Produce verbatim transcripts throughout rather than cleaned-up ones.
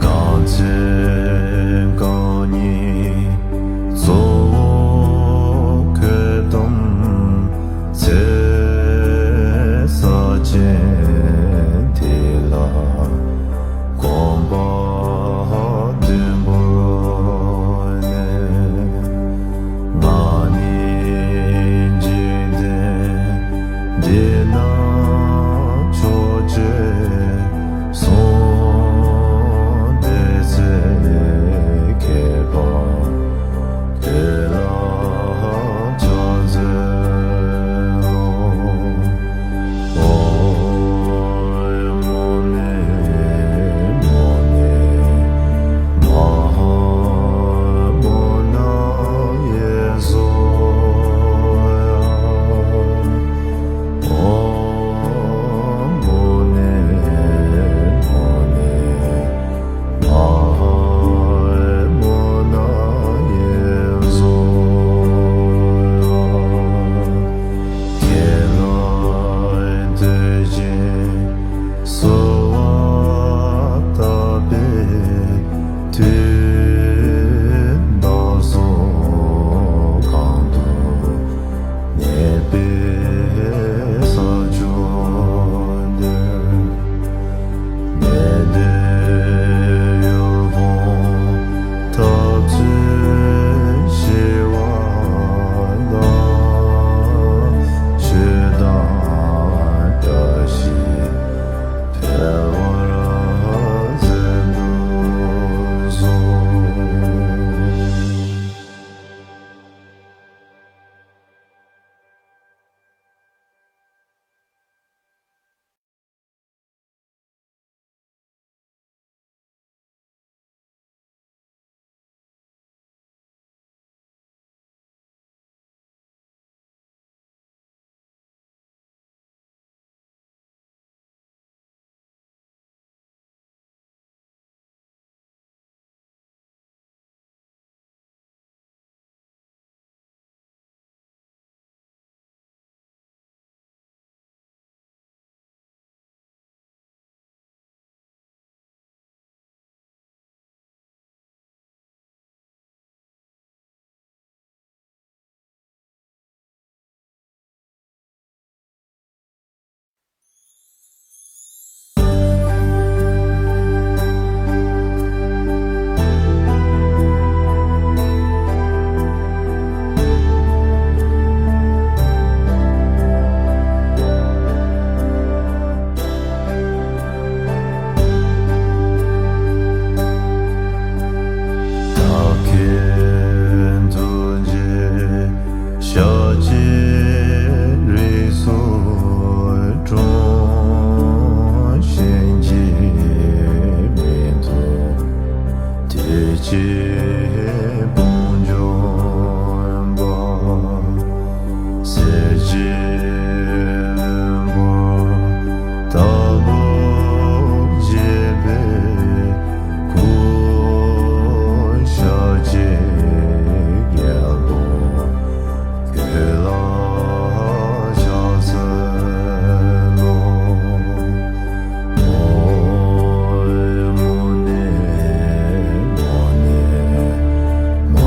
གང་ཚེ་གང་ཉིད་གཙོ་བོ་ཁྱོད་དམ་ཚེ་ས་ཆེན་དེ་ལ་གོམ་པ་བདུན་བོར་ནས། ང་ནི་འཇིག་རྟེན་འདི་ན་ཕྱོགས་བཅུའི་གསུང་སྡེ་ཚེ་མཁས་པ་དེ་ལ་ཕྱག་འཚལ་ལོ། ཤཱཀྱའི་རིགས་སུ་འཁྲུངས། གཤིན་རྗེའི་མིང་དུ་དེ་ཅི་དཔུང་འཇོམས་པ། གསེར་གྱི་ལྷུན་པོ་ལྟ་བུར་བརྗིད་པའི་སྐུ། ཤཱཀྱའི་རྒྱལ་པོ་ཁྱོད་ལ་ཕྱག་འཚལ་ལོ། ཨོཾ་མུ་ནེ་མུ་ནེ་མ་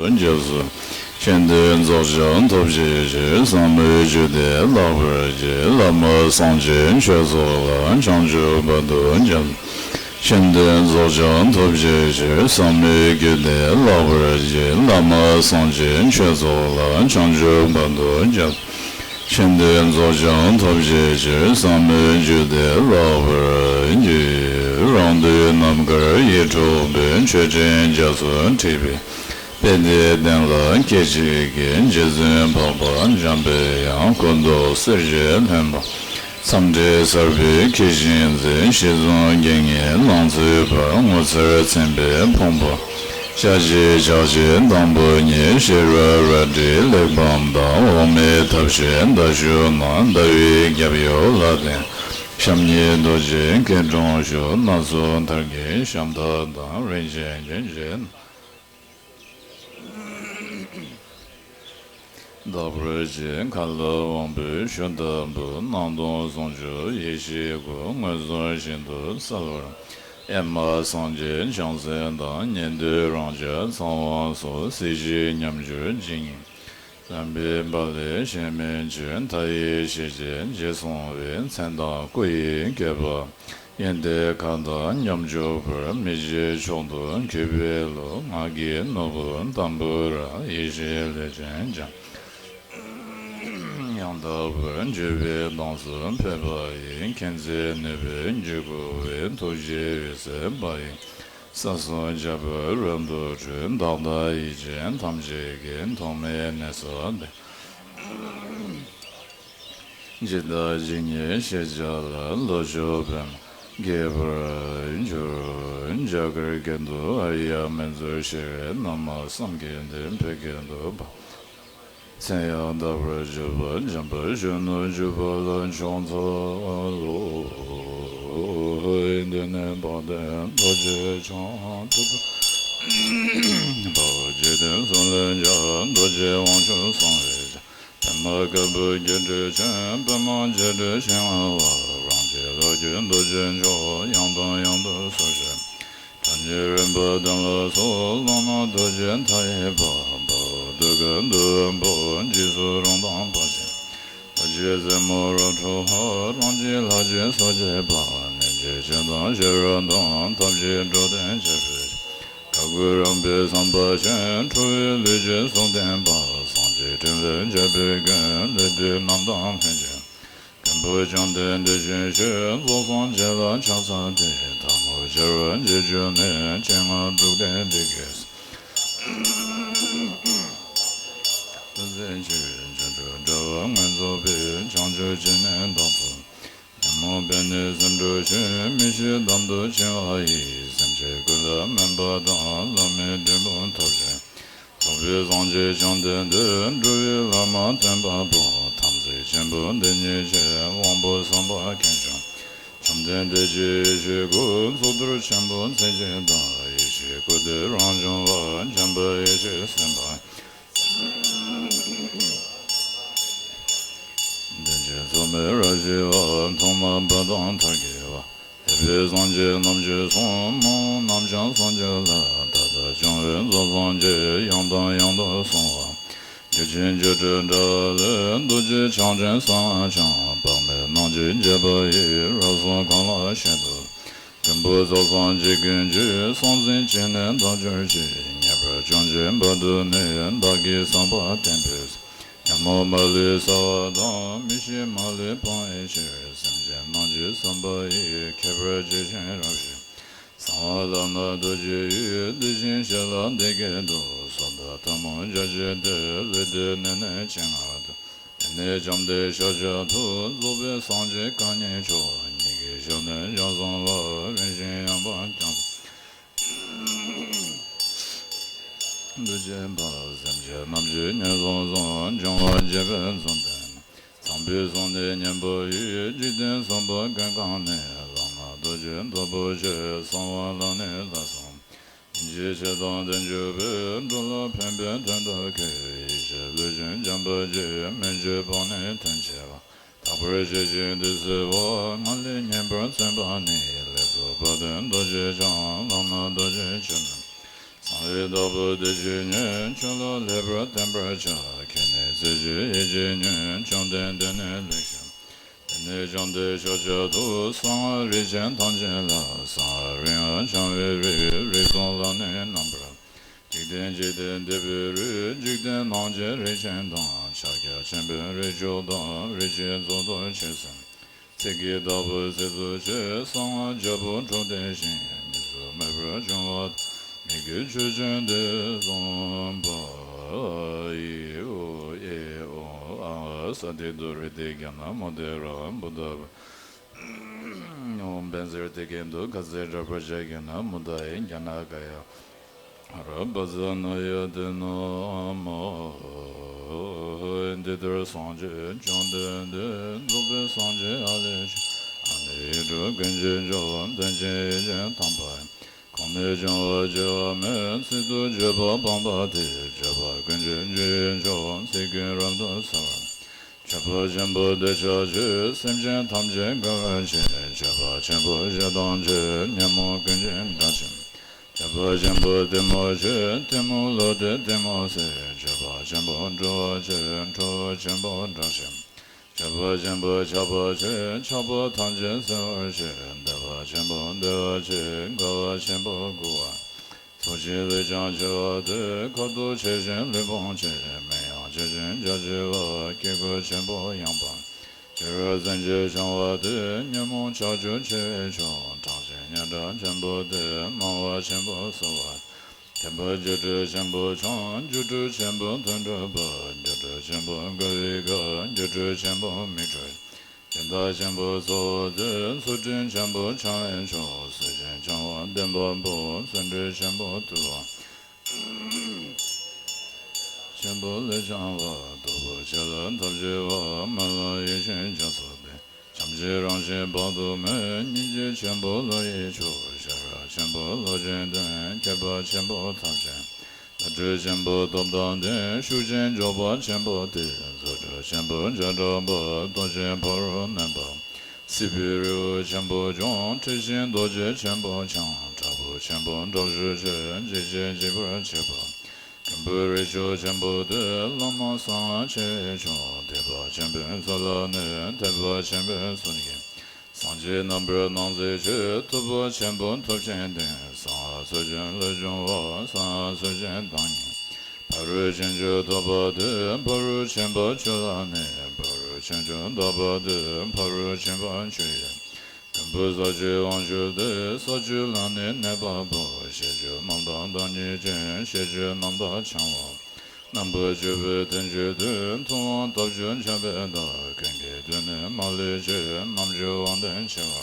སྐྱབས་སུ། མཁྱེན་ལྡན་རྫོགས་བྱང་ཐོབ་བྱའི་ཕྱིར། ཟབ་མོའི་རྒྱུད་སྡེ་བརླག་པར་བྱེད། བླ་མ་སངས་རྒྱས་ཆོས་ཚོགས་ལ། བྱང་ཆུབ་བར་དུ་སྐྱབས། མཁྱེན་ལྡན་རྫོགས་བྱང་ཐོབ་བྱའི་ཕྱིར། ཟབ་མོའི་རྒྱུད་སྡེ་བརླག་པར་བྱེད། བླ་མ་སངས་རྒྱས་ཆོས་ཚོགས་ལ། བྱང་ཆུབ་བར་དུ་སྐྱབས། མཁྱེན་ལྡན་རྫོགས་བྱང་ཐོབ་བྱའི་ཕྱིར། ཟབ་མོའི་རྒྱུད་སྡེ་བརླག་པར་བགྱི། རང་དུས་རྣམ་དཀར་ཡིད་འཕྲོག་པའི། མཆོད་སྤྲིན་རྒྱ་མཚོར་འཁྲིགས་པའི། དཔལ་ལྡན་གདན་ལ་སྐྱེ་མཆེད་ཀྱི། རྗེ་བཙུན་འཕགས་པ་འཇམ་པའི་དབྱངས། སྐུ་མདོག་གསེར་ཞལ་ལྷན་པ། མཚམས་སྤྲིན་གསར་པའི་ཁྱེར་བཞིན་འཛིན། ཞལ་གསུམ་རྒྱན་གཉིས་ལང་ཚོའི་བར། ངོ་མཚར་མཚན་དཔེའི་ཕུང་པོ། ཞལ་གཅིག་ཕྱག་གཅིག་དང་པོ་ཉིད། ཕྱི་རོལ་རལ་གྲིའི་གླེགས་བམ་དང་། འོག་མིན་ཐབས་ཤེས་མདའ་གཞུ་ནང་། ཟླ་བའི་རྒྱབ་ཡོལ་ལ་བརྟེན། ཞབས་གཉིས་རྡོ་རྗེའི་སྐྱིལ་ཀྲུང་བཞུགས། སྣ་ཚོགས་མཐར་གྱིས་ཞབས་མཐའ་དང་། རིན་ཆེན་རྒྱན་གྱིས། དག་པར་བྱེད། མཁའ་ལ་དབང་པོའི་ཞུ་དག་པོ། སྣང་སྟོང་ཟུང་འཇུག་ཡེ་ཤེས་སྐུ། མངོན་སུམ་ཤིན་ཏུ་གསལ་བར། ཨེ་མ་སངས་རྒྱས་བྱང་སེམས་དང་། ཉན་ཐོས་རང་རྒྱལ་ཚངས་དབང་སོགས། སྲིད་ཞིའི་ཉམས་འགྱུར་ཇི་སྙེད། རྣམ་པའི་བར་ལས་གཞན་མིན་ཕྱིར། མཐའ་ཡས་ཤེས་བརྒྱད་རྗེས་སོང་བའི། མཚན་དང་སྐུ་ཡི་བསྐལ་པ། ཡོན་ཏན་མཁའ་དང་མཉམ་འཇོག་པར། མི་བརྗེད་མཆོག་ཏུ་གུས་པའི་བློས། ངག་གི་ནོར་བུ་དམ་པོར། ཡེ་ཤེས་ལས་ཅན་འཇམ་དབྱངས་ལྟ་བུར། འགྱུར་བའི་གདངས་སུ་ཕེབས་པ་ཡི། མཁྱེན་བརྩེ་ནུས་པའི་འཇུག་སྒོ་བས། ཐུགས་རྗེའི་འོད་ཟེར་འབར་བའི། ས་གསུམ་འཇམ་པའི་རོལ་དུ་འཁྲུགས། བདག་དང་ཡིད་ཅན་ཐམས་ཅད་ཀྱི། ཐོག་མེད་གནས་སུ་བདེ། ཇི་ལྟ་ཇི་སྙེད་ཤེས་བྱ་ལ། ལྷོ་ཕྱོགས་པདྨ་རྒྱས་པར་གྱུར། རྒྱ་གར་གྱེན་དུ་ཨཱརྱ་མི་ཚོགས་ཤར། ན་མོ་བསམ་གྱིས་འདེབས་བོད་ཀྱི་མདོ་པ། མཚན་ཡང་དག་པར་བརྗོད་པ། འཇམ་དཔལ་གཞོན་ནུ་བརྒྱུད་པ་ལ་ཕྱག་འཚལ་ལོ། འདི་ནི་དཔལ་ལྡན་རྡོ་རྗེ་འཆང་ཐུབ་པ། འཇིག་རྟེན་གསུམ་ལ་ཁྱབ། རྡོ་རྗེ་དབང་ཕྱུག་གསང་བའི་ཞབས། པདྨ་དཀར་པོ་སྒྱུ་འཕྲུལ་ཅན། པདྨ་འབྱུང་གྲོལ་ཞིང་ལྷ་བ། རང་རྒྱལ་ལྷ་བརྒྱུད་རྡོ་རྗེ་མཆོག་ཡང་དང་ཡང་དུ་གསོལ་ཞིང་ཕྱག་གཉིས་རིམ་པ་བསྟོད་ལ་སོགས། བླ་མ་རྡོ་རྗེ་མཐའ་ཡས་པ། དཔའ་བོ་གདུགས་དཀར་འདོད་པ་པོ། འཇིགས་སུ་རུང་དང་དཔའ་ཆེན། ལྷ་རྗེ་རྩེ་མོ་རབ་འཁྲུགས་པ། རང་རྒྱལ་ལྷ་རྗེ་སྲོག་བཅད་པ། གནོད་བྱེད་ཅན་དང་ཤེས་རབ་དང་། ཐབས་ཀྱིས་འགྲོ་དོན་བྱེད་པའི། དགྲ་བོ་རངས་པའི་བསམ་པ་ཅན། ཁྲོ་བོའི་ལུས་ཀྱི་གཟུགས་ལྡན་པ། སངས་རྒྱས་ཕྲིན་ལས་འཇགས་པའི་མགོན། ལས་དུས་རྣམས་དང་ལྷན་ཅིག་མགོན་པོ་བཅོམ་ལྡན་འདས་ཀྱི་ཞབས། རྫོགས་སངས་རྒྱས་ལ་ཕྱག་འཚལ་ཏེ། ཐལ་མོ་སྦྱར་བ་བརྗིད་གྱུར་ནས། སྤྱན་སྔར་འདུག་སྟེ་འདི་སྐད་ཟེར། ཐུགས་བརྩེ་ཆེ་བའི་སྤྱན་སྤྲུལ་དགྲ་བོ་མངོན་རྫོགས་པའི། བྱང་ཆུབ་སྤྱན་ནི་བདག་ཏུ། ཉོན་མོངས་པས་ནི་སེམས་འགྲོ་ཞིང་། མི་ཤེས་དམ་དུ་འཆིང་བ་ཡི། སེམས་ཅན་ཀུན་ལ་སྨན་པ་དང་། བླ་མའི་འབྲས་བུ་ཐོབ་ཕྱིར། རྫོགས་པའི་སངས་རྒྱས་བཅོམ་ལྡན་འདས། འགྲོ་བའི་བླ་མ་སྟོན་པ་པོ། དམ་ཚིག་ཆེན་པོ་འདི་ཉིད་ཀྱི། དབང་པོ་བསམ་པ་མཁྱེན་ཅིང་། བཅོམ་ལྡན་འདས་ཀྱི་ཡེ་ཤེས་སྐུ། གཙུག་ཏོར་ཆེན་པོ་མཚན་བརྒྱད་དང་། ཡེ་ཤེས་སྐུ་སྟེ་རང་བྱུང་བ། འཇམ་དཔལ་ཡེ་ཤེས་སེམས་དཔའ། དོན་ཆེན་མཚུངས་མེད་རབ་ཞི་བ། ཐོག་མ་པ་དང་མཐར་གྱིས་པ། འདས་པའི་སངས་རྒྱས་རྣམས་ཀྱི་གསུང་། མ་འོངས་རྣམས་ཀྱང་སངས་རྒྱ་ལ། ད་ལྟ་བྱུང་བའི་རྫོགས་སངས་རྒྱས། ཡང་དང་ཡང་དུ་གསུང་བ། རྒྱུད་ཆེན་སྒྱུ་འཕྲུལ་དྲ་བ་ལས། རྡོ་རྗེ་འཆང་ཆེན་གསང་སྔགས་འཆང་། དཔག་མེད་རྣམས་ཀྱིས་དགྱེས་པ་ཡི། རབ་གསུངས་གང་ལགས་ཤིན་ཏུ། མགོན་པོ་རྫོགས་སངས་རྒྱས་ཀུན་གྱི། གསང་ཟིན་ཅི་ནས་བདག་གྱུར་ཅིག་ངེས་པར་བྱུང་ཞིང་འབར་དུ་གནས། བདག་གིས་བསམ་པ་བསྟན་པའི། ཉོན་མོངས་མ་ལུས་སེལ་བ་དང་། མི་ཤེས་མ་ལུས་སྤང་བའི་ཕྱིར། སེམས་ཅན་རྣམས་ཀྱི་བསམ་པ་ཡི། ཁྱད་པར་ཇི་བཞིན་རབ་ཞི། གསང་བ་ལམ་སྣ་རྡོ་རྗེ་ཡི། དེ་བཞིན་གཤེགས་ལ་འདི་སྐད་དུ། གསོལ་བ་ཐལ་མོ་སྦྱར་བྱས་ཏེ། ལུས་འདི་ནི་ནི་ཅི་སྔར་བདག་དེ་ནས་བཅོམ་ལྡན་ཤཱཀྱ་ཐུབ། རྫོགས་པའི་སངས་རྒྱས་གང་ཉིད་མཆོག་ཉིད་ཀྱི་ཞབས་ནས་ཕྱག་འཚལ་ལོ། རིན་ཆེན་ཡང་དག་ཀྱང་། འདུ་བྱེད་པ། སེམས་ཅན་རྣམས་ཀྱི་ངན་སོང་གསུམ། སྦྱོང་བར་བྱེད་པའི་གཙོ་དོན། ཚངས་པའི་གསུང་ནི་སྙན་པོ་ཡི། འཇིག་རྟེན་གསུམ་པོ་ཀུན་གང་ནས། ལམ་སྣ་རྡོ་རྗེ་མཐུ་པོ་ཆེ། གསང་བ་ལམ་ནི་ལྷ་གསུམ། ཡེ་ཤེས་དང་ལྡན་གྱུར་པའི། འགྲོ་ལ་ཕན་པའི་དོན་དུ་ཁྱོད། ཡེ་ཤེས་ལུས་ཅན་འཇམ་དཔལ་གྱི། མི་བསྐྱོད་པ་ནི་དོན་བྱེད་པ། དག་པར་བྱེད་ཅིང་འདི་གསོལ་བ། ང་ལས་སྙན་པར་གསན་པ་ནི། ལེགས་སོ་དཔལ་ལྡན་རྡོ་རྗེ་འཆང་། ལམ་སྣ་རྡོ་རྗེ་ཆོས་རྣམས། གསང་ བདག་པོ་བདེ་གཤེགས་ཉིད། ཆོས་ལ་ལེགས་པར་བསྟན་པར་བྱ། མཁྱེན་ནས་ཚིག་གཅིག་ཡིད་ཆེས་ཉིད། བཅོམ་ལྡན་འདས་ནི་ལེགས་བཤད། དེ་ནས་བྱོན་ཏེ་ཤཱཀྱ་ཐུབ། གསང་བ་རིན་ཆེན་ཐམས་ཅད་ལ། གསང་བ་རིན་པོ་ཆེ་བའི་རིགས། རིགས་གསུམ་ལ་ནི་རྣམ་པར། འཇིག་རྟེན་འཇིག་རྟེན་འདས་པའི་རིགས། འཇིག་རྟེན་ནང་གི་རིན་ཆེན་དང་། ཕྱག་རྒྱ་ཆེན་པོའི་རིགས་མཆོག་དང་། རིན་ཆེན་གཙུག་ཏོར་ཆེ་ཟེར། ཚིག་གི་བདག་པོ་སྲིད་མཚོ་ཆེ། གསང་བ་རྒྱལ་པོ་འཁྲུགས་ལྡན་ཞིང་། མི་བཟོད་མེད་པར་བྱུང་བ་དང་། མི་དགེ་ཆོས་ཅན་དེ་བསྲུངས་པ་ཡི། ཨོ་ཨེ་ཨོ་ཨ། ས་ཏེ་དྷོ་རེ་ཏེ་གྱ་ན་མོ་ཏེ་ར་བུ་ད། ཨོ་བན་ཟེར་ཏེ་གེ་འདུ་ཁ་ཟེར་ར་པ་ཇ་གྱ་ན་མོ་ད་ཨེ་གྱ་ན་ག་ཡ། ར་པ་ཛ་ན་ཡ་ཏེ་ན་མ། འདི་ལྟར་སངས་རྒྱས་བཅོམ་ལྡན་འདས། རྫོགས་པའི་སངས་རྒྱས་ཨ་ལས་ཆེ། ཨ་ནི་ཡིག་དྲུག་ཀུན་གྱི་མཆོག་དོན་ཆེན་ཡིད་བཞིན་དམ་པ། གང་ནས་བྱུང་བ་སྐྱེ་བ་མེད། ཚིག་ཏུ་བརྗོད་པ་སྤངས་པ་སྟེ། བརྗོད་པ་ཀུན་གྱི་རྒྱུ་ཡི་མཆོག་ཚིག་ཀུན་རབ་ཏུ་གསལ་བར། མཆོད་པ་ཆེན་པོ་འདི་ཕྱག་མཆོད། སེམས་ཅན་ཐམས་ཅད་དགའ་བར་བྱེད། མཆོད་པ་ཆེན་པོ་ཞེ་སྡང་ཆེ། ཉོན་མོངས་ཀུན་གྱི་དགྲ་ཆེ། མཆོད་པ་ཆེན་པོ་གཏི་མུག་ཆེ། གཏི་མུག་ལོག་སྟེ་གཏི་མུག་སེལ། མཆོད་པ་ཆེན་པོ་སྤྲོ་བ་ཆེ། སྤྲོ་བ་ཆེན་པོ་སྒྲ་ཆེ། མཆོད་པ་ཆེན་པོ་ཆགས་པ་ཆེ། ཆགས་པ་ཐམས་ཅད་སེལ་བར་བྱེད། བདེ་བ་ཆེན་པོ་བདེ་བ་ཆེ། དགའ་བ་ཆེན་པོ་མགུ་བ། ཚོགས་ཀྱི་ལས་ཀྱང་ཆེ་བ་སྟེ། ཁ་དོག་ཆེ་ཞིང་ལུས་བོངས་ཆེ། མིག་ཡང་ཆེ་ཞིང་རྒྱ་ཆེ་བ། སྐྱེ་དགུ་ཆེན་པོ་ཡངས་པ། དེ་རུ་སེམས་ཅན་བྱང་བ་སྟེ། ཉོན་མོངས་ཆགས་སྐྱོ་ཆེ་བའི་ཕྱོགས། གྲངས་ཅན་སྙན་གྲགས་ཆེན་པོ་སྟེ། སྨྲ་བ་ཆེན་པོ་གསོལ་བ། ཐེག་པ་སྒྱུ་འཕྲུལ་ཆེན་པོ་འཆང་། སྒྱུ་འཕྲུལ་ཆེན་པོ་དོན་གྲུབ་པ། སྒྱུ་འཕྲུལ་ཆེན་པོ་དགའ་བའི་དགའ། སྒྱུ་འཕྲུལ་ཆེན་པོ་མིག་འཕྲུལ། སྦྱིན་བདག་ཆེན་པོ་གསོལ་བ་སྟེ། ཚུལ་ཁྲིམས་ཆེན་པོ་འཆང་བའི་མཆོག་ཚུལ་ཁྲིམས་འཆང་བ་བདེན་པ་པོ། བརྩོན་འགྲུས་ཆེན་པོ་དུལ་བ། ཆེན་པོ་ལས་བྱང་བ། སྟོབས་པོ་ཆེ་ལ་ཐབས་ཆེ་བ། སྨོན་ལམ་ཡིད་བཞིན་རྒྱ་མཚོ་སྟེ། བྱམས་ཆེན་རང་བཞིན་དཔག་ཏུ་མེད། སྙིང་རྗེ་ཆེན་པོ་བློ་ཡི་མཆོག་ཤེས་རབ་ཆེན་པོ་བློ་ཆེན་ལྡན། མཁས་པ་ཆེན་པོ་ཐབས་ཆེན། བློ་གྲོས་ཆེན་པོ་སྟོབས་དང་ལྡན། ཤུགས་ཅན་མགྱོགས་པ་ཆེན་པོ་སྟེ། རྫུ་འཕྲུལ་ཆེན་པོ་བྱེ་བྲག་པ། ལྟོ་ཆེན་ཕ་རོལ་གནོན་པ། སྲིད་པའི་རི་བོ་ཆེན་པོ་སྐྱོང་། འཁྲི་ཤིང་རྡོ་རྗེ་ཆེན་པོ་འཆང་། དྲག་པོ་ཆེན་པོ་དྲག་ཤུལ་ཆེ། འཇིགས་བྱེད་འཇིགས་པར་བྱེད་པ། མགོན་པོའི་རིགས་མཆོག་ཆེན་པོ་སྟེ། བླ་མ་གསང་བ་ཆེ་བའི་མཆོག་ཐེག་པ་ཆེན་པོའི་མཚོ་ལ་གནས། ཐེག་པ་ཆེན་པོའི་མཚོ་ཡི། སངས་རྒྱས་རྣམ་པར་སྣང་མཛད་ཆེ། ཐུབ་པ་ཆེན་པོ་ཐུབ་ཆེན་ལྡན། གསང་བ་ཚུལ་ཆེན་ལས་བྱུང་བ། གསང་བ་ཚུལ་ཆེན་བདག་ཉིད། ཕ་རོལ་ཕྱིན་བཅུ་ཐོབ་པ་སྟེ། ཕ་རོལ་ཕྱིན་པ་བཅུ་ལ་གནས། ཕ་རོལ་ཕྱིན་བཅུ་འདག་པ་སྟེ། ཕ་རོལ་ཕྱིན་པ་བཅུ་ཡི། མགོན་པོ་ས་བཅུའི་དབང་ཕྱུག་སྟེ། ས་བཅུ་ལ་ནི་གནས་པ་པོ། ཤེས་བཅུ་རྣམ་དག་བདག་ཉིད་ཅན། ཤེས་བཅུ་རྣམ་དག་འཆང་བ། རྣམ་པ་བཅུ་པའི་དོན་བཅུ་སྟེ། ཐུབ་དབང་སྟོབས་བཅུ་འཆང་བའི་བདག་ཀུན་གྱི་དོན་ནི་མ་ལུས་ཆེ། རྣམ་བཅུ་དབང་ལྡན་ཆེ་བ།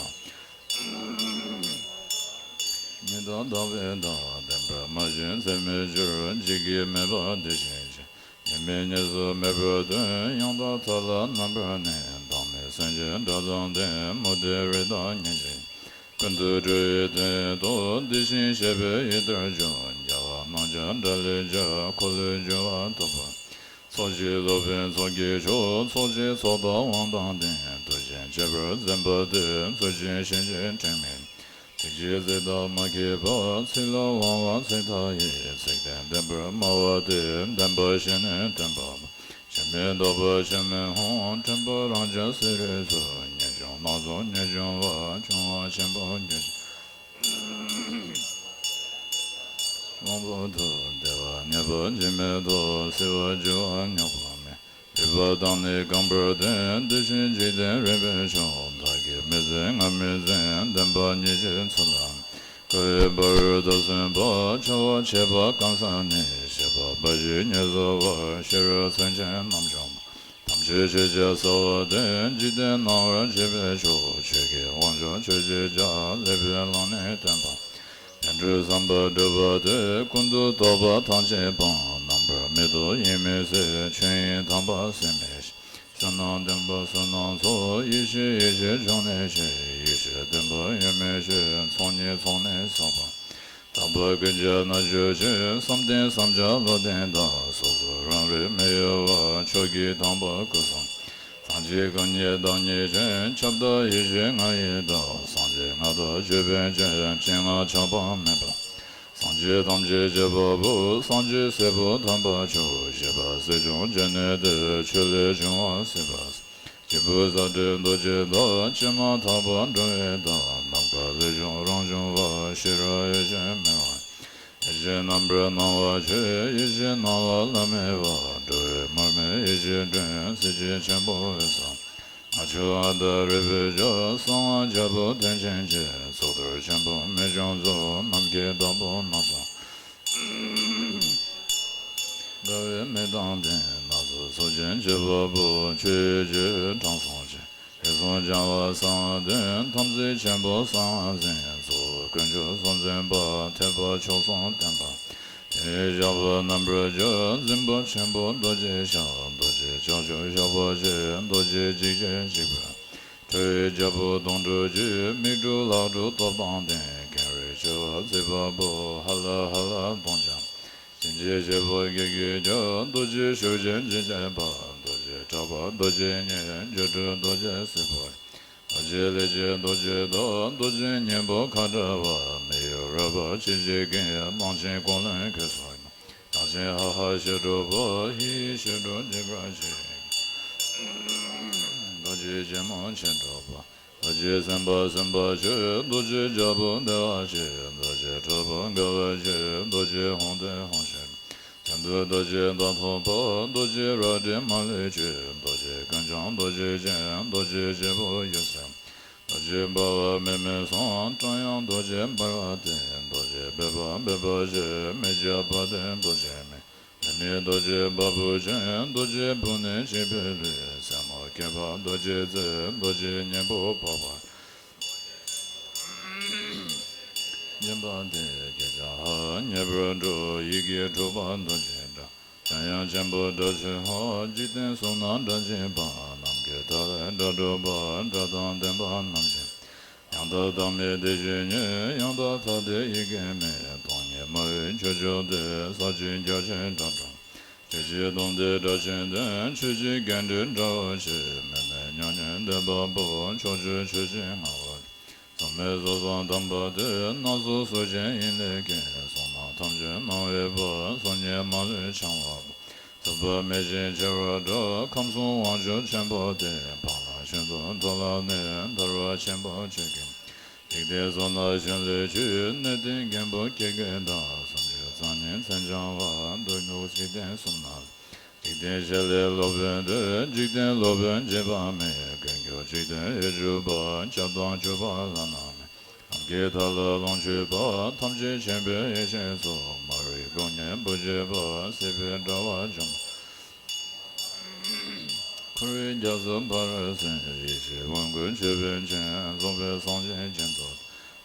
ཉི་ཟླ་ལྟ་བུའི་བདག་བདེན་པར་སྨྲ་ཞིང་ཚད་མེད་སྦྱོར། འཇིགས་སྐྱེ་མེད་པ་དེ་བཞིན་གཤེགས། ཉེས་དམིགས་གཉིས་སུ་མེད་པའི་དོན། ཡང་དག་མཐའ་ལ་རྣམ་པར་གནས། བདག་མེད་སེམས་ཅན་དགྲ་དང་ལྡན། མུ་སྟེགས་རི་དྭགས་ཉེར་བཞི། ཀུན་ཏུ་སྒྲོལ་བའི་དོན་ཡོད་དོ། དེ་བཞིན་གཤེགས་པའི་ཡུལ་དུ་འཇུག་རྒྱལ་བ་རྣམས་ཀྱང་དགྲ་ལས་རྒྱལ། འཁོར་ལོས་སྒྱུར་བ་ཐུབ་པ། ཚོགས་ཀྱི་སློབ་དཔོན་ཚོགས་ཀྱི་མཆོག་ཚོགས་ཀྱི་ཚོགས་བདག་དབང་དང་ལྡན། མཐུ་ཆེན་ཁྱད་པར་འཛིན་པ་སྟེ། མཐུ་ཆེན་ཞི་ཞིང་དྲན་མེད། ཚིག་གཅིག་ཚིག་དག་མ་སྐྱེས་པ། ཚིག་ལ་དབང་བ་ཚིག་དག་ཡི། ཚིག་དོན་བདེན་པར་སྨྲ་བ་སྟེ། བདེན་པ་བཞི་ནི་སྟོན་པ། ཆོས་མིན་འདོགས་པ་ཆོས་མིན་འོང་། ཁྲོན་པ་རང་རྒྱལ་སྲིད་རིགས་སུ། ངེས་འབྱུང་སྣ་ཚོགས་ངེས་འབྱུང་བ། འབྱུང་བ་ཆེན་པོ་འབྱུང་དབང་པོ་ཐོབ། བདེ་བ་རྙེད་པ་འཇིགས་མེད་ཐོབ། སྲིད་པ་རྒྱུ་བ་རྙོག་པ་མེད། རིག་པ་དང་ནི་རྐང་པར་ལྡན། དེ་བཞིན་འཇིག་རྟེན་རིག་པའི་མཆོག་བདག་གིས་མི་ཟིན་ང་མི་ཟིན། བདེན་པ་ཉིད་ཀྱི་ཚུལ་ལ། བཀའ་ཡི་ཕ་རོལ་ཏུ་སོན་པ། འཆི་བ་ཆད་པ་གང་ཟག་ནི། བཤད་པ་འབའ་ཞིག་ཉེར་བཟོ་བ། ཤེས་རབ་སེམས་ཅན་རྣམ་སྦྱོང་བ། ཐམས་ཅད་ཤེས་བྱ་གསལ་བ་སྟེ། འཇིག་རྟེན་སྣང་བར་བྱེད་པའི་མཆོག་ཆོས་ཀྱི་དབང་ཕྱུག་ཆོས་ཀྱི་རྒྱལ། ལེགས་པའི་ལམ་ནི་སྟོན་པ། དོན་གྲུབ་བསམ་པ་འགྲུབ་པ་སྟེ། ཀུན་ཏུ་རྟོག་པ་ཐམས་ཅད་སྤངས། རྣམ་པར་མི་རྟོག་ཡེངས་མེད་གསལ། ཆོས་དབྱིངས་དམ་པ་ཟད་མེད་ཞི། བསོད་ནམས་ལྡན་པ་བསོད་ནམས་ཚོགས། ཡེ་ཤེས་ཡེ་ཤེས་འབྱུང་གནས་ཆེ། ཡེ་ཤེས་ལྡན་པ་ཡེངས་མེད་ཞི། ཚོགས་གཉིས་ཚོགས་ནི་ཚོགས་པ། དམ་པ་ཀུན་ཁྱབ་རྣལ་འབྱོར་ཆེ། བསམ་གཏན་བསམ་བྱ་བློ་ལྡན་དག་སོ་སོ་རང་རིག་མི་གཡོ་བ། མཆོག་གི་དམ་པ་སྐུ་གསུམ། སངས་རྒྱས་སྐུ་གཉིས་བདག་ཉིད་ཅན། ཁྱབ་བདག་ཡེ་ཤེས་ལྔ་ཡི་བདག་སངས་རྒྱས་ལྔ་དང་ཅོད་པན་ཅན། སྤྱན་སྔར་ཆགས་པ་མེད་པ། སངས་ རྗེ་ཐམས་ཅད་བྱེད་པ་པོ། སངས་རྒྱས་སྲས་པོ་དམ་པ་མཆོག། བཞད་པ་སྲིད་སྐྱོང་སྤྱན་ནི་སྟེ། ཆོས་ལས་བྱུང་བ་སྲིད་པ་སེམས། སྐྱེས་བུ་ས་སྤྲེལ་རྡོ་རྗེ་དང་། བྱེ་མ་ཐག་པ་འགྲོ་བའི་མཐའ། ནམ་མཁའ་ལས་བྱུང་རང་བྱུང་བ། ཤེས་རབ་ཡེ་ཤེས་མེ་འོད། ཡེ་ཤེས་རྣམ་པར་སྣང་བ་ཆོས། ཡེ་ཤེས་སྣང་ལ་ལམ་མེ་བ། འགྲོ་བའི་མར་མེ་ཡེ་ཤེས་སྒྲོན། གསལ་བྱེད་ཆེན་པོ་འོད་གསལ། ང་ཆོས་ཨ་ཏི་རི་པུ་ཇ། གསང་བ་རྒྱལ་པོ་དོན་ཆེན་གྱི། ཚོགས་གཏོར་ཆེན་པོ་མི་བྱུང་རྫོགས། ནམ་མཁའི་བདག་པོ་སྣང་གསུམ། དགའ་བའི་མིག་དང་ལྡན། སྣ་ཚོགས་ཚོགས་ཀྱི་བྱེད་པ་པོ། ཆོས་ཀྱི་དྲང་སྲོང་ཆེ། རིགས་གསུམ་སྦྱང་བ་གསང་བ་ལྡན། དམ་ཚིག་ཆེན་པོ་གསང་བ་འཛིན། གཙོ་བོ་དཀོན་མཆོག་གསུམ་འཛིན་པ། ཐེག་པ་མཆོག་གསུམ་བསྟན་པ། དེ་ཡི་ཞགས་པ་རྣམ་པར་རྒྱུ། འཛིན་པ་ཆེན་པོ་རྡོ་རྗེའི་ཞགས། རྡོ་རྗེ་ལྕགས་ཀྱུ་ཞགས་པ་ཆེ། རྡོ་རྗེ་འཇིགས་བྱེད་འཇིགས་པ། ཁྲོ་བོའི་རྒྱལ་པོ་དོང་སྤྲུགས་ཀྱི། མིག་དྲུག་ལག་དྲུག་སྟོབས་དང་ལྡན། ཁེངས་རུས་མཆེ་བ་གཙིགས་པ་པོ། ཧ་ལ་ཧ་ལ་གདོང་ལྗང་། གཤིན་རྗེའི་བྱེད་པོ་བགེགས་ཀྱི་རྒྱུ། རྡོ་རྗེ་ཤུགས་ཀྱིས་འཇིགས་བྱེད་པ། རྡོ་རྗེ་གྲགས་པ་རྡོ་རྗེ་སྙིང་། སྒྱུ་འཕྲུལ་རྡོ་རྗེ་སྲིད་པོ། རྡོ་རྗེ་ལས་ཀྱི་རྡོ་རྗེ་བདག། རྡོ་རྗེ་སྙིང་པོ་ཁ་བྲལ་བ། མི་གཡོ་རོལ་པ་ཆེ་བཞི་ཀུན། གླང་ཆེན་ཀོ་ལོན་གྱི་སོ། གླང་ཆེན་ཧ་ཧ་ཞི་ཁྲོ་བོ། ཧི་ཧི་ཞི་ཁྲོ་འཇིགས་པར་བྱེད། རྡོ་རྗེ་ཆེན་མོ་ཆེ་ཁྲོ་བོ། རྡོ་རྗེ་སེམས་དཔའ་སེམས་དཔའ་ཆོས། རྡོ་རྗེ་རྒྱལ་པོ་བདེ་བ་ཆེ། རྡོ་རྗེ་ཁྲོ་བོ་དགའ་བ་ཆེ། རྡོ་རྗེ་ཧཱུྃ་ལྡན་ཧཱུྃ་ཆེན། གཏན་དུ་རྡོ་རྗེ་མདའ་ཐོགས་པ། རྡོ་རྗེ་རལ་གྲི་མ་ལུས་སྤྱོད། རྡོ་རྗེ་རྐང་འཆང་རྡོ་རྗེ་ཅན། རྡོ་རྗེ་རྒྱལ་པོ་འོད་གསལ། རྡོ་རྗེ་འབར་བ་མེ་མེ་སོང་། སྲང་ཡང་རྡོ་རྗེ་འབར་བ་སྟེ། རྡོ་རྗེ་འབེབས་པ་འབེབས་པ་ཆེ། མི་འཇིགས་པ་སྟེ་རྡོ་རྗེ་མེ། མེ་ནི་རྡོ་རྗེ་བ་སྤུ་ཅན། རྡོ་རྗེ་བུ་ནི་བྱིས་པའི་ལུས། སེན་མོ་སྐེད་པ་རྡོ་རྗེ་རྩེ། རྡོ་རྗེ་སྙིང་པོ་འཕགས་པ། སྙིམ་པ་སྟེ་སྐད་ཅོར་ཧ། མཉེས་པར་འགྲོ། ཡི་གེ་དྲུག་པ་རྡོ་རྗེ་སྒྲ། སྤྱན་ཡང་ཆེན་པོ་སྒྲ་ཆེན་ཧོ། འཇིག་རྟེན་གསུམ་ན་སྒྲ་གཅན་པ། ནམ་མཁའི་མཐའ་ལས་སྒྲ་སྒྲོགས་པ། སྒྲ་དང་ལྡན་པ་རྣམས་ཀྱི། ཡང་དག་བདག་མེད་བདེ་གཤེགས་ཉིད། ཡང་དག་མཐའ་བརྟན་ཡི་གེ་མེད། སྟོང་ཉིད་སྨྲ་བའི་ཁྱུ་མཆོག་སྟེ། ས་བཅུའི་རྒྱ་ཆེན་སྒྲ་སྒྲོགས། ཆོས་ཀྱི་སྡོང་དེ་སྒྲ་ཆེན་ལྡན། ཆོས་ཀྱི་སྒང་དྲུག་སྒྲ་བོ་ཆེ། མི་མེད་མྱ་ངན་འདས་པ་པོ། ཕྱོགས་བཅུའི་ཆོས་ཀྱི་རྔ་བོ། ཚོགས་མེད་སོ་སོར་གཏམས་པ་སྟེ། སྣ་ཚོགས་སོ་སྐྱེའི་ཡིད་ལས་སྐྱེས། གསུང་རྣམས་ཐམས་ཅད་སྣང་བའི་དཔལ། སོ་སྙེད་མ་ལུས་འཆང་བ་པོ། ཐུབ་པ་མེད་ཅིང་ཆེ་བར་གྲགས། ཁམས་གསུམ་དབང་ཕྱུག་ཆེན་པོ་སྟེ། འཕགས་ལམ་ཤིན་ཏུ་མཐོ་ལ་གནས། ཐར་པ་ཆེན་པོ་ཆོས་ཀུན། འཇིག་རྟེན་གསུམ་ན་ཞིང་ལས་ཆུ། གནས་བརྟན་རྒན་པོ་སྐྱེ་རྒུའི་བདག། སུམ་ཅུ་རྩ་གཉིས་མཚན་འཆང་བ། མདོ་སྔགས་འཇིག་རྟེན་གསུམ་ན། འཇིག་རྟེན་གཞན་ལས་སློབ་དཔོན་ཏེ། འཇིག་རྟེན་སློབ་དཔོན་བརྗེ་བ་མེད། ཀུན་ཁྱབ་འཇིག་རྟེན་ཡིད་གཅུགས་པ། ཁྱབ་དང་གཅུགས་པ་བླ་ན་མེད། ནམ་མཁའི་མཐའ་ལ་ལོངས་སྤྱོད་པ། ཐམས་ཅད་མཁྱེན་པའི་ཡེ་ཤེས་མཚོ། མ་རིག་སྒོ་ངའི་སྦུབས་འབྱེད་པ། སྲིད་པའི་དྲ་བ་འཇོམས། འཁོར་བའི་རྒྱ་མཚོ་ཕ་རོལ་སེལ། ཡེ་ཤེས་དབང་བསྐུར་ཆོས་དཔལ་ཆེན། རྫོགས་པའི་སངས་རྒྱས་ཀྱི་མདོ།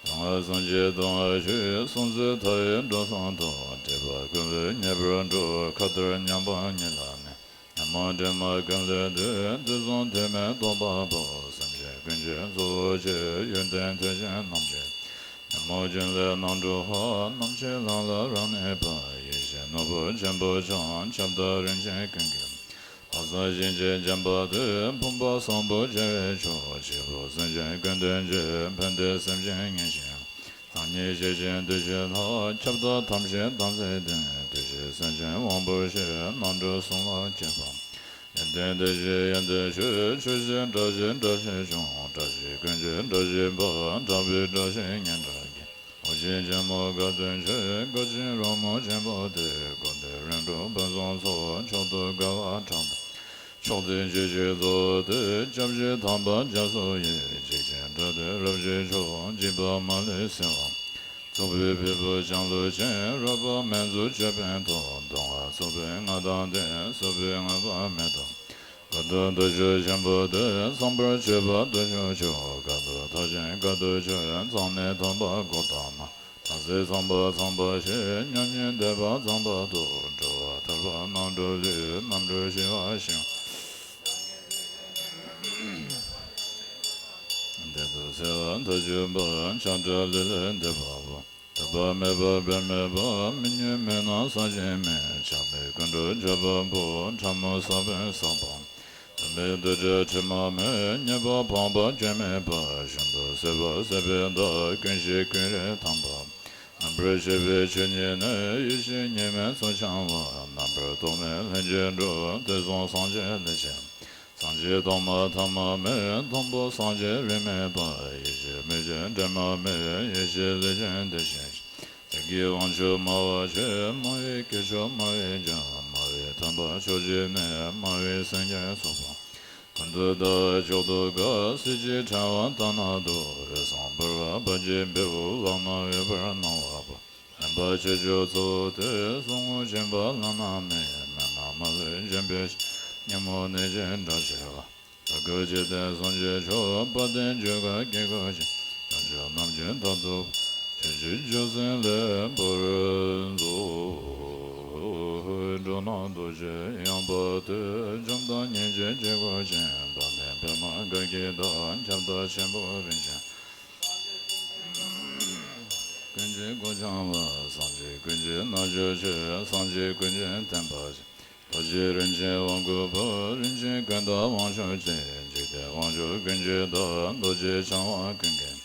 སྟོང་པ་སངས་རྒྱས་སྟོང་པར་བཞུགས། སྲོང་བཙན་ཐར་པའི་འགྲོ་སོང་ཐོབ། སྒྲིབ་པ་ཀུན་ལས་ངེས་པར་གྲོལ། མཁའ་ལྟར་མཉམ་པ་ཉིད་ལ་གནས། ཉོན་མོངས་དྲི་མ་ཀུན་ལས་འདུལ། དུས་གསུམ་དུས་མེད་སྟོང་པ་པོ། སེམས་ཅན་ཀུན་གྱི་གཙོ་བོ་ཆེ། ཡོན་ཏན་མཐུ་ཆེན་རྣམ་འབྱེད། ཉོན་མོངས་ཀུན་ལས་རྣམ་གྲོལ་བ། རྣམ་མཁྱེན་ལམ་ལ་རབ་གནས་པ། ཡེ་ཤེས་ནོར་བུ་ཆེན་པོ་འཆང་། ཁྱབ་བདག་རིན་ཆེན་ཀུན་གྱི། ལྷ་བསངས་ཞིང་གི་བྱམས་པ་སྟེ། ཕུང་པོ་བཟང་པོ་བྱེ་བའི་མཆོག། བྱེད་པོ་སེམས་ཅན་ཀུན་ལྡན་གྱི། ཕན་བདེ་སེམས་ཅན་ངེས་ཤེས། བདག་ཉིད་ཤེས་བཞིན་འདུ་བྱེད་ལྷ། ཁྱབ་བདག་ཐམས་ཅད་དམ་ཚིག་ལྡན། འདུ་བྱེད་སེམས་ཅན་དབང་པོ་ཤེས། རྣམ་གྲོལ་གསུམ་ལ་མཁས་པ། ཡོན་ཏན་འདི་ཡིས་ཡོན་ཏན་ཆོས། ཆོས་བཞི་བཀྲ་ཤིས་བཀྲ་ཤིས་ཆུང་། བཀྲ་ཤིས་ཀུན་གྱི་བཀྲ་ཤིས་པ། གྲགས་པའི་བཀྲ་ཤིས་སྙན་གྲགས་ཀྱི། ཨོ་རྒྱན་ཆེན་མོ་དགའ་སྟོན་མཆོད། དགའ་ཆེན་རོལ་མོ་ཆེན་པོ་སྟེ། དགོངས་འདུས་རིམ་གྲོ་ཕུན་སུམ་ཚོགས། མཆོག་ཏུ་དགའ་བ་གྲགས་པ། མཆོག་ཏུ་གྱུར་ཅིག་རྫོགས་ཏེ། སྐྱབས་གཅིག་དམ་པ་རྒྱ་མཚོ་ཡི། འཇིགས་ཆེན་དགྲ་སྟེ་རབ་ཞི་མཆོག། འཇིགས་པ་མ་ལུས་སེལ་བ། ཚོགས་པའི་ཕུད་པོ་ལྕང་ལོ་ཅན། རོལ་པ་མེ་མཛོད་ཅོད་པན་ཐོགས། གདུང་བ་ཚོགས་པའི་རྔ་དང་ལྡན། སྲོག་པོའི་རྔ་པ་མེ་ཏོག། དཀའ་ཐུབ་བདུད་ཕྱོགས་ཆེན་པོ་སྟེ། ཚངས་པར་སྤྱོད་པ་བདུད་ཕྱོགས་མཆོག། དཀའ་ཐུབ་མཐར་ཕྱིན་དཀའ་ཐུབ་ཆོས། མཚན་ནི་དམ་པ་གོ་ཏ་མ། དམ་ཚིག་ཚངས་པ་ཚངས་པ་ཞེས། མཉམ་ཉིད་བདེ་བ་ཚངས་པ་སྟོབས། འགྲོ་བ་ཐར་པ་རྣམ་གྲོལ་ལུས། རྣམ་གྲོལ་ཞི་བ་ཞིང་། བདེ་སྟོབས་གསལ་བ་མཐར་གྱུར་པ། ཆགས་བྲལ་ལས་ལས་འདས་པ་པོ། ཐོབ་པ་མེད་པ་དཔེ་མེད་པ། མི་མྱོང་མི་སྣང་ས་གཞན་མེད། ཆགས་མེད་ཀུན་གྲོལ་ཁྱབ་པ་པོ། ཕྲ་མོ་ས་བོན་བསགས་པ། དུ་མེད་དུ་བྲལ་དྲི་མ་མེད། རྙེད་པ་སྤངས་པ་སྐྱོན་མེད་པ། ཤིན་ཏུ་ཟད་པ་ཟད་པའི་བདག། ཀུན་ཤེས་ཀུན་རིག་དམ་པ། རྣམ་པར་ཤེས་པའི་ཆོས་ཉིད་ནི། ཡེ་ཤེས་གཉིས་མེད་ཚུལ་འཆང་བ། རྣམ་པར་རྟོག་མེད་ལྷན་ཅིག་འགྲོ། དེ་གསུམ་སངས་རྒྱས་ལས་ཆེ། སངས་རྒྱས་དང་མ་ཐ་མ་མེད། དང་པོ་སངས་རྒྱས་རིས་མེད་པ། ཡེ་ཤེས་མེད་ཅིང་དྲི་མ་མེད། ཡེ་ཤེས་ལས་ཀྱང་དེ་བཞིན་གཤེགས། དེ་སྐད་དབང་ཕྱུག་སྨྲ་བ་ཆོས། སྨྲ་བའི་སྐད་ཆོག་སྨྲ་བའི་ཀྱང་། སྨྲ་བའི་ཐོས་པ་མཆོག་གཅིག་ནི། སྨྲ་བའི་སེམས་ཀྱིས་སོགས་པ། ཀུན་ཏུ་ལྟ་བ་མཆོག་ཏུ་དགའ། སྲིད་ཞིའི་ཕྲེང་བ་ལྟ་ན་སྡུག་འོད་སྲུང་འབར་བ་བར་གྱིས་འབེབས། ལག་ན་གཡོ་བར་སྣང་བ་པོ། རིམ་པ་ཆོས་སྤྱོད་གཙོ་བོ་སྟེ། གསུང་ངུ་ཆེན་པོ་བླ་ན་མེད། མི་སྣང་མ་ལུས་འབྱོན་པའི་ཕྱིར། ཉོན་མོངས་གནོད་སྦྱིན་དགྲ་ཆེ་བ། བ་ཀུ་ཅི་ཏའི་གསུང་གི་མཆོག་དཔལ་ལྡན་འཇུག་པ་དཀྱིལ་འཁོར་ཆེ། བྱང་ཆུབ་རྣམས་ཀྱི་མཐར་ཐུག་པ། ཆོས་ཀྱི་རྒྱུ་མཚན་ལེགས་པར་རྫོགས། འགྲོ་རྣམས་ཐུགས་རྗེའི་དབྱིངས་དཔག་ཏུ། བྱམས་དང་སྙིང་རྗེའི་དཀྱིལ་འཁོར་ཆེ། དཔལ་ལྡན་པདྨ་དགའ་བརྒྱའི་བདག་ཁྱབ་བདག་ཆེན་པོ་རིན་ཆེན། ཀུན་གྱི་སྐུ་འཆང་བ། སངས་རྒྱས་ཀུན་གྱི་རྣལ་འབྱོར་ཆེ། སངས་རྒྱས་ཀུན་གྱི་བསྟན་པ་ཆེ། རྡོ་རྗེ་རིན་ཆེན་དབང་བསྐུར་བུ། རིན་ཆེན་ཀུན་བདག་དབང་ཕྱུག་ཆེ། འཇིག་རྟེན་དབང་ཕྱུག་ཀུན་གྱི་བདག་རྡོ་རྗེ་འཆང་བ་ཀུན་གྱི།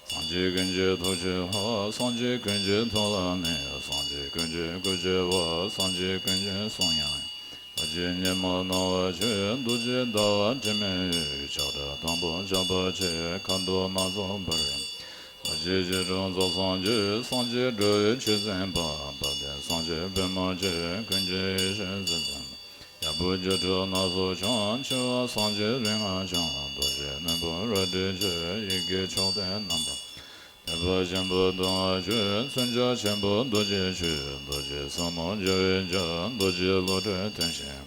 སངས་རྒྱས་ཀུན་གྱི་ཐུགས་ཆེ་ལྷ། སངས་རྒྱས་ཀུན་གྱི་ཐུགས་ལ་གནས། སངས་རྒྱས་ཀུན་གྱི་སྐུ་ཆེ་བ། སངས་རྒྱས་ཀུན་གྱི་གསུང་ཡང་ཡང་། རྡོ་རྗེ་ཉི་མ་སྣང་བ་ཆེ། རྡོ་རྗེ་ཟླ་བ་དྲི་མེད་འོད། ཆགས་བྲལ་དང་པོ་ཆགས་པ་ཆེ། ཁ་དོག་སྣ་ཚོགས་འབར་བའི། རྡོ་རྗེ་བཞི་སྒྲོན་རྫོགས་སངས་རྒྱས། སངས་རྒྱས་འགྲོ་བའི་ཆོས་འཛིན་པ། དཔལ་ལྡན་སངས་རྒྱས་པདྨ་ཆེ། ཀུན་གྱི་ཡེ་ཤེས་གཟི་འཛིན་པ། ཡབ་བུ་སྒྱུ་འཕྲུལ་སྣ་ཚོགས་འཆང་། ཆེ་བ་སངས་རྒྱས་རིགས་ལྔ་འཆང་། རྡོ་རྗེ་རྣོན་པོ་རལ་གྲི་ཆེ། ཡི་གེ་མཆོག་སྟེ་རྣམ་པར། ཐེག་པ་ཆེན་པོ་སྡོམ་པ་ཆོས། མཚོན་བྱ་ཆེན་པོ་རྡོ་རྗེ་ཆོས། རྡོ་རྗེ་ཟབ་མོ་རྒྱལ་བའི་རྒྱལ། རྡོ་རྗེ་བློ་གྲོས་དོན་ཆེན།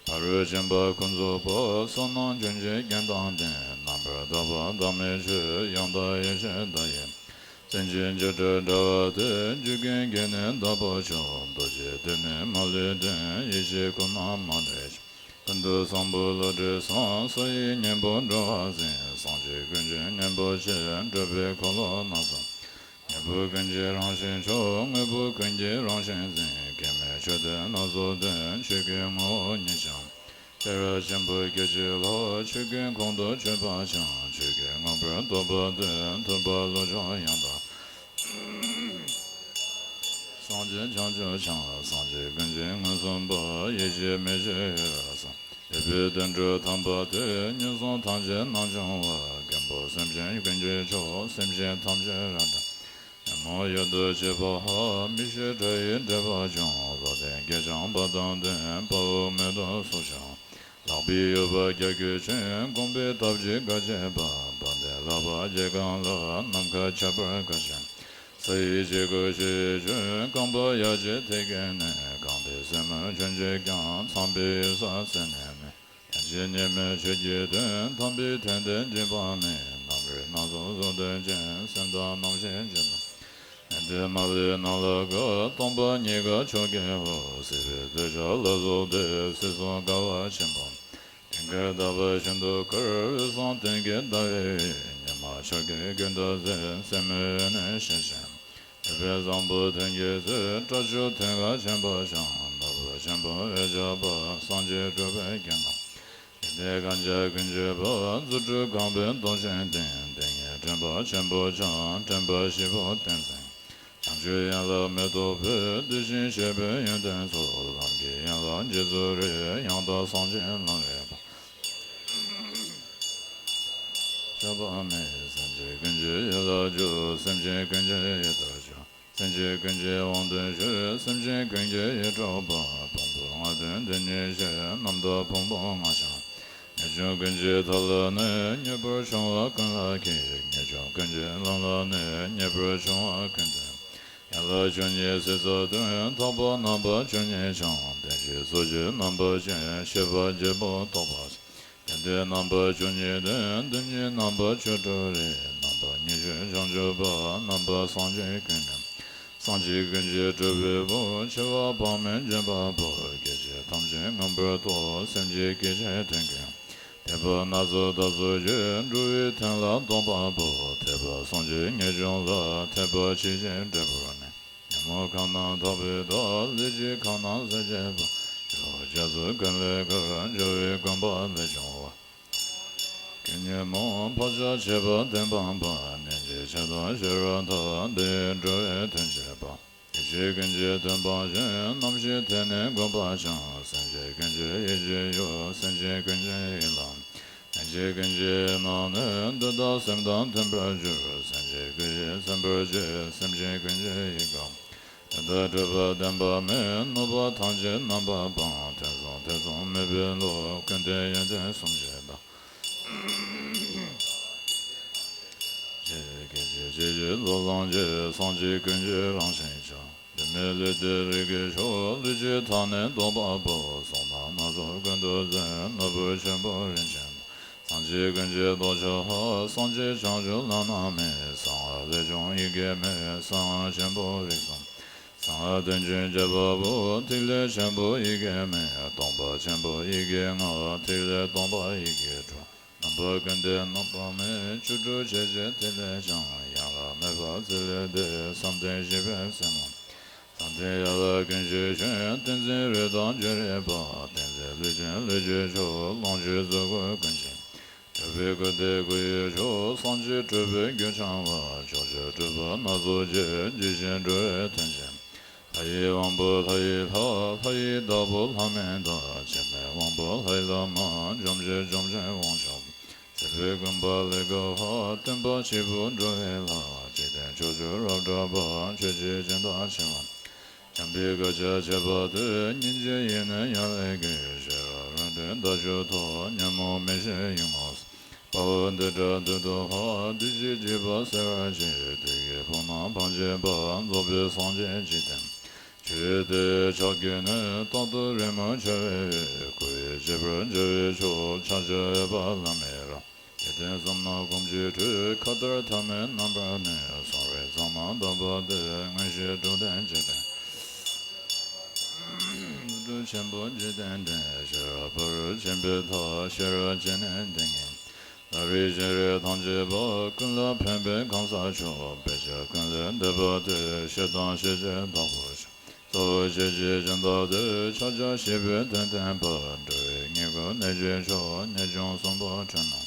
ཕ་རོལ་ཕྱིན་པ་ཀུན་རྫོགས་པ། བསོད་ནམས་ལྗོན་ཤིང་རྒྱན་དང་ལྡན། རྣམ་པར་དག་པ་བདག་མེད་ཆོས། ཡང་དག་ཡེ་ཤེས་བདག་ཡིན། སེམས་ཅན་སྒྱུ་འཕྲུལ་དྲ་བ་སྟེ། རྒྱུད་ཀུན་དགེ་ནི་བདག་པོ་མཆོག་རྡོ་རྗེ་གདན་ནི་མ་ལུས་ལྡན། ཡེ་ཤེས་སྐུ་རྣམས་མ་ལུས་ཕྱུང་། ཀུན་ཏུ་བཟང་པོ་བློ་གྲོས་བཟང་། སོ་ཡི་སྙིང་པོ་འགྲོ་བ་འཛིན། སངས་རྒྱས་ཀུན་གྱི་སྙིང་པོ་ཆེ། གྲུབ་པའི་འཁོར་ལོ་སྣ་ཚོགས། ཉེ་བར་ཀུན་གྱི་རང་བཞིན་མཆོག་དངོས་པོ་ཀུན་གྱི་རང་བཞིན་འཛིན། སྐྱེ་མེད་ཆོས་དོན་སྣ་ཚོགས་སྟོན། ཆོས་ཀུན་ངོ་བོ་ཉིད་ཀྱང་། ཤེས་རབ་ཆེན་པོ་སྐད་ཅིག་ལ། ཆོས་ཀུན་ཁོང་དུ་ཆུད་པ་འཆང་། ཆོས་ཀུན་མངོན་པར་རྟོགས་པ་སྟོན། ཐུབ་པ་བློ་མཆོག་ཡང་དག་སངས་རྒྱས་བྱང་ཆུབ་འཆང་། སངས་རྒྱས་ཀུན་གྱི་མངོན་སུམ་པ། ཡེ་ཤེས་མེ་བཞིན་འོད་རབ་བཟང་། འདས་པའི་དོན་གྲུབ་དམ་པ་སྟེ། ངན་སོང་ཐམས་ཅད་རྣམ་སྦྱོང་བ། མགོན་པོ་སེམས་ཅན་ཀུན་གྱི་མཆོག་སེམས་ཅན་ཐམས་ཅད་རང་གྲོལ། ཉོན་མོངས་ཡུལ་དུ་སྐྱེས་པ་ལྷག་མི་ཤེས་དགྲ་ཡི་སྒྲིབ་པ་སྦྱོང་། བློ་ལྡན་སྐད་ཀྱང་དཔའ་དང་ལྡན། དཔའ་བོ་མེ་ཏོག་སོགས་ཀྱང་། ལག་པའི་ཡུ་བ་རྒྱ་རྒོད་ཅན། དགོངས་པའི་སྟབས་ཀྱིས་དགའ་བྱེད་པ། དཔལ་ལྡན་ལག་པ་བརྒྱད་ཀྱང་ལ། ནམ་མཁའ་ཁྱབ་པར་དགའ་བྱེད། ས་ཡི་སྐྱེ་དགུ་ཞི་བའི་ཆོས། རྐང་པ་ཡ་གཅིག་ཐིག་གི་ནི། རྐང་པའི་སེན་མོ་ཆུན་གཅིག་ཀྱང་། ཚངས་པའི་འོད་ཟེར་ཟེར་ནས་ནི། ལྷན་ཅིག་གཉིས་མེད་ཆོས་ཀྱི་དོན། དམ་པའི་དོན་དེ་བརྗོད་པ་ནི། རྣམ་རིག་སྣ་ཚོགས་གཟུགས་དོན་ཅན། སེམས་དང་རྣམ་ཤེས་ཅན་དང་། ནད་དེ་མ་ལུས་ནང་ལ་དགའ། སྟོང་པ་ཉིད་དགའ་ཆོས་ཀྱི་འོད། སྲིད་པའི་འདོད་ཆགས་ལ་སོགས་ཏེ། སྲིད་གསུམ་དགའ་བ་ཆེན་པོ། དེ་ཀར་དག་པ་ཤིན་ཏུ་དཀར། འོད་བཟང་སྟོན་ཀའི་ཟླ་འོད་ཡིན། ཉི་མ་ཕྱོགས་ཀྱི་ཀུན་ཏུ་གཟིགས། སེན་མོའི་འོད་ནི་ཞལ་བཞིན། འོད་དཔལ་བཟང་པོ་ཐུན་གྱི་ཟེར། སྐྲ་ཕྱུར་ཐོད་རྒལ་ཆེན་པོ་འཆང་། ནོར་བུ་ཆེན་པོ་འོད་ཆགས་པ། སངས་རྒྱས་སྤྲུལ་པའི་རྒྱན་དང་། དེ་ལྟའི་གང་བྱ་ཀུན་སྤྱོད་པ། རྫུ་འཕྲུལ་གང་སྤེལ་སྟོང་བྱོན་ལྡན། དེ་ཉིད་དྲན་པ་ཆེན་པོ་འཆང་། དྲན་པ་བཞི་པོ་བསྟན་ཟིན། བྱང་ཆུབ་ཡན་ལག་མེ་ཏོག་སྤོས། དེ་བཞིན་གཤེགས་པའི་ཡོན་ཏན་ཚོགས། ལམ་གྱི་ཡན་ལག་རྗེས་སུ་རེག། ཡང་དག་སངས་རྒྱས་ལམ་རིག་པ། སྐྱོབ་པ་མེད། སེམས་ཅན་ཀུན་གྱི་ཡིད་ལ་འཇུག་སེམས་ཅན་ཀུན་གྱི་ཡིད་དུ་ཆུད། སེམས་ཅན་ཀུན་གྱི་དབང་དོན་ཞུ། སེམས་ཅན་ཀུན་གྱི་ཡིད་གྲོགས་པ། ཕུང་པོ་ལྔ་ལྡན་དེ་ཉིད་ཤེས། རྣམ་དག་ཕུང་པོ་ལྔ་འཆང་། ངེས་འབྱུང་ཀུན་གྱི་མཐའ་ལ་གནས། མྱུར་བར་འབྱུང་བ་ཀུན་ལ་མཁས། ངེས་འབྱུང་ཀུན་གྱི་ལམ་ལ་གནས། མྱུར་བར་འབྱུང་བ་ཀུན་ལྡན། ཡན་ལག་བཅུ་གཉིས་སྲིད་རྩ་བདུན། ཐེག་པ་རྣམ་པ་བཅུ་གཉིས་འཆང་། བདེན་བཞིའི་ཚོགས་ཀྱི་རྣམ་པ་ཅན། ཤེས་པ་བརྒྱད་པོ་རྟོགས་པ། དེ་ལྟའི་རྣམ་པ་བཅུ་གཉིས་ལྡན། དེ་ཉིད་རྣམ་པ་བཅུ་དྲུག་རེ། རྣམ་པ་ཉི་ཤུ་བྱང་ཆུབ་པ། རྣམ་པ་སངས་རྒྱས་ཀུན་ལྡན། སངས་རྒྱས་ཀུན་གྱི་སྤྲུལ་པའི་བུ། ཆེ་བ་དཔག་མེད་འབྱོན་པ་པོ། སྐད་ཅིག་ཐམས་ཅད་མངོན་པར་རྟོགས། སེམས་ཀྱི་སྐད་ཅིག་དོན་ཀུན། ཐེག་པ་སྣ་ཚོགས་བདག་སོགས་ཀྱི། འགྲོ་བའི་དོན་ལ་གཏོགས་པ་པོ། ཐེག་པ་སངས་རྒྱས་ངེས་འབྱུང་ལ། ཐེག་པ་ཆོས་ཀྱི་འབྲས་བུར་གནས། ཉོན་མོངས་ཁམས་རྣམས་དག་པའི་བདག་ལས་ཀྱི་ཁམས་རྣམས་སེལ་བྱེད་པ། སྐྱེ་བོ་རྒྱ་མཚོ་ཀུན་ལས་བསྐལ། འཇོ་བའི་དགོན་པ་ལས་བྱུང་བ། ཀུན་ཉོན་མོངས་བག་ཆགས་བཅས་པ་གཏན་སྤངས་པ། ནན་གྱིས་ཆགས་སྡང་ཤེས་རབ་ཐོབ། འདི་ཡིས་འགྲོ་བའི་དོན་བྱེད་པ། སྐད་ཅིག་ཀུན་གྱིས་སྟོན་པ་བཞིན། རྣམ་ཤེས་དེ་ནི་དགོངས་པ་འཆང་། སེམས་ཅན་ཀུན་གྱི་ཡིད་ཀྱི་ཡུལ། སེམས་ཅན་ཀུན་གྱི་ཡིད་ལ། སེམས་ཅན་ཀུན་གྱི་ཡིད་ལ་ནི། འདི་དག་སེམས་དང་མཐུན་པར་འགྱུར། སེམས་ཅན་ཀུན་གྱི་སེམས་པར་བྱེད། སེམས་ཅན་ཀུན་གྱི་ཡིད་ཀྱང་། དེ་ལྟར་གྲུབ་པ་བདེན་པ་མེད། གནོད་པ་ཐམས་ཅད་རྣམ་པར་སྤངས། ཐེ་ཚོམ་ཐེ་ཚོམ་མེད་པའི་བློ། ཀུན་བདེ་ཡོན་ཏན་གསུམ་གྱི་བདག་སྐད་ཅིག་གཅིག་གིས་རྫོགས་ལམ་གྱི། སངས་རྒྱས་ཀུན་གྱི་རང་བཞིན་ཀྱང་། འདི་མེད་ལུས་འདི་རིགས་ཀྱི་མཆོག་ལུས་ཀྱི་མཐའ་ནི་སྟོང་པ་པོ། གསུང་རྣམས་སྣ་ཚོགས་ཀུན་ཏུ་གསན། ནོར་བུ་ཆེན་པོ་རིན་ཆེན་སངས་རྒྱས་ཀུན་གྱི་ལྡོག་ཕྱོགས་ལྷ། སངས་རྒྱས་བྱང་ཆུབ་ལམ་རྣམ་སྨིན། གསང་བ་ལས་བྱུང་ཡི་གེ་མེད། གསང་བ་ཆེན་པོ་རིགས་གསུམ། གསང་བ་དོན་ཆེན་རྒྱས་པ་པོ། ཐིག་ལེ་ཆེན་པོ་ཡི་གེ་མེད། སྟོང་པ་ཆེན་པོ་ཡི་གེ་ལྔ། ཐིག་ལེ་སྟོང་པ་ཡི་གེ་དྲུག་རྣམ་པ་ཀུན་ཏུ་རྣམ་པར་སྨིན། བཅུ་དྲུག་ཕྱེད་ཀྱི་ཐིག་ལེ་འཆང་། ཡན་ལག་མེད་པ་ཚིག་ལས་འདས། བསམ་གཏན་བཞི་པའི་སེམས་ལ། བསམ་གཏན་ཡན་ལག་ཀུན་གྱི་ཆོས། ཏིང་འཛིན་རིགས་དང་སྤྱོད་རིགས་པ། ཏིང་འཛིན་ལུས་ཅན་ལུས་ཀྱི་མཆོག་ལོངས་སྤྱོད་རྫོགས་སྐུ་ཀུན་གྱི། སྤྲུལ་པའི་སྐུ་སྟེ་སྐུ་ཡི་མཆོག་སངས་རྒྱས་སྤྲུལ་པའི་རྒྱུ་འཆང་བ། ཕྱོགས་བཅུའི་སྤྲུལ་པ་སྣ་ཚོགས་ཀྱིས། ཇི་བཞིན་འགྲོ་བའི་དོན་བྱེད། ལྷ་ཡི་དབང་པོ་ལྷ་ཡི་ལྷ། ལྷ་ཡི་བདག་པོ་ལྷ་མིན་བདག་སྤྱན་མའི་དབང་པོ་ལྷའི་བླ་མ། འཇོམས་བྱེད་འཇོམས་ཆེན་དབང་ཕྱུག་པོ། སྲིད་པའི་ཀུན་པ་ལས་འགགས་པ། སྟོན་པ་ཆེན་པོ་འགྲོ་བའི་ལྷ། འཇིག་རྟེན་ཕྱོགས་བཅུར་རབ་གྲགས་པ། ཆོས་ཀྱི་སྦྱིན་བདག་ཆེ་བ། འཇམ་པའི་སྐད་ཆ་འཆད་པ་སྟེ། སྙིང་རྗེ་ཡིས་ནི་ཡང་ལེགས་བགྱི། ཤེས་རབ་རང་གྲོལ་མདའ་གཞུ་ཐོགས། ཉོན་མོངས་མེ་ཤིང་ཡུངས་ངོགས་སོལ། དཔའ་བོ་འདི་འདྲ་བདུད་དུ་ཕབ། བདུད་བཞིའི་འཇིགས་པ་སེལ་བར་བྱེད། བདུད་ཀྱི་ཕོ་ཉ་འཕང་བྱེད་པ། རྫོགས་པའི་སངས་རྒྱས་འཇིག་རྟེན་ཆོས་དེ་ཕྱག་རྒྱའི་སྣོད། རྟག་ཏུ་རེས་མོས་འཆའ་བའི་དབུས། སྐུ་ཡི་བྱེད་པར་འགྱུར་བའི་མཆོག་ཕྱག་བྱ་འོས་པ་བླ་མེད་རབ། འཇིག་རྟེན་གསུམ་ན་སྒོམ་བྱེད་སྤྲུལ། མཁའ་ལྟར་ཐ་མལ་རྣམ་པར་གནོན། གསང་བའི་གཙང་མ་དག་པ་སྟེ། མངོན་ཤེས་དྲུག་ལྡན་འཇིག་རྟེན། ཀླུ་སྒྲུབ་ཆེན་པོ་འཇིག་རྟེན་འདྲེན། ཤེས་རབ་ཕ་རོལ་ཕྱིན་པའི་མཐའ། ཤེས་རབ་སྤྱན་ནི་ཏིང་ངེ་འཛིན། ལྷ་རིགས་ཞིང་རིགས་ཐམས་ཅད་པ། ཀུན་ལ་ཕན་པའི་གང་ཟག་མཆོག་དཔེ་བྱད་ཀུན་ལས་འདས་པ་སྟེ། ཤེས་དང་ཤེས་བྱེད་བདག་པོ་མཆོག་གཙོ་བོ་ཤེས་བྱའི་སྦྱིན་བདག་སྟེ། ཕྱག་རྒྱ་བཞི་པོའི་དོན་བསྟན་པ། འགྲོ་བའི་ཉེས་ཀུན་གནོད་བྱེད་མཆོག་ཉེས་ལྕོགས་གསུམ་པོ་འཕྲལ་སྣང་།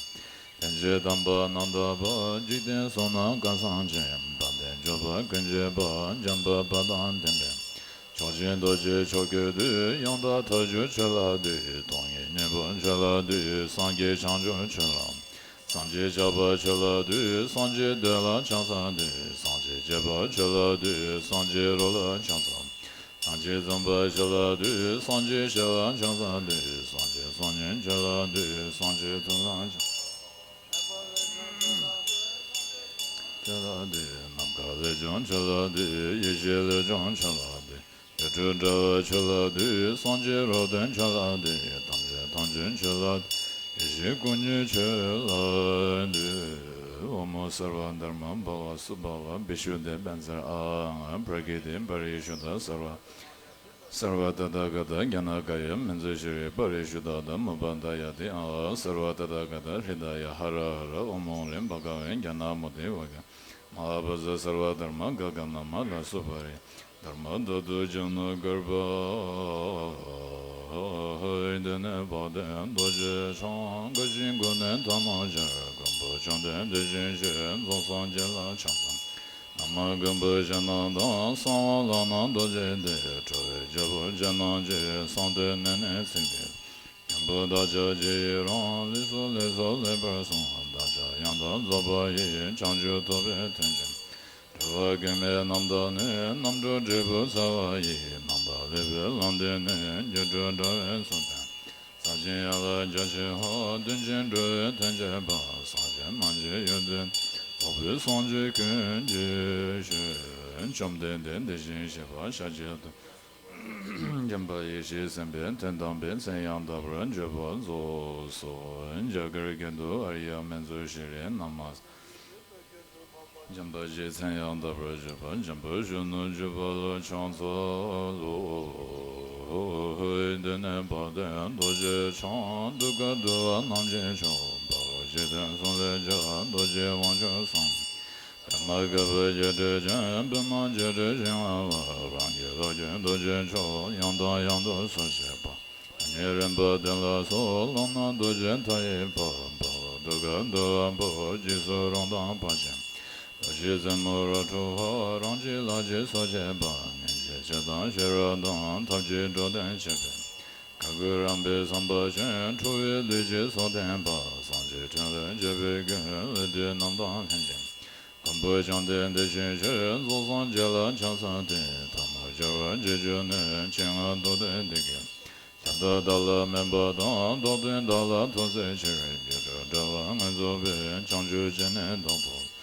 ལྷན་ཅིག་དམ་པ་རྣམ་དག་པ། འཇིག་རྟེན་གསུམ་ན་སྐལ་བཟང་ཅན། དམ་ལྡན་སྤྱོད་པ་ཀུན་བྱེད་པ། འཇམ་དཔལ་དཔའ་དང་ལྡན་པའི། མཆོག་སྦྱིན་རྡོ་རྗེ་མཆོག་གི་མཐུས། ཡང་དག་མཐར་ཐུག་ཆོས་ལ་འདུས། སྟོང་ཉིད་སྙིང་པོ་ཆོས་ལ་འདུས། སངས་རྒྱས་བྱང་ཆུབ་ཆོས་ལ། སངས་རྒྱས་ཆགས་པ་ཆོས་ལ་འདུས། སངས་རྒྱས་འདོད་ལ་ཆགས་པ་འདུས། སངས་རྒྱས་སྤྱད་པ་ཆོས་ལ་འདུས། སངས་རྒྱས་རོ་ལ་ཆགས་པ། སངས་རྒྱས་འཛིན་པ་ཆོས་ལ་འདུས། སངས་རྒྱས་ཞི་ལ་ཆགས་པ་འདུས། སངས་རྒྱས་སང་ཉིན་ཆོས་ལ་འདུས། སངས་རྒྱས་ཐུབ་ལ་ཆགས། ཆོས་ལ་འདུས། ནམ་མཁའ་ལས་བྱུང་ཆོས་ལ་འདུས། ཡེ་ཤེས་ལས་བྱུང་ཆོས་ལ་འདུས། ཡུལ་དྲུག་འདྲ་བ་ཆོས་ལ་འདུས། སངས་རྒྱས་རོ་སྟོན་ཆོས་ལ་འདུས། ཐམས་ཅད་ཐམས་ཅད་ཆོས་ལ་འདུས། ཡེ་ཤེས་སྐུ་གཉིས་ཆོས་ལ་འདུས། ཨོཾ་སརྦ་དྷརྨ་བྷ་བ་སུ་བྷ་བ་བི་ཤུདྡྷ་བཛྲ་ཨཱཿ་པྲ་ཀྲྀ་ཏི་པ་རི་ཤུདྡྷ་སརྦ། སརྦ་ཏ་ཐཱ་ག་ཏ་ཛྙཱ་ན་ཀཱ་ཡ་མཉྫུ་ཤྲཱི་པ་རི་ཤུདྡྷ་དྷརྨ་པ་དཱ་ཡ་ཏེ་ཨཱཿ་སརྦ་ཏ་ཐཱ་ག་ཏ་ཧྲཱི་ད་ཡ་ཧ་ར་ཧ་ར། ཨོཾ་ཨོཾ་ལིཾ་བྷ་ག་ཝེ་ཛྙཱ་ན་མོ་དི་ཝ་ཀ་མ་ཧཱ་བཛྲ་སརྦ་དྷརྨ་ག་ག་ན་མ་ལ་སུ་པ་རི། དྷརྨ་དྷཱ་ཏུ་ཛྙཱ་ན་གརྦྷ་ཨཱཿ་འདི་ནི་དཔལ་ལྡན་རྡོ་རྗེ་འཆང་། དགའ་བཞིའི་མགུལ་ནས་ཐལ་མོ་སྦྱར། མགོན་པོ་བཅོམ་ལྡན་དེ་བཞིན་གཤེགས། རྫོགས་སངས་རྒྱས་ལ་ཕྱག་འཚལ། ན་མ་མགོན་པོ་ཞིང་རྣམས་དང་། གསང་བ་ལྷ་རྣམས་རྡོ་རྗེ་གདན། ཁྲོ་བོའི་རྒྱལ་པོ་ཅན་རྣམས་ཀྱིས། གསང་བསྟོད་ནས་ནི་ཚིག་འདི། མགོན་པོ་བདག་ཅག་རྗེས་ཡི་རང་། ལེགས་སོ་ལེགས་སོ་ལེགས་པར་གསུངས། བདག་ཅག་ཡང་དག་རྫོགས་པ་ཡི། བྱང་ཆུབ་ཐོབ་པའི་དོན་ཀུན། འགྲོ་བ་ཀུན་མའི་རྣམ་དག་ནི། རྣམ་གྲོལ་འབྲས་བུ་ཚར་བ་ཡི། རྣམ་དག་ལེགས་པའི་ལམ་འདི་ནི། སྒྱུ་འཕྲུལ་དྲ་བའི་ཚུལ་བསྟན། ཟབ་ཅིང་ཡངས་ལ་རྒྱ་ཆེ་བ། དོན་ཆེན་འགྲོ་བའི་དོན་བྱེད་པ། སངས་རྒྱས་རྣམས་ཀྱི་ཡོན་ཏན། རྫོགས་པའི་སངས་རྒྱས་ཀུན་གྱི་ཞབས། བཅོམ་ལྡན་འདས་དེ་བཞིན་གཤེགས་པ་ཤཱཀྱ་ཐུབ། འཇམ་དཔལ་ཡེ་ཤེས་སེམས་དཔའི་དོན་དམ་པའི་མཚན་ཡང་དག་པར་བརྗོད་པ་རྫོགས་སོ། རྒྱ་གར་སྐད་དུ། ཨཱརྱ་མཉྫུ་ཤྲཱི་ནཱ་མ། འཇམ་དཔལ་གྱི་མཚན་ཡང་དག་པར་བརྗོད་པ། འཇམ་དཔལ་གཞོན་ནུ་བརྒྱུད་པ་ལ་ཕྱག་འཚལ་ལོ། འདི་ནི་དཔལ་ལྡན་རྡོ་རྗེ་འཆང་། གདུལ་དཀའ་འདུལ་བ་རྣམས་ཀྱི་མཆོག་དཔའ་བོ་འཇིག་རྟེན་གསུམ་ལས་རྒྱལ། རྡོ་རྗེ་དབང་ཕྱུག་སངས། པདྨ་དཀར་པོའི་རྒྱས་འབྲིང་ཅན། པདྨ་རྒྱས་འབྲིང་ཞིང་དབྱངས་འབར་བ། རང་གི་ལོངས་སྐུ་རྡོ་རྗེ་མཆོག་ཡང་དང་ཡང་དུ་གསོལ་བྱེད་པ། ཐ་སྙད་རིམ་པ་བདུན་ལ་སོགས། ལུང་རྣམས་རྡོ་རྗེ་མཐའ་ཡས་པ། དཔའ་བོ་ ག་འདུ་བ་པོ། རྗེས་སུ་རང་དང་བར་ཆད། རྡོ་རྗེ་རྩེ་མོ་རབ་འཁྲུགས་པ། རང་གཅེས་ལྷ་གཅེས་སྲོག་གཅེས་པ། གཉེན་གཅེས་ཆེ་དང་ཤེས་རབ་དང་། ཐབས་ཀྱིས་འགྲོ་དོན་བྱེད་པའི། ག་གུ་རམས་པའི་བསམ་པ་ཅན། ཁྲོ་བོའི་ལུས་ཀྱི་ཚོགས་ལྡན་པ། སངས་རྒྱས་ཕྲིན་ལས་འཇུག་པའི་མགོན། ལས་དུས་རྣམས་དང་ལྷན་ཅིག་མགོན་པོ་བཅོམ་ལྡན་འདས་ཞེས་བྱ། རྫོགས་སངས་རྒྱས་ལ་ཕྱག་འཚལ་ཏེ། ཐལ་མོ་སྦྱར་བ་བརྗིད་གྱུར་ནས། སྤྱན་སྔར་རྡོར་གདན་འདི་སྐད། ཁྱབ་བདག་བདག་ལ་སྨན་པ་དང་། བདག་མདུན་བདག་ལ་ཐུགས་བརྩེ་ཆེར། སྒྱུ་འཕྲུལ་དྲ་བ་ངོས་འཛུགས་པའི། བྱང་ཆུབ་སྤྱན་ནི་བདག་ཏུ།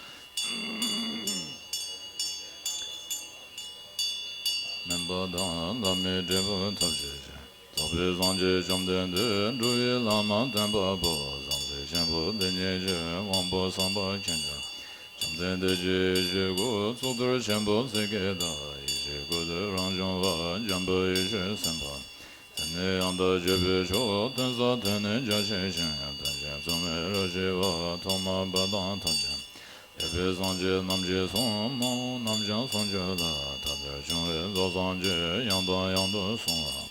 སྨན་པ་དང་། ལྷ་མིའི་འབྲས་བུ་ཐོབ་བྱེད་ཅིང་། རྫོགས་པའི་སངས་རྒྱས་བཅོམ་ལྡན་འདས། འགྲོ་བའི་ལམ་སྟོན་པ་པོ། བྱང་སེམས་ཆེན་པོ་འདི་ཉིད་ཀྱི། དབང་པོ་བསམ་པ་མཁྱེན་ཅིང་། བཅོམ་ལྡན་འདས་ཀྱི་ཡེ་ཤེས་སྐུ། གཙུག་ཏོར་ཆེན་པོ་ཚིག་གི་བདག་ཡེ་ཤེས་སྐུ་དེ་རང་བྱུང་བ། འཇམ་དཔལ་ཡེ་ཤེས་སེམས་དཔའ། དེ་ནས་ཡང་དག་བརྗོད་པའི་མཆོག་དོན་ཟབ་དོན་ནི་རྒྱ་ཆེ་ཞིང་། དོན་ཆེན་མཚུངས་མེད་རབ་ཞི་བ། ཐོག་མ་བར་དང་མཐའ་ཅན། འདས་པའི་སངས་རྒྱས་རྣམས་ཀྱིས་གསུངས། མ་འོངས་རྣམས་ཀྱང་གསུང་གྱུར་ལ། ད་ལྟར་བྱུང་བའི་རྫོགས་སངས་རྒྱས། ཡང་དང་ཡང་དུ་གསུང་བ།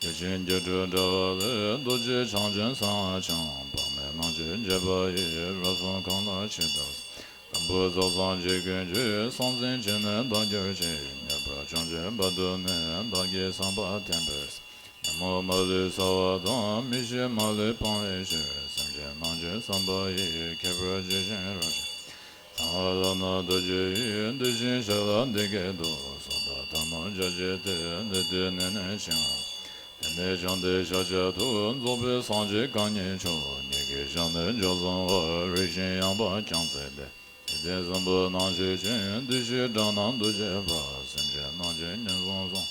བརྒྱ་བྱིན་སྒྱུ་འཕྲུལ་དྲ་བ་ལས། རྡོ་རྗེ་འཆང་ཆེན་གསང་བ་འཆང་། དཔག་མེད་ལོངས་སྤྱོད་འབྱེད་པ་ཡིས། རབ་གསུངས་གང་ལ་ཇི་ལྟར། དང་པོ་རྫོགས་སངས་རྒྱས་ཀུན་གྱི། གསང་ཆེན་ཆོས་ནི་བདག་གྱུར་ཅིག་མཉན་པར་སྤྱོད་ཕྱིར་བར་དུ་ནི། བདག་གིས་བསམ་པ་དེ་འགྲུབ། ཉོན་མོངས་མ་ལུས་སེལ་བ་དང་། མི་ཤེས་མ་ལུས་སྤང་བའི་ཕྱིར། སེམས་ཅན་རྣམས་ཀྱི་བསམ་པ་ཡི། ཁྱད་པར་ཇི་བཞིན་རབ་ཞི། གསང་བ་ལམ་སྣ་རྡོ་རྗེ་ཡིས། འདི་བཞིན་གཤེགས་ལ་འདི་སྐད་དུ། སོ་ཐར་ཐལ་མོ་སྦྱར་བྱས་ཏེ། འདི་དུས་ནས་ནི་འཆིང་བ། དེ་ནས་བྱུང་སྟེ་ཕྱག་རྒྱ་ཐོབ། རྫོགས་པའི་སངས་རྒྱས་གང་ཉིད་མཆོག་ཉིད་ཀྱི་ཞལ་ནས་མཇུག་བཟུང་བ། རིགས་ཤིང་ཡངས་པ་རྐྱང་བརྩེགས་ཏེ། འཇིག་རྟེན་གསུམ་པོ་སྣང་བྱེད་ཅིང་། བདེ་གཤེགས་སྒྲ་རྣམས་ཐོས་བྱེད་པ། སེམས་ཅན་རྣམས་ཀྱི་ངན་སོང་གསུམ།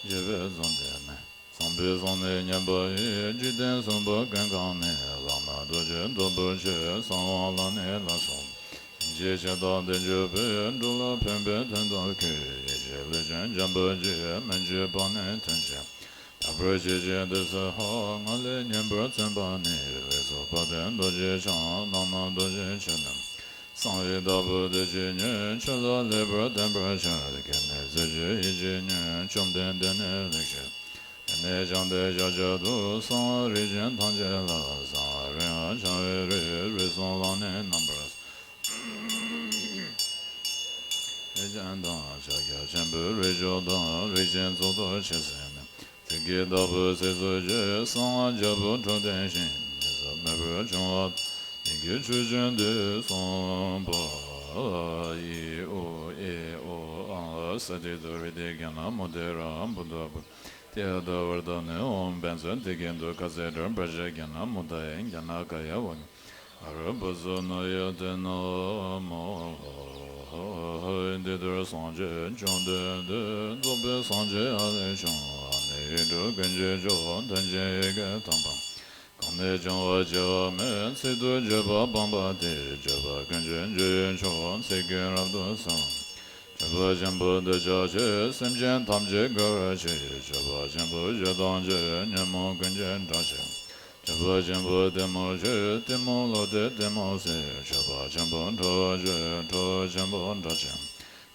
ཞེས་པའི་གཟུངས་འདི་ནི། བསམ་པའི་གཟུངས་ནི་མཉན་པ་ཡིས། འཇིག་རྟེན་གསུམ་པོ་ཀུན་གང་ནས། ལམ་སྣ་རྡོ་རྗེ་རྡོ་རྗེ་ཆེ། གསང་བ་ལ་ནི་ལ་སོགས། ཡིན་གྱི་ཆོས་རྟགས་འདི་འཇུག་པའི། འགྲོ་ལ་ཕན་པའི་དོན་དུ་ཁྱོད། ཡེ་ཤེས་ལུས་ཅན་འཇམ་དཔལ་གྱིས། སྨན་གྱི་བར་ནི་ཐུན་གཅིག་དག་པར་བྱེད་ཅིང་འདི་སུ་ཧ། ང་ལས་ཉན་པར་བརྩོན་པ་ནི། ལེགས་སོ་དཔལ་ལྡན་རྡོ་རྗེ་འཆང་། ནང་ན་རྡོ་རྗེ་ཆེ་ནི། གསང་བའི་བདག་པོ་དེ་ཇི་སྙེད། ཆོས་ལ་ལེགས་པར་བསྟན་པར་བྱ། ཁྱེད་ནི་གཟིགས་ཤིག་ཡིད་ཀྱིས་ཉོན། བཅོམ་ལྡན་འདས་ནི་ལེགས་བཤད། དེ་ནས་བྱུང་སྟེ་ཕྱག་རྒྱ་ཐོབ། གསང་བ་རིགས་ཅན་ཐམས་ཅད་ལ། གསང་བ་རིགས་ལྔ་འཆང་བའི་རིགས། རིགས་གསུམ་ལ་ནི་རྣམ་པར། རིགས་ཅན་དང་ཕྱག་རྒྱ་ཆེན་པོའི་རིགས་མཆོག་དང་། རིགས་ཅན་གཙུག་ཏོར་ཆེ་ཟེར་ནས། ཚིག་གི་བདག་པོ་ཚིགས་སུ་བཅད། གསང་བ་རྒྱལ་པོ་དྲུག་ལྡན་ཞིང་། གཉིས་སུ་མེད་པར་བྱུང་བ། ཡིད་ཀྱི་ཆོས་ཅན་འདི་གསུངས་པ། ཨི་ཨུ་ཨེ་ཨོ་ཨ་ལ་ས་ཏི་དོ་རི་ཏི་ག་ན་མོ་ཏི་ར་བུ་དྷ་བུ་ཏི་ཡ་ད་བར་ད་ནི་ཨོམ་བན་ཚ་ཏི་གི་འདུ་ཁ་ཚེ་དྲར་བར་ཞ་ག་ན་མོ་ད་ཡ་ག་ན་ག་ཡ་བ་ནི། ཨ་ར་བ་ཟ་ན་ཡ་ཏེ་ན་མོ། འདི་ལྟར་སངས་རྒྱས་བཅོམ་ལྡན་འདས། རྫོགས་པའི་སངས་རྒྱས་ཨ་ལས་བྱུང་། ཨ་ནི་ཡིག་དྲུག་ཀུན་གྱི་མཆོག་དོན་ཆེན་ཡི་གེ་དམ་པ། གང་ནས་བྱུང་བ་སྐྱེ་བ་མེད། ཚིག་ཏུ་བརྗོད་པ་སྤངས་པ་སྟེ། བརྗོད་པ་ཀུན་གྱི་རྒྱུ་ཡི་མཆོག་ཚིག་ཀུན་རབ་ཏུ་གསལ་བ། སྤྱོད་པ་ཆེན་པོ་འདི་ཕྱག་བྱེད། སེམས་ཅན་ཐམས་ཅད་དགའ་བར་བྱེད། སྤྱོད་པ་ཆེན་པོ་ཞེ་སྡང་བྱེད། ཉོན་མོངས་ཀུན་གྱི་དགྲ་བྱེད། སྤྱོད་པ་ཆེན་པོ་གཏི་མུག་ཆོས། གཏི་མུག་བློ་སྟེ་གཏི་མུག་སེལ། སྤྱོད་པ་ཆེན་པོ་ཁྲོ་བོ་ཆོས། ཁྲོ་བོ་ཆེན་པོ་དགྲ་ཆོས།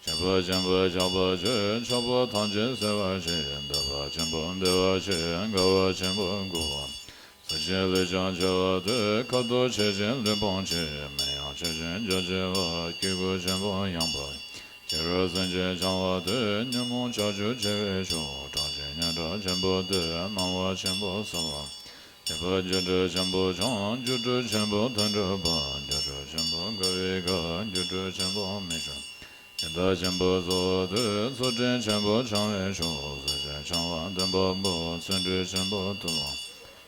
སྤྱོད་པ་ཆེན་པོ་ཆགས་པ་ཆོས། ཆགས་པ་ཐམས་ཅད་སེལ་བར་བྱེད། འདོད་པ་ཆེན་པོ་བདེ་བ་ཆེ། དགའ་བ་ཆེན་པོ་མགུ་བ། ཟོ་ཞིང་བླུད་ཅིང་འཆི་བ་སྟེ། ཁ་དོག་ཆེ་ཞིང་ལུས་ཕུང་ཆེ། མིག་ཡང་ཆེ་ཞིང་རྒྱ་ཆེ་བ། སྐྱེ་དགུ་ཆེན་པོ་ཡངས་པ། ཤེས་རབ་སེམས་ཅན་འཆང་བ་སྟེ། ཉོན་མོངས་ཆགས་སྤྱོད་ཆེ་བའི་མཆོག་གྲགས་ཆེན་སྙན་གྲགས་ཆེན་པོ་སྟེ། སྣང་བ་ཆེན་པོ་གསལ་བ། སྡིག་པ་སྒྱུ་འཕྲུལ་ཆེན་པོ་འཆང་། སྒྱུ་འཕྲུལ་ཆེན་པོ་དོན་གྲུབ་པ། སྒྱུ་འཕྲུལ་ཆེན་པོ་དགའ་བའི་དགའ། སྒྱུ་འཕྲུལ་ཆེན་པོ་མི་སྐྱོ། ཉི་ཟླ་ཆེན་པོ་གཙོ་བོ་སྟེ། ཚུལ་ཁྲིམས་ཆེན་པོ་འཆང་བའི་མཆོག་ཚུལ་ཁྲིམས་འཆང་བ་སྟོན་པ་པོ། བརྩོན་འགྲུས་ཆེན་པོ་ཐུབ་པ།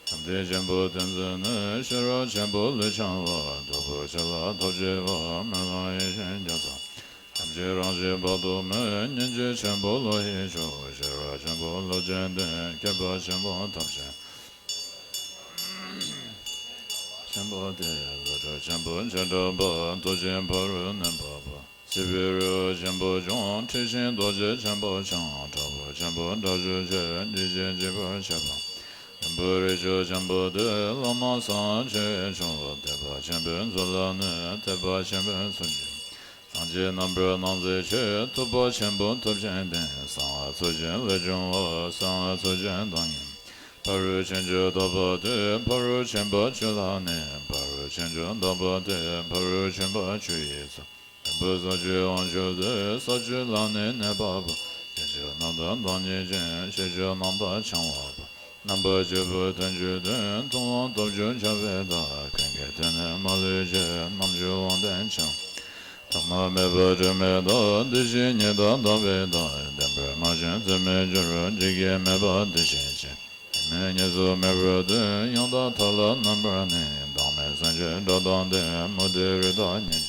བྱམས་སྡིག་ཆེན་པོ་བསྟན་འཛིན་ནི། ཤེས་རབ་ཆེན་པོ་ལུས་འཆང་བ། སྟོབས་པོ་ཆེ་ལ་ཐོབ་བྱེད་པ། སྨོན་ལམ་ཡིད་བཞིན་རྒྱ་མཚོ། ཐམས་ཅད་རང་བཞིན་དཔག་ཏུ་མེད། སྙིང་རྗེ་ཆེན་པོ་བློ་ཡི་མཆོག་ཤེས་རབ་ཆེན་པོ་བློ་ཅན་ལྡན། མཁས་པ་ཆེན་པོ་ཐབས་ཤེས་ཆེན་པོ་སྟེ། བློ་གྲོས་ཆེན་པོ་མཆེད་གྲགས་པ། ཐུགས་རྗེ་ཕ་རོལ་གནོན་པ་པོ། སྲིད་པའི་རི་བོ་ཆེན་པོ་སྐྱོང་། འཁྲི་ཤིང་རྡོ་རྗེ་ཆེན་པོ་འཆང་། དྲག་པོ་ཆེན་པོ་དགྲ་བཅོམ་བྱེད། འཇིགས་བྱེད་འཇིགས་པར་བྱེད་པ། རིང་པོ་རིགས་ཆུང་ཆེན་པོ་སྟེ། བླ་མ་གསང་བ་ཆེ་བའི་མཆོག་དད་པ་ཆེན་པོའི་མཛོད་ལ་གནོན། དད་པ་ཆེན་པོའི་མཚོན་ཆ། སངས་རྒྱས་རྣམ་པར་སྣང་མཛད་ཆེ། ཐུབ་པ་ཆེན་པོ་ཐུབ་ཅིང་ལྡན། གསང་བ་ཚུལ་ཅན་ལས་བྱུང་བ། གསང་བ་ཚུལ་ཅན་བདག་ཉིད། ཕ་རོལ་ཕྱིན་བཅུ་ཐོབ་པ་དེ། ཕ་རོལ་ཕྱིན་པ་བཅུ་ལ་ནི། ཕ་རོལ་ཕྱིན་བཅུ་ཐོབ་པ་དེ། ཕ་རོལ་ཕྱིན་པ་བཅུ་ཡི་ཚོགས། བདུན་པོ་ས་བཅུའི་དབང་ཕྱུག་དེ། ས་བཅུ་ལ་ནི་གནས་པ་པོ། ཤེས་བཅུ་རྣམ་དག་བདག་ཉིད་ཅན། ཤེས་བཅུ་རྣམ་དག་འཆིང་བ་པོ། རྣམ་པ་བཅུ་པོ་དོན་བཅུ་དོན། མཐོང་བ་སྟོབས་བཅུ་ཁྱབ་པའི་བདག་ཀུན་གྱི་དོན་ནི་མ་ལུས་ཆེ། རྣམ་བཅུ་དབང་ལྡན་འཆིང་། ཐ་མ་མེད་པ་སྒྲིབ་མེད་བདག་འདུ་ཤེས་ཉིད་དང་ལྡན་པའི་བདག་བདེན་པར་སྨྲ་ཞིང་བརྩོན་མི་འགྱུར། འཇིགས་སྐྱེ་མེད་པ་འདུ་ཤེས་ཆེ། ཡེངས་མེད་གཉིས་སུ་མེད་པར་སྟོན། ཡང་དག་མཐའ་ལ་རྣམ་པར་གནས། བདག་མེད་སེམས་ཅན་དགྲ་དང་ལྡན། མུ་སྟེགས་རི་དྭགས་ཉིད།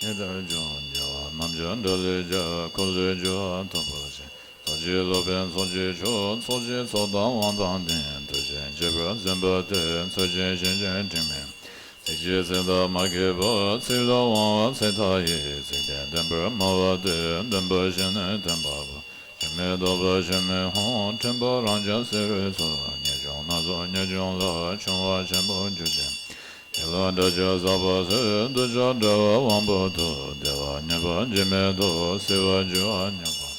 ཉི་ལྟར་འབྱུང་། རྒྱལ་བ་རྣམས་ཀྱང་དགྲ་ལས་རྒྱལ། འཁོར་ལོས་སྒྱུར་བ་ཐུབ་པ་ཆེ། ཚོགས་ཀྱི་སློབ་དཔོན་ཚོགས་ཀྱི་མཆོག་ཚོགས་ཀྱི་ཚོགས་དང་དབང་དང་ལྡན། མཐུ་ཆེན་གཅེས་པར་འཛིན་པ་སྟེ། ཚུལ་ཆེན་ཞིང་ཆེན་དྲི་མེད། ཚིག་གཅིག་ཚིག་དང་མ་སྐྱེས་པ། ཚིག་ལ་དབང་བ་ཚིག་མཐའ་ཡས། ཚིག་དོན་བདེན་པར་སྨྲ་བ་སྟེ། བདེན་པ་བཞི་ནི་སྟོན་པ་པོ། ཞེན་མེད་རྟོག་པ་ཞེན་མེད་ཧཱུྃ། ཕྲེང་བ་རང་བྱུང་སེ་རོའི་ཚོགས། ངེས་འབྱུང་སྣ་ཚོགས་ངེས་འབྱུང་ལ། འབྱུང་བ་ཆེན་པོ་རྒྱུ་ཅན། ཡན་ལག་དགྲ་བཅོམ་ཟག་པ་སོལ། འདོད་ཆགས་བྲལ་བ་དབང་པོ་ཐོབ། བདེ་བ་རྙེད་པ་འཇིགས་མེད་ཐོབ། སྲིད་པ་རྒྱུ་བ་ཉམས་པ།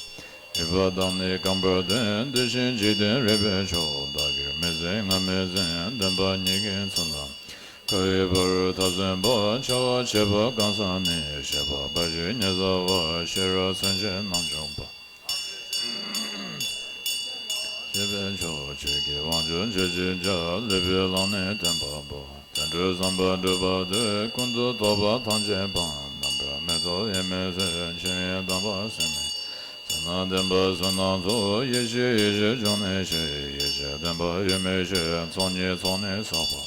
རིག་པ་དང་ནི་རྐང་པར་ལྡན། བདེ་གཤེགས་འཇིག་རྟེན་རིག་པའི་མཆོག་བདག་གིར་མི་འཛིན་ང་མི་འཛིན། བདེན་པ་ཉིད་ཀྱིས་མཚོན་ལ། ཁ་ཡི་ཕ་རོལ་མཐར་སོན་པ། འཆི་བ་འཆི་བ་གང་ཟག་ནི། ཤེས་པ་འབའ་ཞིག་ཉེར་ཟ་བ། ཤེས་རབ་མཚོན་ཆའི་རྣམ་འཇོམས་པ། ཞེས་པའི་མཆོག་ཆོས་ཀྱི་དབང་ཕྱུག་ཆོས་ཀྱི་རྒྱལ། ལེགས་པའི་ལམ་ནི་སྟོན་པ་པོ། དོན་གྲུབ་བསམ་པ་འགྲུབ་པ་སྟེ། ཀུན་ཏུ་རྟོག་པ་ཐམས་ཅད་སྤངས། རྣམ་པར་མི་རྟོག་ཡེངས་མི་སེལ། ཆོས་དབྱིངས་དམ་པ་བསམ་མི། བསོད་ནམས་ལྡན་པ་བསོད་ནམས་ཚོགས། ཡེ་ཤེས་ཡེ་ཤེས་འབྱུང་གནས་ཤེས། ཡེ་ཤེས་ལྡན་པ་ཡོད་མེད་ཤེས། ཚོགས་གཉིས་ཚོགས་ནི་ཚོགས་པ།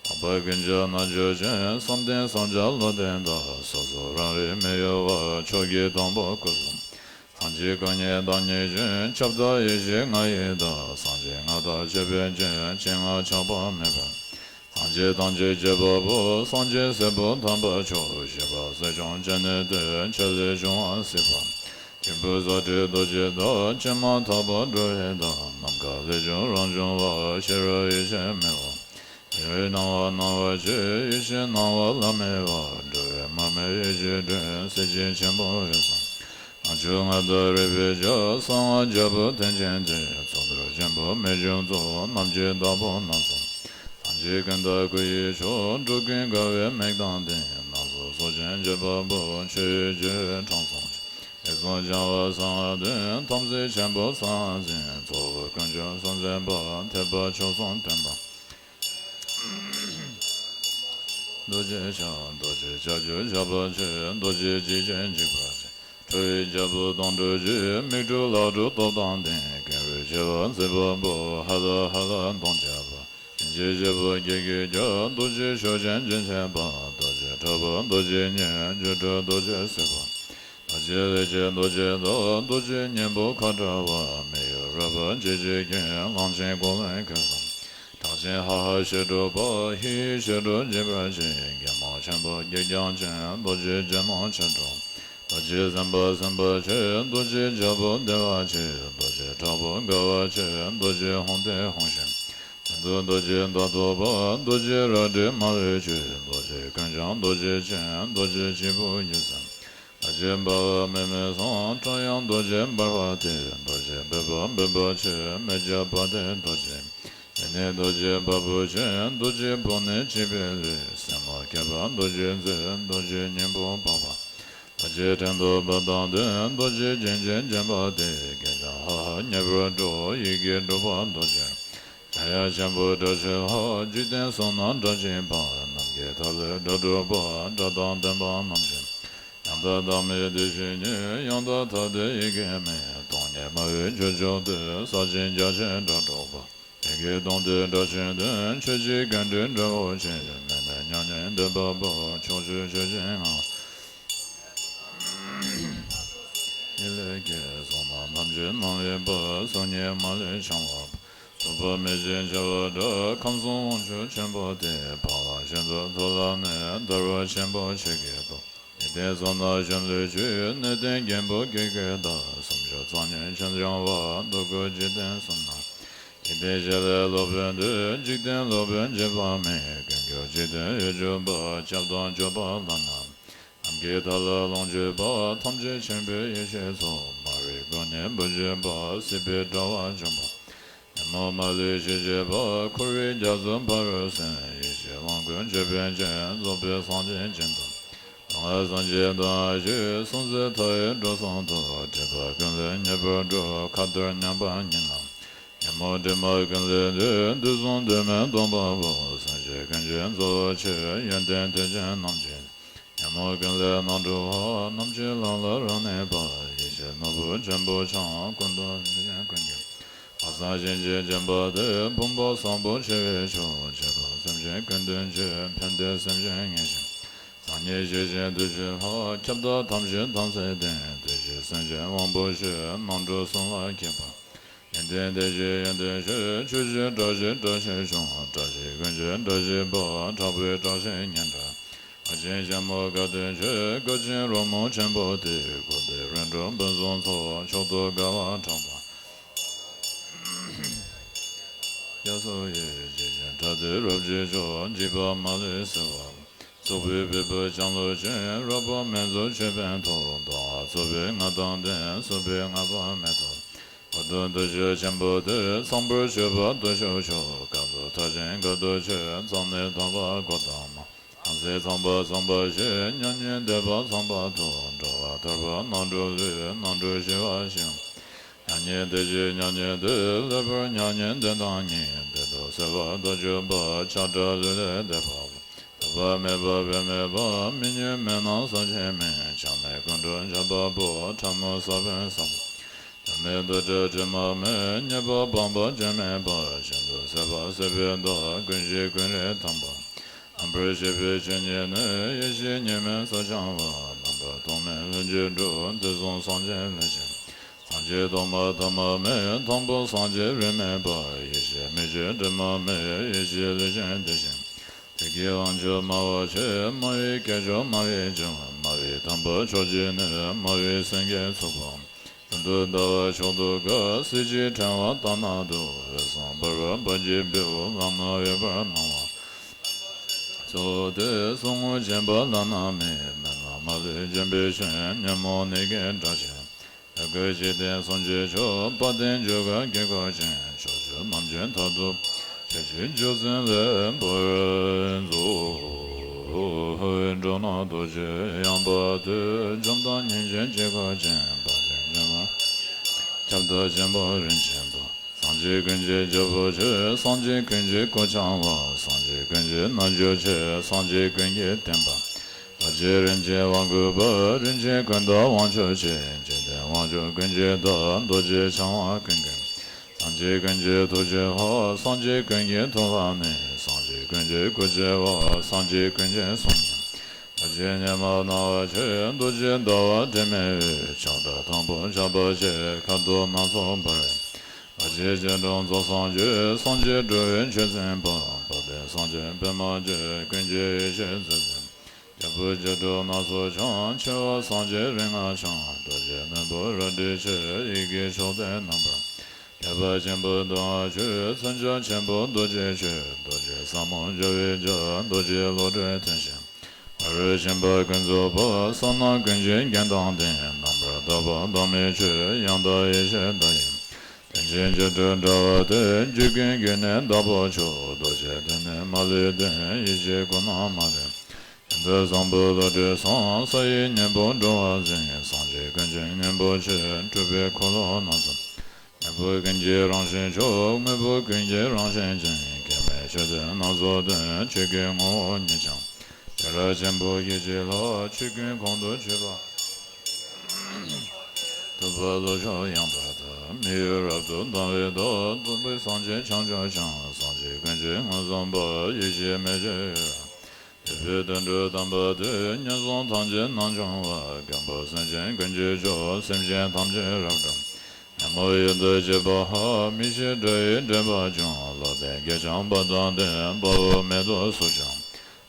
ལྷག་པར་ཀུན་ཁྱབ་རྣལ་འབྱོར་ཅན། བསམ་གཏན་བསམ་བྱ་བློ་ལྡན་དག་སོ་སོ་རང་རིག་མི་གཡོ་བ། མཆོག་གི་དང་པོ་སྐུ་གསུམ། ཐམས་ཅད་སྐུ་གཉིས་བདག་ཉིད་ཅན། ཁྱབ་བདག་ཡེ་ཤེས་ལྔ་ཡི་བདག་སངས་རྒྱས་ལྔ་དང་ཆོས་དཔལ་ཅན། ཆོས་ལྔ་ཆགས་པ་མེད་པ། ཐམས་ཅད་ཐམས་ཅད་གཅེས་པ་པོ། སངས་རྒྱས་སྲས་པོ་དམ་པ་མཆོག་ཤེས་པ་སྲིད་སྐྱོང་སྤྱན་ནི་སྟོན། ཆེད་ལས་འབྱུང་བ་སྲིད་པ། ཆེན་པོའི་ས་སྤྲེལ་རྡོ་རྗེ་བདག་ཆེན་མ་ཐག་པ་འགྲོ་བའི་བདག་ནམ་མཁའ་ལས་བྱུང་རང་བྱུང་བ། ཤེས་རབ་ཡེ་ཤེས་མེ་འོད། ཡུལ་སྣང་བ་སྣང་བ་ཆེ། ཡེ་ཤེས་སྣང་བ་ལམ་མེ་བ། འགྲོ་བའི་མར་མེ་ཡེ་ཤེས་སྒྲོན། གསེར་ཁྱི་ཆེན་པོ་འོད་བཟང་། ལྔ་བཅུ་ང་དང་རིག་པའི་རྒྱ། གསང་བ་རྒྱལ་པོ་དོན་ཆེན་ཏེ། ཚོགས་རྡུལ་ཆེན་པོ་རྨད་བྱུང་གཙོ། རྣམ་བསྒྱིངས་བདག་པོ་རྣམ་གསུམ། ཐམས་ཅད་ཀུན་བདག་སྐུ་ཡི་མཆོག་འགྲོ་ཀུན་དགའ་བའི་མིག་དང་ལྡན། སྣ་ཚོགས་ཚོགས་ཆེན་གཅེས་པ་པོ། ཆོས་ཀྱི་རྒྱལ་པོའི་དྲང་སྲོང་ཆེ། ཡིད་གསུམ་སྦྱང་བ་གསང་བ་སྟོན། ཐམས་ཅད་ཆེན་པོ་གསང་བ་འཛིན། ཚོགས་དབུས་དཀོན་མཆོག་གསུམ་འཛིན་པ། ཐེག་པ་མཆོག་གསུམ་སྟོན་པ། རྡོ་རྗེ་ཕྱག་རྡོ་རྗེ་ལྕགས་ཀྱུ་ཞགས་པ་ཆེ། རྡོ་རྗེ་འཇིགས་བྱེད་འཇིགས་པ་ཆེ། ཁྲོ་བོའི་རྒྱལ་པོ་དོང་སྤྲུགས་ཀྱི། མིག་དྲུག་ལག་དྲུག་སྟོབས་དང་ལྡན། ཀེང་རུས་འཆིང་བ་མཛད་པ་པོ། ཧ་ལ་ཧ་ལ་གདོང་བརྒྱད་པ། གིང་ཆེན་བཞི་པོ་བརྒྱད་ཀྱི་རྒྱལ། རྡོ་རྗེ་ཕྱོགས་ཆེན་རྒྱན་ཆེན་པ། རྡོ་རྗེ་ཁྲ་བོ་རྡོ་རྗེ་སྙེམས། སྒྱུ་འཕྲུལ་རྡོ་རྗེ་སེར་པོ། རྡོ་རྗེ་ལས་ཀྱི་རྡོ་རྗེ་བདག་རྡོ་རྗེ་སྙིང་པོ་ཁ་བྲལ་བ། མི་གཡོ་རོལ་པ་འཇིགས་བྱེད་ཀུན། གླང་ཆེན་ཀོ་ལོན་ཁ་སྲུང་། ཁྲག་ཆེན་ཧ་ཧ་ཞི་ཁྲོ་བོ། ཧི་ཧི་ཞི་ཁྲོ་འཇིགས་པར་བྱེད། རྒྱལ་མོ་ཆེན་པོ་གེགས་རྐྱབ་ཅིང་། རྡོ་རྗེ་རྒྱལ་མོ་ཆེ་ཁྲོ། རྡོ་རྗེ་སེམས་དཔའ་སེམས་དཔའ་ཆེ། རྡོ་རྗེ་རྒྱལ་པོ་བདེ་བ་ཆེ། རྡོ་རྗེ་དྲག་པོ་དགའ་བ་ཆེ། རྡོ་རྗེ་ཧཱུྃ་སྟེ་ཧཱུྃ་ཞིང་། རྡོ་རྗེ་མཐའ་སྟོབས་པ། རྡོ་རྗེ་རལ་གྲི་མ་ལུས་ཆེ། རྡོ་རྗེ་ཀུན་འཆང་རྡོ་རྗེ་ཅན། རྡོ་རྗེ་སྐྱེས་བུ་ཡིད་བཞིན། རྡོ་རྗེ་འབར་བ་མེ་མེ་སོང་། ཁྲོ་ཡང་རྡོ་རྗེ་འབར་བ་སྟེ། རྡོ་རྗེ་འབེབས་པ་འབེབས་པ་ཆེ། མེ་རྒྱབ་པ་སྟེ་རྡོ་རྗེ། མེ་ནི་རྡོ་རྗེ་བ་སྤུ་ཅན། རྡོ་རྗེ་བུ་ནི་བྱིས་པའི་ལུས། སེན་མོ་ཁྱད་པར་རྡོ་རྗེ་མཛེས། རྡོ་རྗེ་སྙིང་པོ་འཕགས་པ། རྡོ་རྗེ་ཕྲེང་རྡོག་པ་དང་ལྡན། རྡོ་རྗེ་རྒྱན་ཅན་བརྒྱན་པ་སྟེ། གེགས་རྐྱབ་ཧ་ཧ་མཉེས་པར་འགྲོ། ཡི་གེ་དྲུག་པ་རྡོ་རྗེ། ཕྱག་གཡས་ཆེན་པོ་དགྲ་བྱེད་ལྷ། འཇིག་རྟེན་གསུམ་རྣམས་དགྲ་བཅོམ་པ། ནམ་མཁའི་མཐའ་ཀླས་དགྲ་སྒྲོག་པ། དགྲ་དང་ལྡན་པ་རྣམས་ཀྱི། ཡང་དག་བདག་མེད་བདེ་གཤེགས་ཉིད། ཡང་དག་མཐའ་བདེ་ཡི་གེ་མེད། སྟོང་ཉིད་སྨྲ་བའི་ཁྱུ་མཆོག་སྟེ། ཟག་བཅས་རྒྱ་ཆེན་དགྲ་སྒྲོག་པ། ཡི་གེ་སྟོང་སྟེ་དགྲ་བཅོམ་ལྡན། ཆོས་ཀྱི་རྒྱན་སྤྲས་འབྲས་བུ་ཆེ། མི་གནས་མྱ་ངན་འདས་པ་པོ། ཕྱོགས་བཅུའི་ཆོས་ཀྱི་ངང་། ཡིད་ལས་སྐྱེས། གསུང་རྣམས་ཐམས་ཅད་རྣམ་གཡེང་པ། གསུང་ཉིད་མ་ལུས་འཆིང་བ་པོ། ཐུབ་པ་མེད་ཅིང་འཆི་བ་དགྲ། ཁམས་གསུམ་དབང་ཕྱུག་ཆེན་པོ་སྟེ། འཕགས་ལམ་ཤིན་ཏུ་མཐོ་ལ་ནི། བརྡར་བ་ཆེན་པོ་ཆེ་གེ་ཏོ། འཇིག་རྟེན་གསུམ་ན་གཞོན་ལུས་ཆེ། གནས་བརྟན་རྒན་པོ་སྐྱེ་དགུའི་བདག་སུམ་ཅུ་རྩ་གཉིས་ཆེན་སྦྱོང་བ། རྡོ་སྐུ་འཇིག་རྟེན་གསུམ་ན། འཇིག་རྟེན་བཞི་ལས་སློབ་དཔོན་ཏེ། འཇིག་རྟེན་སློབ་དཔོན་འཇིགས་པ་མེད། ཀུན་ཁྱབ་འཇིག་རྟེན་འོད་འཇུག་པ། སྐྱབས་དང་སྐྱོབ་པ་བླ་ན། ནམ་མཁའི་མཐའ་ལ་ལོངས་སྤྱོད་པ། ཐམས་ཅད་མཁྱེན་པའི་ཡེ་ཤེས་མཚོ། མ་ རིག་སྐུ་ནི་བུ་བཞི་པ། སྲིད་པའི་དྲ་བ་འཇོམས་པ། ཉོན་མོངས་མ་ལུས་ཞི་བྱེད་པ། འཁོར་བའི་རྒྱ་མཚོ་ཕ་རོལ་ཟིན། ཡེ་ཤེས་དབང་བསྐུར་ཅོད་པན་ཅན། རྫོགས་པའི་སངས་རྒྱས་སྦྱིན་བདག། སྟོང་པ་སངས་རྒྱས་དང་ཞུས། སྲོང་བཙན་ཐོ་བས་འགྲོ་གསུམ་དུ། སྒྲིབ་པ་ཀུན་ལས་ཉེས་པར་སྒྲོལ། མཁའ་ལྟར་མཉམ་པ་ཉིད་ལ། ཉོན་མོངས་དྲི་མ་ཀུན་ལས་འདས། དུས་གསུམ་འདུས་མའི་སྟོང་པ་པོ། སེམས་ཅན་ཀུན་གྱི་གཙོ་བོ་ཆེ། ཡོན་ཏན་ཐོད་ཅན་རྣམས་ཀྱི། ཉོན་མོངས་ཀུན་ལས་རྣམ་གྲོལ་བ། རྣམ་མཁྱེན་ལམ་ལ་རབ་གནས་པ། ཡེ་ཤེས་ནོར་བུ་ཆེན་པོ་འཆང་། ཀུན་ཏུ་ཡོན་ཏན་ཀུན་གྱི། ཕ་བཟང་གཤིན་རྗེ་སྦྱིན་པ་སྟེ། ཕུང་པོ་བཟང་པོ་ཆེ་བའི་མཆོག། བྱེད་པ་སེམས་ཅན་ཀུན་དོན་ཆེ། ཕན་བདེ་སེམས་ཅན་ངེས་ཤེས། སངས་རྒྱས་ཞི་ཞིང་དུས་གཅིག་ལྷ། ཁྱབ་བདག་ཐམས་ཅད་དམ་ཚིག་ལྡན། དེ་བཞིན་སེམས་ཅན་དབང་པོ་ཤེས། རྣམ་གྲོལ་གསུམ་ལ་མཁས་པ། ཡོན་ཏན་དེ་བཞིན་ཡོན་ཏན་ཤེས། ཆོས་བཞིན་བཀྲ་ཤིས་བཀྲ་ཤིས་ཆུང་། བཀྲ་ཤིས་ཀུན་གྱི་བཀྲ་ཤིས་པ། དྲག་པོའི་བཀྲ་ཤིས་སྙན་གྲགས། དགའ་ཞིང་ཞལ་མོ་དགའ་སྟོན་ཆེ། དགའ་ཞིང་རོལ་མོ་ཆེན་པོ་སྟེ། དགོངས་པའི་རིམ་གྲོ་ཕུན་སུམ་ཚོགས། མཆོག་ཏུ་དགའ་བ་གྲགས་པ། རྒྱ་མཚོ་ཡི། ཇི་བཞིན་སྒྲ་དེ་རབ་གཅིག་ཆོད། འཇིགས་པ་མ་ལུས་སེལ་བ། སོགས་པའི་ཕུད་པ་ལྕང་ལོ་ཅན། རོལ་པ་མེ་རྫོང་ཅོད་པན་ཐོགས། གདོང་ལ་ཚོགས་པའི་རྔ་དང་ལྡན། སྲིད་པའི་རྔ་པ་མེ་ཏོག། འོད་དུ་འདི་ཕྱོགས་ཆེན་པོ་སྟེ། ཚངས་པར་སྤྱོད་པ་དུ་ཞུགས་ཤོག། སྐབས་སུ་མཐར་ཕྱིན་དགའ་སྟོན་ཆེ། ཚངས་ནི་དག་པ་གོ་ཏ་མ། དམ་ཚིག་ཚངས་པ་ཚངས་པ་ཞེས། མྱ་ངན་འདས་པ་ཚངས་པ་ཐོབ། འགྲོ་བ་ཐར་པ་རྣམ་གྲོལ་ལུས། རྣམ་གྲོལ་ཞི་བ་ཞིང་། མྱ་ངན་འདས་ཞི་མྱ་ངན་འདས། ལེགས་པར་མྱ་ངན་འདས་དང་ཉེ། བདེ་སྟོབས་གསལ་བ་མདོར་གྱུར་པ། ཆགས་བྲལ་ལུས་ལས་འདས་པ་པོ། ཐོབ་པ་མེད་པ་དཔེ་མེད་པ། མི་མྱོང་མེད་སྣང་ས་ཆེན་མེད། ཆགས་མེད་ཀུན་གྲོལ་འཇམ་དཔལ་དཔའ། ཕྲ་མོ་ས་བོན་སམ། དུ་མེད་དུ་བྲལ་དྲི་མ་མེད། ཉེས་པ་སྤངས་པ་སྐྱོན་མེད་པ། ཤིན་ཏུ་ཟད་པ་ཟད་པའི་མཐའ། ཀུན་གཞི་ཀུན་རིག་དམ་པ། རྣམ་པར་ཤེས་པའི་ཆོས་ཉིད་ནི། ཡེ་ཤེས་གཉིས་མེད་སོ་འཆང་བ། རྣམ་པར་སྟོང་མེད་ལྷུན་གྱིས་གྲུབ། དུས་གསུམ་སངས་རྒྱས་ལྷས་བྱིན། སངས་རྒྱས་ཐོག་མ་ཐ་མ་མེད། དང་པོ་སངས་རྒྱས་རིས་མེད་པ། ཡེ་ཤེས་མིག་གཅིག་དྲི་མ་མེད། ཡེ་ཤེས་ལུས་ཅན་དེ་བཞིན། དེ་སྐད་དབང་ཕྱུག་སྨྲ་བ་ཆེ། སྨྲ་བའི་སྐད་མཆོག་སྨྲ་བའི་སྤྱན། སྨྲ་བའི་དམ་པ་མཆོག་གཅིག་ནི། སྨྲ་བའི་སེང་གེ་ཚོགས་པ། ཀུན་ཏུ་ཟླ་བ་མཆོག་ཏུ་དགའ། གཟི་བརྗིད་ཕྲེང་བ་ལྟ་ན་སྡུག། འོད་སྲུང་འབར་བ་འབར་གྱི་སྤྲེའུ། ལམ་སྣ་འོད་འབར་སྣང་བ། གཙོ་བོ་སྟེ། གསུང་ངུ་བྱིན་པ་བླ་ན་མེད། མི་སྣང་མ་ལུས་འཇོམས་པའི་ཞིང་། ཉོན་མོངས་ནད་ཀྱི་དགྲ་ཆེ། ལྷ་སྐུ་འཇིག་རྟེན་གསུམ་གྱི་མཆོག། དཔལ་ལྡན་འབྱོར་དགའ་དཀྱིལ་འཁོར་ཅན། ཕྱོགས་བཅུ་རྣམ་མཁྱེན་མཐར་ཐུག་པ། ཆོས་ཀྱི་རྒྱུ་མཚན་ལེགས་པར་རྫོགས། འགྲོ་ན་རྡོ་རྗེ་ཡངས་པ་སྟེ། འཇོམས་དང་སྙིང་རྗེ་དཀྱིལ་འཁོར་ཅན། དཔལ་ལྡན་འཇོམས་པ། ཁྱབ་བདག་ཆེན་པོ་རིན་ཆེན་ཏོག། སངས་རྒྱས་ཀུན་གྱི་རྒྱལ་པོ་ཆེ། སངས་རྒྱས་ཀུན་གྱི་སྐུ་འཆང་བ། སངས་རྒྱས་ཀུན་གྱི་རྣལ་འབྱོར་ཆེ། སངས་རྒྱས་ཀུན་གྱི་བསྟན་པ། རྡོ་རྗེ་རིན་ཆེན་དབང་བསྐུར་བ། རིན་ཆེན་ཀུན་བདག་དབང་ཕྱུག་ཆེ། འཇིག་རྟེན་དབང་ཕྱུག་ཀུན་གྱི་བདག། རྡོ་རྗེ་འཆང་བ་ཀུན་ཀུན། སངས་རྒྱས་ཀུན་གྱི་ཐུགས་ཀྱི་ཧཱུྃ། སངས་རྒྱས་ཀུན་གྱི་ཐུགས་ལ་གནས། སངས་རྒྱས་ཀུན་གྱི་སྐུ་ཆེ་བ། སངས་རྒྱས་ཀུན་གྱི་གསུང་ཉན། རྡོ་རྗེ་ཉི་མ་སྣང་བ་ཆེ། རྡོ་རྗེ་ཟླ་བ་དྲི་མེད་འོད། ཕྱག་དྲུག་དང་པོ་ཆགས་པ་ཆེ། ཁ་དོག་སྣ་ཚོགས་འབར་བའི། རྡོ་རྗེ་སྐྱིལ་ཀྲུང་རྫོགས་སངས་རྒྱས། སངས་རྒྱས་འགྲོ་བའི་ཆོས་འཛིན་པ། དཔལ་ལྡན་སངས་རྒྱས་པདྨ་འབྱུང་། ཀུན་གྱི་ཡེ་ཤེས་མཛོད་འཛིན། རྒྱལ་པོ་བཅུ་དྲུག་སྣ་ཚོགས་འཆང་། ཆེ་བ་སངས་རྒྱས་རིགས་ལྔ་འཆང་། རྡོ་རྗེ་སྣམ་བུ་རལ་གྲི་ཆེ། ཡི་གེ་མཆོག་ལྡན་རྣམ་པར། ཐེག་པ་ཆེན་པོའི་མདོ་སྔགས་ཆོས། མཚོན་བྱ་ཆེན་པོ་རྡོ་རྗེ་ཆོས། རྡོ་རྗེ་ཟབ་མོ་སྦྱོར་བའི་རྒྱ། རྡོ་རྗེ་བློ་གྲོས་མཐུ་ཆེན། ཕ་རོལ་ཕྱིན་པ་ཀུན་རྫོགས་པ། གསང་སྔགས་ཀུན་གྱི་རྒྱན་དང་ལྡན། རྣམ་པར་དག་པ་བདག་མེད་ཆོས། ཡང་དག་ཡེ་ཤེས་བདག་ཡིན། རིན་ཆེན་སྤྱི་སྒྲོམ་འདྲ་བ་སྟེ། རྒྱུད་ཀུན་གྱི་ནི་བདག་པོ་མཆོག། རྡོ་རྗེ་ཐོད་ནི་མ་ལུས་ལྡན། ཡེ་ཤེས་སྐུ་རྣམས་མ་ལུས། ཡོན་ཏན་བཟང་པོ་བློ་གྲོས་བཟང་། ས་ཡི་སྙིང་པོར་འགྲོ་བ་འཛིན། སངས་རྒྱས་ཀུན་གྱི་སྙིང་པོ་ཆེ། སྤྲུལ་པའི་འཁོར་ལོ་རྣམས་སུ། དངོས་པོ་ཀུན་གྱི་རང་བཞིན་མཆོག། དངོས་པོ་ཀུན་གྱི་རང་བཞིན་ཅན། སྐྱེ་མེད་ཆོས་དོན་སྣ་ཚོགས་སྟོན། ཆོས་ཀྱི་ངོ་བོ་ཉིད་ཀྱང་། བྱེ་བྲག་ཆེན་པོ་སྐད་ཅིག་ལ། ཆོས་ཀུན་ཁོང་དུ་ཆུད་པ། ཐུབ་པ་བློ་མཆོག་ཡངས་པ་དང་། མི་གཡོ་རབ་ཏུ་དང་བའི་མདོ། རྫོགས་པའི་སངས་རྒྱས་བྱང་ཆུབ་འཆང་། སངས་རྒྱས་ཀུན་གྱི་མངོན་སུམ་པ། ཡེ་ཤེས་མེ་བཞིན་གཡོ་བ། ཐེག་པའི་དོན་གྲུབ་དམ་པ་སྟེ། ངན་སོང་ཐམས་ཅད་རྣམ་སྦྱོང་བ། སྐྱེ་འགྲོ་སེམས་ཅན་ཀུན་གྱི་མཆོག། སེམས་ཅན་ཐམས་ཅད་རབ་སྒྲོལ། ཉོན་མོངས་ཡུལ་དུ་སྐྱེས་པ་ཧ། མི་ཤེས་དགྲ་ཡི་འདྲེན་པ་ཀྱང་། ལོག་ལྟའི་གེགས་བྱང་བ་དང་ལྡན། དཔའ་བོ་མེ་ཏོག་གཟུགས་ཀྱང་།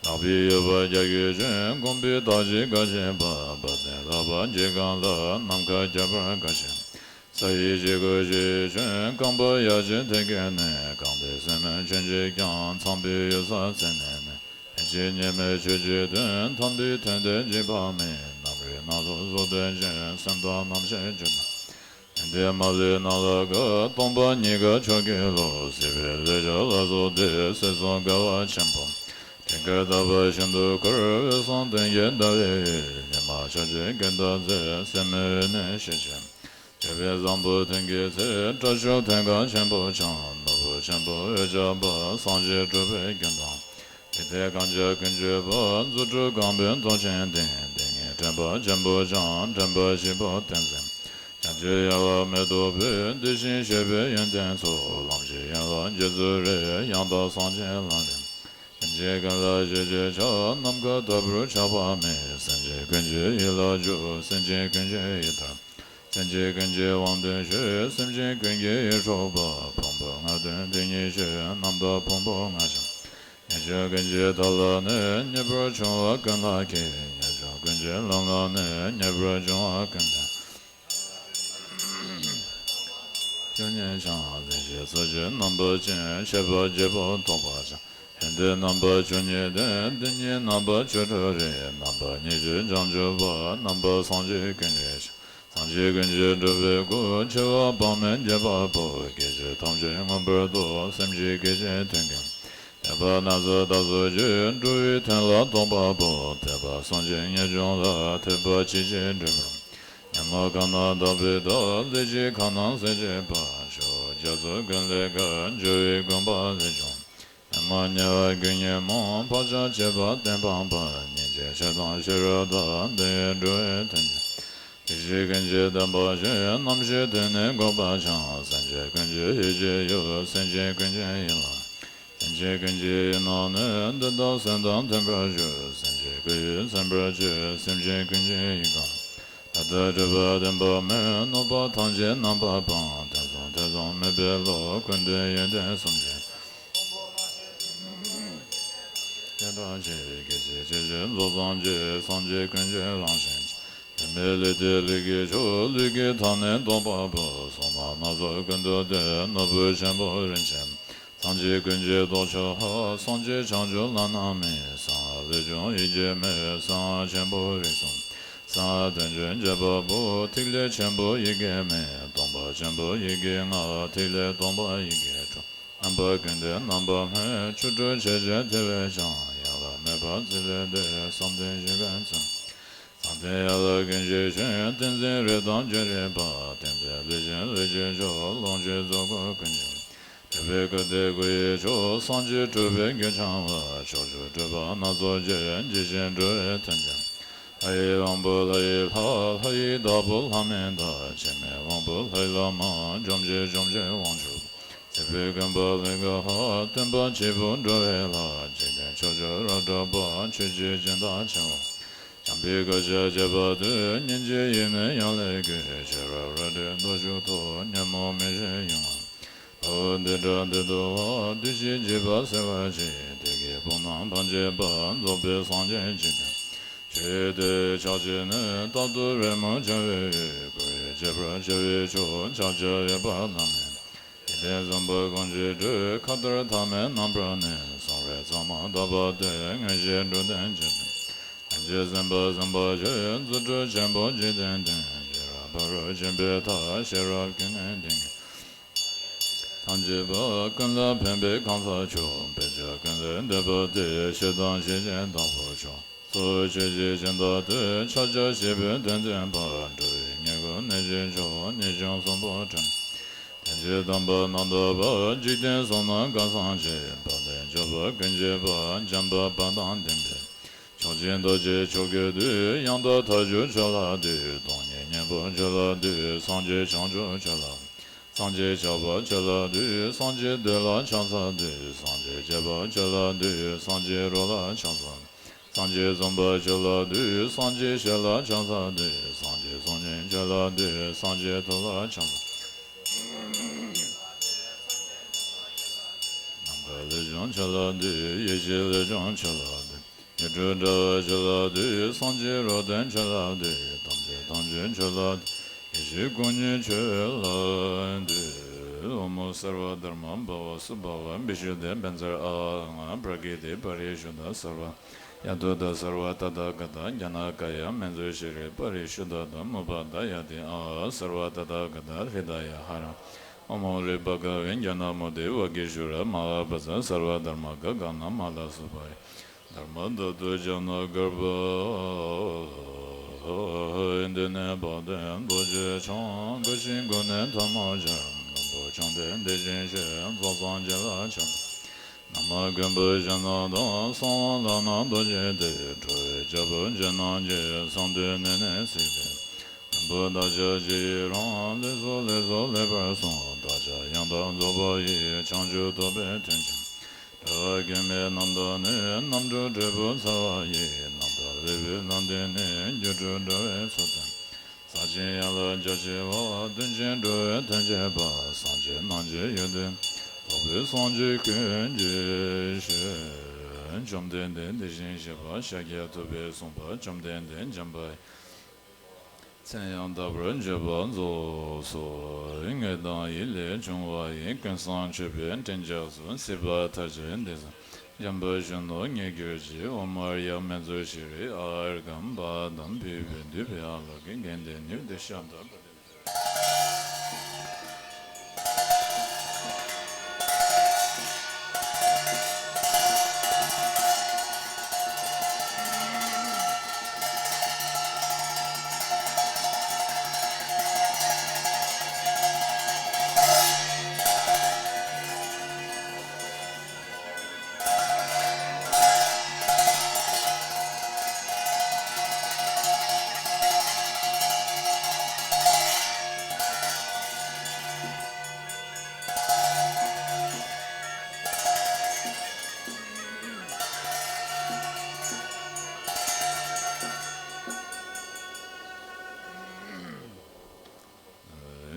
ལག་པའི་ཡུ་བ་རྒྱ་གོས་ཅན། གོམ་པའི་ཐག་ཆོད་ག་ཆད་པ། དཔལ་ལྡན་ལྷ་པ་འཇིགས་དགང་ལ། ནམ་མཁའ་ཁྱབ་པར་དགའ་ཞིང་། ས་ཡི་ཞིང་ཁམས་ཞི་ཞིང་། རྐང་པ་ཡ་གཅིག་ཐོད་ཀྱི་ནི། གང་དེར་སེམས་མེད་ཆོས་ཅན་ཀྱང་། ཚངས་པའི་འོད་གསལ་ཚད་མེད་ནི། ཕན་ཕྱིར་གཉིས་མེད་ཆོས་ཀྱི་དོན། དམ་པའི་དོན་དེ་འཇིགས་པ་མེད། རྣམ་རིག་སྣ་ཚོགས་གཟུགས་དོན་ཅན། སེམས་དང་རྣམ་ཤེས་སྒྱུ་མ། འདས་མ་ལུས་ནམ་མཁའ་དཀར། སྟོང་པ་ཉིད་དཀར་ཕྱོགས་ཀྱི་ལུགས། སྲིད་པའི་ལས་བྱ་ལ་སོགས་ཏེ། སྲིད་གསུམ་དགའ་བ་ཆེན་པོ། སྤྲིན་དཀར་དག་པ་བཞིན་དུ་འཁོར། འོད་སྲུང་མདུན་བསྐྱེད་ཟླ་བའི་འོད། ཉི་མ་ཕྱོགས་བཅུར་གྱེན་ལྡབ་མཛད། སྲིན་མོའི་འོད་ནི་ཞལ་བྱེད། འཇིགས་པའི་བཟང་པོ་དོན་གྱི་ཚུལ། སྐྲ་མཆོག་ཐོད་རྒལ་ཆེན་པོ་འཆང་། ནོར་བུ་ཆེན་པོ་འོད་ཆགས་པ། སངས་རྒྱས་སྤྲུལ་པའི་རྒྱན་དང་། ལེགས་བཏེགས་གང་བྱ་ཀུན་སྤྱོད་པ། རྫུ་འཕྲུལ་རྐང་པའི་མདོག་ཅན་ལྡན། སྡེ་སྣོད་དྲན་པ་ཆེན་པོ་འཆང་། དྲན་པ་བཞི་པོ་བསྟན་འཛིན། བྱང་ཆུབ་ཡན་ལག་མེ་ཏོག་སྤོས། དེ་བཞིན་གཤེགས་པའི་ཡོན་ཏན་ཚོགས། ལམ་གྱི་ཡན་ལག་རྗེ་བཙུན་རིགས། ཡང་དག་སངས་རྒྱས་ལམ་རིམ། ཀུན་གྱི་ཀུན་ལ་ཞི་བྱེད་ཕྱག་ནམ་མཁའ་ལྟ་བུར་ཆགས་པ་མེད། སེམས་ཅན་ཀུན་གྱི་ཡིད་ལ་འཇུག་སེམས་ཅན་ཀུན་གྱི་ཡི་དམ། སེམས་ཅན་ཀུན་གྱི་དབང་དོན་ཞུ། སེམས་ཅན་ཀུན་གྱི་ཡིད་འཕྲོག་པ། ཕུང་པོ་ལྔ་དོན་དེ་ཉིད་ཞུ། རྣམ་དག་ཕུང་པོ་ལྔ་འཆང་། ཉེས་སྤྱོད་ཀུན་གྱི་མཐའ་ལ་གནས། ཉེས་པར་བྱུང་བ་ཀུན་ལ་མཁས། ཉེས་སྤྱོད་ཀུན་གྱི་ལམ་ལ་གནས། ཉེས་པར་བྱུང་བ་ཀུན་ལྡན། བཅུ་གཉིས་འཆང་། ལེགས་བཤད་སོ་བཞིའི་རྣམ་པ་ཅན། བཤད་པ་བརྒྱད་པོ་རྟོགས་པ་འཆང་། ཡོན་ཏན་རྣམ་པ་བཅུ་གཉིས་ལྡན། དེ་ཉིད་རྣམ་པ་བཅུ་དྲུག་རིགས། རྣམ་པ་ཉིད་ཀྱི་བྱང་ཆུབ་པ། རྣམ་པ་སངས་རྒྱས་ཀུན་གྱི་སངས་རྒྱས་ཀུན་གྱི་སྒྲུབ་པའི་སྐུ། ཆེ་བ་དཔག་མེད་བརྒྱ་པ་པོ། སྐད་ཅིག་ཐམས་ཅད་མངོན་པར་རྟོགས། སེམས་ཀྱི་སྐད་ཅིག་ཐོན་ཀུན། ཐེག་པ་སྣ་ཚོགས་བརྟག་གསུམ་གྱི། འགྲོ་བའི་དོན་ལ་རྟོགས་པ་པོ། ཐེག་པ་གསུམ་གྱི་ངེས་འབྱུང་ལ། ཐེག་པ་ཆོས་ཀྱི་སྒྲིབ་པ། ཉོན་མོངས་ཁམས་རྣམས་དག་པའི་བདག་ལས་ཀྱི་ཁམས་རྣམས་སེལ་བྱེད་པ། ཆུ་བོ་རྒྱ་མཚོ་ཀུན་ལས་དགའ། འཇུ་བའི་དགོན་པ་ལས་བྱུང་། ཉོན་མོངས་ཉེ་བར་རྒུད་ཉོན་མོངས། བག་ཆགས་བཅས་པ་གཏན་སྤངས་པ། སྙིང་རྗེ་ཆེ་དང་ཤེས་རབ་དག་འདི་ཡིས་འགྲོ་བའི་དོན་བྱེད། ཐེག་ཆེན་ཀུན་གྱི་བསྟན་པ་བཞིན། རྣམ་ཤེས་དོན་ནི་འགོག་པ་འཆང་། སེམས་ཅན་ཀུན་གྱི་ཡིད་ཀྱི་ཡུལ། སེམས་ཅན་ཀུན་གྱི་ཡིད་ལ། སེམས་ཅན་ཀུན་གྱི་ཡིད་ནང་ནས། འདི་དག་སེམས་དང་མཐུན་པར་ཞུ། སེམས་ཅན་ཀུན་ཡིད་ཚིམ་པར་བྱེད། སེམས་ཅན་ཀུན་གྱི་ཡིད་ཀུན། ད་ལྟ་སྒྲིབ་པ་བདེན་པ་མེད། གནོད་པ་ཐམས་ཅད་རྣམ་པར་སྤངས། ཐེ་ཚོམ་ཐེ་ཚོམ་མེད་པའི་བློ། ཀུན་ཏུ་ཡོན་ཏན་གསུམ་གྱི་སྤྱན་དྲངས་ཕྱིར། སྐད་ཅིག་གཅིག་གིས་རྫོགས་སངས་རྒྱས། སངས་རྒྱས་ཀུན་གྱི་རང་བཞིན། བདེན་པའི་ལུས་དེ་ལུས་ཀྱི་མཆོག་ལུས་ཀྱི་མཐའ་ནི་སྟོང་པ་པོ། གསུང་རྣམས་སྣ་ཚོགས་ཀུན་ཏུ་སྟོན། ནོར་བུ་ཆེན་པོ་རིན་ཆེན། སངས་རྒྱས་ཀུན་གྱི་ལྡོག་ཕྱོགས་ལྷ། སངས་རྒྱས་བྱང་ཆུབ་ལམ་རྣམ་སྨིན། གསང་བ་ལས་བྱུང་ཡིད་ཀྱི་མེ། གསང་བ་ཆེན་པོ་རིགས་གསུམ། གསང་བ་དོན་བྱེད་བརྒྱད་པ་པོ། ཐིག་ལེ་ཆེན་པོ་ཡི་གེ་མེ། སྟོང་པ་ཆེན་པོ་ཡི་གེ་ལྔ། ཐིག་ལེ་སྟོང་པ་ཡི་གེ་དྲུག་རྣམ་པ་ཀུན་ལྡན་རྣམ་པར་སྨིན། བཅུ་དྲུག་ཆེ་ཆུང་ཐེ་བས་ཀྱང་། ཡང་ལ་མེད་པ་རྩིས་ལས་འདས། བསམ་གཏན་བཞི་ཀའི་མཚན། བསམ་གཏན་ཡན་ལག་ཀུན་གྱི་ཞིང་། ཏིང་འཛིན་རིགས་དང་སྤྱོད་རིགས་པ། ཏིང་འཛིན་ལུས་ཅན་ལུས་ཀྱི་མཆོག་ལོངས་སྤྱོད་རྫོགས་སྐུ་ཀུན་གྱི། འདོད་པའི་སྐུ་སྟེ་སྐུ་ཡི་མཆོག་སངས་རྒྱས་སྤྲུལ་པའི་རྒྱུད་འཆང་བ། ཕྱོགས་བཅུའི་སྤྲུལ་པ་སྣ་ཚོགས་ཀྱིས། འཇིགས་ཆེན་འགྲོ་བའི་དོན་བྱེད། ལྷ་ཡི་དབང་པོ་ལྷ་ཡི་ལྷ། ལྷ་ཡི་བདག་པོ་ལྷ་མིན་བདག་འཆི་མེད་དབང་པོ་ལྷ་ཡི་བླ་མ། འཇོམས་བྱེད་འཇོམས་བྱེད་དབང་ཕྱུག་སྲིད་པའི་རྒན་པ་ལྷའི་དགའ་བ། སྟོན་པ་སྐྱེས་བུ་འགྲོ་བའི་ལྷ། འཇིག་རྟེན་ཕྱོགས་བཅུར་རབ་གྲགས་པ། ཆོས་ཀྱི་སྦྱིན་བདག་ཆེ་བ། བྱམས་པའི་བཀའ་ཆད་བྱས་པ་དེ། སྙིང་རྗེ་ཡིས་ནི་ཡང་ལེགས་བགོས། ཤེས་རབ་རལ་གྲིའི་རྡོ་ཞུགས་ཐོགས། ཉོན་མོངས་མི་ཤེས་ཡོངས་བརླག་དཔའ་བོ་འདི་འདྲ་འདི་ལྟ་བ། བདུད་བཞིའི་འཇིགས་པ་སེལ་བར་བྱེད། བདུད་ཀྱི་དཔུང་རྣམས་ཕམ་བྱེད་པ། རྫོགས་པའི་སངས་རྒྱས་འཇིག་རྟེན། ཆོས་དེ་ཕྱག་བྱས་ནས། རྟག་ཏུ་རོལ་མོ་བྱ་བའི་འོད། སྐུ་ཡི་ཁྱད་པར་བྱ་བའི་མཆོག་ཕྱག་རྒྱ་ཡོད་པ་ལ་མེད། འཇིག་རྟེན་གསུམ་པོ་གང་ཞིག་སྤྲུལ། མཁའ་ལྟར་ཐ་མལ་རྣམ་པར་གནོན། གསུང་རབ་ཚད་མ་དག་པ་སྟེ། མངོན་ཤེས་འགྲོ་དོན་བྱེད་པའི། ལྷན་ཅིག་སེམས་དཔའ་སེམས་དཔའ་ཆོས། རྫུ་འཕྲུལ་ཆེན་པོ་འཇིག་རྟེན་སྟོན། ཤེས་རབ་ཕ་རོལ་ཕྱིན་པའི་མཐའ། ཤེས་རབ་ཀུན་ལས་བརྟེན་ཐམས་ཅད་པ། ཀུན་ལ་ཕན་པའི་གང་ཟག་མཆོག་དཔེ་བྱད་ཀུན་ལས་འདས་པ་སྟེ། ཤེས་དང་ཤེས་བཞིན་དང་པོ་མཆོག་སོ་སོ་ཆོས་ཀྱི་སྦྱིན་བདག་སྟེ། ཕྱག་རྒྱ་བཞི་པོའི་དོན་བསྟན་པ། འགྲོ་བའི་ཉེས་ཀུན་གནོད་བྱེད་མཆོག་ཉེས་སྐྱོན་གསུམ་པོ་བྲལ། དོན་གྱི་དམ་པ་རྣམ་དག་པ། འཇིག་རྟེན་གསུམ་རྣམས་སྐལ་བཟང་ཆེ། དཔལ་ལྡན་སྐྱོབ་པ་ཀུན་གྱི་དཔལ། འཇམ་དཔལ་དཔའ་དང་ལྡན་པའི། མཆོག་སྦྱིན་རྡོ་རྗེ་མཆོག་གི་མཐུས། ཡང་དག་མཐའ་བཞུགས་མཆོག་ལ་འདུད། སྟོང་ཉིད་སྙིང་པོ་མཆོག་ལ་འདུད། སངས་རྒྱས་བྱང་ཆུབ་མཆོག་ལ། སངས་རྒྱས་ཆགས་པ་མཆོག་ལ་འདུད། སངས་རྒྱས་འདོད་ལ་ཕྱག་འཚལ་འདུད། སངས་རྒྱས་སྤྱད་པ་མཆོག་ལ་འདུད། སངས་རྒྱས་རོ་ལ་ཕྱག་འཚལ། སངས་རྒྱས་བཟང་པོ་མཆོག་ལ་འདུད། སངས་རྒྱས་ཞལ་ལ་ཕྱག་འཚལ་འདུད། སངས་རྒྱས་གསུང་སྙན་མཆོག་ལ་འདུད། སངས་རྒྱས་ཐུགས་ལ་ཕྱག་འཚལ། ནམ་མཁའ་ལས་བྱུང་མཆོག་ལ་འདུད། ཡེ་ཤེས་ལས་བྱུང་མཆོག་ལ་འདུད། ཡིད་འཕྲོག་འདྲ་བ་མཆོག་ལ་འདུད། སངས་རྒྱས་རོ་སྟོན་མཆོག་ལ་འདུད། ཐམས་ཅད་ཐམས་ཅད་མཆོག་ལ་འདུད། ཡེ་ཤེས་སྐུ་གཉིས་མཆོག་ལ་འདུད། ཨོཾ་སརྦ་དྷརྨ་བྷ་བ་སུ་བྷ་བ་བི་ཤུདྡྷེ་བཛྲ་ཨ་ཧ་ཡ་ང་པྲ་ཀྲི་ཏི་པ་རི་ཤུདྡྷ་སརྦ། ཡ་དྷུ་ད་སརྦ་ཏ་ཐཱ་ག་ཏ་ཛྙཱ་ན་ཀཱ་ཡ་མཉྫུ་ཤྲཱི་པ་རི་ཤུདྡྷ་ད་མུ་པཱ་དཱ་ཡ་ཏི་ཨཱ་སརྦ་ཏ་ཐཱ་ག་ཏ་ཧྲྀ་ད་ཡ་ཧ་ར་ཨོ་མོ་རི་བྷ་ག་ཝེ་ཛྙཱ་ན་མོ་དི་ཝ་གི་ཤྭ་ར་མ་ཧཱ་བྷ་ཛ་སརྦ་དྷརྨ་ག་ག་ན་མ་ལ་སུ་པ་ཡ། དྷརྨ་ད་ཏུ་ཛྙཱ་ན་གརྦྷ་ཨིན་དི་ནི་བྷ་དེ་རྡོ་རྗེ་འཆང་། བཀའ་བཞིན་སྒོ་ནས་ཐལ་མོ་སྦྱར། མགོན་པོ་བཅོམ་ལྡན་འདས་བཞིན་གཤེགས། རྫོགས་སངས་རྒྱས་ལ་ཕྱག་འཚལ། ན་མ་མགོན་པོ་ཞྭ་ནག་དང་། གསང་བ་ལྷ་ནག་རྡོ་རྗེ་སྟེ། ཁྲོ་བོའི་རྒྱལ་པོ་འཇིགས་སྣང་གིས། གསང་འདུས་ནས་ནི་ཚིག་དོན། མགོན་པོ་བདག་ཅག་ཇི་ཡི་རང་། ལེགས་སོ་ལེགས་སོ་ལེགས་པར་གསུངས། བདག་ཅག་ཡང་དག་རྫོགས་པ་ཡི། བྱང་ཆུབ་ཐོབ་པའི་དོན་ཀྱང་། འགྲོ་བ་གེགས་མེད་རྣམ་དག་ནི། རྣམ་གྲོལ་འབྲས་བུ་ཚར་བ་ཡི། རྣམ་དག་ལེགས་པའི་ལམ་བདེན་ནི། སྒྱུ་འཕྲུལ་འགྲོ་བའི་ཚུལ་སྟོན། ཟག་བཅས་ཡན་ལག་རྒྱ་ཆེ་བ། གདོན་ཅན་འགྲོ་བའི་དོན་བྱེད་པ། སངས་རྒྱས་རྣམས་ཀྱི་ཡོན་ཏན། རྫོགས་པའི་སངས་རྒྱས་ཀུན་གྱི་ཞབས། བཅོམ་ལྡན་འདས་དེ་བཞིན་གཤེགས་པ་ཤཱཀྱ་ཐུབ་པས་གསུངས་པ། བཅོམ་ལྡན་འདས་འཇམ་དཔལ་མཚན་ཡང་དག་པར་བརྗོད་པ་རྫོགས་སོ། དངོས་དང་ཡིད་ལས་བྱུང་བ་ཡི། ཀུན་བཟང་མཆོད་པའི་འཕྲིན་བཅས་སོ། སྲིད་པ་མཐར་བྱེད་འདི་ཙམ། འཇམ་དཔལ་གཞོན་ནུ་ངེས་གྱུར་ཅིག། ཨོཾ་ཨཱརྱ་མཉྫུ་ཤྲཱི་ཨཱརྱ་གམ་བྷ་དྷཾ་བྷི་བྷ་དྷུ་བྷེ་ཨཱ་ལོ་ཀེ་གནྡྷེ་ནུས་ཏེ་ཤ་དྷ་པ་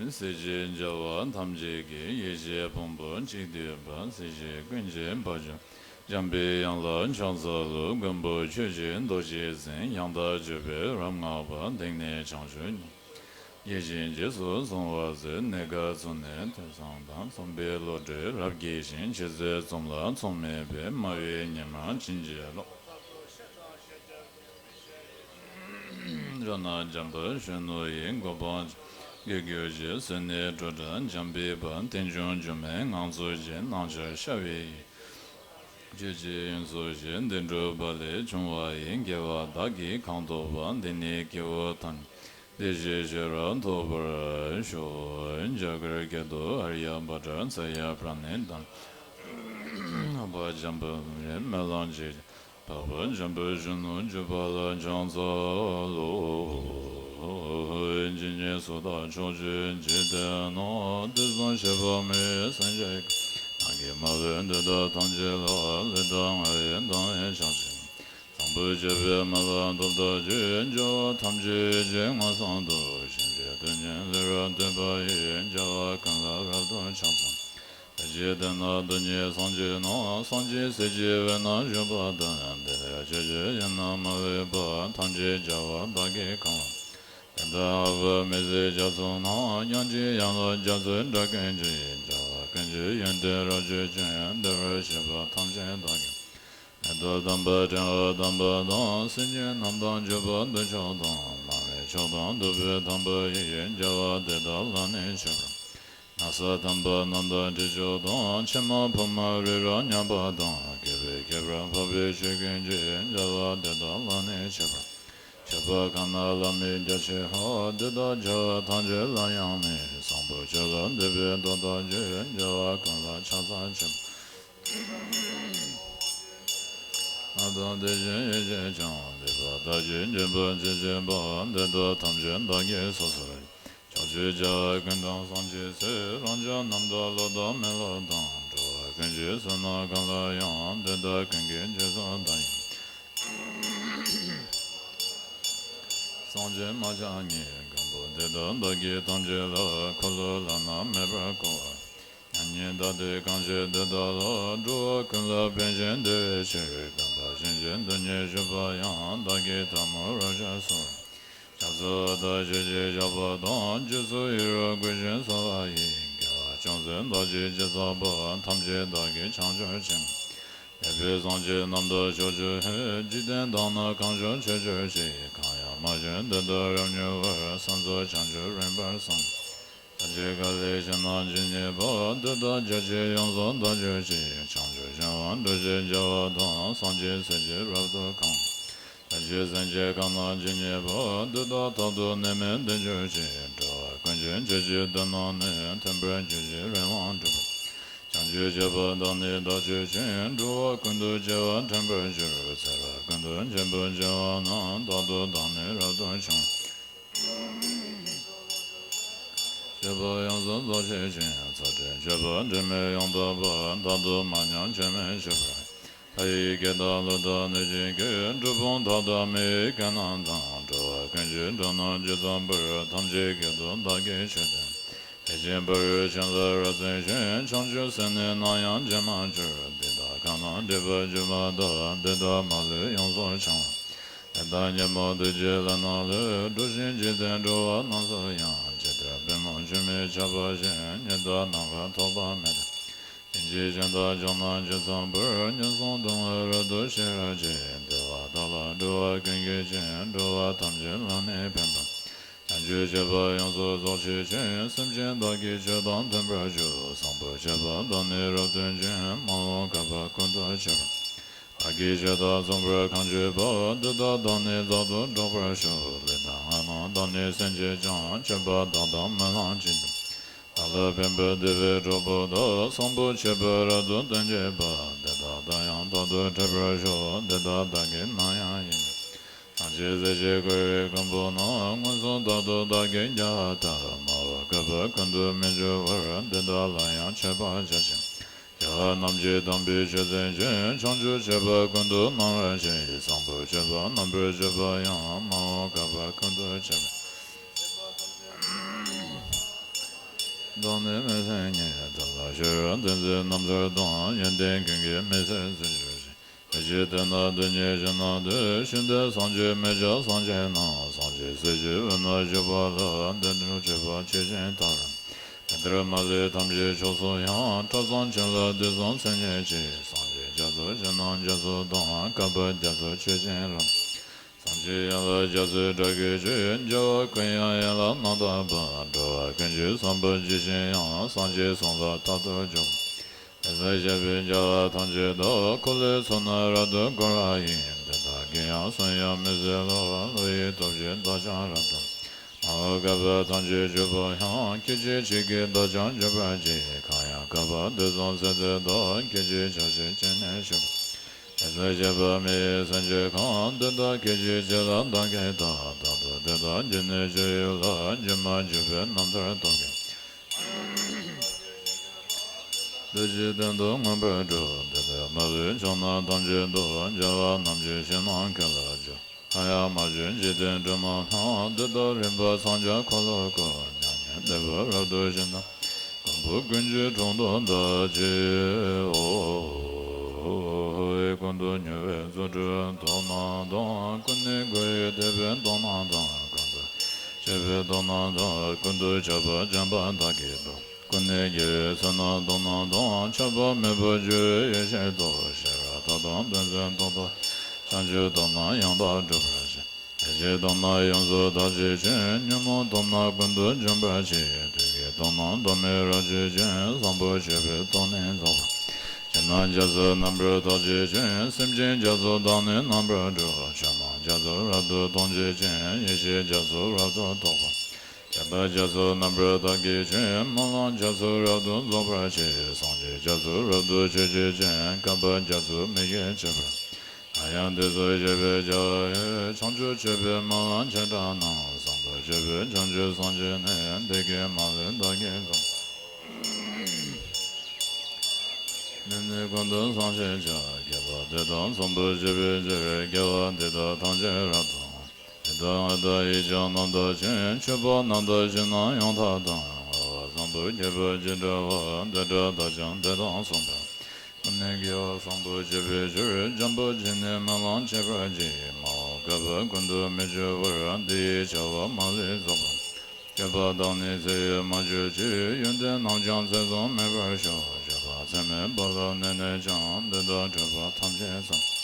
ཏི། སྲིད་ཞིའི་རྒྱལ་བ་ཐམས་ཅད་ཀྱི། ཡེ་ཤེས་ཕུང་པོ་གཅིག་བསྡུས་པ། སྲིད་ཞིའི་ཀུན་གྱི་དཔལ་འབྱོར། འཇམ་པའི་དབྱངས་ལ་ཕྱག་འཚལ་ལོ། མགོན་པོ་ཆོས་ཀྱི་རྡོ་རྗེ་འཛིན། ཡང་དག་སྤྱོད་པའི་རབ་བསྔགས་པ། དེང་ནས་བྱང་ཆུབ་ཉིད། ཡིད་བཞིན་རྗེས་སུ་བཟུང་བར་མཛོད། གནས་སྐབས་ཚུལ་གནས་ཐོས་བསམ་དང་། བསམ་པའི་བློ་གྲོས་རབ་རྒྱས་ཤིང་། ཆོས་མཛད་རྩོམ་ལ་མཚུངས་མེད་པའི། སྨྲ་བའི་ཉི་མ་བྱིན་གྱིས་རློབས། རབ་རྣམས་འཇམ་དཔལ་གཞོན་ནུ་ཡི། གོ་འཕང་འགྲུབ་གྱུར་ཅིག། བསོད་ནི་དྲུག་དང་འཇམ་པའི་དཔལ། རྟེན་འབྱུང་སྒྱུ་མའི་ངང་ཚུལ་གྱིས། སྣང་ཆར་ཤར་བའི་ཡི། ཆོས་ཀྱི་དབྱིངས་སུ་གཤེགས། བདེན་གྲུབ་པ་ལས་བྱུང་བ་ཡི། དགེ་བ་བདག་གིས་གང་ཐོབ་པ། འདི་ནི་སྐྱེ་བོ་ཐམས་ཅད། བདེ་གཤེགས་ཤེས་རབ་ཐོབ་པར་ཤོག། རྒྱ་གར་སྐད་དུ། ཨཱརྱ་བྷ་དྲ་ཙ་ཡ་པྲ་ཎི་དྷརྨ། འཕགས་པ་འཇམ་དཔལ་སྨོན་ལམ་གྱི། འཕགས་པ་འཇམ་དཔལ་གཞོན་ནུ་གྱུར་པ་ལ་ཕྱག་འཚལ་ལོ། ཇི་སྙེད་སུ་དག་ཕྱོགས་བཅུའི་འཇིག་རྟེན་ན། དུས་གསུམ་གཤེགས་པ་མི་ཡི་སངས་རྒྱས་ཀྱིས། བདག་གིས་སྨྲ་བའི་དེ་དག་ཐམས་ཅད་ལ། ལན་དུ་ང་ཡིས་དང་བས་ཕྱག་བགྱི། བཟང་པོ་སྤྱོད་པའི་མི་ལ་ཐོབ་ཐག་ཆོད། འགྲོ་བ་ཐམས་ཅད་ཀྱི་མངོན་སུམ་དུ། ཞིང་གི་དོན་གཉེར་ལེགས་པར་སྟོན་པ་ཡི། རྒྱལ་བ་ཀུན་ལ་རབ་ཏུ་ཕྱག་འཚལ། དེ་ཕྱིར་དེ་ན་སྡུག་བསྔལ་སངས་རྒྱས་རྣམས། སངས་རྒྱས་སྲས་ཀྱི་དབུས་ན་བཞུགས་པ་དང་། དེ་ལས་ཆོས་ཀྱི་དབྱིངས་རྣམ་མང་བའི་བར། ཐམས་ཅད་རྒྱལ་བ་དག་གིས་གང་བ། དེ་དག་ཨ་བུ་མི་བསྲུན་རྒྱ་མཚོ་རྣམས། དབྱངས་ཀྱི་ཡན་ལག་རྒྱ་མཚོའི་སྒྲ་ཀུན་གྱིས། རྒྱལ་བ་ཀུན་གྱི་ཡོན་ཏན་རབ་བརྗོད་ཅིང་། བདེ་བར་གཤེགས་པ་ཐམས་ཅད་བདག་གིས། མངོན་མཐོ་དམ་པ་དྲན་པ་དམ་པ་དང་། སེམས་ཅན་རྣམས་དང་མཆོད་པ་འདོད་ཆགས་དང་། སྨྲ་བའི་མཆོག་དང་ཐུབ་པའི་དམ་པ་ཡིས། རྒྱལ་བ་དེ་དག་ལ་ནི་མཆོད་པར། མནའ་ཟ་དམ་པ་རྣམས་དང་དྲི་མཆོག་དང་། ཕྱེ་མ་ཕུར་མ་རི་རབ་མཉམ་པ་དང་། བསྐལ་པའི་ཁྱད་པར་འཕགས་པའི་ཆོས་ཀུན་གྱིས། རྒྱལ་བ་དེ་དག་ལ་ནི་མཆོད་པར། མཆོད་པ་གང་རྣམས་བླ་མེད་རྒྱ་ཆེ་ཧ། དེ་དག་བྱ་བ་ཐམས་ཅད་ལ་ཡང་ནི། བཟང་པོ་ཆོས་ལ་འདུད་པའི་མདོ་ཐམས་ཅད། རྒྱལ་བ་ཀུན་ལ་ཕྱག་འཚལ་ཕྱིར། སྔགས་དང་དེ་བཞིན་ཡེ་ཤེས་ཀྱང་། ལེགས་པར་བདག་གིས་མཁྱེན་པར་བྱེད་ཅིང་པ། དེ་དག་ཐམས་ཅད་བདག་གིས་སོ་སོར། ཕྱོགས་བཅུའི་རྒྱལ་བ་ཀུན་དང་སངས་རྒྱས་སྲས། རང་བྱུང་རྣམ་དག་བློ་དང་མི་སློབ་དང་། འགྲོ་བ་ཀུན་གྱི་བསོད་ནམས་གང་ལ་ཡང་། དེ་དག་ཀུན་གྱི་རྗེས་སུ་བདག་ཡང་། སངས་རྒྱས་མ་ཆགས་ཉིད། མགོན་པོ་དེ་དག་བདག་གིས་ཐམས་ཅད་ལ། འཁོར་ལོ་བླ་ན་མེད་པར་བསྐོར་བ། མྱ་ངན་འདའ་སྟེ་གང་བྱེད་དེ་དག་ལ། འགྲོ་བ་ཀུན་ལ་ཕན་ཞིང་བདེ་བའི་ཕྱིར། གང་དག་གཞན་གྱི་སྡུག་བསྔལ་ཞི་བར་ཡང་། བདག་གིས་ཐལ་མོ་སྦྱར་ཞིང་གསོལ། ཕྱག་འཚལ་བ་དང་ཞལ་གྱིས་བཞག་པ་དང་། རྗེས་སུ་ཡི་རང་བསྐུལ་ཞིང་གསོལ་བ་ཡིས། དགེ་བ་ཅུང་ཟད་བདག་གིས་ཅི་བསགས་པ། ཐམས་ཅད་བདག་གིས་བྱང་ཆུབ་ཕྱིར། ཡོད་པའི་སངས་རྒྱས་རྣམས་དང་ཕྱོགས་བཅུའི་ཧེ། འཇིག་རྟེན་དག་ན་གང་བྱུང་མཆོད་གྱུར་ཅིག་གང་ཡང་མ་བྱོན་དེ་དག་རབ་མྱུར་བར། སངས་རྒྱས་བྱང་ཆུབ་རིམ་པར་སོང་། ཐམས་ཅད་ག་ལས་ཞིང་རྣམས་ཇི་སྙེད་པ། དེ་དག་རྒྱ་ཆེར་ཡོངས་སུ་བདག་གྱུར་ཅིག་བྱང་ཆུབ་ཤིང་དབང་འགྲུབ་ཕྱིར་བྱ་བ་དང་། སངས་རྒྱས་སྲས་ཀྱིས་རབ་ཏུ་གང་། ཐམས་ཅད་སེམས་ཅན་གང་རྣམས་ཇི་སྙེད་པ། དེ་དག་རྟག་ཏུ་ནད་མེད་བདེ་གྱུར་ཅིག་འགྲོ་བ་ཀུན་གྱི་མཆོད་བྱའི་དོན་རྣམས་ནི། མཐུན་པར་གྱུར་ཅིག་རིམ་དབང་འགྲུབ་པ། བྱང་ཆུབ་སྤྱད་པ་བདག་ནི་བདག་མཆོད་ཅིང་། འགྲོ་བ་ཀུན་ཏུ་སྐྱེ་བ་འཕྲད་པར་འགྱུར། ཚེ་རབས་ཀུན་ཏུ་འཆི་འཕོ་འགྱུར་བ་རྣམས། རྟག་ཏུ་བདག་ནི་རབ་ཏུ་བྱུང་། སྤྱད་པ་ཡོངས་སུ་རྫོགས་བྱེད་ཅིང་། ཚུལ་ཁྲིམས་སྤྱོད་པ་དྲི་མེད་ཡང་དག་པ། རྟག་ཏུ་མ་ཉམས་ཆགས་མེད་བྱེད་པར། ལྷ་ཡི་སྐད་དང་ཀླུ་དང་གནོད་སྦྱིན་སྐད། གྲུལ་བུམ་དག་དང་མི་ཡི་སྐད་རྣམས་དང་། འགྲོ་བ་ཀུན་གྱི་སྒྲ་རྣམས་ཇི་ཙམ་པར། ཐམས་ཅད་སྐད་དུ་བདག་གིས་ཆོས་བསྟན། དེ་བཞིན་ཕ་རོལ་ཕྱིན་ལ་རབ་བརྩོན་ཞིང་། བྱང་ཆུབ་སེམས་ནི་ནམ་ཡང་བརྗེད་མ་གྱུར། འདི་དག་གང་རྣམས་འགྲེལ་པར་འགྱུར་མ་ཐག་འདི་དག་མ་ལུས་ཡོངས་སུ་འཆང་བ། དེ་དག་ཉོན་མོངས་བདུད་ཀྱི་ལས་རྣམས་ལས། འགྲོ་ཞིང་འཇིག་རྟེན་འགྲོ་བ་རྣམས་སུ་ཡང་། ཇི་ལྟར་པད་མོ་ཆུ་མིག་ཆགས་པ་བཞིན། ཉི་ཟླ་ནམ་མཁར་ཐོགས་པ་མེད་དེ། ལྷན་ཅིག་ཞིང་དང་ལྗོངས་རྣམས་ཇི་ཙམ་པར། ཉོན་མོངས་སྡུག་བསྔལ་རབ་ཏུ་ཞི་བར་བྱེད། འདུལ་བ་དག་ལ་འགྲོ་བ་ཀུན་སྐྱོད་ཅིང་། འགྲོ་བ་ཐམས་ཅད་ལ་ནི་ཕན་པ། བྱང་ཆུབ་སྤྱད་པ་ཡོངས་སུ་རྫོགས་བྱེད་ཅིང་། སེམས་ཅན་བདག་གིས་ཆོས་དང་མཐུན་པར་ཤོག་བཟང་པོ་སྤྱད་པ་བདག་ནི་རབ་སྟོན་ཅིང་། མ་འོངས་བསྐལ་པ་ཀུན་ཏུ་སྤྱད་པ། བདག་གིས་ཆོས་དང་མཚུངས་པར་གང་སྤྱོད་པ། དེ་དག་བདག་ནི་རྫོགས་སུ་སྒྲོག་པར་ཤོག་ལས་དང་ངག་རྣམས་བདག་ནི་སེམས་བསྐྱེད་ཅིང་། སྤྱོད་པ་བདག་དང་སྨོན་ལམ་གཅིག་ཏུ། བདག་ལ་ཕན་པར་འདོད་པའི་གྲོགས་པོ་དག་བཟང་པོ་སྤྱད་པ་རབ་ཏུ་སྟོན་བྱེད་པ། དེ་དག་བདག་ཡང་རྟག་ཏུ་འཕྲད་པར་ཤོག་དེ་དག་བདག་གིས་ནམ་ཡང་ཡེངས་མེད། ཐམས་ཅད་ཟད་ཀྱིས་གོས་པའི་རྒན་པོ་རྣམས། མངོན་སུམ་རྟག་ཏུ་བདག་གིས་མཇལ་བ་ལྟར། མ་འོངས་བསྐལ་པ་ཀུན་ཏུ་མི་འགྱུར་བར། དེ་དག་ལ་ཡང་མཆོད་པར་བྱ་ཞིང་། རྒྱལ་བ་རྣམས་ཀྱིས་དམ་པའི་ཆོས་བསྟན་ཅིང་། བྱང་ཆུབ་སྤྱད་པ་ཀུན་ཏུ་གནང་བར་བགྱི། བཟང་པོ་སྤྱོད་པ་རྣམ་པར་སྤྱོད་པ་ཡང་། མ་འོངས་བསྐལ་པ་ཀུན་ཏུ་སྤྱད་པ། བདག་ནི་མི་མཐུན་ཉིད་དེ་ལ་སྤྱོད། དེ་ཚེ་རྣམ་ཐར་དང་། ཡོན་ཏན་ཀུན་གྱི་མི་ཚེ་ཚུན་གྱུར་ཅིག་དེ་ཕྱིར་དེ་ན་སྡུག་བསྔལ་ཞི་རྣམས་སྡོད། ཞི་བདེ་སངས་རྒྱས་མི་མཇལ་སངས་རྒྱས་རྣམས། སངས་རྒྱས་སྲས་ཀྱི་དབུས་ན་བཞུགས་པ་ལ། དེ་འདྲ་སྤྱོད་པ་ཆོས་ཅན་ལྟར། དེ་ལྟར་མ་ལུས་ཐམས་ཅད་ཕྱོགས་སུ་ཡང་། ཕྲ་ཚོམ་ཆོས་ལ་དུས་གསུམ་སེམས་ཉིད་ཅིག་སངས་རྒྱས་རྒྱ་མཚོ་ཞི་རྣམས་རྒྱ་མཚོ་དང་། བསྐལ་པ་རྒྱ་མཚོ་ཆོས་ཅན་རབ། སངས་རྒྱས་ཡན་ལག་རྒྱ་མཚོའི་སྒྲ་སྐད་ཀྱིས། རྒྱལ་བ་ཀུན་དབྱངས་ཡན་ལག་རྣམ་དག་པ། འགྲོ་བ་ཀུན་གྱི་བསམ་པ་ཇི་བཞིན་དབྱངས། སངས་རྒྱས་གསུང་ལ་རྟག་ཏུ་འཇུག་དེ་ཚེ་བཤད་པའི་བྱ་བ་ཐམས་ཅད་དག་འཁོར་ལོའི་ཚུལ་རྣམས་རབ་ཏུ་བསྐོར་བ་ཡིས། དེ་དག་གིས་ཡང་སུན་དབྱངས་མི་གསལ་ལོ། བློ་ཡི་སྟོབས་ཀྱིས་བདག་ཀྱང་རབ་ཏུ། མ་འོངས་བསྐལ་པ་ཐམས་ཅད་འཇུག་པ་ཡང་། སྐད་ཅིག་གཅིག་གིས་བདག་ཀྱང་འཇུག་པར་བགྱི། གང་ཡང་བསྐལ་པ་དུས་གསུམ་ཚེ་སྟོང་དུ། སྐད་ཅིག་ཆ་ཤས་ཅན་ནས་ཞུགས། དེ་ཚེ་བཤད་པ་མི་ཡི་སེམས་ཀྱི་ཁམས། དེ་དག་སྐད་ཅིག་གཅིག་ལ་བདག་གིས་བལྟ། རྟག་ཏུ་དེ་དག་འཇུག་ནས་སྤྱོད་ཡུལ་ལ། སྒྱུ་མ་བྱས་པའི་རྣམ་ཐར་སྟོབས་ཀྱིས། བདུད་ཀྱི་གདུང་དུ་མངོན་པར་སྒྲོལ། དེ་ལས་མ་ལུས་ཕྱོགས་རྣམས་ཐམས་ཅད་དུ། རྒྱལ་བ་རྣམས་ཀྱི་ཞིང་རྣམས་ཀུན་ལ་སྤྱོད། ལྷ་ཡང་མ་བྱོན་འཇིག་རྟེན་སྒྲོན་མ་རྣམས། དེ་དག་རིམ་པ་སངས་རྒྱས་འཁོར་ལོ་བསྐོར། མྱ་ངན་འདས་པ་རབ་ཏུ་ཞི་རྣམས། མགོན་པོ་ཀུན་གྱི་དྲུང་དུ་བདག་མཆིའོ། ཀུན་ཏུ་མྱུར་བའི་རྫུ་འཕྲུལ་སྟོབས་རྣམས་དང་། ཀུན་ནས་བསྒོ་བའི་དད་པའི་སྟོབས་རྣམས་དང་། ཀུན་ཏུ་སྤྱོད་པའི་སྟོབས་རྣམས་དང་། ཀུན་ཏུ་ཁྱབ་པ་འཇམ་དཔལ་དག་གི་སྟོབས། ཀུན་ནས་རྒྱལ་བའི་ཚུལ་རྣམས་སྟོབས་རྣམས་དང་། ཁྱབ་པ་མེད་པར་སྤྱོད་པའི་ཡེ་ཤེས་སྟོབས། ཤེས་རབ་མཐའ་དག་དོན་གསལ་སྟོབས་དང་། བྱང་ཆུབ་སྟོབས་རྣམས་ཡང་དག་སྒྲུབ་པར་བྱེད། ཡེ་ཤེས་སྟོབས་རྣམས་ཡོངས་སུ་དག་བྱེད་ཅིང་། ཉོན་མོངས་སྟོབས་རྣམས་ཀུན་ཏུ་འཇོམས་པར་བྱེད། དུས་ཀྱི་སྟོབས་རྣམས་ཟླ་མེད་རབ་བྱེད་ཅིང་། བཟང་པོ་སྤྱོད་པའི་སྟོབས་ནི་རྫོགས་པ། ཕྱི་ནང་རྒྱ་མཚོ་རྣམ་པར་དག་བྱེད་ཅིང་། སེམས་ཅན་རྒྱ་མཚོ་དག་ནི་རྣམ་པར་སྒྲོལ། ཆོས་རྣམས་རྒྱ་མཚོ་རབ་ཏུ་མཐོང་བྱེད་ཅིང་། ཡེ་ཤེས་རྒྱ་མཚོ་རབ་ཏུ་རྟོགས་པ། སྤྱོད་པ་རྒྱ་མཚོ་རྣམ་པར་དག་བྱེད་ཅིང་། སྨོན་ལམ་རྒྱ་མཚོ་རབ་ཏུ་རྫོགས་པར་བྱེད། སངས་རྒྱས་རྒྱ་མཚོ་རབ་ཏུ་མཆོད་བྱེད་ཅིང་། བསྐལ་པ་རྒྱ་མཚོ་མི་སྐྱོ་བྱེད་པར། ང་ཡང་དེ་ཚུལ་བཞེད་པའི་བྱ་བ་ཡོད། བྱང་ཆུབ་སྤྱོད་པའི་སྨོན་ལམ་ཆེ་དྲགས་རྣམས། བཟང་པོ་སྤྱོད་པའི་བྱང་ཆུབ་སངས་རྒྱས་ནི། འདི་སྐད་མ་ལུས་བདག་གིས་གསུངས། འདི་ནི་ཀུན་ཏུ་བཟང་བྱེད་ཕྱིར། དགེ་བ་འདི་དག་བཟང་པོ་སྤྱོད་པའི་ཕྱིར། དགེ་བ་འདི་དག་ཐམས་ཅད་རབ་ཏུ་བསྔོ། དེ་དག་ང་དང་ཡིད་ཀྱང་རྣམ་དག་ཅིང་། མཆོད་པ་རྣམས་དང་ཞིང་རྣམས་ཡང་དག་དང་། བསྔོ་བ་བཟང་པོ་བགྱིས་པ་ཇི་འདྲ་བ། དེ་འདྲ་བདག་ཀྱང་དེ་དང་མཚུངས་པར། ཀུན་ནས་དགེ་བ་བཟང་པོ་སྤྱོད་པའི་ཕྱིར། འཇམ་དཔལ་ཇི་སྙེད་སྨོན་ལམ་བྱེད་པར་བགྱི། མ་འོངས་བསྐལ་པ་ཀུན་ཏུ་མི་འགྱུར་བར། འདི་ཡི་བྱ་བ་མ་ལུས་རྫོགས་པ། སྤྱོད་པ་དག་ནི་ཚེ་ཡི་མ་གྱུར་ཅིག་ཡོན་ཏན་རྣམས་ཀྱང་ཚེ་གསུམ་མེད་པར་ཤོག་སྤྱོད་པ་ ཚད་མེད་པ་ལ་གནས་ནས་ཀྱང་། འདི་དག་འཕྲད་པ་ཐམས་ཅད་ཀྱང་། སངས་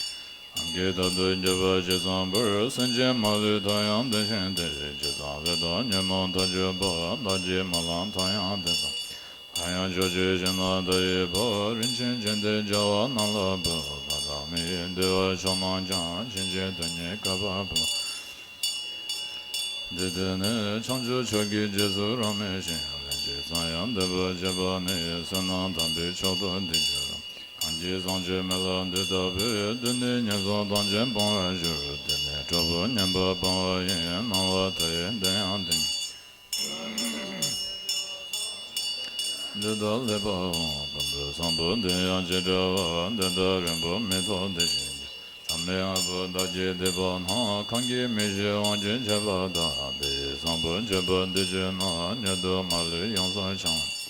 རྒྱས་མཐར་ཐུག་གྱུར་པ་ཇི་ཙམ་པར། སེམས་ཅན་མ་ལུས་ཐོབ་ཡང་དེ་བཞིན་ཏེ། ཇི་ཙམ་ལས་དང་ཉོན་མོངས་མཐར་གྱུར་པ། བདག་གིས་སྨོན་ལམ་བཏབ་ཡང་དེ་ཙམ། གང་ཡང་ཕྱོགས་བཅུའི་ཞིང་རྣམས་མཐའ་ཡས་པ། རིན་ཆེན་བརྒྱན་ཏེ་རྒྱལ་བ་རྣམས་ལ་འབུལ། ལྷ་དང་མི་ཡི་འདུས་པ་མཆོག་རྣམས་ཀྱང་། བྱིན་གྱིས་དོན་གཉིས་བསྐལ་པར་འབུལ། འདི་དེ་ནས་བྱང་ཆུབ་མཆོག་གི་རྗེས་སུ་རབ་གནས་ཤིང་། ལན་ཅིག་ཙམ་ཡང་འདོད་པ་བྱེད་པ་ནི། བསོད་ནམས་དམ་པའི་མཆོག་ཏུ་འདི་འགྱུར་རོ། གང་གིས་བསམ་གྱིས་མི་ལང་འདི་ལྟ་བུའི། དེ་ནི་ངན་སོང་ཐམས་ཅད་སྤོང་བར་འགྱུར། དེ་ནས་དྲག་པོའི་ཉེས་པ་སྤང་བ་ཡིན། སྣང་བ་མཐའ་ཡས་དེ་ཡང་དེ་ཉིད། འདི་དག་ལེགས་པར་འོང་། ཀུན་ཏུ་བཟང་པོ་དེ་ཡང་ཅི་འདྲ་བ། འདི་དག་རིང་པོ་མི་ཐོགས་དེ་བཞིན་ཀྱང་། མཚམས་མེད་ལྔ་པོ་བདག་གིས་བསྡུས་པ་རྣམས། གང་གིས་མི་ཤེས་དབང་གྱུར་འཆད་པ་དང་། དེ་ཡི་བཟང་པོ་སྤྱོད་པ་འདི་བཅུ་རྣམས། མྱུར་དུ་མ་ལུས་ཡོངས་སུ་བྱང་བ།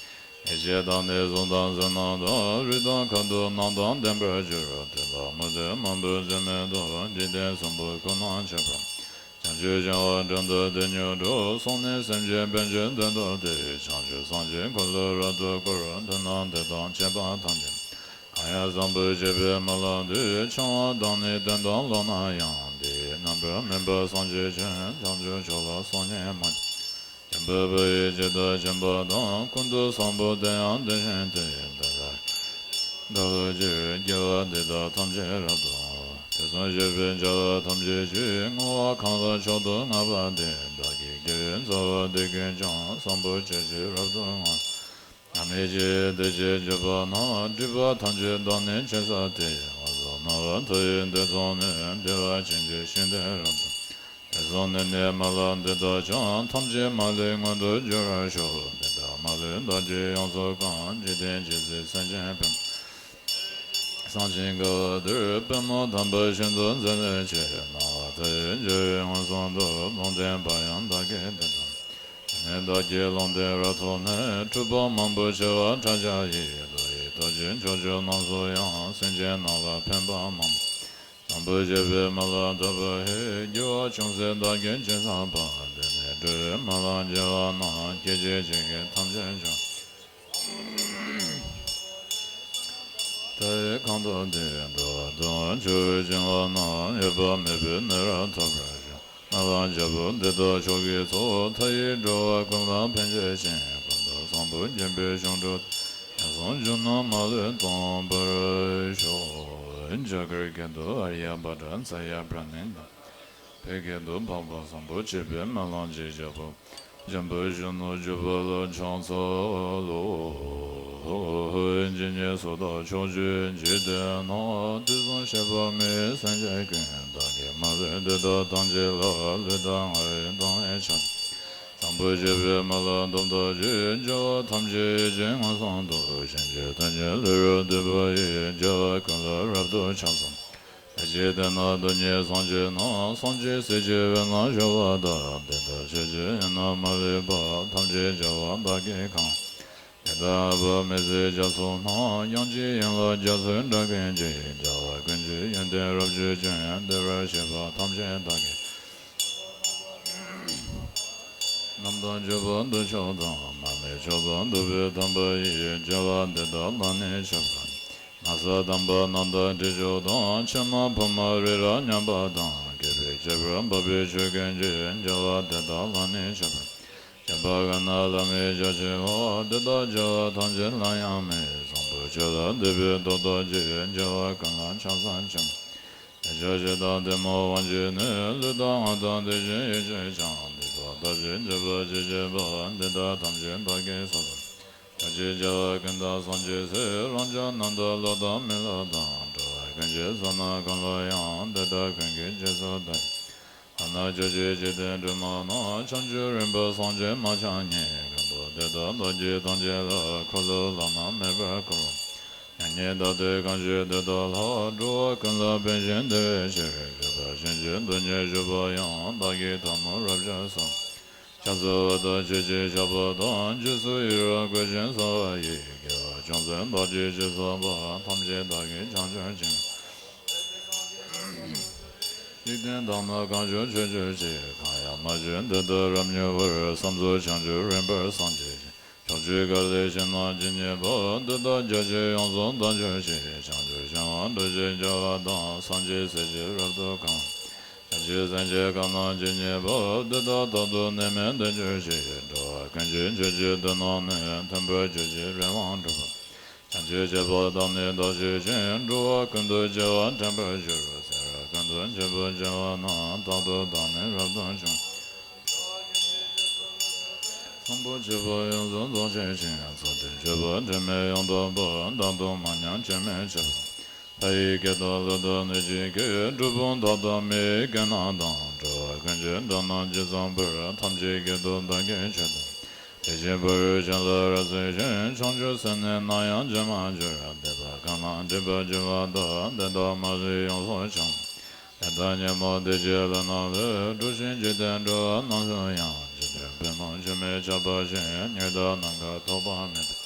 ཡེ་ཤེས་དང་ནི་གཟུགས་དང་ཟིལ་གནོན་དང་། རུས་དང་ཁ་དོག་རྣམས་དང་ལྡན་པར་འགྱུར། དེ་དག་མུ་སྟེགས་མང་པོས་འཛིན་མེད་དུ། འཇིག་རྟེན་གསུམ་པོ་ཀུན་ལ་མཆོད་པ། བྱང་ཆུབ་ཤིང་དབང་དྲུང་དུ་དེ་མྱུར་འགྲོ། སོང་ནས་སེམས་ཅན་ཕན་ཕྱིར་དོན་དམ་དེ། བྱང་ཆུབ་སངས་རྒྱས་འཁོར་ལོ་རབ་ཏུ་བསྐོར། མཐུན་རྣམས་དེ་དང་བཅས་པ་ཐམས་ཅད། གང་ཡང་བཟང་པོ་སྤྱོད་པས་མི་ལང་དུས། འཆིང་བ་དང་ནི་དོན་དམ་བློ་རྣམས་ཡང་། དེ་ཡི་རྣམ་པར་སྨིན་པ་སངས་རྒྱས་ཆོས། བྱང་ཆུབ་མཆོག་ལ་སོམ་ཉི་མ་བྱེད། ཆེན་པོའི་བུ་ཡིས་ཇི་ལྟར་མཁྱེན་པ་དང་། ཀུན་ཏུ་བཟང་པོ་དེ་ཡང་དེ་བཞིན་ཏེ། འདི་ལྟར་བདག་བློ་ཆོས་དགེ་བ་འདི་དག་ཐམས་ཅད་རབ་ཏུ་བསྔོ། དུས་གསུམ་གཤེགས་པའི་རྒྱལ་བ་ཐམས་ཅད་ཀྱིས། བསྔོ་བ་གང་ལ་མཆོག་ཏུ་བསྔགས་པ་དེ། བདག་གི་དགེ་བའི་རྩ་བ་འདི་ཀུན་ཀྱང་། བཟང་པོ་སྤྱོད་ཕྱིར་རབ་ཏུ་བསྔོ། ནམ་ཡིད་ཆེས་དེ་ཕྱིར་གྱུར་པ་ན། སྒྲིབ་པ་ཐམས་ཅད་དག་ནི་ཆེ་ས་སྟེ། འོད་སྲུང་སྣང་བ་མཐའ་ཡས་དེ་ཚོགས་ནི། བདེ་བ་ཅན་གྱི་ཞིང་དེར་རབ་ཏུ། དེ་གསུམ་ནི་ནི་མ་ལུས་འདི་དག་ཀྱང་། ཐམས་ཅད་མ་ལུས་མངོན་དུ་འགྱུར་བར་ཤོག། འདི་ལྟར་མ་ལུས་བདག་གིས་ཡོངས་སུ་བཀང་། འཇིག་རྟེན་ཇི་སྲིད་སེམས་ཅན་ཕན། བསམ་ཞིང་དགའ་བ་འདིར། པདྨོ་དམ་པ་ཤིན་ཏུ་མཛེས་ལས་ཆེ། སྣང་བ་མཐའ་ཡས་འཇའ་འོད་མངོན་སུམ་དུ། ལུང་བསྟན་པ་ཡང་བདག་གིས་འདི་ལྟར། དེ་ནས་བདག་གིས་ལུང་བསྟན་རབ་ཐོབ་ནས། གྲུབ་པ་མང་པོ་བྱེ་བ་ཕྲག་བརྒྱ་ཡིས། མདོ་ཡི་ཐུགས་རྗེས་ཕྱོགས་བཅུ་རྣམས་སུ་ཡང་། སེམས་ཅན་རྣམས་ལ་ཕན་པ་མང་པོ། བཟང་པོ་སྤྱོད་པས་མི་ལང་ཐུབ་པ་ཡི། དགེ་བ་ཅུང་ཟད་བདག་གིས་ཅི་བསགས་པ། དེ་ནི་འགྲོ་བའི་སྨོན་ལམ་བགྱི་བ་རྣམས། སྐད་ཅིག་གཅིག་གིས་ཐམས་ཅད་འབྱུང་། མཐའ་ཡས་ཁང་ཐོག་འདི། འགྲོ་བ་དུད་འགྲོ་ཆོས་སྦྱིན་པ་རྣམས། འོད་དཔག་མེད་པའི་གནས་རབ་ཐོབ་པར་ཤོག། སྨོན་ལམ་རྒྱལ་པོ་འདི་དག་མཆོག་གི་ཚོགས། མཐའ་ཡས་འགྲོ་བ་ཀུན་ལ་ཕན་བྱེད་ཅིང་། ཀུན་ཏུ་བཟང་པོ་སྤྱོད་པའི་ཞིང་དུ། ངན་སོང་རྒྱུ་རྣམས་མ་ལུས་སྟོངས་པར་ཤོག། རྒྱ་གར་སྐད་དུ། ཨཱརྱ་བྷ་དྲ་ཛ་ཡ་པྲ་ཎི་ཏ། བོད་སྐད་དུ། འཕགས་པ་བཟང་པོ་སྤྱོད་པས་སྨོན་ལམ་གྱི་རྒྱལ་པོ། འཇམ་དཔལ་གཞོན་ནུ་གྱུར་པ་ལ་ཕྱག་འཚལ་ལོ། ཇི་སྙེད་སུ་དག་ཕྱོགས་བཅུའི་འཇིག་རྟེན་ན། དུས་གསུམ་གཤེགས་པ་མི་ཡི་སེམས་ཅན་ཀུན། བདག་གིས་མ་ལུས་འདི་དག་ཐམས་ཅད་ལ། ལུས་དང་ངག་ཡིད་དང་བས་ཕྱག་འཚལ། བཟང་པོ་སྤྱོད་པས་སྨོན་ལམ་འདི་དག་བརྗོད། བྱ་བ་ཐམས་ཅད་ཡིད་ཀྱིས་མངོན་སུམ་དུ། བྱིན་གྱིས་བརླབ་ཕྱིར་ལུས་རབ་སྟོན་པ་ཡི། རྒྱལ་བ་ཀུན་ལ་རབ་ཏུ་ཕྱག་འཚལ། དེ་ཕྱིར་དེ་ན་སྡུག་བསྔལ་སངས་རྒྱས་རྣམས། སངས་རྒྱས་སྲས་ཀྱི་འོད་རྣམས་བཞུགས་པ་དག། དེ་དག་ཕྱོགས་བཅུའི་ཡུལ་རྣམས་མ་ལུས་པ། ཐམས་ཅད་རྒྱལ་བ་དག་གིས་གང་། དེ་དག་ཨ་བ་མི་བསྲུན་རྒྱ་མཚོ་རྣམས། དབྱངས་ཀྱི་ཡན་ལག་རྒྱ་མཚོའི་སྒྲ་ཀུན་གྱིས། རྒྱལ་བ་ཀུན་གྱི་ཡོན་ཏན་རབ་བརྗོད་ཅིང་། བདེ་བར་གཤེགས་པ་ཐམས་ཅད་བདག་གིས། རྣམ་དག་སྤྱོད་པ་འདུ་ཕྱོགས་དང་། མ་རྨོས་ཕྱོགས་དང་འདུ་བའི་དམ་པ་ཡི། རྒྱལ་བ་འདི་དག་ལ་ནི་མཆོད་པ། ན་བཟའ་དམ་པ་རྣམས་དང་དྲི་མཆོག་དང་། ཕྱེ་མ་ཕུར་མ་རི་རབ་མཉམ་པ་དང་། བཀོད་པའི་ཁྱད་པར་འབབ་པའི་ཆོས་ཀུན་གྱི། རྒྱལ་བ་འདི་དག་ལ་ནི་མཆོད་པ། བསྐྱེད་པ་དགའ་ན་བླ་མེད་རྒྱ་ཆེ་བ། འདི་དག་བྱ་བ་ཐམས་ཅད་ལ་ཡང་མི། བཟང་པོ་སྤྱོད་ལ་འདུད་པའི་སྟོབས་དག་གིས། རྒྱལ་བ་ཀུན་ལ་ཕྱག་འཚལ་ཕྱག་འཚལ། ལེགས་སྦྱར་ཞེ་སྡང་གཏི་མུག་དབང་གྱུར་ནས། ལུས་དང་ངག་དང་དེ་བཞིན་ཡིད་ཀྱིས་ཀྱང་། འདི་དག་ཐམས་ཅད་སྤྱོད་པ་ཇི་སྙེད་པ། འདི་དག་ཐམས་ཅད་བདག་གིས་གསོལ་ལོ། ཐུགས་རྗེས་རྒྱལ་བ་ཀུན་བདག་སངས་རྒྱས་སྲས། རང་རྒྱལ་རྣམ་དག་བློ་དང་མི་ལ་དང་། འགྲོ་བ་ཀུན་གྱི་བསོད་ནམས་ཀུན་ལ་ཡང་། འདི་དག་ཀུན་གྱི་རྗེས་སུ་བདག། ལྷ་ནག་ཕྱོགས་བཅུའི་འཇིག་རྟེན་སྒྲོན་མ་རྣམས། བྱང་ཆུབ་རིམ་པ་སངས་རྒྱས་མ་ཆགས་ཉིད། མགོན་པོ་འདི་དག་བདག་གིས་ཐམས་ཅད་ལ། འཁོར་ལོ་བླ་ན་མེད་པར་བསྐོར་བ། མྱ་ངན་འདའ་སྟོན་གང་བྱེད་འདི་དག་ལ། འགྲོ་བ་ཀུན་ལ་ཕན་ཞིང་བདེ་བའི་ཕྱིར། གུས་པ་ཆེན་པོས་སྡུག་བསྔལ་ཞི་བར་ཡང་། བདག་གིས་ཐལ་མོ་རབ་སྦྱར་གསོལ། ཕྱག་འཚལ་བ་དང་ཆོས་ཀྱི་ཆར་པ་དང་། རྗེས་སུ་ཡི་རང་བསྐུལ་ཞིང་གསོལ་བ་ཡི། དགེ་བ་ཅུང་ཟད་བདག་གིས་ཅི་བསགས་པ། ཐམས་ཅད་བདག་གིས་བྱང་ཆུབ་ཕྱིར། འཇིག་རྟེན་དག་ན་གང་བྱུང་ཆོས་སྤྱོད་ཅིང་། གང་ཡང་མ་བྱོན་འདི་དག་རབ་མྱུར་བར། བསམ་རྫོགས་བྱང་ཆུབ་རིམ་པར་སངས་རྒྱས་ཤིང་། ཕྱོགས་ ཆོས་འགའ་ལས་ཞེན་སྣང་ཇི་སྙེད་པ། འདི་དག་རྒྱ་ཆེར་ཡོངས་སུ་དག་གྱུར་ཅིག། བྱང་ཆུབ་ཤིང་དབང་འགྲུབ་ཅེས་བྱ་བ་དང་། སངས་རྒྱས་སྲས་ཀྱི་རབ་ཏུ་གང་། བྱང་ཆུབ་སེམས་ཀྱི་གང་སྣང་ཇི་སྙེད་པ། འདི་དག་རྟག་ཏུ་ནད་མེད་བདེ་གྱུར་ཅིག། འགྲོ་བ་ཀུན་གྱི་མཆོད་བྱའི་མདུན་ནང་ནས། མཐུན་པར་གྱུར་ཅིང་རེ་བ་འགྲུབ་པ། བྱང་ཆུབ་སྤྱད་པ་དག་ནི་བདག་གཅེས་ཤིང་། འགྲོ་བ་ཀུན་ཏུ་སྐྱེ་བ་དྲན་པར་འགྱུར། སེམས་རབ་ཀུན་ཏུ་འཆད་པར་བྱ་བ་ན། རྟག་ཏུ་བདག་ནི་རབ་ཏུ་བྱུང་། བཟང་པོ་སྤྱད་པ་ཡོངས་སུ་རྫོགས་བྱེད་ཅིང་། ཚུལ་ཁྲིམས་སྤྱོད་པ་དྲི་མེད་ཡང་དག་པ། བདག་ཏུ་མ་ཉམས་སྐྱོན་མེད་བྱེད་པ། ལྷ་ཡི་སྐད་དང་ཀླུ་དང་གནོད་སྦྱིན་སྐད། གྲུལ་བུམ་དག་དང་མི་ཡི་སྐད་རྣམས་དང་། འགྲོ་བ་ཀུན་གྱི་སྒྲ་རྣམས་ཇི་ཙམ་པར། ཐམས་ཅད་སྐད་དུ་བདག་གིས་ཆོས་བསྟན། དེ་བཞིན་ཕ་རོལ་ཕྱིན་ལ་རབ་གསལ་ཞིང་། བྱང་ཆུབ་སེམས་ནི་ནམ་ཡང་འབྱེད་མ་གྱུར། འདོད་པ་གང་རྣམས་འགྲུབ་པར་འགྱུར་བ་དག། འདི་དག་མ་ལུས་ཡོངས་སུ་འཆང་། ལས་དང་ཉོན་མོངས་སྡིག་བཅས་ལས་རྣམས་ལས། འགྲོ་ཞིང་འཇིག་རྟེན་འགྲོ་བ་རྣམས་སུ་ཡང་། འཇིག་རྟེན་པདྨོ་ཆུ་མིག་ཆགས་པ་བཞིན། ཉི་ཟླ་ནམ་མཁའ་ཐོགས་པ་མེད་པ།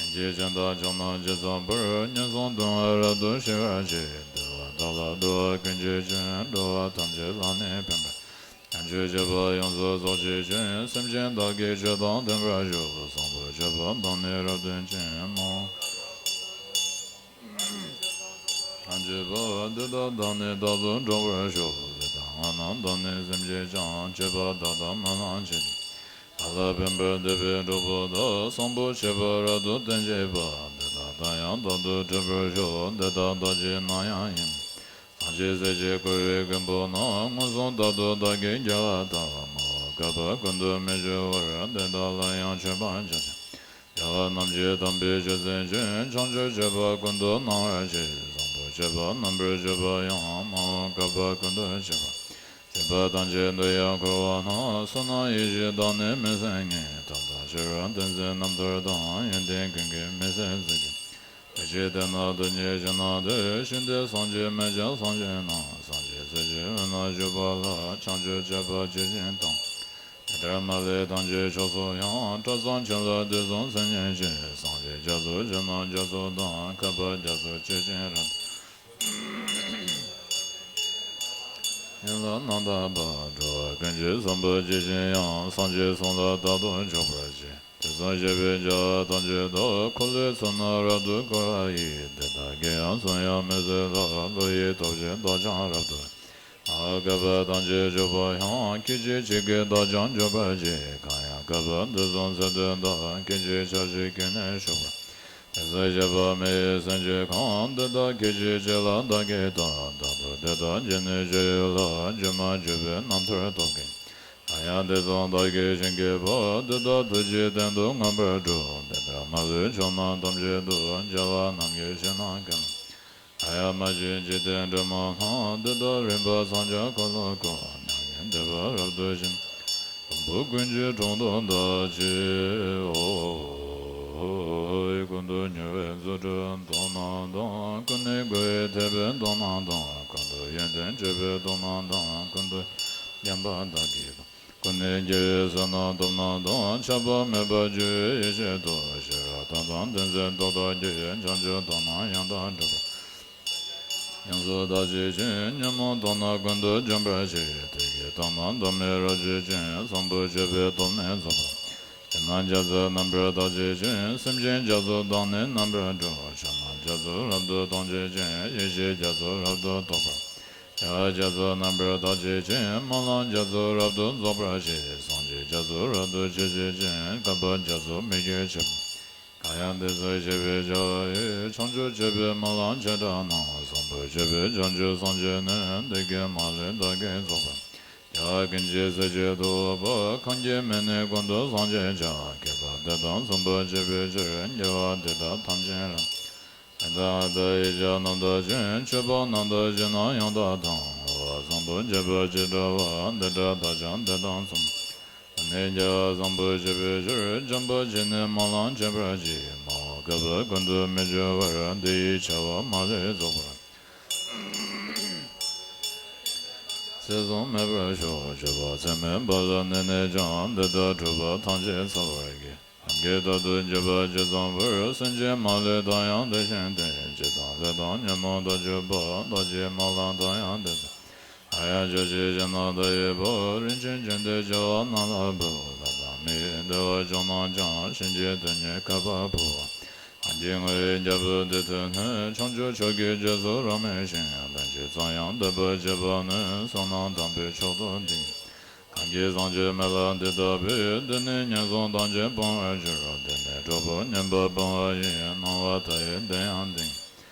ལྷན་ཅིག་བྱོན་དང་ཕྱོགས་རྣམས་ཇི་ཙམ་པར། ངན་སོང་གདུང་བས་རབ་ཏུ་ཞི་བར་བྱེད། འདུལ་བ་དག་ལ་འདུལ་བ་ཀུན་གྱི་རྒྱུན། འགྲོ་བ་ཐམས་ཅད་ལ་ནི་ཕན་པར། བྱང་ཆུབ་སྤྱད་པ་ཡོངས་སུ་རྫོགས་བྱེད་ཅིང་། སེམས་ཅན་བདག་གིས་ཆོས་དང་ལྡན་པར་ཤོག། བཟང་པོ་སྤྱད་པ་དག་ནི་རབ་སྟོན་ཅིང་། མ་འོངས་ཐམས་ཅད་པ། འདི་དག་བདག་ནི་རྟག་ཏུ་འགྲོགས་པར་ཤོག། ལུས་དང་ངག་རྣམས་དག་ནི་སེམས་ཅན་ཀྱང་། སྤྱོད་པ་དག་དང་སྨོན་ལམ་ཆེ་བ། བདག་ལ་ཕན་པར་འདོད་པའི་གྲོགས་པོ་དག། བཟང་པོ་སྤྱད་པ་རབ་ཏུ་སྟོན་བྱེད་པ། འདི་དག་བདག་ཡང་རྟག་ཏུ་འགྲུབ་པར་ཤོག། འདི་དག་བདག་གིས་ནམ་ཡང་ཡིན། སངས་རྒྱས་སྲས་ཀྱིས་བསྐོར་བའི་མགོན་པོ་རྣམས། མངོན་སུམ་རྟག་ཏུ་བདག་གིས་རྒྱལ་བ་དང་། མ་འོངས་བསྐལ་པ་ཀུན་ཏུ་མི་འགྱུར་བར། འདི་དག་ལ་ཡང་མཆོད་པར་བྱ་སྟེ། རྒྱལ་བ་རྣམས་ཀྱི་དམ་པའི་ཆོས་སེམས་ཅན། བྱང་ཆུབ་སྤྱད་པ་ཀུན་ཏུ་སྣང་བར་བྱེད། བཟང་པོ་སྤྱད་པ་རྣམ་པར་སྤྱོད་པ་ཡང་། མ་འོངས་བསྐལ་པ་ཀུན་ཏུ་སྤྱད་པ། སྤྱོད་པ་ཐམས་ཅད་དུ་ཡང་འཁོར་བ་ན། བསོད་ནམས་ཡེ་ཤེས་དག་ནི་མི་ཟད་ངེས། ཐབས་དང་ཤེས་རབ་ཏིང་འཛིན་རྣམ་ཐར་དང་། ཡོན་ཏན་ཀུན་གྱི་མི་ཟད་གཟི་བརྗིད། ཐུགས་རྗེ་ལྡན་ན་དོན་གཉིས་ཞིང་རྣམས་ཏེ། ཤིན་ཏུ་སངས་རྒྱས་མི་འཇིགས་སངས་རྒྱས་རྣམས། སངས་རྒྱས་སྲས་ཀྱི་དབུས་ན་བཞུགས་པ་ལ། བྱང་ཆུབ་སྤྱད་པ་ཇི་བཞིན་དང་། དེ་ལྟར་མ་ལུས་ཐམས་ཅད་ཕྱོགས་སུ་ཡང་། སྐྲ་བསང་ཕྱིར་ལ་དུས་གསུམ་སེམས་ཉིད་ཀྱི། སངས་རྒྱས་རྒྱ་མཚོ་ཕྱོགས་རྣམས་རྒྱ་མཚོ་དང་། བསྐལ་པ་རྒྱ་མཚོ་ཆེ་ཆུང་རབ་ཡན་ལག་རྣམ་དག་པ། འགྲོ་བ་ཀུན་གྱི་བསམ་པ་ཇི་བཞིན་དབྱངས། སངས་རྒྱས་གསུང་ལ་རྟག་ཏུ་འཇུག་པར་བྱེད། དེ་ཙམ་བྱས་པས་རྒྱལ་བ་ཐམས་ཅད་དག། འཁོར་ལོའི་ཚུལ་རྣམས་རབ་ཏུ་བསྐོར་བ་ཡི། དེ་དག་གིས་ཡང་སུ་ཡང་མི་བཟོད་ལ། བློ་ཡི་སྟོབས་ཀྱིས་བདག་ཀྱང་རབ་ཏུ། མ་འོངས་བསྐལ་པ་ཐམས་ཅད་འཇུག་པ་ཡང་། སྐད་ཅིག་གཅིག་གིས་བདག་ཀྱང་འཇུག་པར་བྱེད། གང་ཡང་བསྐལ་པ་འདི་གསུམ་ཚད་དུ་བདག། སྐད་ཅིག་ཆར་ཅིག་གིས་ནི་ཞུགས་པར། དེ་ཚུལ་བཞག་པ་མི་ཡི་སེམས་ཀྱིས་གང་། འདི་དག་སྐད་ཅིག་གཅིག་ལ་བདག་གིས་བལྟ། བདག་ཏུ་དེ་དག་འགྱུར་ནི་ཅི་ཡོད་ལ། འགྱུར་མ་གྱུར་པའི་རྣམ་ཐར་སྟོབས་ཀྱིས། གང་ཡང་དེ་གསུམ་བདག་གིས་བྱིན་གྱིས་རྦད། དེ་དག་ཐུགས་ཀྱི་སྟེང་དུ་མངོན་པར་བསྒྲུབ། དེ་ལྟར་མ་ལུས་ཕྱོགས་རྣམས་ཐམས་ཅད་དུ། རྒྱལ་བ་རྣམས་ཀྱི་ཞིང་རྣམས་ཀུན། གང་ཡང་མ་མཆིས་འཇིག་རྟེན་སྒྲོན་མ་རྣམས། དེ་དག་རིམ་པ་སངས་རྒྱས་འཁོར་ལོ་བསྐོར། ནམ་མཁའི་མཐས་པ་རབ་ཏུ་ཕྱིན། ལྷུན་པོ་ཀུན་གྱི་དྲུང་དུ་བདག་བསྐྱེད་དོ། ཀུན་ཏུ་མྱུར་བའི་རྫུ་འཕྲུལ་སྟོབས་རྣམས་དང་། ཀུན་ནས་བསྒོ་བའི་ཐེག་པའི་སྟོབས་རྣམས་དང་། ཀུན་ཏུ་ཡོན་ཏན་སྤྱོད་པའི་སྟོབས་རྣམས་དང་། ཀུན་ཏུ་བརྒྱན་པ་དག་གི་སྟོབས། ཀུན་ནས་རྒྱལ་བའི་བསོད་ནམས་སྟོབས་རྣམས་དང་། ཆགས་པ་མེད་པར་སྤྱོད་པའི་ཡེ་ཤེས་སྟོབས། ཤེས་རབ་ཐབས་དང་ལྡན་ཚེ་སྟོབས་དག་གིས། བྱང་ཆུབ་སྟོབས་རྣམས་ཡང་དག་འགྲུབ་པ། ཡོངས་སུ་དག་བྱེད་ཅིང་། ཉོན་མོངས་སྟོབས་རྣམས་ཀུན་ཏུ་འཇོམས་པར་བྱེད། དེ་གའི་སྟོབས་རྣམས་སྟོབས་མེད་རབ་བྱེད་ཅིང་། བཟང་པོ་སྤྱོད་པའི་སྟོབས་ནི་རྫོགས་པ། དེ་རྣམས་རྒྱ་མཚོ་རྣམ་པར་དག་བྱེད་ཅིང་། སེམས་ཅན་རྒྱ་མཚོ་དག་ནི་རྣམ་པར་སྒྲོལ། ཆོས་རྣམས་རྒྱ་མཚོ་རབ་ཏུ་གཏོང་བྱེད་ཅིང་། ཡེ་ཤེས་རྒྱ་མཚོ་རབ་ཏུ་རྟོགས་པར། རྒྱལ་བ་རྒྱ་མཚོ་རྣམ་པར་དག་བྱེད་ཅིང་། སྨོན་ལམ་རྒྱ་མཚོ་རབ་ཏུ་རྫོགས་པར་བྱེད། སངས་རྒྱས་རྒྱ་མཚོ་རབ་ཏུ་མཆོད་བྱེད་ཅིང་། བསྐལ་པ་རྒྱ་མཚོ་མི་བསྐྱོད་ཕྱིར། གང་ཡང་དེ་ཚུལ་བཞེད་པའི་རྒྱལ་བ་ཡི། བྱང་ཆུབ་སྤྱོད་པའི་སྨོན་ལམ་བྱེ་བྲག་རྣམས། བཟང་པོ་སྤྱོད་པའི་བྱང་ཆུབ་སངས་རྒྱས་ནི། འདི་སྐད་མ་ལུས་བདག་གིས་རྫོགས་པར། རྒྱལ་བ་ཀུན་གྱི་སྲས་ཀྱི་ཐུ་བོ་པ། ཁམས་ཀྱི་མི་ནི་ཀུན་ཏུ་སངས་རྒྱས་ཤིང་། བསྐལ་པ་འདི་དང་གསུམ་པ་སྤྱད་པའི་ཕྱིར། རྒྱལ་བ་འདི་དག་ཐམས་ཅད་རབ། ཏུ་ཡིས་ཀྱང་རྣམ་དག་ཅིང་། སྤྱོད་པ་རྣམ་དག་ཅིང་རྣམ་ཡང་དག་དང་། འོ་བཟང་པོ་སྤྱོད་པ་ཅི་འདྲ་བ། འདི་འདྲ་དག་ཀྱང་འདི་དང་གསུམ། ནི་རྒྱལ་བ་བཟང་པོ་སྤྱད་པའི་ཕྱིར། འཇམ་དཔལ་ཇི་སྙེད་སྨོན་ལམ་བྱེད་པར་བགྱི། མ་འོངས་བསྐལ་པ་ཀུན་ཏུ་མི་འགྱུར་བར། འདི་ཡི་བྱ་བ་མ་ལུས་རྫོགས་པར། ཚེགས་བཟུང་མེད་པར་ཤོག། སྤྱོད་པ་ཚད་མེད་པ་ལ་གནས་ནས་ཀྱང་། འདི་དག་འཁྲུལ་པ་ཐམས་ཅད་སེལ་བར་བགྱི། རང་གིས་རྟག་ཏུ་འགྱུར་བ་ཇི་ཙམ་པར། སེམས་ཅན་མ་ལུས་དག་ཡང་དེ་བཞིན་ཏེ། ཇི་ལྟར་ལས་དང་ཉོན་མོངས་དག་གྱུར་པ། བདག་གིས་སྨོན་ལམ་དག་ཡང་དེ་ཙམ། གང་ཡང་སྤྱོད་ཕྱིར་ཞིང་རྣམ་དག་ཡོད་པ། རིན་ཆེན་ཅན་དེ་བྱ་བ་རྣམས་ལ་འབུལ། ལྷ་དང་ མི་བདེ་བ་བྱུང་ན་ཀྱང་གཤིན་རྗེའི་དོན་གཉེར་བསྐལ་པ་བུ། གང་གིས་ངོ་བོའི་རྒྱལ་པོ་འདི་ཐོས་ནས། བྱང་ཆུབ་མཆོག་གི་རྗེས་སུ་རབ་གནས་ཤིང་། ལན་ཅིག་ཙམ་ཡང་འདོད་པ་བྱེད་པ་ནི། བསོད་ནམས་དམ་པའི་མཆོག་ཏུ་ལྡན། གང་གིས་བསམ་གྱིས་མི་ལང་འདི་ལྟ་བུའི། དེ་ནི་ངན་སོང་ཐམས་ཅད་སྤང་བར་འགྱུར། དེ་ནས་གྲོགས་པོ་ངན་པ་སྤང་བ་ཡི། སྣང་བ་མཐའ་ཡས་དེ་ཡང་ལྡན།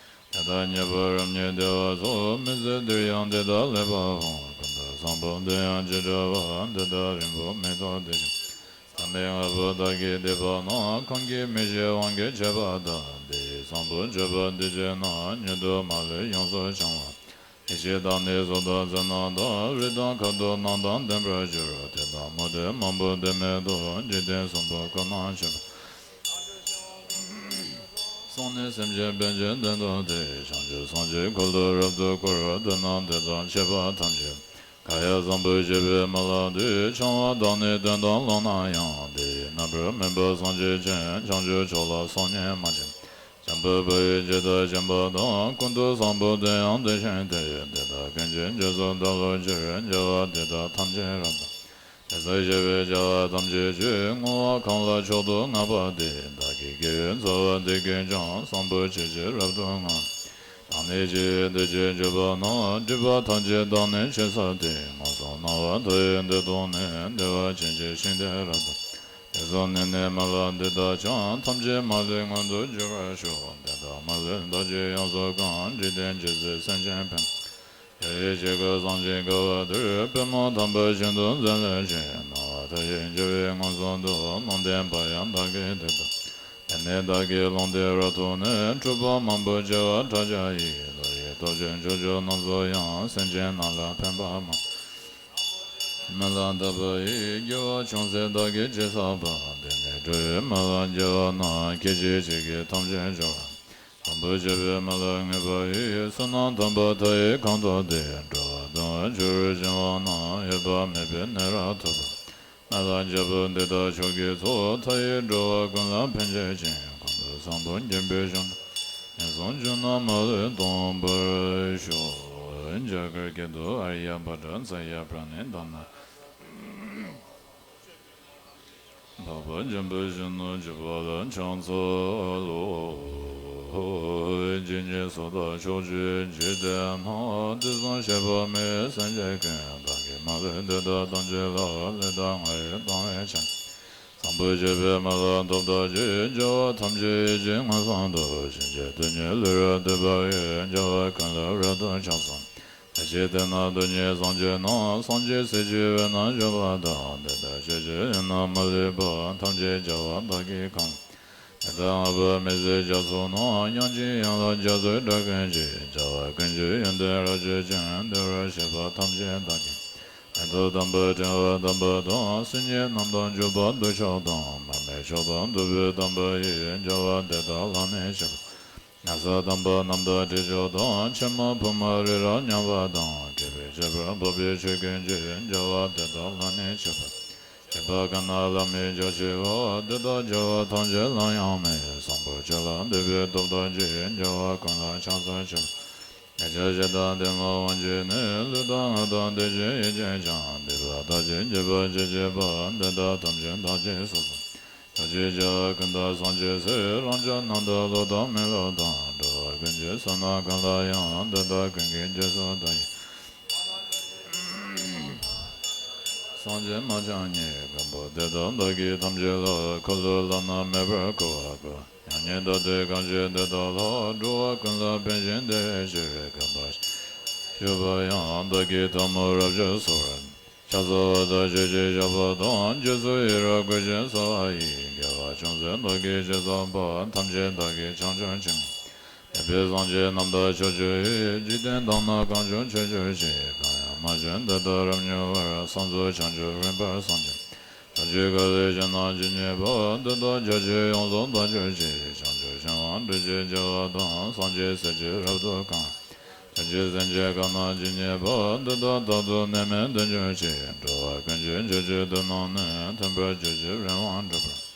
དེ་དག་རྙེད་པར་རབ་ཉིད་བདེ་བ་སྩོལ། མི་ཟད་དུས་ཡང་དེ་དག་ལེགས་པར་འོང་། ཀུན་ཏུ་བཟང་པོ་འདི་ཡང་ཅི་འདྲ་བ། འདི་དག་རིང་པོ་མི་ཐོགས་དེ་བཞིན། ཐ་མལ་ལྔ་པོ་དག་གིས་བསྡུས་པ་ན། གང་གིས་མི་ཤེས་དབང་གིས་བྱས་པ་དག། དེ་ཡི་བཟང་པོ་སྤྱོད་པ་འདི་བྱས་ན། ཉིད་དུ་མ་ལུས་ཡོངས་སུ་བྱང་བ། ཡེ་ཤེས་དང་ནི་གཟུགས་དང་མཚན་རྣམས་དང་། རིགས་དང་ཁམས་དང་རྣམས་དང་ལྡན་པར་འགྱུར། དེ་དག་མུ་སྟེགས་མང་པོ་བདེན་མེད་དུ། འཇིག་རྟེན་གསུམ་པོ་ཀུན་སྣང་བྱེད་པ། སོང་ནས་སེམས་ཅན་ཕན་ཕྱིར་བདེན་སྟོན་ཏེ། བྱང་ཆུབ་སངས་རྒྱས་འཁོར་ལོ་རབ་ཏུ་བསྐོར། དེ་རྣམས་དེ་དག་བྱེད་པ་ཐམས་ཅད། གང་ཡང་བཟང་པོ་བྱེད་པའི་སྨོན་ལམ་འདི། འཆང་བ་དང་ནི་དོན་དམ་བླངས་ན་ཡང་། དེ་ཡི་རྣམ་པར་སྨིན་པ་སངས་རྒྱས་ཆེན། བྱང་ཆུབ་མཆོག་ལ་སོམ་ཉི་མ་བྱེད། འཇམ་དཔལ་དཔའ་བོས་ཇི་ལྟར་བསྟན་པ་དང་། ཀུན་ཏུ་བཟང་པོ་དེ་ཡང་དེ་བཞིན་ཏེ། དེ་དག་ཀུན་གྱི་རྗེས་སུ་བདག་སློབ་ཕྱིར། བྱ་བ་དེ་དག་ཐམས་ཅད་རབ་ཏུ། དེ་ཚེ་བྱ་བའི་བྱ་བ་ཐམས་ཅད་ཀྱི། བསྔོ་བ་གང་ལ་མཆོག་ཏུ་བསྔགས་པ་དེ། བདག་གི་དགེ་བའི་རྩ་བ་འདི་ཀུན་ཀྱང་། བཟང་པོ་ཇི་བཞིན་རབ་ཏུ་བསྔོ། བདག་ནི་ཅི་ཡི་འདུ་བྱེད་སྤྱོད་པ་རྣམས། སྒྲིབ་པ་ཐམས་ཅད་དག་ནི་ཆོས་བསགས་ཏེ། ངན་སོང་སྣང་བ་མཐའ་ཡས་འདི་དག་ནི། བདེ་བ་ཅན་གྱི་ཞིང་དེར་རབ་ཏུ། དེ་ཚེ་ནི་ནི་སྨོན་ལམ་འདི་དག་ཀྱང་། ཐམས་ཅད་མ་ལུས་མངོན་དུ་འགྱུར་བར་ཤོག། དེ་དག་མ་ལུས་བདག་གིས་ཡོངས་སུ་བཀང་། འཇིག་རྟེན་ཇི་སྲིད་སེམས་ཅན་ཕན། དེ་ཡི་ཕྱིར་ཁོ་བཟང་ཞིང་དགའ་བ་འདིར། པདྨོ་དམ་པ་ཤིན་ཏུ་འཛིན་ལེགས་ཤིང་། སྣང་བ་མཐའ་ཡས་འཇའ་བས་མངོན་སུམ་དུ། ལུང་བསྟན་པ་ཡང་བདག་གིས་དེ་ལྟར། དེ་ནས་བདག་གིས་ལུང་དེ་རབ་ཐོབ་ནས། འཁྲུལ་པ་མང་པོ་བྱེ་བ་ཕྲག་བརྒྱ་ཡིས། བློ་ཡི་སྟོབས་ཀྱིས་ཕྱོགས་བཅུ་རྣམས་སུ་ཡང་། སེམས་ཅན་རྣམས་ལ་ཕན་པ་མང་། སྨོན་ལམ་བཏབ་པ་ཡིས། དགེ་བ་ཅུང་ཟད་བདག་གིས་ཅི་བསགས་པ། དེ་ནི་འགྲོ་བའི་སྨོན་ལམ་བགྱི་བ་ན། སྐད་ཅིག་གཅིག་གིས་ཐམས་ཅད་འབྱོར་བ། དང་པོ་བྱས་པའི་སྨོན་ལམ་ངེས་པ་ཡིས། བསོད་ནམས་དམ་པ་མཐའ་ཡས་གང་ཐོབ་སྟེ། འགྲོ་བ་སྡུག་བསྔལ་ཆུ་རུ་བྱིང་བ་རྣམས། འོད་དཔག་མེད་པའི་ནུས་རབ་ཐོབ་པ། སྨོན་ལམ་རྒྱལ་པོ་འདི་དག་མཆོག་གི་ཚོགས། མཐའ་ཡས་འགྲོ་བ་ཀུན་ལ་ཕན་བྱེད་ཅིང་། ཀུན་ཏུ་བཟང་པོ་འགྱུར་བའི་གཞུང་དུ། ངན་སོང་རྒྱུད་རྣམས་མ་ལུས་སྟོངས་པར་ཤོག། རྒྱ་གར་སྐད་དུ། ཨཱརྱ་བྷ་དྲ་ཙ་ཡ་པྲ་ཎི་དྷ་ན། འཕགས་པ་འཇམ་དཔལ་གཞོན་ནུ་འཇིགས་པ་ལས་ཕྱག་འཚལ་ལོ། ཇི་སྙེད་སུ་དག་ཕྱོགས་བཅུའི་འཇིག་རྟེན་ན། དུས་གསུམ་གཤེགས་པ་མེད་སེམས་ཅན་ཀུན། བདག་གིས་མ་ལུས་འདི་དག་ཐམས་ཅད་ལ། ལེགས་དང་བསྔོ་བས་གཏང་བའི་ཕྱིར། བཟང་པོ་སྤྱོད་པའི་སྨོན་ལམ་ཐོབ་ཐག་ཆོད། བྱ་བ་ཐམས་ཅད་ཡིད་ཀྱིས་མངོན་སུམ་དུ། གཤིན་རྗེའི་དོན་གཉེར་ལུས་རབ་ཐོབ་པ་ཡི། བྱ་བ་ཀུན་ལ་རབ་ཏུ་ཕྱག་འཚལ། དེ་ཕྱིར་དེ་ན་སྡུག་བསྔལ་སངས་རྒྱས་རྣམས། སངས་རྒྱས་སྲས་ཀྱི་དབུས་ན་བཞུགས་པ་དང་། དེ་དག་ཕྱོགས་བཅུའི་ཡུལ་རྣམས་མ་ལུས་པ། ཐམས་ཅད་རྒྱལ་བ་བདག་གིས་གང་། དེ་དག་ལྷག་པའི་མི་ཟད་རྒྱ་མཚོ་རྣམས། དབྱངས་ཀྱི་ཡན་ལག་རྒྱ་མཚོའི་སྒྲ་ཀུན་གྱིས། རྒྱལ་བ་ཀུན་གྱི་ཡོན་ཏན་རབ་བརྗོད་ཅིང་། བདེ་བར་གཤེགས་པ་ཐམས་ཅད་བདག་གིས། མེ་ཏོག་དམ་པ་ཕྲེང་བ་དམ་པ་དང་། སིལ་སྙན་རྣམས་དང་བྱུག་པ་བདུག་ཆོག་དང་། མར་མེ་མཆོག་དང་བདུག་སྤོས་དམ་པ་ཡིས། རྒྱལ་བ་དེ་དག་ལ་ནི་ཕྱག་འཚལ། ཉ་ཟ་དམ་པ་རྣམས་དང་དྲི་མཆོག་དང་། ཕྱེ་མ་ཕུར་མ་རི་རབ་མཉམ་པ་དང་། བསྐལ་པའི་ཁྱད་པར་འཕགས་པའི་ཆོས་ཀུན་གྱིས། རྒྱལ་བ་དེ་དག་ལ་ནི་མཆོད་པ། སྲིད་པ་ཀུན་ན་བླ་མེད་རྒྱ་ཆེ་བ། དེ་དག་རྒྱལ་བ་ཐམས་ཅད་ལ་ཡང་མོས། བཟང་པོ་ཁྱོད་ལ་འདུད་པའི་སྟོབས་དག་གིས། རྒྱལ་བ་ཀུན་ལ་ཕྱག་འཚལ་ཕྱིར། ལེགས་སྦྱར་ཞེས་དང་བདེ་མོ་དབང་གྱུར་ནས། ལུས་དང་ངག་དང་ལྟས་ཀྱི་ཡིད་ཀྱིས་ཀྱང་། སྡིག་པ་ཐམས་ཅད་བགྱིས་པར་བྱེད་བགྱིད་པ། འདི་དག་ཐམས་ཅད་བདག་གིས་སོ་སོར། ཕྱོགས་བཅུའི་རྒྱལ་བ་ཀུན་དང་སངས་རྒྱས་སྲས། རང་ཅག་རྣམས་དང་སློབ་དང་མི་སློབ་དང་། འགྲོ་བ་ཀུན་གྱི་བསོད་ནམས་ཀུན་ལ་ཡང་། འདི་དག་ཀུན་གྱི་རྗེས་སུ་བདག་སོང་། སངས་རྒྱས་མ་ཆགས་ཉིད་མགོན་པོ་དེ་དག་བདག་གིས་ཐམས་ཅད་ལ། འཁོར་ལོ་བླ་ན་མེད་པར་བསྐོར་བར་བསྐུལ། ཡང་སྙིང་ཐག་ཏུ་གང་ཞིག་འདི་དག་ལ། འགྲོ་བ་ཀུན་ལ་ཕན་ཞིང་བདེ་བའི་ཕྱིར། དགོངས་པ་ཞུས་པ་ཡང་། བདག་གིས་ཐལ་མོ་རབ་བཞུགས་གསོལ་བ། ཕྱག་འཚལ་བ་དང་མཆོད་ཅིང་བཤགས་པ་དང་། རྗེས་སུ་ཡི་རང་བསྐུལ་ཞིང་གསོལ་བ་ཡི། དགེ་བ་ཅུང་ཟད་བདག་གིས་ཅི་བསགས་པ། ཐམས་ཅད་བདག་གིས་བྱང་ཆུབ་ཕྱིར། ནུས་པས་སངས་རྒྱས་རྣམས་དང་ཕྱོགས་བཅུ་ཡི། འཇིག་རྟེན་དག་ན་གང་བྱུང་ཆོས་སྤྱོད་ཅིང་། གང་ཡང་མ་བྱོན་འདི་དག་རབ་མྱུར་བར། སངས་རྒྱས་བྱང་ཆུབ་རིམ་པར་སངས་རྒྱས། ཕྱོགས་བཅུའི་འཁོར་ལོའི་ཞིང་རྣམས་ཇི་སྙེད་པ། འདི་དག་བརྒྱ་བྱིན་ཡོངས་སུ་བདག་གྱུར་ཅིག། བྱང་ཆུབ་ཤིང་དབང་སྒྲུབ་ཀྱི་བྱ་བ་དང་། སངས་རྒྱས་སྲས་ཀྱིས་རབ་ཏུ་གང་། ཕྱོགས་བཅུའི་སེམས་ཅན་གང་རྣམས་ཇི་སྙེད་པ། འདི་དག་རྟག་ཏུ་ནད་མེད་དུ་གྱུར་ཅིག། འགྲོ་བ་ཀུན་གྱི་ཕྱོགས་བཅུ་དུས་རྣམས་ནས། མཐུན་པར་བྱོན་ཅིང་རིམ་དབང་སྒྲུབ་པར།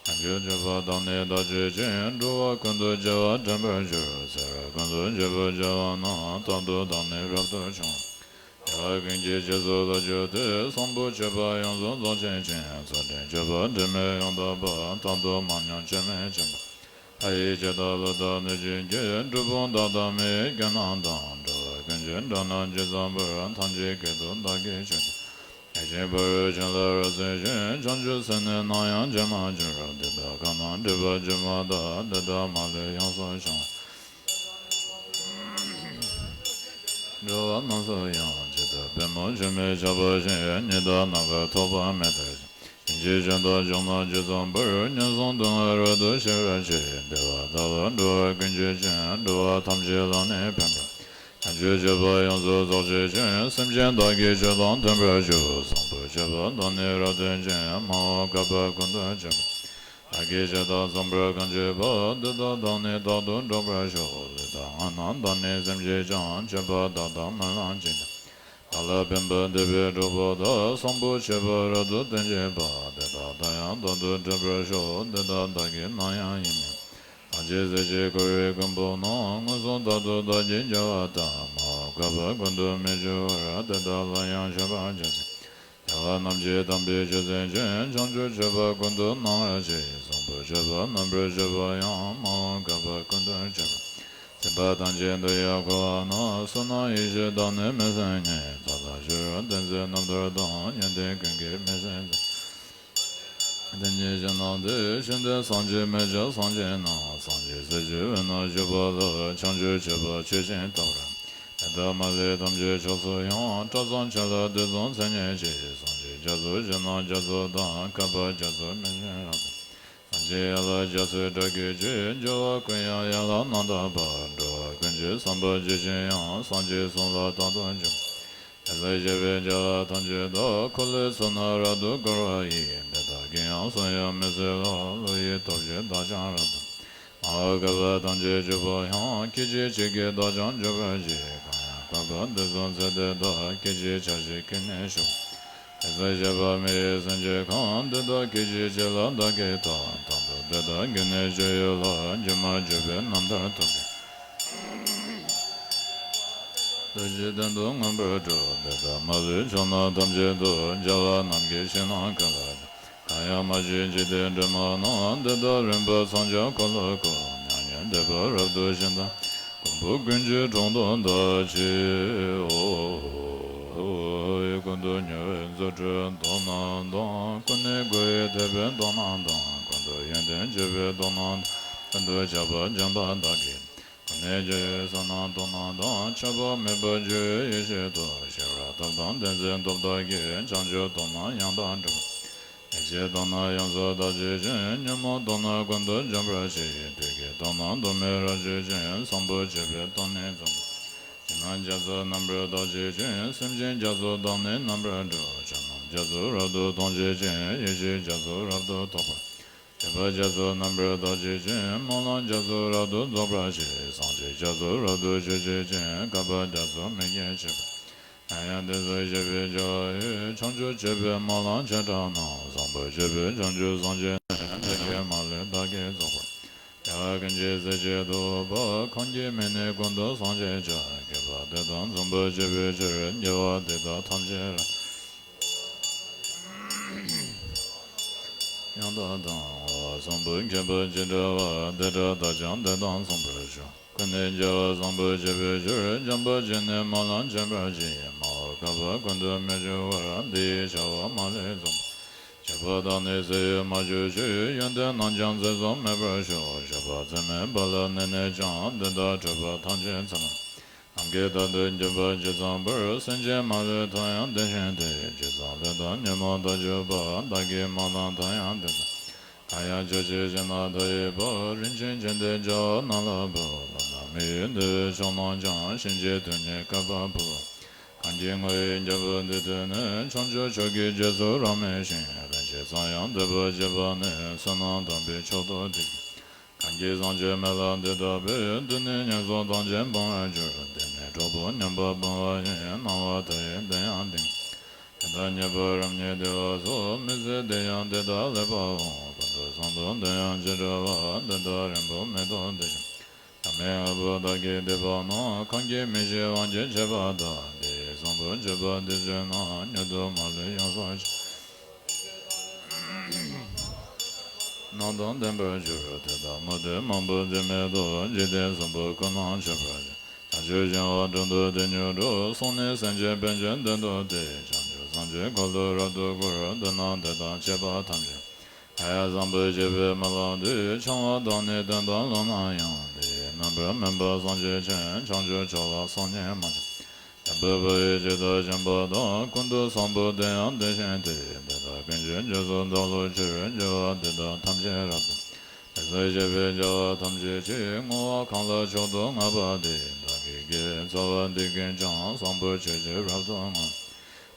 བྱང་ཆུབ་སྤྱོད་པ་དག་ནི་བདག་སྤྱོད་ཅིང་། འགྲོ་བ་ཀུན་ཏུ་བྱ་བ་འདྲེན་པར་འགྱུར། ཚེ་རབས་ཀུན་ཏུ་བྱེད་པོ་བྱ་བ་རྣམས། རྟག་ཏུ་བདག་ནི་རབ་ཏུ་འབྱུང་། དེ་ ལ་ཀུན་གྱི་རྗེས་སུ་བདག་གྱུར་ཏེ། གསོན་པོ་མཆོད་པ་ཡོངས་སུ་རྫོགས་བྱེད་ཅིང་། ཚུལ་ཁྲིམས་སྤྱོད་པ་དྲི་མེད་ཡང་དག་པ། རྟག་ཏུ་མང་ཉུང་ཕྱིར་མི་ཕྱིན་པ། ལྷ་ཡི་ཇི་ལྟར་ལུས་དང་ནུས་བྱེད་ཀྱི། སྒྲུབ་པ་དག་དང་མི་ཡི་དགེ་རྣམས་དང་། འགྲོ་བ་ཀུན་གྱི་དགྲ་རྣམས་ཇི་ཙམ་པར། ཐམས་ཅད་སྐད་དུ་བདག་གིས་ཆོས་བསྟན་ཏོ། ཡེ་ཤེས་ཕ་རོལ་ཕྱིན་ལ་རབ་གསལ་ཞིང་། བྱང་ཆུབ་སེམས་ནི་ནམ་ཡང་བརྗེད་མ་གྱུར། དེ་དག་གང་རྣམས་སྒྲིབ་པ་བཅོས་མ་ཐག་དེ་དག་མ་ལུས་ཡོངས་སུ་བྱང་བ། འགྲོ་བ་རྣམས་སུ་ཡང་ཇི་ལྟར་པདྨོ་ཆུ་མིག་ཆགས་པ་བཞིན། ཉི་ཟླ་ནམ་མཁར་ཐོགས་པ་མེད་ལྟར། ཞིང་གི་ཕྱོགས་དང་ཕྱོགས་རྣམས་ཇི་ཙམ་པར། ངན་སོང་སྡུག་བསྔལ་རབ་ཏུ་ཞི་བར་བྱེད། བདེ་བ་དག་ལ་འགྲོ་བ་ཀུན་གྱི་སྤྱན། འགྲོ་བ་ཐམས་ཅད་ལ་ནི་ཕན་པར། བྱང་ཆུབ་སྤྱོད་པ་ཡོངས་སུ་རྫོགས་བྱེད་ཅིང་། སེམས་ཅན་དག་གི་ཆོས་དང་མཐུན་པར་ཤོག་གསོན་པོ་མཆོད་པ་དང་ནི་རབ་བརྟན་ཅིང་། མ་འོངས་བསྐལ་པ་ཀུན་ཏུ་སྤྱད་པ། བདག་གིས་ཇི་ལྟར་བསམ་པར་གང་བྱེད་པ། དེ་དག་བདག་ནི་རྟག་ཏུ་འགྲུབ་པར་ཤོག་ལུས་དང་ངག་རྣམས་དང་ནི་སེམས་ཀྱིས་ཀྱང་། སྤྱོད་པ་དག་དང་སྨོན་ལམ་གྱིས་བདག་ལ་ཕན་པ་འདོད་པས་སྒྲུབ་པ་དག་གསོན་པོ་མཆོད་པ་རབ་ཏུ་བསྟེན་བྱེད་པ། དེ་དག་བདག་ཡང་རྟག་ཏུ་འགྲུབ་པར་ཤོག་དེ་དག་བདག་གིས་ནམ་ཡང་ཡིད་མི་བདེ། ཐམས་ཅད་ཟིལ་གྱིས་བསྐོར་བའི་གོས་བུ་རྣམས། མངོན་སུམ་རྟག་ཏུ་བདག་གིས་མཇལ་བ་ལྟར། མ་འོངས་བསྐལ་པ་ཀུན་ཏུ་མི་འཆོར་བར། དེ་དག་སླར་ཡང་མཆོད་པར་བྱ་སྟེ། བདེ་བ་རྣམས་ཀྱིས་དམ་པའི་ཆོས་སེམས་ཅན། བྱང་ཆུབ་སྤྱོད་པ་ཀུན་ཏུ་སྣང་བར་བྱེད། གསོན་པོ་མཆོད་པ་རྣམ་པར་སྤྱོད་པ་ཡང་། མ་འོངས་བསྐལ་པ་ཀུན་ཏུ་སྤྱད་པ། སེམས་པ་ཐམས་ཅད་འདི་ཡང་འཁོར་བ་ན། བསོད་ནམས་ཡེ་ཤེས་དང་ནི་མི་ཟད་ཉིད། མཐའ་དག་སྤྱི་བོར་བསྟན་ཚེ་རྣམ་ཐར་དང་། ཡོན་ཏན་ཀུན་གྱི་མི་ཟད་མཛད། དེ་ཉིད་ཀྱི་ནང་དུ་ཤིན་ཏུ་སངས་རྒྱས་མི་བསྐྱོད་སངས་རྒྱས་རྣམས། སངས་རྒྱས་སྲས་ཀྱི་དབུས་ན་བཞུགས་པ་ལ། བྱང་ཆུབ་སྤྱོད་པ་ཆོས་ཅན་རྟོགས་པར། དེ་དག་མ་ལུས་ཐམས་ཅད་ཕྱོགས་སུ་ཡང་། སྐྲ་བཟང་ཆ་ལ་དུས་གསུམ་མཚན་ཉིད་ཀྱི། སངས་རྒྱས་རྒྱ་མཚོ་ཞིང་རྣམས་རྒྱ་མཚོ་དང་། བསྐལ་པ་རྒྱ་མཚོ་མི་ཆེན་རབ་ཏུ། སངས་རྒྱས་ཡན་ལག་རྒྱ་མཚོའི་སྒྲ་སྐད་ཀྱིས། འགྲོ་བ་ཀུན་ཡང་ཡན་ལག་རྣམ་དག་པ། འགྲོ་བ་ཀུན་གྱི་བསམ་པ་ཇི་བཞིན་དབྱངས། སངས་རྒྱས་གསུང་ལ་རྟག་ཏུ་འཇུག་དེ་ཚེ་བཞད་པའི་རྒྱ་མཚོ་ཐམས་ཅད་དག་འཁོར་ལོའི་ཚུལ་རྣམས་རབ་ཏུ་བསྐོར་བ་ཡི། དེ་དག་གིས་ཡང་གསུང་ཡང་མི་ཟད་ལ། བློ་ཡི་སྟོབས་ཀྱིས་བདག་ཀྱང་རབ་ཏུ། མ་འོངས་བསྐལ་པ་ཐམས་ཅད་འཇུག་པ་ཡང་། སྐད་ཅིག་གཅིག་གིས་བདག་ཀྱང་འཇུག་པར་བགྱི། གང་ཡང་བསྐལ་པ་འདི་གསུམ་ཚེ་འདི་དག་སྐད་ཅིག་ཆར་ཞིག་གིས་ནི་ཞུགས། དེ་ཚེ་བཞད་པ་མི་ཡི་སེང་གེ་ཁོང་། འདི་དག་སྐད་ཅིག་གཅིག་ལ་བདག་གིས་ཐོབ། དོན་དུ་འདི་དག་གིས་ནི་སྤྱོད་ཡུལ་ལ། སྒྱུ་མར་གྱུར་པའི་རྣམ་ཐར་ཐོབ་པས། རྡོ་རྗེ་གདན་དུ་མངོན་པར་བསྒྲུབས། འདི་དག་མ་ལུས་ཕྱོགས་རྣམས་ཐམས་ཅད་དུ། རྒྱལ་བ་རྣམས་ཀྱི་ཞིང་རྣམས་ཀུན་ལ། གང་ཡང་མ་བྱོན་འཇིག་རྟེན་སྒྲོན་མ་རྣམས། འདི་དག་རིམ་པ་མཚམས་སྦྱར་འཁོར་ལོ་བསྐོར། མྱ་ངན་འདས་པ་རབ་ཏུ་ཞི་དང་། མགོན་པོ་ཀུན་གྱི་དྲུང་དུ་བདག་མཆིའོ། ཀུན་ཏུ་མྱུར་བའི་རྫུ་འཕྲུལ་མདོར་ན་དང་། ཀུན་ནས་བསྒོ་བའི་ཐེག་པའི་མདོར་ན་དང་། ཀུན་ཏུ་ཡོན་ཏན་སྤྱོད་པའི་མདོར་ན་དང་། ཀུན་ཏུ་ཁྱབ་པ་འཇམ་དཔལ་དག་གི། ཀུན་ནས་རྒྱལ་བའི་གསུང་རྣམས་མདོར་ན་དང་། ཆགས་པ་མེད་པར་སྤྱོད་པའི་ཡེ་ཤེས་སྟོབས། ཤེས་རབ་སྟོབས་དང་ལྡན་ཚེ་སྟོབས་དག་གིས། བྱང་ཆུབ་མདོར་ན་ཡང་དག་འགྲུབ། ཡེ་ཤེས་མདོར་ན་ཡོངས་སུ་དག་བྱེད་ཅིང་། ཉོན་མོངས་མདོར་ན་ཀུན་ཏུ་འཇོམས་པར་བྱེད། བདེ་སྐྱིད་མདོར་ན་གདོད་མའི་རབ་བྱེད་ཅིང་། གསོན་པོ་མཆོད་པའི་སྟོབས་ནི་རྫོགས། ཞིང་རྣམས་རྒྱ་མཚོ་རྣམ་པར་དག་བྱེད་ཅིང་། སེམས་ཅན་རྒྱ་མཚོ་དག་ནི་རྣམ་པར་སྒྲོལ། ཆོས་རྣམས་རྒྱ་མཚོ་རབ་ཏུ་མཐོང་བྱེད་ཅིང་། ཡེ་ཤེས་རྒྱ་མཚོ་རབ་ཏུ་རྟོགས་པར། སྤྱོད་པ་རྒྱ་མཚོ་རྣམ་པར་དག་བྱེད་ཅིང་། སྨོན་ལམ་རྒྱ་མཚོ་རབ་ཏུ་རྫོགས་པར་བྱེད། སངས་རྒྱས་རྒྱ་མཚོ་རབ་ཏུ་མཆོད་བྱེད་ཅིང་། བསྐལ་པ་རྒྱ་མཚོ་མིག་གིས་མཆིས་པ། ཡང་ཡང་དེ་ཚེ་བཞད་པའི་རྒྱལ་བ་ཡི། བྱང་ཆུབ་སྤྱོད་པའི་སྨོན་ལམ་བྱེ་བྲག་རྣམས། བཟང་པོ་སྤྱོད་པའི་བྱང་ཆུབ་སངས་རྒྱས་ནི། འདི་སྐད་མ་ལུས་བདག་གིས་རྫོགས་པར། རྒྱལ་བ་ཀུན་གྱི་སྲས་ཀྱི་ཐུབ་པ། གང་གིས་མི་ནུས་ཀུན་ཏུ་སངས་རྒྱས་བྱ། མཁས་པ་དེ་དག་མཚུངས་པར་བྱེད་པའི་ཕྱིར། རྒྱལ་བ་དེ་དག་ཐམས་ཅད་རབ། ཡང་དག་དང་། གསོན་པོ་མཁས་པ་ཅི་འདྲ་བ། དེ་འདྲ་བདག་ཀྱང་དེ་དང་མཚུངས་པར་ཤོག་ཀུན་ནས་རྒྱལ་བ་བཟང་པོ་སྤྱོད་པའི་ཕྱིར། འཇམ་དཔལ་གྱིས་ནི་སྨོན་ལམ་བྱེད་པར་བགྱི། མ་འོངས་བསྐལ་པ་ཀུན་ཏུ་མི་འཆོར་བར། འདི་ཡི་བྱ་བ་མ་ལུས་རྫོགས། སྤྱོད་པ་དག་ནི་ཚེ་ཡི་མ་གྱུར་ཅིག་ཡོན་ཏན་རྣམས་ཀྱང་ཚེ་གསུམ་མེད་པར་ཤོག་སྤྱོད་པ་ཚད་མེད་པ་ལ་གནས་ནས་ཀྱང་། འདི་དག་འཕྲད་པ་ཐམས་ཅད་ཚད་མེད། ནམ་མཁའི་མཐར་ཐུག་འཇུག་པ་ཇི་ཙམ་པར། སེམས་ཅན་མ་ལུས་ཐོབ་ཡང་དེ་བཞིན་ཏེ། ཇི་ཙམ་ལས་དང་ཉོན་མོངས་དག་གྱུར་པ། བདག་གིས་སྨོན་ལམ་མཐོང་ཡང་དེ་ཙམ། གང་ཡང་ཕྱོགས་བཅུའི་ཞིང་རྣམས་མཐའ་ཡས་པ། རིན་ཆེན་ཅན་དེ་རྒྱལ་བ་རྣམས་ལ་ཕུལ། ལམ་རྣམས་མི་ཡི་འདུལ་བའི་ཕྱོགས་རྣམས་ཀྱང་། ཕྱིན་ཅི་ཐུབ་ནས་བསྐལ་པར་ཕུལ། གང་གིས་བསྔོ་བའི་རྒྱལ་པོ་འདི་ཐོས་ནས། བྱང་ཆུབ་མཆོག་གི་རྗེས་སུ་རབ་མོས་ཤིང་། རིན་ཆེན་གསུམ་ཡང་འདོད་པར་བྱེད་པ་ནི། བསོད་ནམས་དམ་པའི་མཆོག་ཏུ་འདུས། གང་གིས་བཟང་སྤྱོད་སྨོན་ལམ་འདི་དག་པས། དེ་ནི་ངན་སོང་ཐམས་ཅད་སྤང་བར་འགྱུར། དེ་ནི་གྲོགས་པོ་ཉམས་པ་སྤང་བ་ཡིན། སྣང་བ་མཐའ་ཡས་དེ་ཡང་ལྡན། དེ་དག་རྙེད་པར་རབ་བརྙེས་བདེ་བ་སོགས། མི་ཟད་དེ་ཡང་དེ་དག་ལེགས་པར་འོང་། ཀུན་ཏུ་བཟང་པོ་འདི་ཡང་ཅི་འདྲ་བ། འདི་དག་རིང་པོ་མི་ཐོགས་དེ་བཞིན། བདག་མེད་ངང་པོ་བདག་གིས་བསྡུས་པ་རྣམས། གང་གིས་མི་ཤེས་དབང་གིས་བྱས་པ་དག་དེ་ཡི་ བཟང་པོ་སྤྱོད་པ་འདི་བྱས་ན། མྱུར་དུ་མ་ལུས་ཡོངས་སུ་བྱང་། རྣམ་དང་ལྡན་པར་འགྱུར། དེ་དག་མུ་སྟེགས་མང་པོ་འཛིན་མེད་དོ། འཇིག་རྟེན་བཟང་པོ་ཀུན་ལ་མཆོད་པར་བགྱི། བྱང་ཆུབ་ཤིང་དབང་དྲུང་དུ་དེ་མྱུར་འགྲོ། སོང་ནས་སེམས་ཅན་ཕན་ཕྱིར་བདེ་འདོད་དེ། བྱང་ཆུབ་སེམས་ཀྱི་འཁོར་ལོ་རབ་ཏུ་བསྐོར། དེ་ན་དེ་དག་བཅས་པ་ཐམས་ཅད། ཨ་ཡ་བཟང་པོ་སྤྱོད་པའི་སྨོན་ལམ་འདི། འཆང་བ་དང་ནི་དོན་དམ་བློ་རྣམས་ཡང་། དེ་ཡི་རྣམ་པར་སྨིན་པ་སངས་རྒྱས་ཆོས། བྱང་ཆུབ་མཆོག་ལ་སོམ་ཉི་མ་བྱེད། ལྡན་པའི་བུ་ཡི་ཇི་ལྟར་བྱམས་པ་དང་། ཀུན་ཏུ་བཟང་པོ་དེ་ཡང་དེ་བཞིན་ཏེ། དེ་དག་ཀུན་གྱི་རྗེས་སུ་བདག་སློབ་ཕྱིར། དགེ་བ་འདི་དག་ཐམས་ཅད་རབ་ཏུ། ལེགས་སོ་ཞེས་པའི་བྱ་བ་ཐམས་ཅད་ཀྱི། བསྔོ་བ་གང་ལ་མཆོག་ཏུ་བསྔགས་པ་དེ། བདག་གི་དགེ་བའི་རྩ་བ་འདི་ཀུན་ཀྱང་། བཟང་པོ་སྤྱོད་ཕྱིར་རབ་ཏུ་བསྔོ།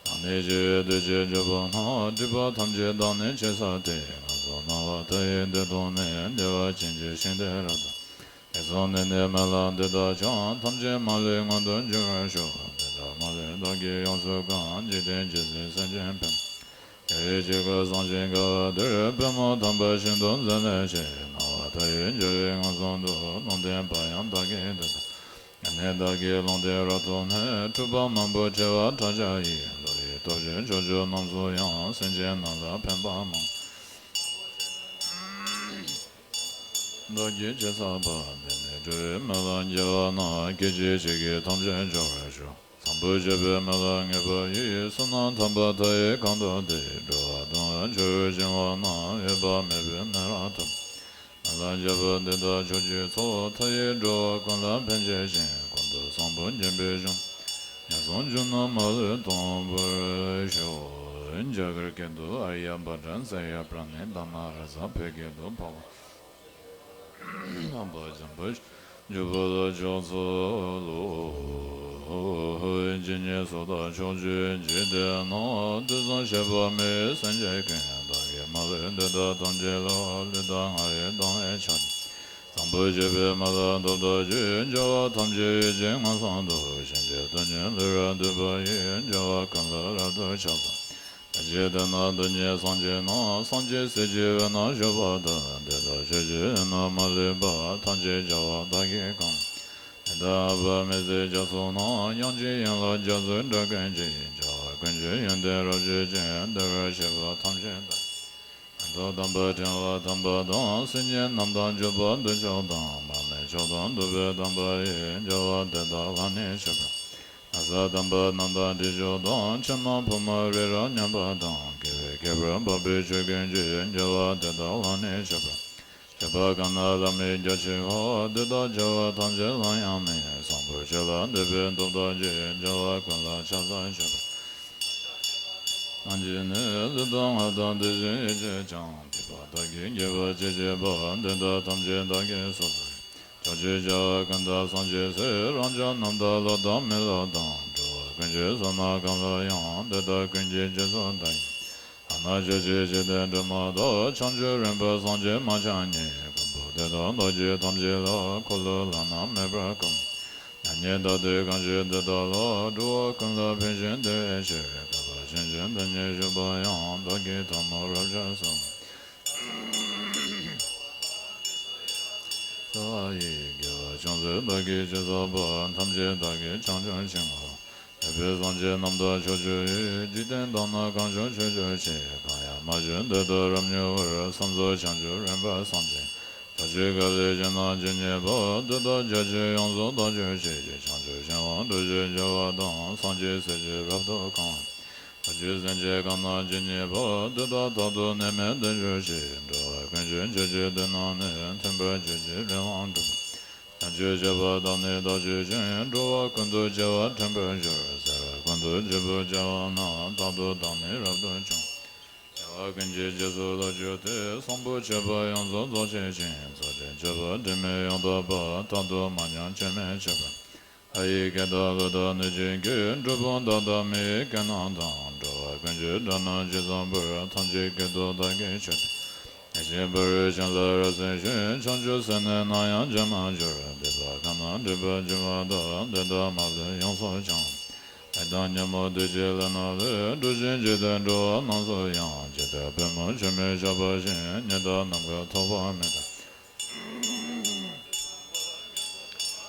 བདག་ནི་ཞི་བའི་བདུད་ཀྱི་རྒྱུ་པོ་ན། སྒྲིབ་པ་ཐམས་ཅད་བདག་ནི་ཕྱིར་བསལ་ཏེ། ངན་སོང་སྣང་བ་མཐའ་ཡས་འདི་དག་ནས། བདེ་བ་ཅན་གྱི་ཞིང་དེ་རབ་ཏུ། དེ་སོང་ནས་ནི་སྨོན་ལམ་འདི་དག་ཀྱང་། ཐམས་ཅད་མ་ལུས་མངོན་དུ་འགྱུར་བར་ཤོག། དེ་དག་མ་ལུས་བདག་གིས་ཡོངས་སུ་བཀང་། འཇིག་རྟེན་ཇི་སྲིད་སེམས་ཅན་ཕན། དེ་བས་ཀྱི་གོས་བཟང་ཞིང་དགའ་བ་དེར། པུས་མོ་དམ་པ་ཤིན་ཏུ་འཛིན་ལས་བྱེད། སྣང་བ་མཐའ་ཡས་འཇའ་རིས་མངོན་སུམ་དུ། ལུང་བསྟན་པ་ཡང་བདག་གིས་འདི་ལྟར། ཡང་ནས་བདག་གིས་ལུང་བསྟན་རབ་ཐོབ་ནས། འཁྲུལ་པ་མང་པོ་བྲལ་བ་ཕྲ་ཞིང་ཡི། བློ་ཡི་སྟོབས་ཀྱིས་ཕྱོགས་བཅུ་རྣམས་སུ་ཡང་། སེམས་ཅན་རྣམས་ལ་ཕན་པ་མང་། བདག་གིས་ཅི་བསགས་པ་དེ་ནི་འགྲོ་བའི་སྨོན་ལམ་རྒྱས་པ་ན། སྐད་ཅིག་གཅིག་གིས་ཐམས་ཅད་འབྱོར་བར་ཤོག། བཟང་པོ་སྤྱོད་པའི་སྨོན་ལམ་ངེས་པ་ཡིས། བསོད་ནམས་དམ་པ་མཐའ་ཡས་གང་བསགས་ཏེ། འགྲོ་བ་གདུང་བའི་ཆུ་བོ་བྱིང་བ་ན། འོད་དཔག་མེད་པའི་མེ་རང་ཐོབ། སྨོན་ལམ་རྒྱས་པ་འདི་དག་མཆོག་གི་ཚོགས། མཐའ་ཡས་འགྲོ་བ་ཀུན་ལ་ཕན་བྱེད་ཅིང་། ཀུན་ཏུ་བཟང་པོ་འབྱུང་པོའི་གཞུང་། ངན་སོང་རྒྱུ་རྣམས་མ་ལུས་སྟོངས་པར་ཤོག། རྒྱ་གར་སྐད་དུ། ཨཱརྱ་བྷ་དྲ་ཛ་ཡ་པྲ་ཎི་དྷརྨ་རཱ་ཛ། བོད་སྐད་དུ། འཕགས་པ་འཇམ་དཔལ་འཇུག་པ་ལ་ཕྱག་འཚལ་ལོ། ཇི་སྙེད་སུ་དག་ཕྱོགས་བཅུའི་འཇིག་རྟེན་ན། དུས་གསུམ་གཤེགས་པ་མི་ཡི་སེམས་ཅན་ཀུན། བདག་གིས་མ་ལུས་འདི་དག་ཐམས་ཅད་ལ། ལུས་དང་ངག་ཡིད་དང་བས་ཕྱག་བགྱི། བཟང་པོ་སྤྱོད་པའི་སྨོན་ལམ་སྟོབས་དག་གིས། འགྲོ་བ་ཐམས་ཅད་ཡིད་ཀྱིས་མངོན་སུམ་དུ། ཕྱིན་ཅི་ཐུབ་ཉིད་ལུས་རབ་བཏུད་པ་ཡིས། འགྲོ་བ་ཀུན་ལ་རབ་ཏུ་ཕྱག་འཚལ་ལོ། ད་ཅི་དེ་ན་དོན་གཉིས་སངས་རྒྱས་རྣམས། སངས་རྒྱས་སྲས་ཀྱི་འོད་རྣམས་བཞུགས་པ་དང་། དེ་དག་ཕྱོགས་བཅུའི་ཡུལ་རྣམས་མ་ལུས་པ། ཐམས་ཅད་རྒྱལ་བ་དག་གིས་གང་། དེ་དག་ཨ་བ་མི་བསྲུན་རྒྱ་མཚོ་རྣམས། དབྱངས་ཀྱིས་ཡན་ལག་རྒྱ་མཚོའི་སྒྲ་ཀུན་གྱིས། རྒྱལ་བ་ཀུན་གྱི་ཡོན་ཏན་རབ་བརྗོད་ཅིང་། བདེ་བར་གཤེགས་པ་ཐམས་ཅད་དང་། ཕན་འདོགས་དམ་པ་ཕྲེང་བ་དམ་པ་དང་། སིལ་སྙན་རྣམས་དང་བརྗོད་པ་མདུན་ཕྱོགས་དང་། མར་མེ་མཆོག་དང་བདུག་པའི་དམ་པ་ཡིས། རྒྱལ་བ་དེ་དག་ལ་ནི་མཆོད་པར། ན་བཟའ་དམ་པ་རྣམས་དང་དྲི་མཆོག་དང་། མཆིལ་མ་ཕུབ་མ་རི་རབ་མཉམ་པ་དང་། དགེ་བའི་ཁྱད་པར་འཕགས་པའི་ཆོས་ཀུན་གྱིས། རྒྱལ་བ་དེ་དག་ལ་ནི་མཆོད་པར། མཆོད་པ་གང་རྣམས་བླ་མེད་རྒྱ་ཆེ་བ། དེ་དག་བྱ་བ་ཐམས་ཅད་ལ་ཡང་མི། བཟང་པོ་སྤྱོད་ལ་འདུད་པའི་སྟོབས་དག་གིས། རྒྱལ་བ་ཀུན་ལ་ཕྱག་འཚལ་མཆོད་པ། རྣམས་ཀྱིས་ནི། ལུས་དང་ངག་དང་དེ་བཞིན་ཡིད་ཀྱིས་ཀྱང་། སྡིག་པ་དག་གིས་བགེགས་པ་ཅི་བྱེད་པ། དེ་དག་ཐམས་ཅད་བདག་གིས་སོ་སོར། ཕྱོགས་བཅུའི་རྒྱལ་བ་ཀུན་དང་སངས་རྒྱས་སྲས། རབ་འབྱམས་རྣམས་དང་ཀླུ་དང་མི་ཀླུ་དང་། འགྲོ་བ་ཀུན་གྱི་བསོད་ནམས་གང་ལ་ཡང་། དེ་དག་ཀུན་གྱི་རྗེས་སུ་བདག་ཡི། ཨ་ནཱ་ཕྱོགས་བཅུའི་འཇིག་རྟེན་དྲི་མ་དག། བྱང་ཆུབ་རིམ་པར་སངས་རྒྱས་མ་ཆགས་ཉིད། ཀུན་པོ་དེ་དག་བདག་བགྱིས་ཐམས་ཅད་ལ། འཁོར་ལོ་བླ་ན་མེད་པར་བསྐོར། ཡང་ཉིད་བདག་བསྟོད་གང་བྱེད་དེ་དག་ལ། འགྲོ་བ་ཀུན་ལ་ཕན་ཞིང་བདེ་བའི་ཕྱིར། བསྐལ་པ་ཕྱིན་ཅི་དོན་གཉིས་བཞུགས་པ་ཡང་། བདག་གིས་ཐལ་མོ་རབ་སྦྱར་གསོལ། ཡི་དགེ་བ་ཅུང་ཟད་བདག་གིས་ཅི་བསགས་པ། ཐམས་ཅད་བདག་གིས་བྱང་ཆུབ་ཕྱིར་བསྔོ། འདས་པའི་སངས་རྒྱས་རྣམས་དང་ཕྱོགས་བཅུ་ཡི། འཇིག་རྟེན་དག་ན་གང་བྱུང་ཆོས་སྤྱོད་ཅིང་། གང་ཡང་མ་བྱོན་དེ་དག་རབ་མྱུར་བར། བསམ་རྫོགས་བྱང་ཆུབ་རིམ་པར་སངས་རྒྱས། བྱང་ཆུབ་སྐལ་ལྡན་ཕྱོགས་རྣམས་ཇི་སྙེད་པ། དེ་དག་རྒྱ་ཆེར་ཡོངས་སུ་བདག་སྤྱོད་ཅིང་། བྱང་ཆུབ་ཤིང་དབང་དྲུག་ཅུར་གྱུར་པ་དང་། སངས་རྒྱས་སྲས་ཀྱིས་རབ་ཏུ་གང་བ། བྱང་ཆུབ་སེམས་ཅན་གང་རྣམས་ཇི་སྙེད་པ། དེ་དག་རྟག་ཏུ་ནད་མེད་བདེར་གཤེགས་ཤིང་། འགྲོ་བ་ཀུན་གྱི་མཆོག་གྱུར་དེ་རྣམས་ནི། མཐུན་པར་གྱུར་ཅིང་རིམ་པར་འགྲུབ། བྱང་ཆུབ་སྤྱོད་པ་དག་ནི་བདག་སྤྱོད་ཅིང་། འགྲོ་བ་ཀུན་ཏུ་སྐྱེ་བ་དྲན་པར་འགྱུར། སེམས་རབ་ཀུན་ཏུ་འཇུག་པར་བྱ་བ་ན། རྟག་ཏུ་བདག་ནི་རབ་ཏུ་བྱུང་། བྱ་བ་ཀུན་གྱི་རྗེས་སུ་བདག་སྤྱོད་དེ། བཟང་པོ་སྤྱོད་པ་ཡོངས་སུ་རྫོགས་བྱེད་ཅིང་། རྫོགས་བྱེད་སྤྱོད་པ་དྲི་མེད་ཡང་དག་པ། རྟག་ཏུ་མ་ཉམས་སྐྱོན་མེད་སྤྱོད་པ། ལྷ་ཡི་སྐད་དང་ཀླུ་དང་གནོད་སྦྱིན་སྐད། གྲུལ་བུམ་དག་དང་མི་ཡི་སྐད་རྣམས་དང་། འགྲོ་བ་ཀུན་གྱི་སྒྲ་རྣམས་ཇི་ཙམ་པར། ཐམས་ཅད་སྐད་དུ་བདག་གིས་ཆོས་བསྟན་ཏོ། ཡེ་ཤེས་ཕ་རོལ་ཕྱིན་ལ་རབ་གསལ་ཞིང་། བྱང་ཆུབ་སེམས་ནི་ནམ་ཡང་བརྗེད་མ་གྱུར། སྡིག་པ་གང་རྣམས་སྒྲིབ་པར་འགྱུར་བ་དག། དེ་དག་མ་ལུས་ཡོངས་སུ་བྱང་། ལས་དང་ཉོན་མོངས་བདུད་ཀྱི་ལས་རྣམས་ལས། འགྲོ་ཞིང་འཇིག་རྟེན་འགྲོ་བ་རྣམས་སུ་ཡང་། ཇི་ལྟར་པུས་མོ་ཆུ་མིག་ཆགས་པ་བཞིན། ཉི་ཟླ་ནམ་མཁར་ཐོགས་པ་མེད་པར།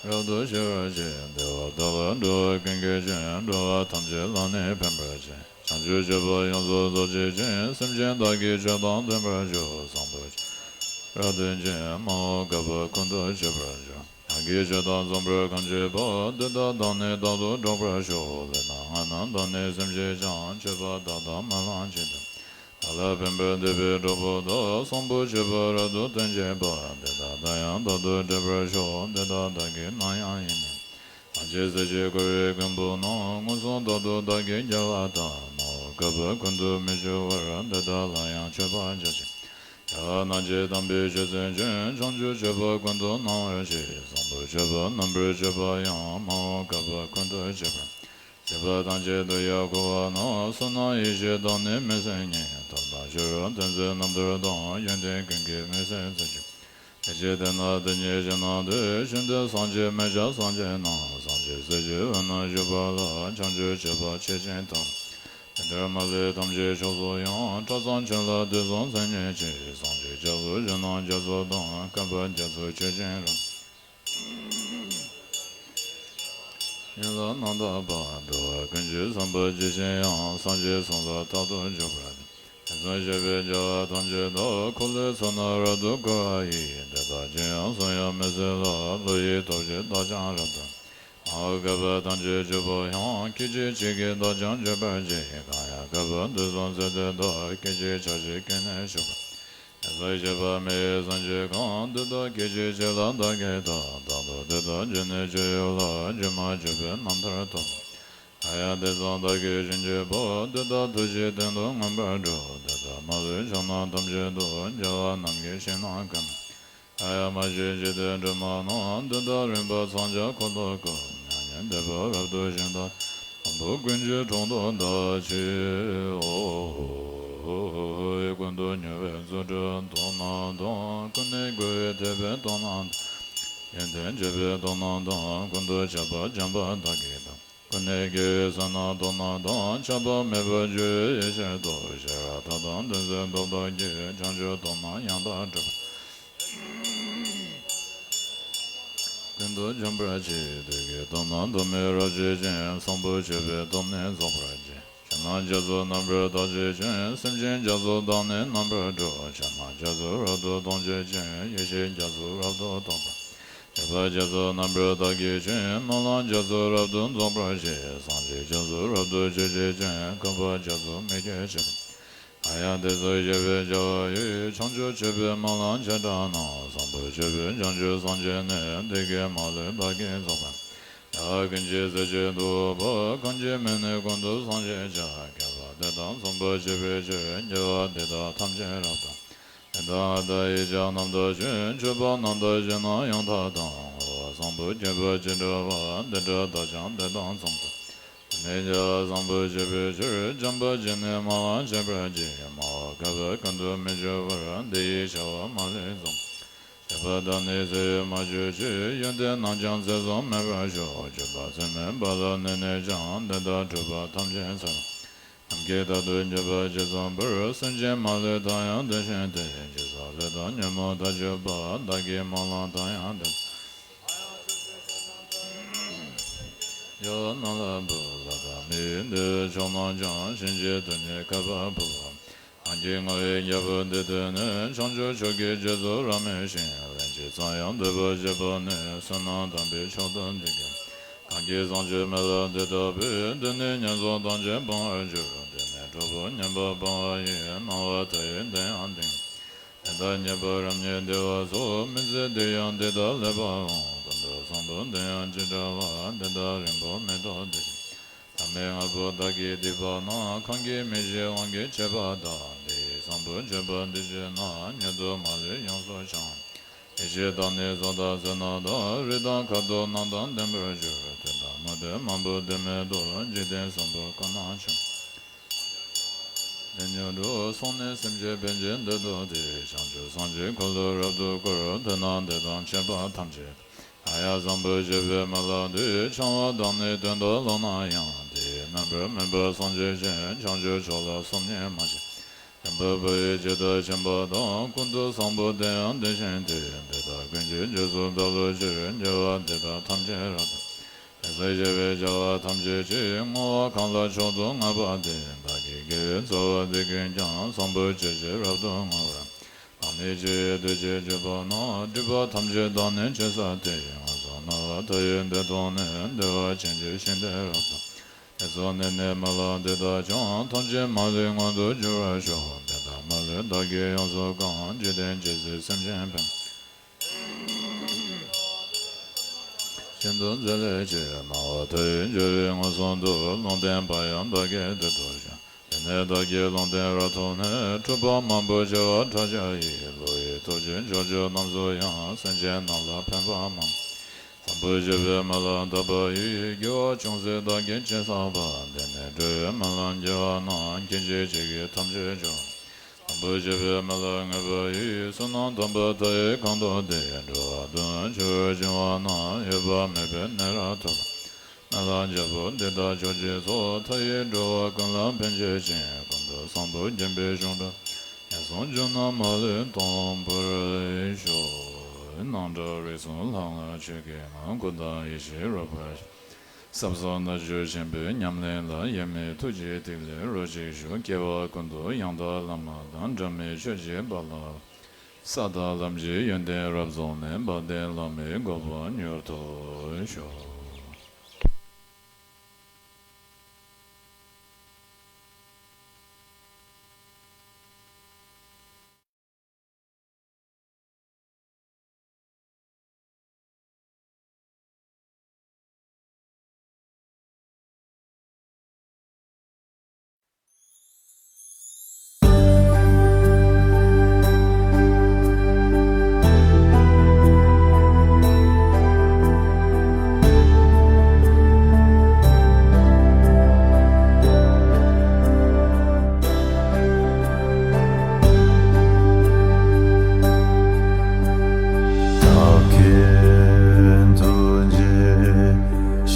རབ་ཏུ་ཤེས་པར་བྱེད། བདེ་བ་དག་ལ་འགྲོ་བའི་ཀུན་གྱི་རྒྱུ། འགྲོ་བ་ཐམས་ཅད་ལ་ནི་ཕན་པར་བྱེད། བྱང་ཆུབ་སྤྱོད་པ་ཡོངས་སུ་རྫོགས་བྱེད་ཅིང་། སེམས་ཅན་དག་གི་ཆོས་དང་ལྡན་པར་ཤོག། བཟང་པོ་སྤྱོད་རབ་བསྟེན་ཅིང་། མ་འོངས་བསྐལ་པ་ཀུན་ཏུ་སྤྱོད་པར་ཤོག། ཡང་དགེ་ཆོས་དང་འཛོམས་པར་གང་བྱེད་པ། དེ་དག་བདག་ནི་རྟག་ཏུ་སྒྲོག་པར་ཤོག། ལུས་དང་ངག་དང་བདག་ནི་སེམས་ཅན་ཀྱང་། སྤྱོད་པ་དག་དང་སྨོན་ལམ་གཅིག་ཏུ། བདག་ལ་ཕན་པར་འདོད་པའི་གྲོགས་པོ་དག། བཟང་པོ་སྤྱོད་པ་རབ་ཏུ་སྟོན་བྱེད་པ། དེ་དག་བདག་ཡང་རྟག་ཏུ་སྒྲོག་པར་ཤོག། དེ་དག་བདག་གིས་ནམ་ཡང་ཡིད་མི། ཐམས་ཅད་ཟད་ཕྱིར་འཁོར་བའི་རྒོད་པོ་རྣམས། མངོན་སུམ་རྟག་ཏུ་བདག་གིས་རྒྱལ་བ་དང་། མ་འོངས་བསྐལ་པ་ཀུན་ཏུ་མི་སྐྱོ་བར། དེ་དག་ལ་ཡང་མཆོད་པ་རྒྱ་ཆེན། རྒྱལ་བ་རྣམས་ཀྱིས་དམ་པའི་ཆོས་སྟོན་ཅིང་། བྱང་ཆུབ་སྤྱོད་པ་ཀུན་ཏུ་སྣང་བར་བྱེད། བཟང་པོ་སྤྱོད་པ་རྣམ་པར་སྤྱོད་པ་ཡང་། མ་འོངས་བསྐལ་པ་ཀུན་ཏུ་སྤྱོད་པར། སྤྱོད་པ་ཐམས་ཅད་དུ་ཡང་གོ་བ་ན། བསོད་ནམས་ཡེ་ཤེས་དང་ནི་མི་ཟད་ཉིད། ཐབས་དང་ཤེས་རབ་ཏིང་འཛིན་རྣམ་ཐར་དང་། ཡོན་ཏན་ཀུན་གྱི་མི་ཟད་རྩ་ཆེན། དེ་ཕྱིར་དེ་ན་དེ་ཉིད་ཞིག་གནང་སྟེ། ཤིན་ཏུ་གསང་ཆེ་མི་ཆགས་སངས་རྒྱས་རྣམས། སངས་རྒྱས་སྲས་ཀྱི་དབུས་ན་བཞུགས་པ་ལ། བྱང་ཆུབ་སྤྱོད་པ་ཆེ་ཆུང་དང་། དེ་ལྟར་མ་ལུས་ཐམས་ཅད་མཆོག་སུ་ཡང་། སྐྲ་ཙམ་ཆུ་ལ་དུག་གསུམ་ཟད་མི་ཤེས། སངས་རྒྱས་རྒྱ་མཚོ་ཞིང་རྣམས་རྒྱ་མཚོ་དང་། བསྐལ་པ་རྒྱ་མཚོ་ཆུ་ཆེན་རབ་ཡན་ལག་རྣམ་དག་པ། འགྲོ་བ་ཀུན་གྱི་བསམ་པ་ཇི་བཞིན་དབྱངས། སངས་རྒྱས་གསུང་ལ་རྟག་ཏུ་འཇུག་པར་བྱ། དེ་གསུང་བཤད་པའི་བྱ་བ་ཐམས་ཅད་དག། འཁོར་ལོའི་ཚོགས་རྣམས་རབ་ཏུ་བསྐོར་བ་ཡི། དེ་དག་ཅི་ཡང་གསུང་ཡང་མི་སྲིད་ལ། བློ་ཡི་སྟོབས་ཀྱིས་བདག་ཀྱང་རབ་ཏུ། མ་འོངས་བསྐལ་པ་ཐམས་ཅད་སྤྱོད་པོ་ཡང་། སྐད་ཅིག་གཅིག་གིས་བདག་ཀྱང་འཇུག་པར་བགྱི། གང་ཡང་བསྐལ་པ་དུས་གསུམ་ཚད་དེ་དག། སྐད་ཅིག་ཆ་གཅིག་ཀུན་ནས་ཞུགས་པ། དེ་ཚེ་གཤེགས་པ་མི་ཡི་སངས་རྒྱས་གང་། དེ་དག་སྐད་ཅིག་གཅིག་ལ་བདག་གིས་བལྟ། རྟག་ཏུ་དེ་དག་འཇུག་ནས་སྤྱོད་ཡུལ་ལ། སྒྱུ་མ་བྱས་པའི་རྣམ་ཐར་ཐོབ། ད་ཡང་དེ་ཙམ་བདག་གིས་ཅི་འཇུག་པ། དེ་དག་ཐུགས་ཀྱི་སྟེང་དུ་མངོན་པར་སྒྲུབ། དེ་དག་མ་ལུས་ཕྱོགས་རྣམས་ཐམས་ཅད་དུ། རྒྱལ་བ་རྣམས་ཀྱི་ཞིང་རྣམས་ཀུན། ད་ཡང་མ་སྐྱེས་འཇིག་རྟེན་སྒྲོན་མ་རྣམས། དེ་དག་རིམ་པ་མཚམས་སྦྱར་འཁོར་དུ་བསྐོར། མྱ་ངན་འདས་པ་རབ་ཏུ་ཞི་བདག་དང་པོ་ཀུན་གྱི་གྲོགས་མཐར་ཐུག་ཕྱིར། ཨོ། ཀུན་ཏུ་མྱུར་བའི་རྫུ་འཕྲུལ་སྟོབས་རྣམས་དང་། ཀུན་ནས་རྒོལ་བའི་ཐེག་པའི་སྟོབས་རྣམས་དང་། ཡོན་ཏན་བརྗོད་པའི་སྟོབས་རྣམས་དང་། ཀུན་ཏུ་ཁྱབ་པ་འཇམ་དཔལ་དག་གི་སྟོབས། ཀུན་ནས་རྒྱལ་བའི་བསོད་ནམས་སྟོབས་རྣམས་དང་། ཁྱབ་པ་མེད་པར་སྤྱོད་པའི་ཡེ་ཤེས་སྟོབས། ཤེས་རབ་མཐའ་དག་འདུ་འཛིན་སྟོབས་དག་གིས། བྱང་ཆུབ་སྟོབས་རྣམས་ཡང་དག་སྒྲུབ་པ། ཀུན་ཏུ་འཇོམས་པར་བྱེད། བདུད་ཀྱི་སྟོབས་རྣམས་དུ་མས་རབ་བྱེད་ཅིང་། བཟང་པོ་སྤྱོད་པའི་སྟོབས་ནི་རྫོགས་པར་བྱེད། ཕྱི་ནང་རྒྱ་མཚོ་རྣམ་པར་དག་བྱེད་ཅིང་། སེམས་ཅན་རྒྱ་མཚོ་དག་ནི་རྣམ་པར་སྒྲོལ། ཕྱི་ནང་རྒྱ་མཚོ་རབ་ཏུ་དག་བྱེད་ཅིང་། ཡེ་ཤེས་རྒྱ་མཚོ་རབ་ཏུ་དག་པ། སྤྱོད་པ་རྒྱ་མཚོ་རྣམ་པར་དག་བྱེད་ཅིང་། སྨོན་ལམ་རྒྱ་མཚོ་རབ་ཏུ་རྫོགས་པར་བྱེད། སངས་རྒྱས་རྒྱ་མཚོ་རབ་ཏུ་སྤྱོད་བྱེད་ཅིང་། འཁོར་བ་རྒྱ་མཚོ་མི་སྐྱོ་བྱེད་པ། ད་ཡང་དེ་ཚེ་གཤེགས་པའི་རྒྱལ་བ་ཡི། བྱང་ཆུབ་སྤྱོད་པའི་སྨོན་ལམ་བྱེ་བྲག་རྣམས། བཟང་པོ་སྤྱོད་པའི་བྱང་ཆུབ་སངས་རྒྱས་ནི། བདུད་ཀྱི་མ་ལུས་བདག་གིས་རྫོགས་པ། ཡང་ཀུན་གྱི་སྲས་ཀྱི་ཐུ་བོ་པོ། གང་གིས་མི་ནུས་ཀུན་ཏུ་སངས་རྒྱས་བྱ། བསྐལ་པ་འདི་དག་མཚུངས་པར་སྤྱོད་པའི་ཕྱིར། རྒྱལ་བ་འདི་དག་ཐམས་ཅད་རབ་ཏུ། དེ་དག་ཨ་ཏཱ་ཡིས་ཀྱང་རྣམ་དག་སྤྱོད། མཆོད་པ་རྣམས་དག་བཞེས་ན་ཡང་དག་དང་། འོ་བཟང་པོ་སྤྱོད་པ་ཅི་འདྲ་བ། དེ་འདྲ་བདག་ཀྱང་དེ་དང་མཚུངས་པ། དེ་ནས་ཀྱང་བཟང་པོ་སྤྱོད་པའི་ཕྱིར། བྱམས་པ་བརྒྱུད་ནས་སྨོན་ལམ་བྱེད་པར་བགྱི། མ་འོངས་བསྐལ་པ་ཀུན་ཏུ་མི་སྐྱོ་བར། འདི་ཡི་བྱ་བ་མ་ལུས་རྫོགས། སྤྱོད་པ་དག་ནི་ཚེ་ཡི་མ་བསྐྱོད་ཕྱིར། ཡོན་ཏན་རྣམས་ཀྱང་ཚད་དུ་མེད་པར་ཤོག། སྤྱོད་པ་ཚད་མེད་པ་ལ་གནས་ནས་ཀྱང་། དེ་དག་འཁྲུལ་པ་ཐམས་ཅད་ཚར། ནམ་མཁའི་མཐར་ཐུག་འགྱུར་བ་ཇི་ཙམ་པར། སེམས་ཅན་མ་ལུས་མཐའ་ཡང་དུ་ཕྱིན་ཏེ། ཇི་སྲིད་ལས་དང་ཉོན་མོངས་མཐར་གྱུར་པ། བདག་གིས་སྨོན་ལམ་མཐའ་ཡང་དུ། རྒྱལ་བ་རྣམས་ལ་འབུལ། ལྷ་དང་མིའི་འདོད་ཕྱོགས་རྣམས་ཀྱང་། བྱིན་གྱིས་དོན་གཉིས་ཁ་བ་བུབ། གང་གིས་བསྔོ་བའི་རྒྱལ་པོ་འདི་ཐོས་ནས། བྱང་ཆུབ་མཆོག་གི་རྗེས་སུ་རབ་མོས་ཤིང་། ལན་གཅིག་ཙམ་ཡང་འདོད་པ་བཞེས་པ་ནི། བསོད་ནམས་དམ་པའི་མཆོག་ཏུ་འཛིན་གྱི། གང་གིས་བཟང་སྤྱོད་སྨོན་ལམ་འདི་ལྟ་བུས། འདི་ནི་ངན་སོང་ཐམས་ཅད་སྤང་བར་འགྱུར། འདི་ནི་གྲོགས་པོ་ངན་པ་སྤང་བ་ཡིན། སྣང་བ་མཐའ་ཡས་དེ་ཡང་འདི་ཉིད། དེ་དག་རྙེད་པ་རབ་རྙེད་བདེ་བ་སོགས། མི་ཚེ་འདིར་ཡང་འདི་དག་སླེབ་པའང་། ཀུན་ཏུ་བཟང་པོ་འདི་ཡང་ཅི་འདྲ་བ། འདི་དག་རིང་པོ་མི་ཐོགས་འདི་བཞིན། ཐ་མལ་ལྔ་པོ་དག་གི་སྡིག་པ་རྣམས། གང་གིས་མི་ཤེས་དབང་གིས་བྱས་པ་དག། འདི་ཡི་བཟང་པོ་སྤྱོད་པ་འདི་བྱས་ན། མྱུར་དུ་མ་ལུས་ཡོངས་སུ་བྱང་། ཡེ་ཤེས་དང་ནི་གཟུགས་དང་ཟིལ་གནོན་དང་། རི་དྭགས་ཁ་དོག་རྣམས་དང་ལྡན་པར་འགྱུར། དུད་དང་མུ་སྟེགས་མང་པོ་སྡོད་མེད་དུ། འཇིག་རྟེན་གསུམ་པོ་ཀུན་ན་ཆུང་། ལས་མྱུར་འགྲུབ། སོང་ནས་སེམས་ཅན་ཕན་ཕྱིར་འདི་བདོག་སྟེ། བྱང་ཆུབ་སངས་རྒྱས་འཁོར་ལོ་རབ་ཏུ་བསྐོར། དེ་རྣམས་དེ་དང་ཁྱད་པར་ཐམས་ཅད། ད་ཡང་བཟང་པོ་སྤྱོད་པའི་སྨོན་ལམ་འདི། འཆང་བ་དང་ནི་དོན་དུ་ལོག་ན་ཡང་། དེ་ཡི་རྣམ་པར་སྨིན་པ་སངས་རྒྱས་ཀྱིས། བྱང་ཆུབ་མཆོག་ལ་སོམ་ཉི་མ་བྱེད། བྱམས་པ་འཕགས་པའི་ཇི་ལྟར་ཆེན་པ་དང་། ཀུན་ཏུ་བཟང་པོ་དེ་ཡང་དེ་བཞིན་ཏེ། འདི་དག་ཀུན་གྱི་རྗེས་སུ་བདག་སློབ་ཕྱིར། དགེ་བ་འདི་དག་ཐམས་ཅད་རབ་ཏུ་ལེགས་སོ་ཞེས་པའི་བྱ་བ་ཐམས་ཅད་ཀྱིས། བསྔོ་བ་གང་ལ་མཆོག་ཏུ་བསྔགས་པ་དེས། བདག་གི་དགེ་བའི་རྩ་བ་འདི་ཀུན་ཀྱང་། བཟང་པོ་སྤྱོད་ཕྱིར་རབ་ཏུ་བསྔོ་བར། བདག་ནི་ཇི་ཡི་དུས་ཀྱི་དུས་བབ་ན། སྒྲིབ་པ་ཐམས་ཅད་དག་ནི་ཇི་སྲིད་དེ། ངན་སོང་སྣང་བ་མཐའ་ཡས་འདི་དག་ནས། བདེ་བ་ཅན་གྱི་ཞིང་དེར་རབ་ཏུ་ལེགས་སོ་ནས་ནི་མ་ལུས་འདི་དག་ཀྱང་། ཐམས་ཅད་མ་ལུས་མངོན་དུ་འགྱུར་བར་ཤོག། དེ་ལྟར་མ་ལུས་བདག་གིས་ཡོངས་སུ་གང་། འཇིག་རྟེན་ཇི་སྲིད་སེམས་ཅན་ཕན་ཤིན་ཏུ་མཛོད་ལས་ཆེ། སྣང་བ་མཐའ་ཡས་འབྱུང་བའི་མངོན་སུམ་དུ། ལུང་བསྟན་པ་ཡང་བདག་གིས་དེ་ལྟར་བྱས། དེ་ནས་བདག་གིས་ལུང་བསྟན་རབ་ཐོབ་ནས། འཁྲུལ་པ་མང་པོ་བྱེ་བ་ཕྲག་བརྒྱ་ཡིས། བསླུ་བའི་ཐབས་ཀྱིས་ཕྱོགས་བཅུ་རྣམས་སུ་ཡང་། སེམས་ཅན་རྣམས་ལ་ཕན་པ་མང་། བཟང་པོ་སྤྱོད་པའི་སྨོན་ལམ་བཏབ་པ་ཡིས། དགེ་བ་ཅུང་ཟད་བདག་གིས་ཅི་བསགས་པ། དེ་ནི་འགྲོ་བའི་སྨོན་ལམ་རྒྱས་པ་ན། ཁྱོད་ཀྱིས་ཇི་སྐད་ཐམས་ཅད་འབྱུང་། བཟང་པོ་སྤྱོད་པའི་སྨོན་ལམ་བསྔོས་པ་ཡིས། བསོད་ནམས་དམ་པ་མཐའ་ཡས་གང་བསགས་ཏེ། འགྲོ་བ་དོན་ཆེ་བར་འབྱུང་བ་ན། འོད་དཔག་མེད་པའི་གནས་རབ་ཐོབ། སྨོན་ལམ་རྒྱལ་པོ་འདི་དག་མཆོག་གྱུར་ཚོགས། མཐའ་ཡས་འགྲོ་བ་ཀུན་ལ་ཕན་བྱེད་ཅིང་། ཀུན་ཏུ་བཟང་པོ་བརྒྱན་པའི་གཞུང་དང་། ངན་སོང་རྒྱུ་རྣམས་མ་ལུས་སྟོངས་པར་ཤོག། སྣང་གྲགས་རིག་གསུམ་ལྷ་སྔགས་ཆོས་སྐད་ངག། ཀུན་བདག་ཡེ་ཤེས་རབ་འཕེལ་ཞིང་། ཟབ་གསང་རྣལ་འབྱོར་ཆེན་པོའི་ཉམས་ལེན་ལ། དབྱེར་མེད་ཐུགས་རྗེའི་ཐིག་ལེ་རོ་གཅིག་ཞུགས། སྐྱེ་བ་ཀུན་ཏུ་ཡང་དག་བླ་མ་དང་། འབྲལ་མེད་ཆོས་ཀྱི་དཔལ་ལ། ས་དང་ལམ་གྱི་ཡོན་ཏན་རབ་རྫོགས་ནས། དཔལ་ལྡན་བླ་མའི་གོ་འཕང་མྱུར་ཐོབ་ཤོག།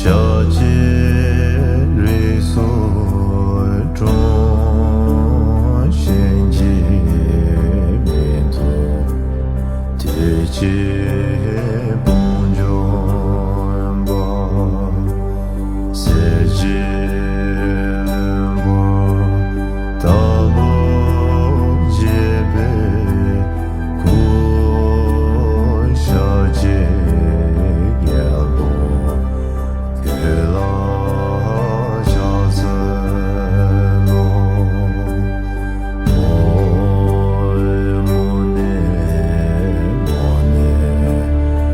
ཤཱཀྱའི་རིགས་སུ་འཁྲུངས། གཞན་གྱིས་མི་ཐུབ་དེ་ཅིག་དཔུང་འཇོམས་པ། གསེར་གྱི་ལྷུན་པོ་ལྟ་བུར་བརྗིད་པའི་སྐུ། ཤཱཀྱའི་རྒྱལ་པོ་ཁྱོད་ལ་ཕྱག་འཚལ་ལོ། ཨོཾ་མུ་ནེ་མུ་ནེ་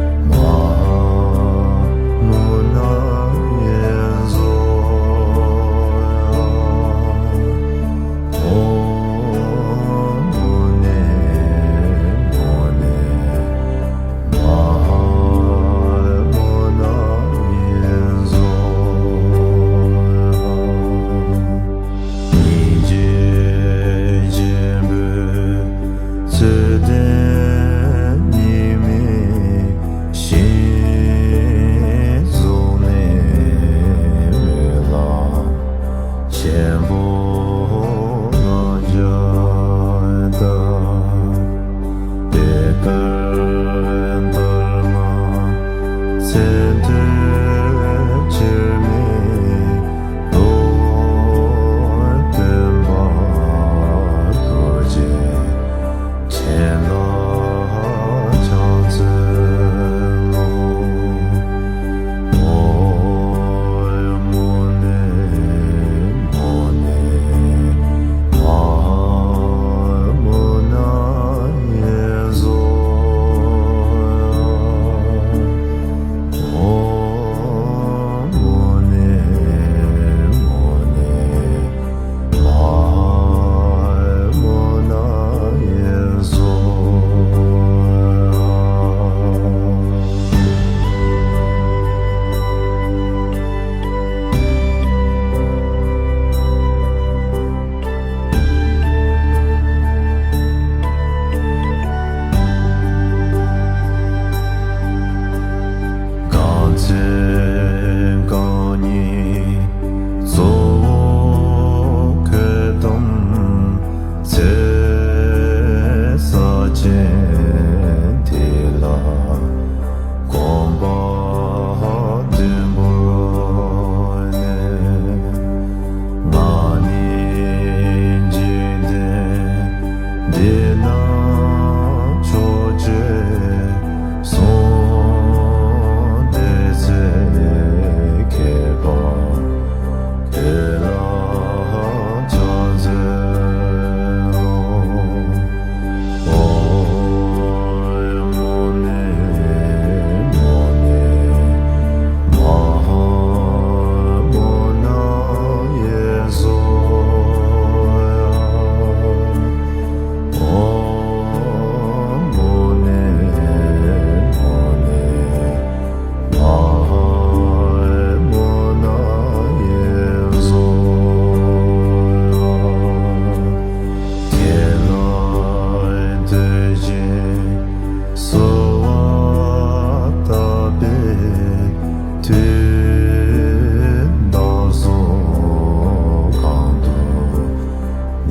དུས་བདག་སོགས་གང་དུ་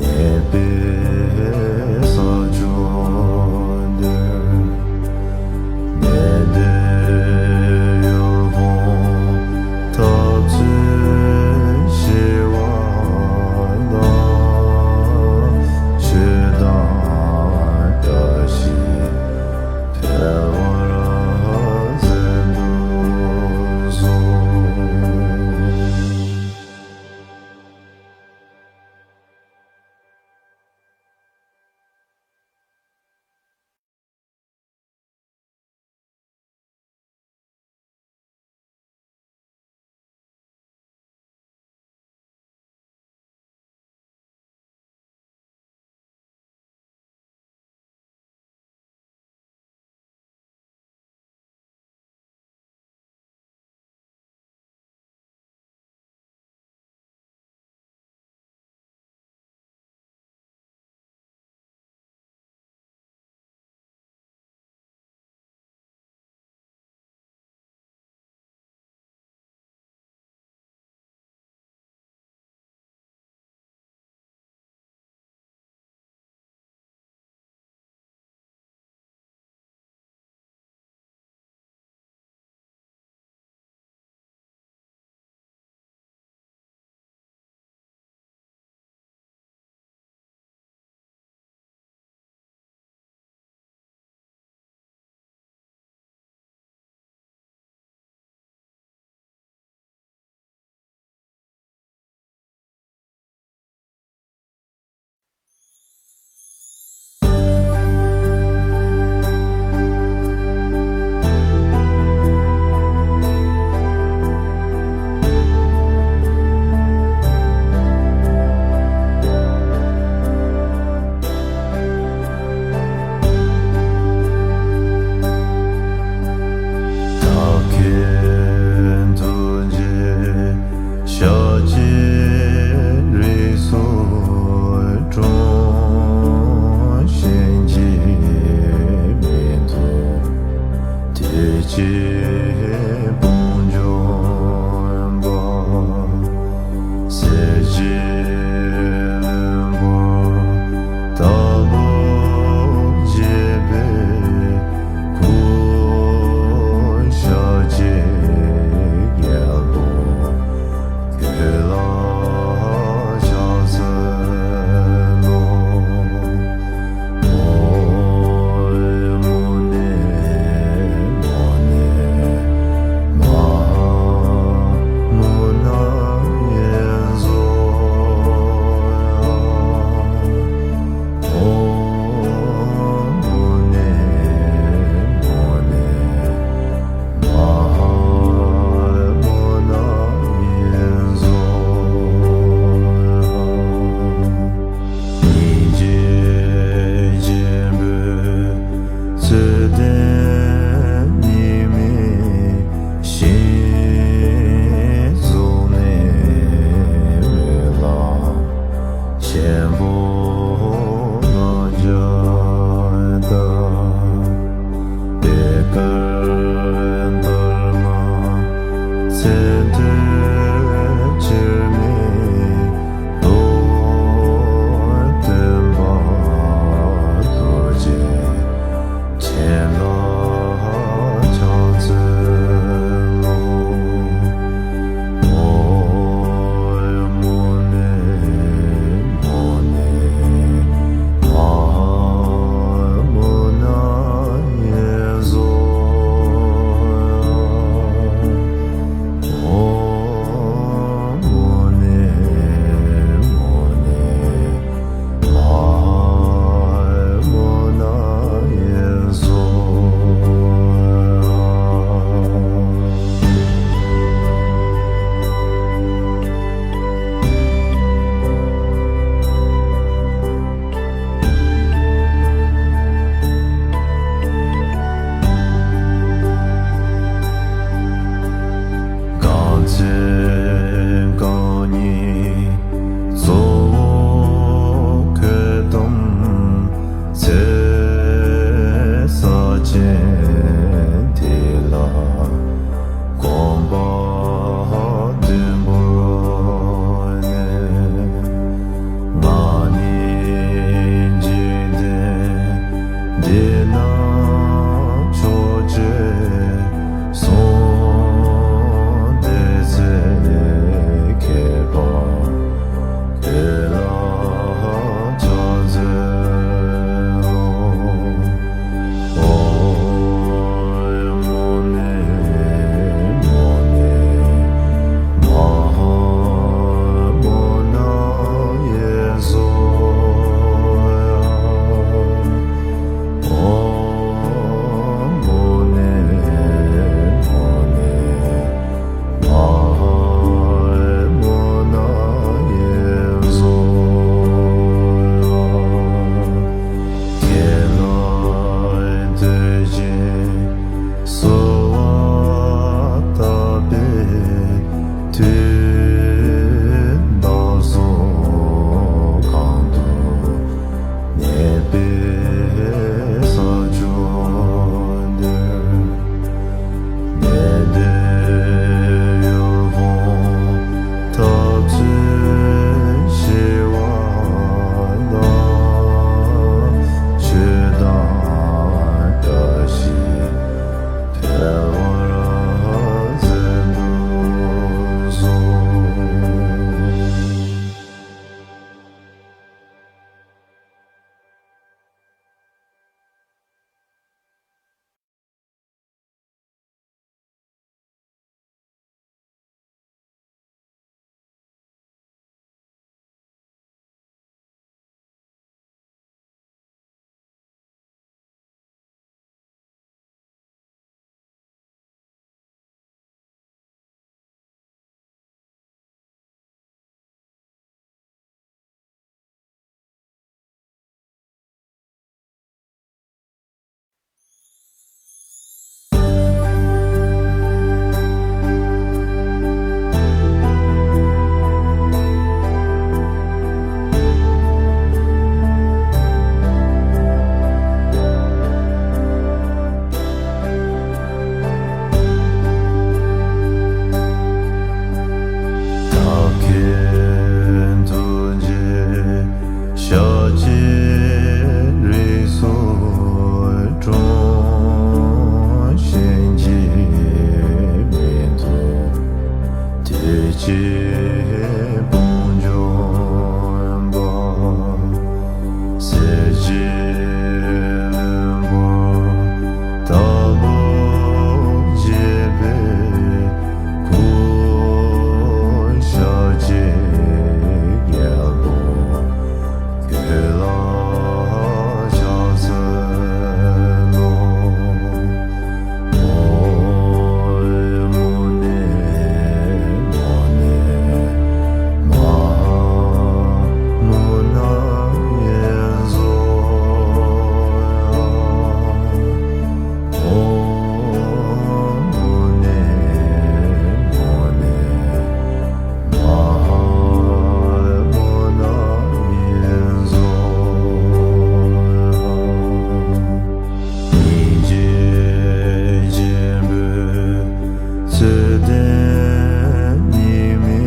གནས་པའི་ས་ཕྱོགས་འདིར། ནད་དུག་ཡུལ་ཕུང་འཐབ་རྩོད་ཞི་བ་དང་། ཆོས་དང་བཀྲ་ཤིས་འཕེལ་བར་བརྩོན་དུ་གསོལ། ཕྱག་བགྱིས་རིགས་སུ་འཁྲུངས། གཞན་གྱིས་མི་ཐུབ་དུས་ཀྱི་དཔུང་འཇོམས་པ། གསེར་གྱི་ལྷུན་པོ་ལྟ་བུ་བརྗིད་པའི་སྐུ། ཞལ་གཅིག་རྒྱལ་པོ་ཁྱོད་ལ་ཕྱག་འཚལ་ལོ། ཨོཾ་མུ་ནེ་མུ་ནེ་མ་ཧཱ་མུ་ན་ཡེ་ཛོ། ཨོཾ་མུ་ནེ་མུ་ནེ་མ་ཧཱ་མུ་ན་ཡེ་ཛོ། སྙིང་རྗེ་ཆེན་པོས་རྩོད་ལྡན་གཉིས་མེད་ཞིང་རྫོགས་ནས་མོས་ལ། ཆེན་པོ་ལྔ་བརྒྱ་དང་། པད་དཀར་འདབ་ལྔ་ཚེ་འདིར་འཆར་མེད་རྟོགས། སྟོན་པ་རྡོ་རྗེ་འཆང་ལ་ཕྱག་འཚལ་ལོ། ཨོཾ་མུ་ནེ་མུ་ནེ་མ་ཧཱ་མུ་ན་ཡེ་ཛོ། ཨོཾ་ ཐབས་མཁས་ཐུགས་རྗེ་ཞལ་གྱི་རིགས་སུ་འཁྲུངས། གཤིན་རྗེའི་མིང་ཐོབ་དུས་གཅིག་དཔུང་འཇོམས་པ། གསེར་གྱི་ལྷུན་པོ་ལྟ་བུར་བརྗིད་པའི་སྐུ། ཞལ་གཅིག་རྒྱལ་པོ་ཁྱོད་ལ་ཕྱག་འཚལ་ལོ། ཨོཾ་མུ་ནེ་མུ་ནེ་མ་ཧཱ་མུ་ན་ཡེ་ཛོ། ཨོཾ་མུ་ནེ་མུ་ནེ་མ་ཧཱ་མུ་ན་ཡེ་ཛོ། སྙིང་རྗེ་ཆེན་པོས་ཚུལ་ལྡན་ཉི་མའི་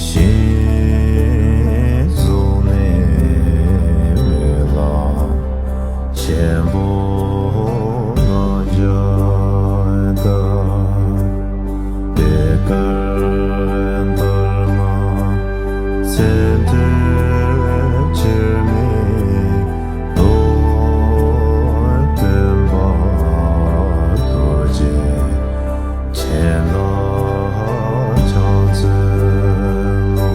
ཞིང་གཟུགས་ནས་འོད་ལ། ཆེན་པོ་ལྔ་བརྒྱ་དང་། པད་དཀར་འདབ་ལྔ་ཚེ་འདིར་ཆེར་མེད་དོ། སྟོན་པ་རྡོ་རྗེ་ཁྱེད་ལ་ཕྱག་འཚལ་ལོ།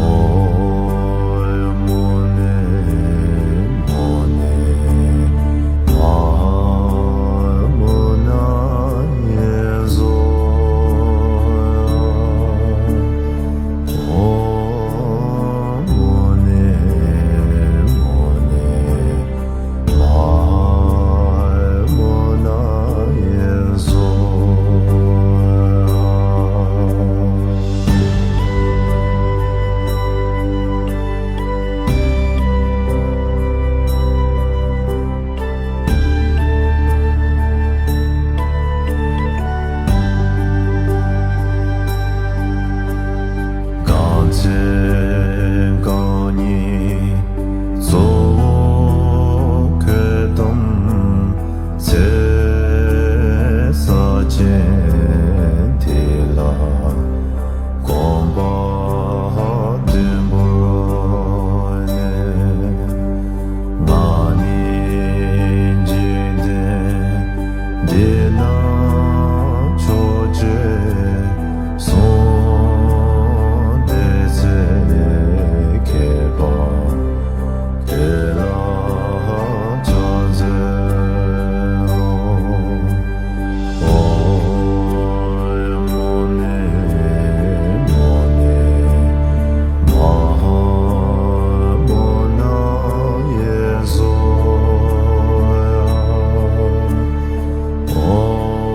ཨོཾ་མུ་ནེ་མུ་ནེ་མ་ཧཱ་མུ་ན་ཡེ་ཛོ། ཨོཾ་མུ་ནེ་མུ་ནེ་མ་ཧཱ་མུ་ན་ཡེ་ཛོ། གང་ཚེ་གང་ཉིད་གཙོ་བོ་ཁྱོད་དམ་ཚིག་ས་ཆེན་འདི་ལ། གོམ་པ་མཐོན་པོ་ནས། ང་ནི་འཇིག་རྟེན་འདི་ན་མཆོག་ཅེས་གསུངས་ཏེ། ཚེ་ཁྱད་པར་དེ་ལ་ཕྱག་འཚལ་ལོ། ཨོཾ་མུ་ནེ་མུ་ནེ་མ་ཧཱ་མུ་ན་ཡེ་ཛོ། ཨོཾ་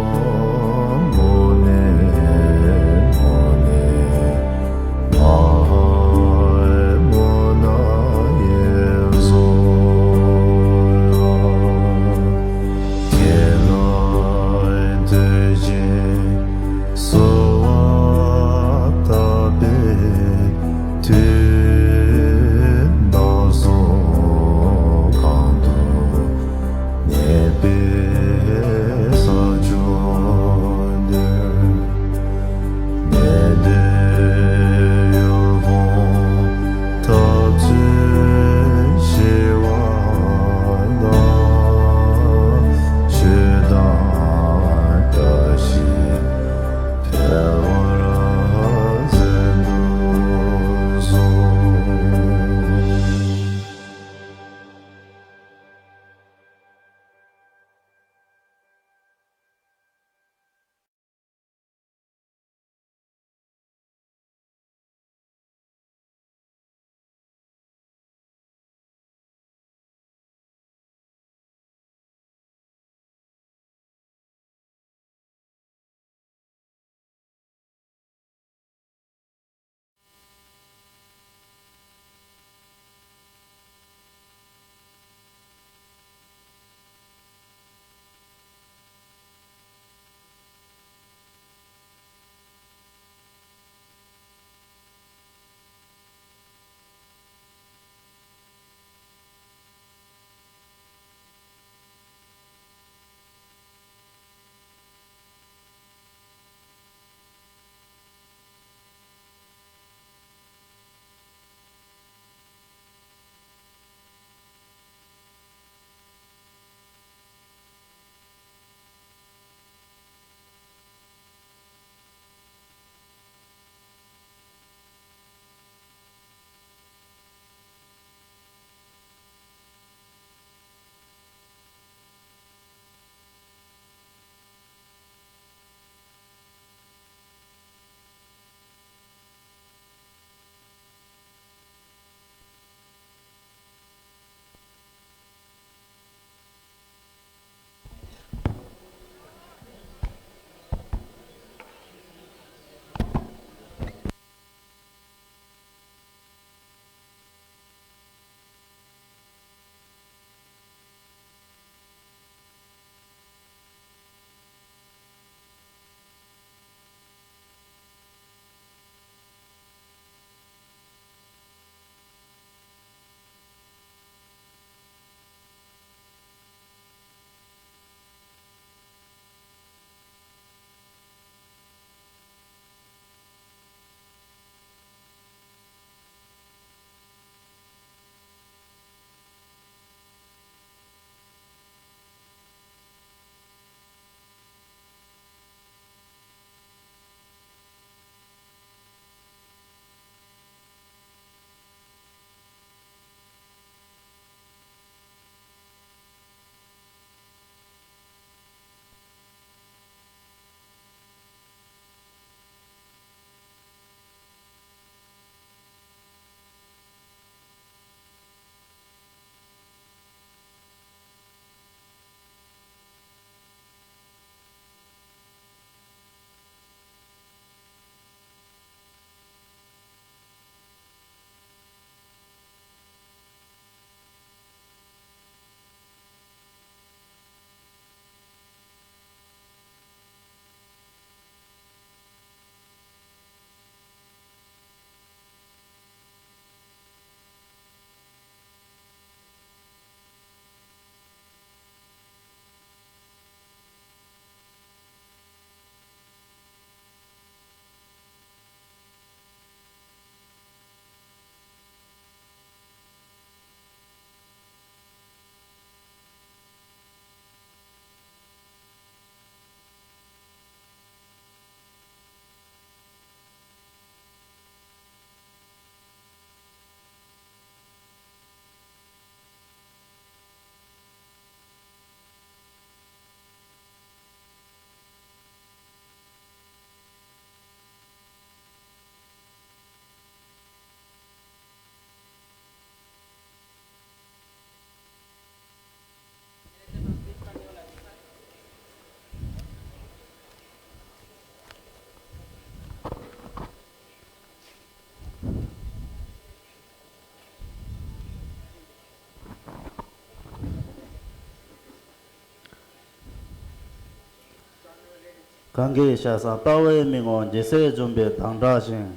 གང་གི་ཞལ་བཟང་ལྟ་བའི་མིག་ངོར་འཇིགས་སེལ་འཇོམས་པའི་མདངས་བཀྲ་ཞིང་།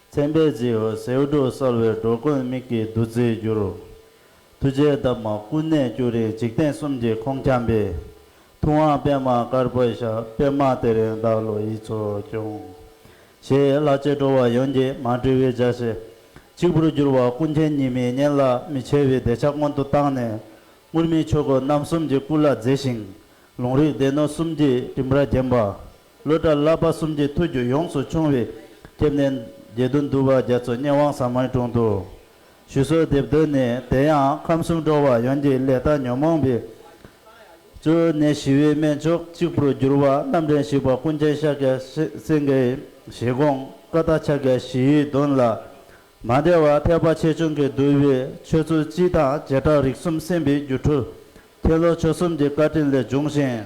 མཚན་དཔེའི་རྫི་བོ་ཟེའུ་འབྲུ་གསོལ་བའི་འགྲོ་ཀུན་མིག་གི་བདུད་རྩིར་གྱུར། ཐུགས་རྗེའི་འདབ་མ་ཀུན་ནས་སྐྱུག་རིང་འཇིག་རྟེན་གསུམ་གྱི་ཁོང་འཁྱམས་པའི། ཐུབ་དབང་པདྨ་དཀར་པོའི་ཞབས། པདྨ་དེ་རིང་བདག་བློ་ཡིད་མཚོར་སྐྱོངས། ཞེས་ལྷར་བཅས་འགྲོ་བ་ཡོངས་ཀྱི་མ་འདྲིས་པའི་འཇའ་ཆེ་གཅིག་པུར་གྱུར་པ་ཀུན་མཁྱེན་ཉི་མའི་གཉེན་ལ་མི་ཕྱེ་བའི་བདེ་ཆགས་མངོན་དུ་བཏང་ནས། སྔུར་མིག་ཆོས་སྐུ་རྣམ་གསུམ་གྱི་སྐུ་ལ་མཛེས་ཤིང་། ལུང་རིགས་སྡེ་སྣོད་གསུམ་གྱི་སྤྲིན་ཕྲ་བརྒྱན་པ། བློ་གྲགས་བསླབ་པ་གསུམ་གྱི་ཐུགས་རྒྱུད་ཡོངས་སུ་ཕྱུང་བའི་སྐྱབས་གནས་དགེ་འདུན་འདུས་པ་རྒྱ་མཚོ་སྙན་དབང་ཟབ་མོའི་དྲུང་དུ། ཞུ་གསོལ་འདེབས་འདོད་ནས། དེ་ཡང་ཁམས་གསུམ་འགྲོ་བ་ཡོངས་ཀྱི་ལས་དང་ཉོན་མོངས་པའི། གཙོ་བོ་ནད་ཞི་བའི་སྨན་མཆོག་གཅིག་པུར་གྱུར་པ་རྣམ་འདྲེན་བཞི་པ་ཀུན་མཁྱེན་ཤཱཀྱ་སེང་གེའི་བཞེད་དགོངས་ཀ་དག་ཕྱག་རྒྱ་བཞི་ཡི་དོན་ལ། མ་འདྲེས་པ་ཐེག་པ་ཆེ་ཆུང་གིས་བསྡུས་པའི་ཆོས་ཚུལ་སྤྱི་དང་བྱེ་བྲག་རིགས་གསུམ་གསན་པའི་སྒྱུ་འཕྲུལ་མཁྱེན་བློང་ཆོས་གསུམ་གྱི་བཀའ་དྲིན་ལས་བྱུང་ཞིང་།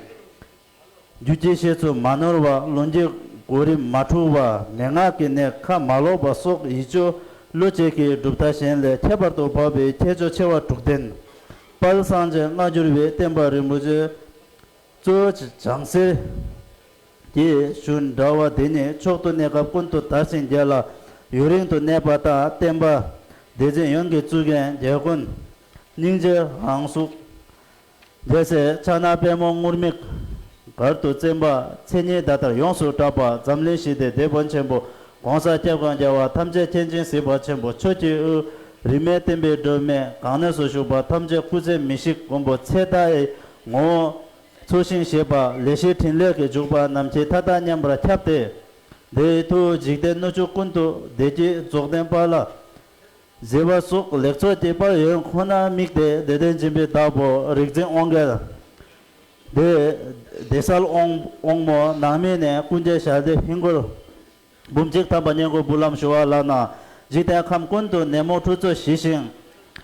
རྒྱུད་ཀྱི་བཤད་ཚུལ་མ་ནོར་བ། ལུང་གི་གོ་རིམ་མ་འཁྲུགས་པ། མན་ངག་གི་གནད་ཁ་མ་ལོག་པ་སོགས་ཡིད་དཔྱོད་བློ་བསྐྱེད་ཀྱི་གྲུབ་མཐའ་གཞན་ལས་ཁྱད་པར་དུ་འཕགས་པའི་ཁྱད་ཆོས་ཆེ་བ་དྲུག་ལྡན། དཔལ་གསང་ཆེན་སྔ་འགྱུར་བའི་བསྟན་པ་རིན་པོ་ཆེ་གཙོ་བོ་བྱང་གསེར་གྱི་ཞུ་འདྲ་བ་འདི་ནི་མཆོག་ཏུ་གནས་སྐབས་ཀུན་ཏུ་དར་ཞིང་རྒྱས་ལ་ཡུན་རིང་དུ་གནས་པ་དང་། བསྟན་པ་སྡེ་ཚན་ཡོངས་ཀྱི་གཙུག་རྒྱན་རྒྱལ་ཀུན་སྙིང་རྗེའི་རང་གཟུགས། རྒྱལ་སྲས་ཕྱག་ན་པདྨོ་ངུར་སྨྲིག་གར་དུ་བཙེམས་པ། མཚན་ཉིད་ད་ལྟར་ཡོངས་སུ་གྲགས་པ། འཛམ་གླིང་ཞི་བདེའི་དེད་དཔོན་ཆེན་པོ། ༸གོང་ས་སྐྱབས་མགོན་རྒྱལ་བ་ཐམས་ཅད་མཁྱེན་ཅིང་གཟིགས་པ་ཆེན་པོ། ཆོས་ཀྱི་དབུ་རིས་མེད་བསྟན་པའི་སྒྲོན་མེ། གང་གནས་སུ་བཞུགས་པ་ཐམས་ཅད་སྐུ་ཚེ་མི་ཤིགས། མགོན་པོ་ཚེ་མཐའི་ངོ་བོ་འཚོ་ཞིང་གཞེས་པ། ལེགས་བཤད་ཕྲིན་ལས་ཀྱི་འཇུག་པ་རྣམས་ཀྱིས་མཐའ་དག་མཉམ་པར་ཁྱབ་སྟེ། དེའི་མཐུ་འཇིག་རྟེན་སྣོད་བཅུད་ཀུན་ཏུ་བདེ་སྐྱིད་རྫོགས་ལྡན་དཔལ་ལ། བཟོད་པ་སོགས་ལེགས་ཚོགས་ཀྱི་དཔལ་ཡོན་ཁོ་ནར་དམིགས་ཏེ། བདེ་ལྡན་སྦྱིན་པའི་བདག་པོ་རིག་འཛིན་དབང་རྒྱལ་དེ། བདེ་གསལ་དབང་དབང་མོ་ནང་མི་ནས་ཀུན་མཁྱེན་ཞལ་འདེབས་ཧིན་སྒོར་འབུམ་གཅིག་ཐམ་པ་བསྙེན་བཀུར་འབུལ་ལམ་ཞུ་བ་ལགས་ན། འཇིག་རྟེན་ཁམས་ཀུན་ཏུ་ནད་མུག་འཁྲུག་རྩོད་ཞི་ཞིང་།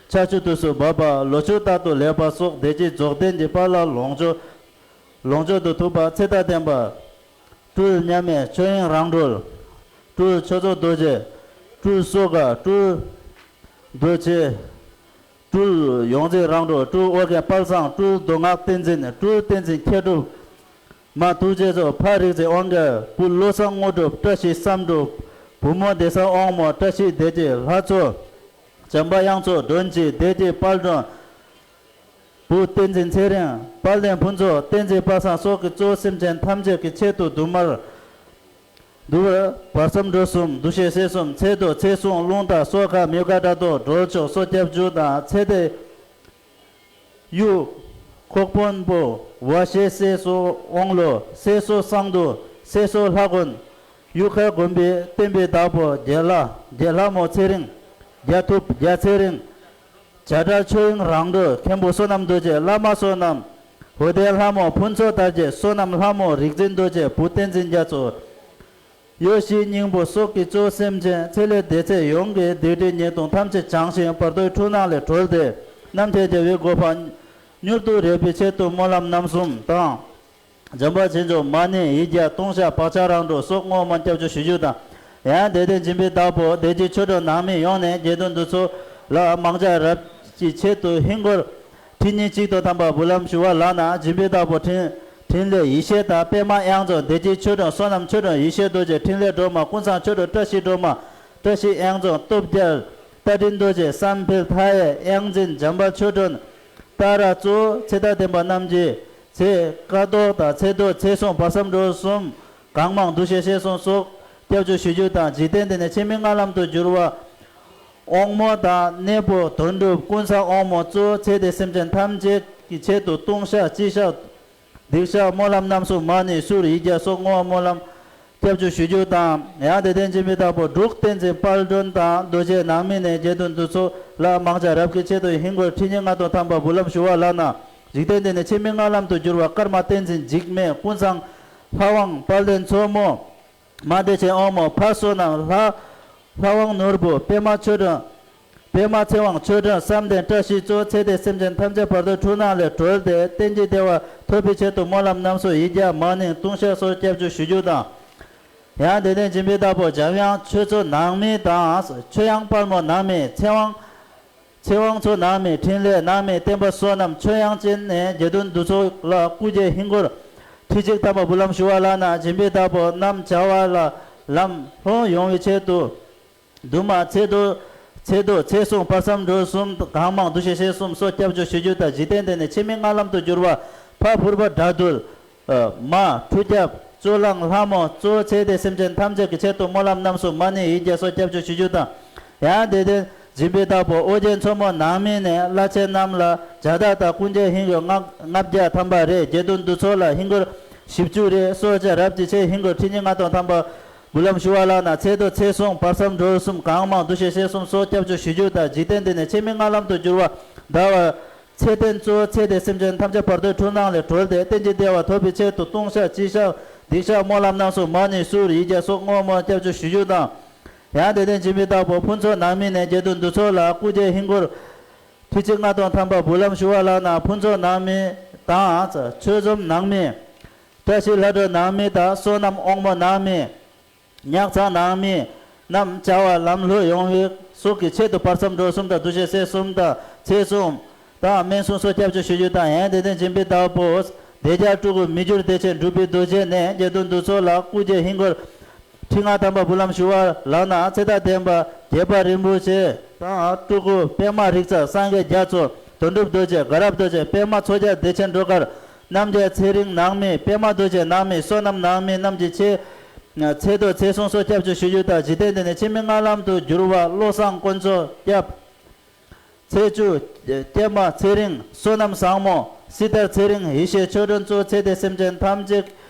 ཆར་ཆུ་དུས་སུ་འབབ་པ། ལོ་ཕྱུགས་རྟག་ཏུ་ལེགས་པ་སོགས་བདེ་སྐྱིད་རྫོགས་ལྡན་གྱི་དཔལ་ལ་ལོངས་སྤྱོད་ལོངས་སྤྱོད་དུ་ཐུབ་པ། ཚེ་དང་ལྡན་པ། སྤྲུལ་མཉམ་མེད་ཆོས་དབྱིངས་རང་གྲོལ། སྤྲུལ་ཆོས་རྫོགས་རྡོ་རྗེ། སྤྲུལ་སོ་དགའ། སྤྲུལ་རྡོ་རྗེ། སྤྲུལ་ཡོངས་འཛིན་རང་གྲོལ། སྤྲུལ་ཨོ་རྒྱན་དཔལ་བཟང་། སྤྲུལ་མདོ་སྔགས་བསྟན་འཛིན། སྤྲུལ་བསྟན་འཛིན་མཁས་གྲུབ། མ་ཐུགས་རྗེ་ཆེ། ཕ་རིག་འཛིན་དབང་རྒྱལ། བུ་བློ་བཟང་དངོས་གྲུབ། བཀྲ་ཤིས་བསམ་གྲུབ། བུ་མོ་བདེ་གསལ་དབང་མོ། བཀྲ་ཤིས་བདེ་སྐྱིད་ལྷ་མཚོ། བྱམས་པ་དབྱངས་མཚོ། སྒྲོན་གྱི་བདེ་སྐྱིད་དཔལ་སྒྲོན། བུ་བསྟན་འཛིན་ཚེ་རིང་། དཔལ་ལྡན་ཕུན་ཚོགས། བསྟན་འཛིན་པ་སངས་སོགས་ཀྱིས་གཙོ་བོ་སེམས་ཅན་ཐམས་ཅད་ཀྱི་ཆེད་དུ་དུ་མར་འདུལ་བར་བར་མཚམས་འགྲོ་གསུམ། འདུ་ཤེས་སྲེད་གསུམ། ཚེ་བཟློག་ཚེ་བསྲུང་། རླུང་རྟ་སྲོག་ཁ་མི་དགའ་དགྲ་གཏོར། སྒྲོལ་ཆོག་སྲོག་སྐྱབས་འཇུག་དང་། ཚེ་འདས་གཡུ་ཁོག་དཔོན་པོ། བ་ཞེས་སྲས་སོ་དབང་ལོ། སྲས་སོ་གསང་འདུས། སྲས་སོ་ལྷ་དགོན། གཡུ་མཁར་དགོན་པའི་བསྟན་པའི་བདག་པོ་རྒྱལ་ལྷ། རྒྱལ་ལྷ་མོ་ཚེ་རིང་། རྒྱལ་ཐུབ། རྒྱལ་ཚེ་རིང་། བྱ་བྲལ་ཆོས་དབྱིངས་རང་གྲོལ། མཁན་པོ་བསོད་ནམས་རྡོ་རྗེ། བླ་མ་བསོད་ནམས། ཧོ་དན་ལྷ་མོ་ཕུན་ཚོགས་དར་རྒྱས། བསོད་ནམས་ལྷ་མོ་རིག་འཛིན་རྡོ་རྗེ། བུ་བསྟན་འཛིན་རྒྱ་མཚོ། གཡོ་ཞི་སྙིང་པོ་སོགས་ཀྱིས་གཙོ་བོ་སེམས་ཅན་ཚེ་ལས་འདས་ཚད་ཡོངས་ཀྱི་སྡིག་སྒྲིབ་ཉེས་ལྟུང་ཐམས་ཅད་བྱང་ཞིང་བར་དོའི་འཁྲུལ་སྣང་ལས་གྲོལ་ཏེ། རྣམ་མཁྱེན་རྒྱལ་བའི་གོ་འཕང་མྱུར་དུ་རེག་པའི་ཆེད་དུ་སྨོན་ལམ་རྣམ་གསུམ་དང་། འཇམ་དཔལ་ཆོས་འབྱོར་མ་ཎི་ཡིག་བརྒྱ་ལྟུང་བཤགས་བག་ཆགས་རང་གྲོལ་སོགས་བསྔོ་སྨོན་སྐྱབས་འཇུག་ཞུ་རྒྱུ་དང་། ཡང་དད་ལྡན་སྦྱིན་པའི་བདག་པོ་བདེ་སྐྱིད་ཆོས་སྒྲོན་ནང་མི་ཡོངས་ནས་དགེ་འདུན་འདུ་ཚོགས་ལ་མང་སྦྱར་རབ་ཀྱི་ཆེད་དུ་ཧིན་སྒོར་ཁྲི་ཉིས་གཅིག་ཏུ་ཐམ་པ་འབུལ་ལམ་ཞུ་བ་ལགས་ན། སྦྱིན་པའི་བདག་པོ་ཕྲིན་ཕྲིན་ལས་ཡེ་ཤེས་དང་། པདྨ་དབྱངས་འཛོམས། བདེ་སྐྱིད་ཆོས་སྒྲོན། བསོད་ནམས་ཆོས་སྒྲོན། ཡེ་ཤེས་རྡོ་རྗེ། འཕྲིན་ལས་སྒྲོལ་མ། ཀུན་བཟང་ཆོས་སྒྲོན། བཀྲ་ཤིས་སྒྲོལ་མ། བཀྲ་ཤིས་དབྱངས་འཛོམས། སྟོབས་རྒྱལ། རྟ་མགྲིན་རྡོ་རྗེ། བསམ་འཕེལ་མཐའ་ཡས། དབྱངས་འཛིན། འཇམ་དཔལ་ཆོས་སྒྲོན། ཏཱ་ར་གཙོ་བོ་ཚེ་དང་ལྡན་པ་རྣམས་ཀྱི་ཚེ་ཀ་ཏོག་དང་ཚེ་བཟློག་ཚེ་བསྲུང་བར་མཚམས་འགྲོ་གསུམ། གང་མང་འདུ་ཤེས་སྲེད་གསུམ་སོགས་སྐྱབས་འཇུག་ཞུ་རྒྱུ་དང་། འཇིག་རྟེན་འདི་ནས་ཕྱི་མའི་སྔགས་ལམ་དུ་བསྒྱུར་བ། དབང་མོ་དང་གནས་པོ་དོན་གྲུབ་ཀུན་བཟང་དབང་མོ་གཙོ་བོ་ཚེ་འདས་སེམས་ཅན་ཐམས་ཅད་ཀྱི་ཆེད་དུ་ལྟུང་བཤགས་སྤྱི་བཤགས་སྡིག་བཤགས་སྨོན་ལམ་རྣམ་གསུམ་མ་ཎི་གསུར་ཡིག་བརྒྱ་སོགས་བསྔོ་བ་སྨོན་ལམ་སྐྱབས་འཇུག་ཞུ་རྒྱུ་དང་། ཡང་དད་ལྡན་སྦྱིན་པའི་བདག་པོ་འབྲུག་བསྟན་འཛིན་དཔལ་སྒྲོན་དང་རྡོ་རྗེ་ནང་མི་ནས་དགེ་འདུན་འདུ་ཚོགས་ལ་མང་སྦྱར་རབ་ཀྱི་ཆེད་དུ་ཧིན་སྒོར་ཁྲི་ཉིས་ལྔ་སྟོང་ཐམ་པ་འབུལ་ལམ་ཞུ་བ་ལགས་ན། འཇིག་རྟེན་འདི་ནས་ཕྱི་མའི་སྔགས་ལམ་དུ་བསྒྱུར་བ་ཀརྨ་བསྟན་འཛིན་འཇིགས་མེད་ཀུན་བཟང་ལྷ་དབང་དཔལ་ལྡན་མཚོ་མོ། མ་བདེ་ཆེན་དབང་མོ་ཕ་བསོད་ནམས་ལྷ། ལྷ་དབང་ནོར་བུ་པདྨ་ཆོས་སྒྲོན། པདྨ་ཚེ་དབང་ཆོས་སྒྲོན་བསམ་གཏན་བཀྲ་ཤིས་གཙོ་ཚེ་འདས་སེམས་ཅན་ཐམས་ཅད་བར་དོའི་འཁྲུལ་སྣང་ལས་གྲོལ་ཏེ་གཏན་གྱི་བདེ་བ་ཐོབ་པའི་ཆེད་དུ་སྨོན་ལམ་རྣམ་གསུམ་ཡིག་བརྒྱ་མ་ཎི་ལྟུང་བཤགས་སོགས་སྐྱབས་འཇུག་ཞུ་རྒྱུ་དང་། ཡང་དད་ལྡན་སྦྱིན་པའི་བདག་པོ་འཇམ་དབྱངས་ཆོས་མཚོ་ནང་མི་དང་ཆོས་དབྱངས་དཔལ་མོ་ནང་མི་ཚེ་དབང་། ཚེ་དབང་མཚོ་ནང་མི་འཕྲིན་ལས་ནང་མི་བསྟན་པ་བསོད་ནམས་ཆོས་དབྱངས་ཅན་ནས་དགེ་འདུན་འདུ་ཚོགས་ལ་སྐུ་རྗེས་ཧིན་སྒོར་ ཁྲི་གཅིག་ཐམ་པ་འབུལ་ལམ་ཞུ་བ་ལགས་ན། སྦྱིན་པའི་བདག་པོ་རྣམས་བྱ་བ་ལ་ལམ་ལྷོང་ཡོང་བའི་ཆེད་དུ། འདུན་མ་ཚེ་མདོ། ཚེ་མདོ་ཚེ་གཟུངས་བར་མཚམས་འགྲོ་གསུམ་གང་མང་འདུ་ཤེས་གསལ་གསུམ་སོགས་སྐྱབས་བཅོལ་ཞུ་རྒྱུ་དང་། འཇིག་རྟེན་འདི་ནས་ཆེས་མི་སྔ་ལམ་དུ་གྱུར་པ་ཕ་ཕུར་པ་དགྲ་འདུལ། མ་ཁྲུས་སྐྱབས་གཙོ་བླངས་ལྷ་མོ་གཙོ་བོ་ཚེ་འདས་སེམས་ཅན་ཐམས་ཅད་ཀྱི་ཆེད་དུ་སྨོན་ལམ་རྣམ་གསུམ་མ་ཎི་ཡིག་བརྒྱ་སོགས་སྐྱབས་བཅོལ་ཞུ་རྒྱུ་དང་། ཡང་དེ་ལྟར་སྦྱིན་པའི་བདག་པོ་ཨོ་རྒྱན་མཚོ་མོ་ནང་མི་ནས་བླ་ཆེན་རྣམས་ལ་བྱ་དག་དང་སྐུ་འགྱེད་ཧིན་སྒོར་ལྔ་བརྒྱ་ཐམ་པ་རེ། དགེ་འདུན་འདུ་ཚོགས་ལ་ཧིན་སྒོར་བཞི་བཅུ་རེ། གསོལ་ཇ་རབ་ཀྱི་ཆས་ཧིན་སྒོར་ཁྲི་གཉིས་ལྔ་སྟོང་ཐམ་པ་འབུལ་ལམ་ཞུ་བ་ལགས་ན། ཚེ་མདོ་ཚེ་གཟུངས་བར་མཚམས་འགྲོ་གསུམ་གང་མང་འདུ་ཤེས་གསལ་གསུམ་སོགས་སྐྱབས་བཅོལ་ཞུ་རྒྱུ་དང་། འཇིག་རྟེན་འདི་ནས་ཆེས་མི་སྔ་ལམ་དུ་གྱུར་པ་ཟླ་བ་ཚེ་བརྟན་གཙོ་བོ་ཚེ་འདས་སེམས་ཅན་ཐམས་ཅད་བར་དོའི་འཁྲུལ་སྣང་ལས་གྲོལ་ཏེ་རྟེན་གྱི་བདེ་བ་ཐོབ་པའི་ཆེད་དུ་ལྟུང་བཤགས་སྤྱི་བཤགས་སྡིག་བཤགས་སྨོན་ལམ་རྣམ་གསུམ་མ་ཎི་གསུར་ཡིག་བརྒྱ་སོགས་བསྔོ་སྨོན་སྐྱབས་བཅོལ་ཞུ་རྒྱུ་དང་། ཡང་དེ་ལྟར་སྦྱིན་པའི་བདག་པོ་ཕུན་ཚོགས་ནང་མི་ནས་དགེ་འདུན་འདུ་ཚོགས་ལ་སྐུ་འགྱེད་ཧིན་སྒོར་ཁྲི་གཅིག་ལྔ་སྟོང་ཐམ་པ་འབུལ་ལམ་ཞུ་བ་ལགས་ན། ཕུན་ཚོགས་ནང་མི་དང་ཆོས་འཛོམས་ནང་མི། བཀྲ་ཤིས་ལྷ་སྒྲོན་ནང་མི་དང་བསོད་ནམས་དབང་མོ་ནང་མི། ཉག་ཚང་ནང་མི་རྣམས་བྱ་བ་ལམ་ལྷོད་ཡོང་བའི་སོགས་ཀྱི་ཆེད་དུ་བར་མཚམས་འགྲོ་གསུམ་དང་འདུ་ཤེས་གསལ་གསུམ་དང་ཚེ་གཟུངས་དང་སྨན་གཟུངས་སོགས་སྐྱབས་བཅོལ་ཞུ་རྒྱུ་དང་། ཡང་དེ་ལྟར་སྦྱིན་པའི་བདག་པོ་བདེ་རྒྱལ་སྤྲུལ་སྐུ་མི་འགྱུར་བདེ་ཆེན་འབྲུག་པའི་རྡོ་རྗེ་ནས་དགེ་འདུན་འདུ་ཚོགས་ལ་སྐུ་འགྱེད་ཧིན་སྒོར་ཁྲི་ལྔ་ཐམ་པ་འབུལ་ལམ་ཞུ་བ་ལགས་ན། ཚེ་དང་ལྡན་པ་དགྱེས་པ་རིན་པོ་ཆེ་དང་སྤྲུལ་སྐུ་པདྨ་རིག་རྩལ་སངས་རྒྱས་རྒྱ་མཚོ་དོན་གྲུབ་རྡོ་རྗེ་དགའ་རབ་རྡོ་རྗེ་པདྨ་མཚོ་རྒྱལ་བདེ་ཆེན་སྒྲོལ་དཀར་རྣམ་རྒྱལ་ཚེ་རིང་ནང་མི་པདྨ་རྡོ་རྗེ་ནང་མི་བསོད་ནམས་ནང་མི་རྣམས་ཀྱི་ཆེད། ཚེ་མདོ་ཚེ་གཟུངས་སོགས་སྐྱབས་བཅོལ་ཞུ་རྒྱུ་དང་། འཇིག་རྟེན་འདི་ནས་ཆེས་མི་སྔ་ལམ་དུ་གྱུར་པ་བློ་བཟང་དཀོན་མཆོག་སྐྱབས། ཚེས་བཅུ། སྐྱེས་མ་ཚེ་རིང་། བསོད་ནམས་བཟང་མོ། སྲི་ཐར་ཚེ་རིང་། ཡེ་ཤེས་ཆོས་སྒྲོན་གཙོ་བོ་ཚེ་འདས་སེམས་ཅན་ཐམས་ཅད་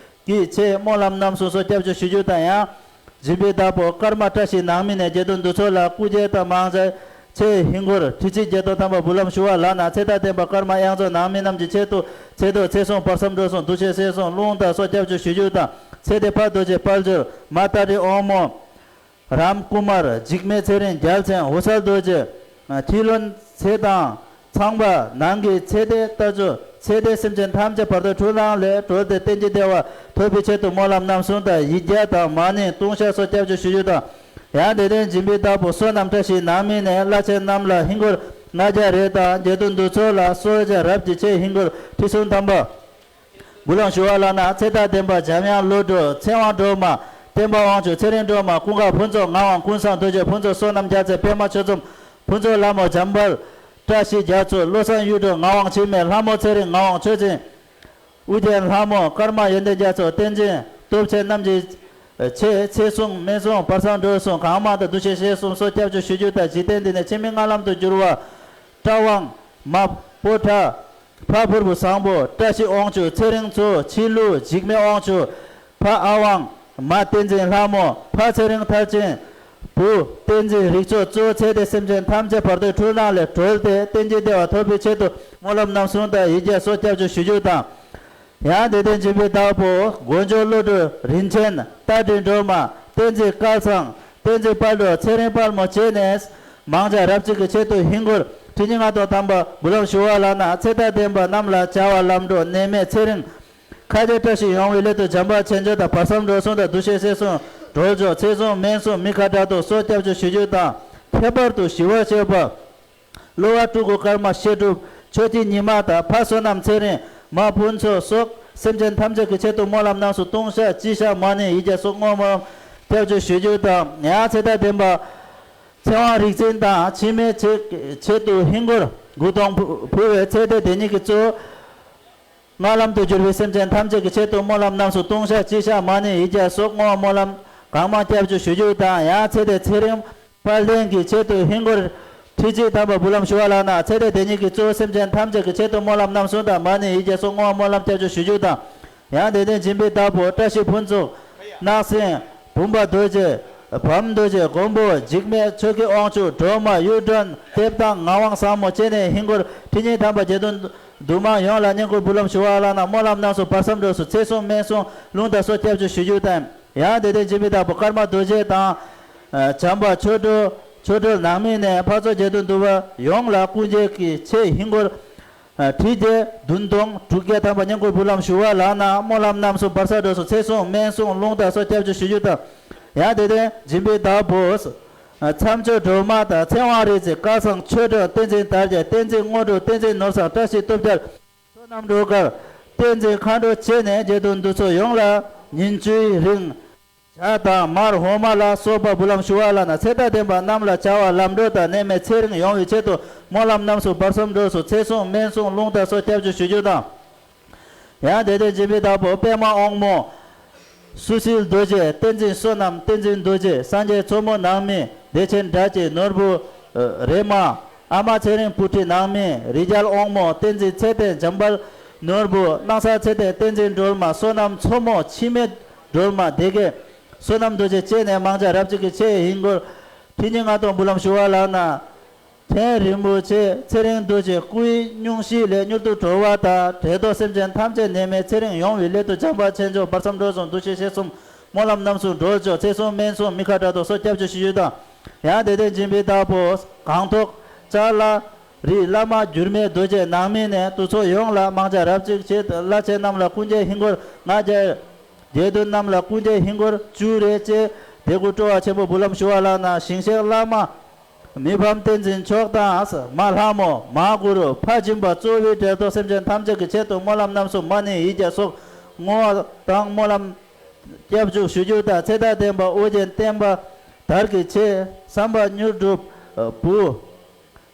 ཀྱི་ཆེད་སྨོན་ལམ་རྣམ་གསུམ་སོགས་སྐྱབས་བཅོལ་ཞུ་རྒྱུ་དང་། ཡང་སྦྱིན་པའི་བདག་པོ་ཀརྨ་བཀྲ་ཤིས་ནང་མི་ནས་དགེ་འདུན་འདུ་ཚོགས་ལ་སྐུ་འགྱེད་དང་མང་ཇ་ཆས་ཧིན་སྒོར་ཁྲི་གཅིག་བརྒྱད་སྟོང་ཐམ་པ་འབུལ་ལམ་ཞུ་བ་ལགས་ན། ཚེ་དང་ལྡན་པ་ཀརྨ་དབྱངས་མཚོ་ནང་མི་རྣམས་ཀྱི་ཆེད་དུ་ཚེ་མདོ་ཚེ་གཟུངས་བར་མཚམས་འགྲོ་གསུམ་འདུ་ཤེས་གསལ་གསུམ་རླུང་རྟ་སོགས་སྐྱབས་བཅོལ་ཞུ་རྒྱུ་དང་། ཚེ་འདས་ཕ་རྡོ་རྗེ་དཔལ་འབྱོར་མ་སྟ་རི་དབང་མོ། རམ་ཀུ་མར། འཇིགས་མེད་ཚེ་རིང་། རྒྱལ་མཚན་ཧུ་སལ་རྡོ་རྗེ། ཁྲི་ལོན་ཚེ་དང་ཚངས་པ་ནང་གི་ཚེ་འདས་རྟ་མཆོག་ཚེ་འདས་སེམས་ཅན་ཐམས་ཅད་བར་དོའི་འཁྲུལ་སྣང་ལས་གྲོལ་ཏེ་རྟེན་གྱི་བདེ་བ་ཐོབ་པའི་ཆེད་དུ་སྨོན་ལམ་རྣམ་གསུམ་དང་ཡིག་བརྒྱ་དང་མ་ཎི་ལྟུང་བཤགས་སོགས་སྐྱབས་བཅོལ་ཞུ་རྒྱུ་དང་། ཡང་དེ་ལྟར་སྦྱིན་པའི་བདག་པོ་བསོད་ནམས་བཀྲ་ཤིས་ནང་མི་ནས་བླ་ཆེན་རྣམས་ལ་ཧིན་སྒོར་ལྔ་བརྒྱ་རེ་དང་། དགེ་འདུན་འདུ་ཚོགས་ལ་གསོལ་ཇ་རབ་ཀྱི་ཆས་ཧིན་སྒོར་ཁྲི་གསུམ་ཐམ་པ། འབུལ་ལམ་ཞུ་བ་ལགས་ན། ཚེ་དང་ལྡན་པ་འཇམ་དབྱངས་བློ་གྲོས། ཚེ་དབང་སྒྲོལ་མ། བསྟན་པ་དབང་ཕྱུག། ཚེ་རིང་སྒྲོལ་མ། ཀུན་དགའ་ཕུན་ཚོགས། ངག་དབང་ཀུན་བཟང་རྡོ་རྗེ། ཕུན་ཚོགས་བསོད་ནམས་རྒྱལ་མཚན། པདྨ་ཆོས་འཛོམས། ཕུན་ཚོགས་ལྷ་མོ། འཇམ་དཔལ་བཀྲ་ཤིས་རྒྱ་མཚོ། བློ་བཟང་གཡུ་སྒྲོན། ངག་དབང་འཆི་མེད། ལྷ་མོ་ཚེ་རིང་། ངག་དབང་ཆོས་ཅན། ཨུ་རྒྱན་ལྷ་མོ། ཀརྨ་ཡོན་ཏན་རྒྱ་མཚོ། བསྟན་འཛིན་སྟོབས་ཆེན་རྣམས་ཀྱི་ཆེད་ཚེ་གཟུངས་སྨན་གཟུངས་བར་མཚམས་འགྲོ་གསུམ་གང་མང་དང་འདུ་ཤེས་གསལ་གསུམ་སོགས་སྐྱབས་བཅོལ་ཞུ་རྒྱུ་དང་། འཇིག་རྟེན་འདི་ནས་ཆེས་མི་སྔ་ལམ་དུ་གྱུར་པ་བཀྲ་དབང་། མ་པོ་ཏ། ཕ་ཕུར་བུ་བཟང་པོ། བཀྲ་ཤིས་དབང་ཕྱུག། ཚེ་རིང་མཚོ། ཕྱི་ལུ་འཇིགས་མེད་དབང་ཕྱུག། ཕ་ཨ་དབང་། མ་བསྟན་འཛིན་ལྷ་མོ། ཕ་ཚེ་རིང་མཐར་ཕྱིན། བུ་བསྟན་འཛིན་རིག་མཚོ་གཙོ་བོ་ཚེ་འདས་སེམས་ཅན་ཐམས་ཅད་བར་དོའི་འཁྲུལ་སྣང་ལས་གྲོལ་ཏེ་རྟེན་གྱི་བདེ་བ་ཐོབ་པའི་ཆེད་དུ་སྨོན་ལམ་རྣམ་གསུམ་དང་ཡིག་བརྒྱ་སོགས་སྐྱབས་བཅོལ་ཞུ་རྒྱུ་དང་། ཡང་དེ་ལྟར་སྦྱིན་པའི་བདག་པོ་མགོན་མཆོག་བློ་གྲོས་རིན་ཆེན། རྟ་མགྲིན་སྒྲོལ་མ། བསྟན་འཛིན་སྐལ་བཟང་། བསྟན་འཛིན་དཔལ་སྒྲོན། ཚེ་རིང་དཔལ་མོ་བཅས་ནས་མང་ཇ་རབ་གཅིག་གི་ཆེད་དུ་ཧིན་སྒོར་ཁྲི་གཉིས་ལྔ་སྟོང་ཐམ་པ་འབུལ་ལམ་ཞུ་བ་ལགས་ན། ཚེ་དང་ལྡན་པ་རྣམས་ལ་བྱ་བ་ལམ་འགྲོ་ནད་མེད་ཚེ་རིང་། ཁ་རྗེ་བཀྲ་ཤིས་ཡོང་བའི་སླད་དུ་འཇམ་དཔལ་ཆོས་འབྱོར་དང་བར་མཚམས་འགྲོ་གསུམ་དང་འདུ་ཤེས་གསལ་གསུམ་གྲོལ་འཇོག་ཚེ་གཟུངས་སྨན་གཟུངས་མི་ཁ་དྲག་ཏུ་སོགས་སྐྱབས་བཅོལ་ཞུ་རྒྱུ་དང་། ཁྱད་པར་དུ་ཞི་བར་སྤྱོད་པ། གློ་བ་སྤྲུལ་སྐུ་ཀརྨ་བཤད་སྒྲུབ་ཆོས་ཀྱི་ཉི་མ་དང་ཕ་བསོད་ནམས་ཚེ་རིང་། མ་ཕུན་ཚོགས་སོགས་སེམས་ཅན་ཐམས་ཅད་ཀྱི་ཆེད་དུ་སྨོན་ལམ་རྣམ་གསུམ་ལྟུང་བཤགས་སྤྱི་བཤགས་མ་ཎི་ཡིག་བརྒྱ་སོགས་བསྔོ་སྨོན་སྐྱབས་བཅོལ་ཞུ་རྒྱུ་དང་། ཡང་ཚེ་དང་ལྡན་པ་ཚེ་དབང་རིག་འཛིན་དང་འཆི་མེད་ཆེད་ཆེད་དུ་ཧིན་སྒོར་དགུ་སྟོང་ཕུལ་བའི་ཚེ་འདས་དེ་ཉིད་ཀྱི་གཙོ་བོ། སྔ་ལམ་དུ་གྱུར་པའི་སེམས་ཅན་ཐམས་ཅད་ཀྱི་ཆེད་དུ་སྨོན་ལམ་རྣམ་གསུམ་ལྟུང་བཤགས་སྤྱི་བཤགས་མ་ཎི་ཡིག་བརྒྱ་སོགས་བསྔོ་བ་སྨོན་ལམ་གང་མང་སྐྱབས་བཅོལ་ཞུ་རྒྱུ་དང་། ཡང་ཚེ་འདས་ཚེ་རིང་དཔལ་ལྡན་གྱི་ཆེད་དུ་ཧིན་སྒོར་ཁྲི་གཅིག་ཐམ་པ་འབུལ་ལམ་ཞུ་བ་ལགས་ན། ཚེ་འདས་དེ་ཉིད་ཀྱི་གཙོ་བོ་སེམས་ཅན་ཐམས་ཅད་ཀྱི་ཆེད་དུ་སྨོན་ལམ་རྣམ་གསུམ་དང་མ་ཎི་ཡིག་བརྒྱ་སོགས་བསྔོ་བ་སྨོན་ལམ་སྐྱབས་བཅོལ་ཞུ་རྒྱུ་དང་། ཡང་དེ་ལྟར་སྦྱིན་པའི་བདག་པོ་བཀྲ་ཤིས་ཕུན་ཚོགས། སྣང་སྲིད། བུམ་པ་རྡོ་རྗེ། བུམ་རྡོ་རྗེ། མགོན་པོ་འཇིགས་མེད་ཆོས་ཀྱི་དབང་ཕྱུག་སྒྲོལ་མ་གཡུ་སྒྲོན་གཏེར་བདག་ངག་དབང་བཟང་མོ་བཅས་ནས་ཧིན་སྒོར་ཁྲི་གཉིས་ཐམ་པ་དགེ་འདུན་འདུས་མང་ཡོངས་ལ་བསྙེན་བཀུར་འབུལ་ལམ་ཞུ་བ་ལགས་ན། སྨོན་ལམ་རྣམ་གསུམ་བར་མཚམས་འགྲོ་གསུམ་ཚེ་གཟུངས་སྨན་གཟུངས་རླུང་རྟ་སོགས་སྐྱབས་བཅོལ་ཞུ་རྒྱུ་དང་། ཡང་དེ་ལྟར་སྦྱིན་པའི་བདག་པོ་ཀརྨ་རྡོ་རྗེ་དང་། བྱམས་པ་ཆོས་སྒྲོན། ཆོས་སྒྲོན་ནང་མི་ནས་ཕར་ཕྱོགས་དགེ་འདུན་འདུས་པ་ཡོངས་ལ་སྐུ་འགྱེད་ཀྱི་ཆེད་ཧིན་སྒོར་ཁྲི་བརྒྱད་བདུན་སྟོང་དྲུག་བརྒྱ་ཐམ་པ་བསྙེན་བཀུར་འབུལ་ལམ་ཞུ་བ་ལགས་ན། སྨོན་ལམ་རྣམ་གསུམ་བར་མཚམས་འགྲོ་གསུམ་ཚེ་གཟུངས་སྨན་གཟུངས་རླུང་རྟ་སོགས་སྐྱབས་བཅོལ་ཞུ་རྒྱུ་དང་། ཡང་དེ་ལྟར་སྦྱིན་པའི་བདག་པོ་མཚམས་སྦྱོར་སྒྲོལ་མ་དང་ཚེ་དབང་རིག་འཛིན། སྐལ་བཟང་ཆོས་སྒྲོན། བསྟན་འཛིན་དར་རྒྱས། བསྟན་འཛིན་དངོས་གྲུབ། བསྟན་འཛིན་ནོར་བཟང་། བཀྲ་ཤིས་སྟོབས་རྒྱལ། བསོད་ནམས་སྒྲོལ་དཀར། བསྟན་འཛིན་མཁའ་འགྲོ་བཅས་ནས་དགེ་འདུན་འདི་ཚོ་ཡོངས་ལ་ཉིན་བཅུའི་རིང་ཇ་དང་མར་འོ་མ་ལ་སོགས་པ་འབུལ་ལམ་ཞུ་བ་ལགས་ན། ཚེ་དང་ལྡན་པ་རྣམས་ལ་བྱ་བ་ལམ་འགྲོ་དང་ནད་མེད་ཚེ་རིང་ཡོང་བའི་ཆེད་དུ་སྨོན་ལམ་རྣམ་གསུམ་བར་གསུམ་འགྲོ་སོ། ཚེ་སྲུང་སྨན་སྲུང་རླུང་རྟ་སོགས་སྐྱབས་བཅོལ་ཞུ་རྒྱུ་དང་། ཡང་དད་ལྡན་སྦྱིན་པའི་བདག་པོ་པདྨ་དབང་མོ། སུ་སིལ་རྡོ་རྗེ། བསྟན་འཛིན་བསོད་ནམས། བསྟན་འཛིན་རྡོ་རྗེ། སངས་རྒྱས་མཚོ་མོ་ནང་མི་བདེ་ཆེན་སྒྲ་གཅིག་ནོར་བུ་རེ་མ། ཨ་མ་ཚེ་རིང་བུ་ཁྲིད་ནང་མི་རི་རྒྱལ་དབང་མོ། བསྟན་འཛིན་ཚེ་བརྟན་འཇམ་དཔལ་ནོར་བུ། སྣང་ས་ཚེ་བརྟན། བསྟན་འཛིན་སྒྲོལ་མ། བསོད་ནམས་མཚོ་མོ། འཆི་མེད་སྒྲོལ་མ། སྡེ་དགེ་བསོད་ནམས་རྡོ་རྗེ་བཅས་ནས་མང་ཇ་རབ་གཅིག་གི་ཆེད་ཧིན་སྒོར་ཁྲི་ཉིས་ལྔ་སྟོང་འབུལ་ལམ་ཞུ་བ་ལགས་ན། ཐེན་རིན་པོ་ཆེ་ཚེ་རིང་རྡོ་རྗེ་སྐུའི་སྙུང་གཞི་ལས་མྱུར་དུ་གྲོལ་བ་དང་བྲལ་ཐོག་སེམས་ཅན་ཐམས་ཅད་ནད་མེད་ཚེ་རིང་ཡོང་བའི་སླད་དུ་བྱམས་པ་ཆེན་མཆོག་བར་མཚམས་འགྲོ་སོང་འདུ་ཤེས་ཞེས་གསུམ་སྨོན་ལམ་རྣམ་གསུམ་འགྲོ་ཆོག། ཚེ་སྲུང་སྨན་སྲུང་མི་ཁ་དྲག་ཏུ་སོགས་སྐྱབས་བཅོལ་ཞུ་རྒྱུ་དང་། ཡང་དད་ལྡན་སྦྱིན་པའི་བདག་པོ་གངས་ཐོག་ལྕགས་ལ་རི་བླ་མ་འགྱུར་མེད་རྡོ་རྗེ་ནང་མི་ནས་དུ་ཚོགས་ཡོངས་ལ་མང་ཇ་རབ་གཅིག་ཆེད་བླ་ཆེན་རྣམས་ལ་སྐུ་འགྱེད་ཧིན་སྒོར་ལྔ་བརྒྱ། དགེ་འདུན་རྣམས་ལ་སྐུ་འགྱེད་ཧིན་སྒོར་བཅུ་རེ་བཅས་དད་གུས་སྤྲོ་བ་ཆེན་པོས་འབུལ་ལམ་ཞུ་བ་ལགས་ན། ཞིང་གཤེགས་བླ་མ་མི་ཕམ་བསྟན་འཛིན་མཆོག་དང་མ་ལྷ་མོ་མ་གུ་རུ་ཕ་སྦྱིན་པ་གཙོ་བོའི་གྲལ་གཏོགས་སེམས་ཅན་ཐམས་ཅད་ཀྱི་ཆེད་དུ་སྨོན་ལམ་རྣམ་གསུམ་མ་ཎི་ཡིག་བརྒྱ་སོགས་བསྔོ་བ་དང་སྨོན་ལམ་སྐྱབས་འཇུག་ཞུ་རྒྱུ་དང་། ཚེ་དང་ལྡན་པ་ཨོ་རྒྱན་བསྟན་པ་དར་གྱི་ཆེད་བསམ་པ་མྱུར་འགྲུབ་བུ།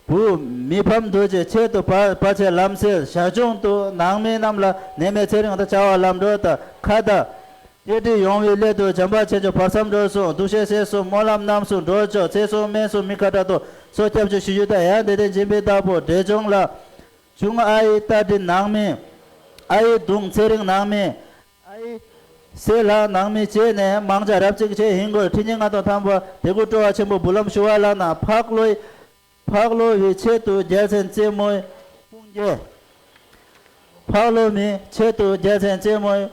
བུ་མི་ཕམ་རྡོ་རྗེ་ཆེད་དུ་བར་བར་ཆད་ལམ་སེལ་ཞར་བྱུང་དུ་ནང་མི་རྣམས་ལ་ནད་མེད་ཚེ་རིང་དང་བྱ་བ་ལམ་འགྲོ་དང་ཁ་དང་སྐྱེ་འགྲིབ་ཡོང་བའི་སླད་དུ་བྱམས་པ་ཆེ་མཆོག་བར་མཚམས་འགྲོ་སོང་འདུ་ཤེས་ཞེས་གསུམ་སྨོན་ལམ་རྣམ་གསུམ་འགྲོ་ཆོག། ཚེ་སྲུང་སྨན་སྲུང་མི་ཁ་དྲག་ཏུ་སོགས་སྐྱབས་བཅོལ་ཞུ་རྒྱུ་དང་། ཡང་དད་ལྡན་སྦྱིན་པའི་བདག་པོ་འབྲས་ལྗོངས་ལ་ཆུང་ཨ་ཡེ་རྟ་མགྲིན་ནང་མི་ཨ་ཡེ་གདུང་ཚེ་རིང་ནང་མི་ཨ་ཡེ་སེ་ལ་ནང་མི་བཅས་ནས་མང་ཇ་རབ་གཅིག་ཆེད་ཧིན་སྒོར་ཁྲི་ཉིས་ལྔ་སྟོང་ཐམ་པ་དད་གུས་སྤྲོ་བ་ཆེན་པོས་འབུལ་ལམ་ཞུ་བ་ལགས་ན། ཕག་ལོའི་ཕག་ལོ་བའི་ཆེད་དུ་རྒྱལ་མཚན་རྩེ་མོའི་དཔུང་རྒྱན། ཕག་ལོ་མིའི་ཆེད་དུ་རྒྱལ་མཚན་རྩེ་མོའི་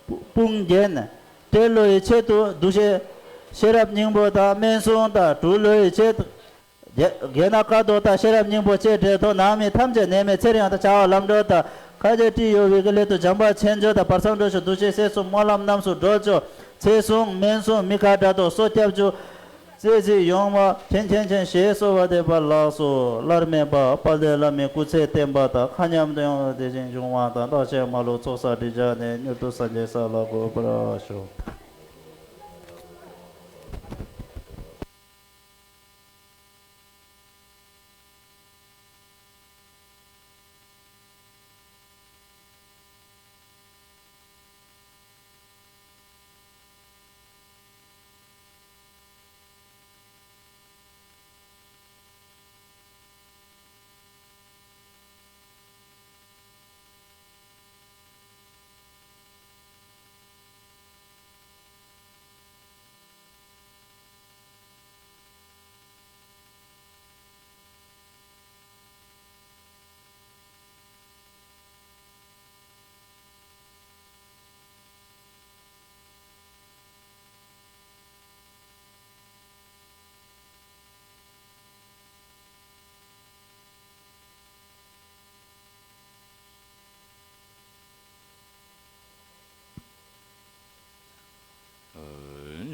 དཔུང་རྒྱན། སྤྲེལ་ལོ་ཡི་ཆེད་དུ་འདུ་ཤེས་ཤེས་རབ་སྙིང་པོ་དང་སྨན་སྲུང་དང་། དྲུག་ལོ་ཡི་ཆེད་དུ་རྒྱ་རྒྱལ་ནག་དཀའ་ཐོག་དང་ཤེས་རབ་སྙིང་པོ་བཅས་གྲལ་གཏོགས་ནང་མི་ཐམས་ཅད་ནད་མེད་ཚེ་རིང་དང་བྱ་བ་ལམ་འགྲོ་དང་ཁ་རྗེ་ཏི་ཡོ་བི་གི་སླད་དུ་བྱམས་པ་ཆེན་མཆོག་དང་བར་མཚམས་འགྲོ་ཆོག་འདུ་ཤེས་ཞེས་གསུམ་སྨོན་ལམ་རྣམ་གསུམ་འགྲོ་ཆོག། ཚེ་སྲུང་སྨན་སྲུང་མི་ཁ་དྲག་ཏུ་སོགས་སྐྱབས་བཅོལ། རྩེ་གཅིག་ཡོང་བ་མཁྱེན་མཁྱེན་མཁྱེན་ཞེས་གསོལ་བ་འདེབས་པ་ལགས་སོ། སླར་མེད་པ་དཔལ་ལྡན་བླ་མའི་སྐུ་ཚེ་བརྟན་པ་དང་། མཁའ་མཉམ་དུ་ཡོངས་བདེ་ཞིང་འབྱུང་བ་དང་། བདག་གཅེས་མ་ལུས་ཚོགས་བསགས་འགྲིབ་བྱ་ནས། མྱུར་དུ་སངས་རྒྱས་ས་ལ་འགོད་པར་ཤོག།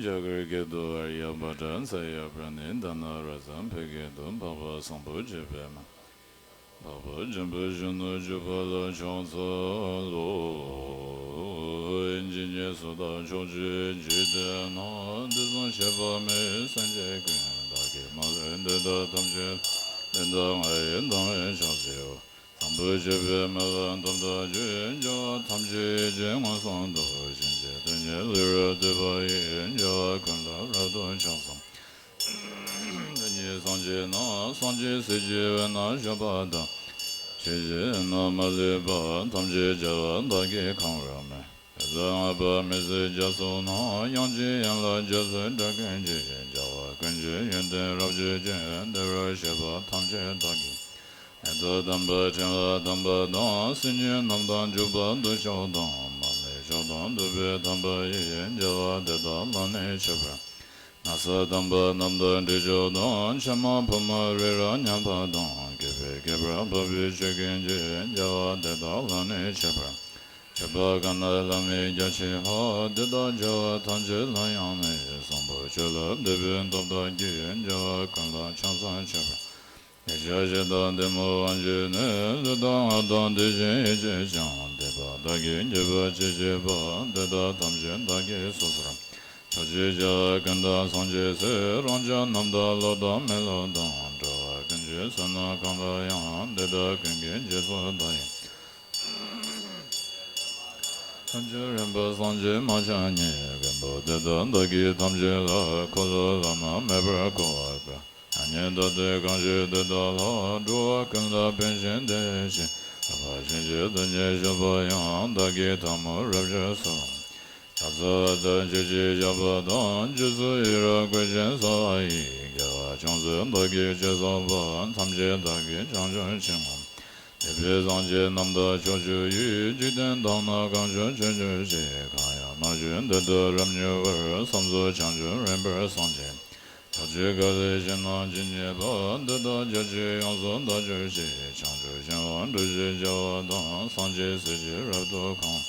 རྒྱ་གར་སྐད་དུ། ཨཱརྱ་བྷ་ཏྲ་ཛྙཱ་ན་པཱ་ཎི་དྷ་ན་རཱ་ཛ། བོད་སྐད་དུ། འཕགས་པ་བཟང་པོ་སྤྱོད་པའི་སྨན། འཕགས་པ་འཇམ་དཔལ་གཞོན་ནུ་སྤྱོད་པ་ལ་ཕྱག་འཚལ་ལོ། ཇི་སྙེད་སུ་དག་ཕྱོགས་བཅུའི་འཇིག་རྟེན་ན། དུས་གསུམ་གཤེགས་པ་མི་སེམས་ཅན་ཀུན། བདག་གིས་མ་ལུས་འདི་དག་ཐམས་ཅད་ལ། དེ་དག་ང་ཡི་དམ་ལས་ཕྱག་འཚལ་ལོ། བཟང་པོ་སྤྱོད་པའི་སྨོན་ལམ་དམ་དུ་བཅས། བྱ་བ་ཐམས་ཅད་ཡིད་ཀྱིས་མངོན་སུམ་དུ། བྱིན་གྱིས་བརླབ་ཕྱིར་བསྟོད་པ་ཡི། བྱ་བ་ཀུན་ལ་རབ་ཏུ་ཕྱག་འཚལ། བདག་ཉིད་སངས་རྒྱས་ན། སངས་རྒྱས་སྲས་ཀྱི་དབུས་ན་བཞུགས་པ་དང་། ཆོས་བཞིན་དུ་མ་ལུས་པ། ཐམས་ཅད་རྒྱལ་བ་བདག་གིས་གང་རུང་མོས། དེ་ལྟར་བསྔགས་པ་མི་ཟད་རྒྱ་མཚོ་རྣམས། དབྱངས་ཀྱིས་ཡན་ལག་རྒྱ་མཚོའི་སྒྲ་ཀུན་གྱིས། རྒྱལ་བ་ཀུན་གྱི་ཡོན་ཏན་རབ་བརྗོད་ཅིང་། དེ་རུ་གཤེགས་པ་ཐམས་ཅད་བདག་གིས། ནད་དང་ལྡན་པ་ཕྲན་ལ་དམ་པ་དང་། སྲིན་གྱི་རྣམ་དག་འཇུག་པ་དུག་ཤོག་དང་། མ་ཎི་མཆོག་དང་བདུག་སྤོས་དམ་པ་ཡིས། རྒྱལ་བ་དེ་དག་ལ་ནི་མཆོད་པར། ན་ཚ་དམ་པ་རྣམས་དང་འབྲས་ཆོས་དང་། མཆིལ་མ་ཕོ་མོ་རི་རབ་མཉམ་པ་དང་། བསྐལ་པའི་བསྐལ་པར་འཕགས་པའི་ཆོས་ཀུན་གྱི། རྒྱལ་བ་དེ་དག་ལ་ནི་མཆོད་པར། མཆོད་པ་གང་དག་བླ་མེད་རྒྱ་ཆེ་བ། དེ་དག་བྱ་བ་ཐམས་ཅད་ལ་ཡང་ནི། བཟང་པོ་ཆོས་ལ་འདུད་པའི་སྟོབས་དག་གིས། རྒྱལ་བ་ཀུན་ལ་ཕྱག་འཚལ་མཆོད་པར། ལེགས་བཤད་ཕྱི་དང་ལྡན་མོ་དབང་བྱས་ནས། ལུས་དང་ངག་དང་དེ་བཞིན་ཡིད་ཆེས་ཀྱང་། དད་པ་བདག་གིས་འགྱུར་བར་ཅི་བྱེད་པ། དེ་དག་ཐམས་ཅད་བདག་གིས་སོ་སོར། ཕྱོགས་བཅུའི་རྒྱལ་བ་ཀུན་དང་སངས་རྒྱས་སྲས། རང་ཅག་རྣམས་དང་སློབ་དང་མི་སློབ་དང་། འགྲོ་བ་ཀུན་གྱི་བསོད་ནམས་གང་དག་ཡང་། དེ་དག་ཀུན་གྱི་རྗེས་སུ་བདག་ཡི། ཐམས་ཅད་རིམ་པར་སངས་རྒྱས་མ་ཆགས་ཉིད། མགོན་པོ་དེ་དག་བདག་གིས་ཐམས་ཅད་ལ། འཁོར་ལོ་བླ་ན་མེད་པར་བསྐོར་བར་བསྐུལ། ཡང་ཉིད་བདག་བསྟོད་གང་བྱེད་དེ་དག་ལ། འགྲོ་བ་ཀུན་ལ་ཕན་ཞིང་བདེ་བའི་ཕྱིར། རབ་དགའ་བཞིན་གཤེགས་དོན་གྱི་ཞབས་པད་ཡང་། བདག་གིས་ཐལ་མོ་རབ་བསྒྱུར་སོ། ཡ་ས་བ་དང་ཆོས་ཀྱི་ཞགས་པ་དང་། རྗེས་སུ་ཡི་རང་བསྐུལ་ཞིང་གསོལ་བ་ཡི། རྒྱལ་བ་བྱང་སེམས་བདག་གིས་ཅི་གསུངས་པ། ཐམས་ཅད་བདག་གིས་བྱང་ཆུབ་ཕྱིར་བསྔོ། འདས་པའི་སངས་རྒྱས་རྣམས་དང་ཕྱོགས་བཅུ་ཡི། འཇིག་རྟེན་དག་ན་གང་བྱུང་བྱོན་གྱུར་ཅིག། གང་ཡང་མ་བྱོན་དེ་དག་རབ་མྱུར་བར། བསམ་རྫོགས་བྱང་ཆུབ་རིམ་པར་སངས་རྒྱས། ཕྱོགས་བཅུའི་ག་ལའི་ཞིང་རྣམས་ཇི་སྙེད་པ། དེ་དག་རྒྱ་ཆེར་ཡོངས་སུ་དག་གྱུར་ཅིག། བྱང་ཆུབ་ཤིང་དབང་འབྲུ་བཞིའི་རྒྱལ་བ་དང་། སངས་རྒྱས་སྲས་ཀྱིས་རབ་ཏུ་གང་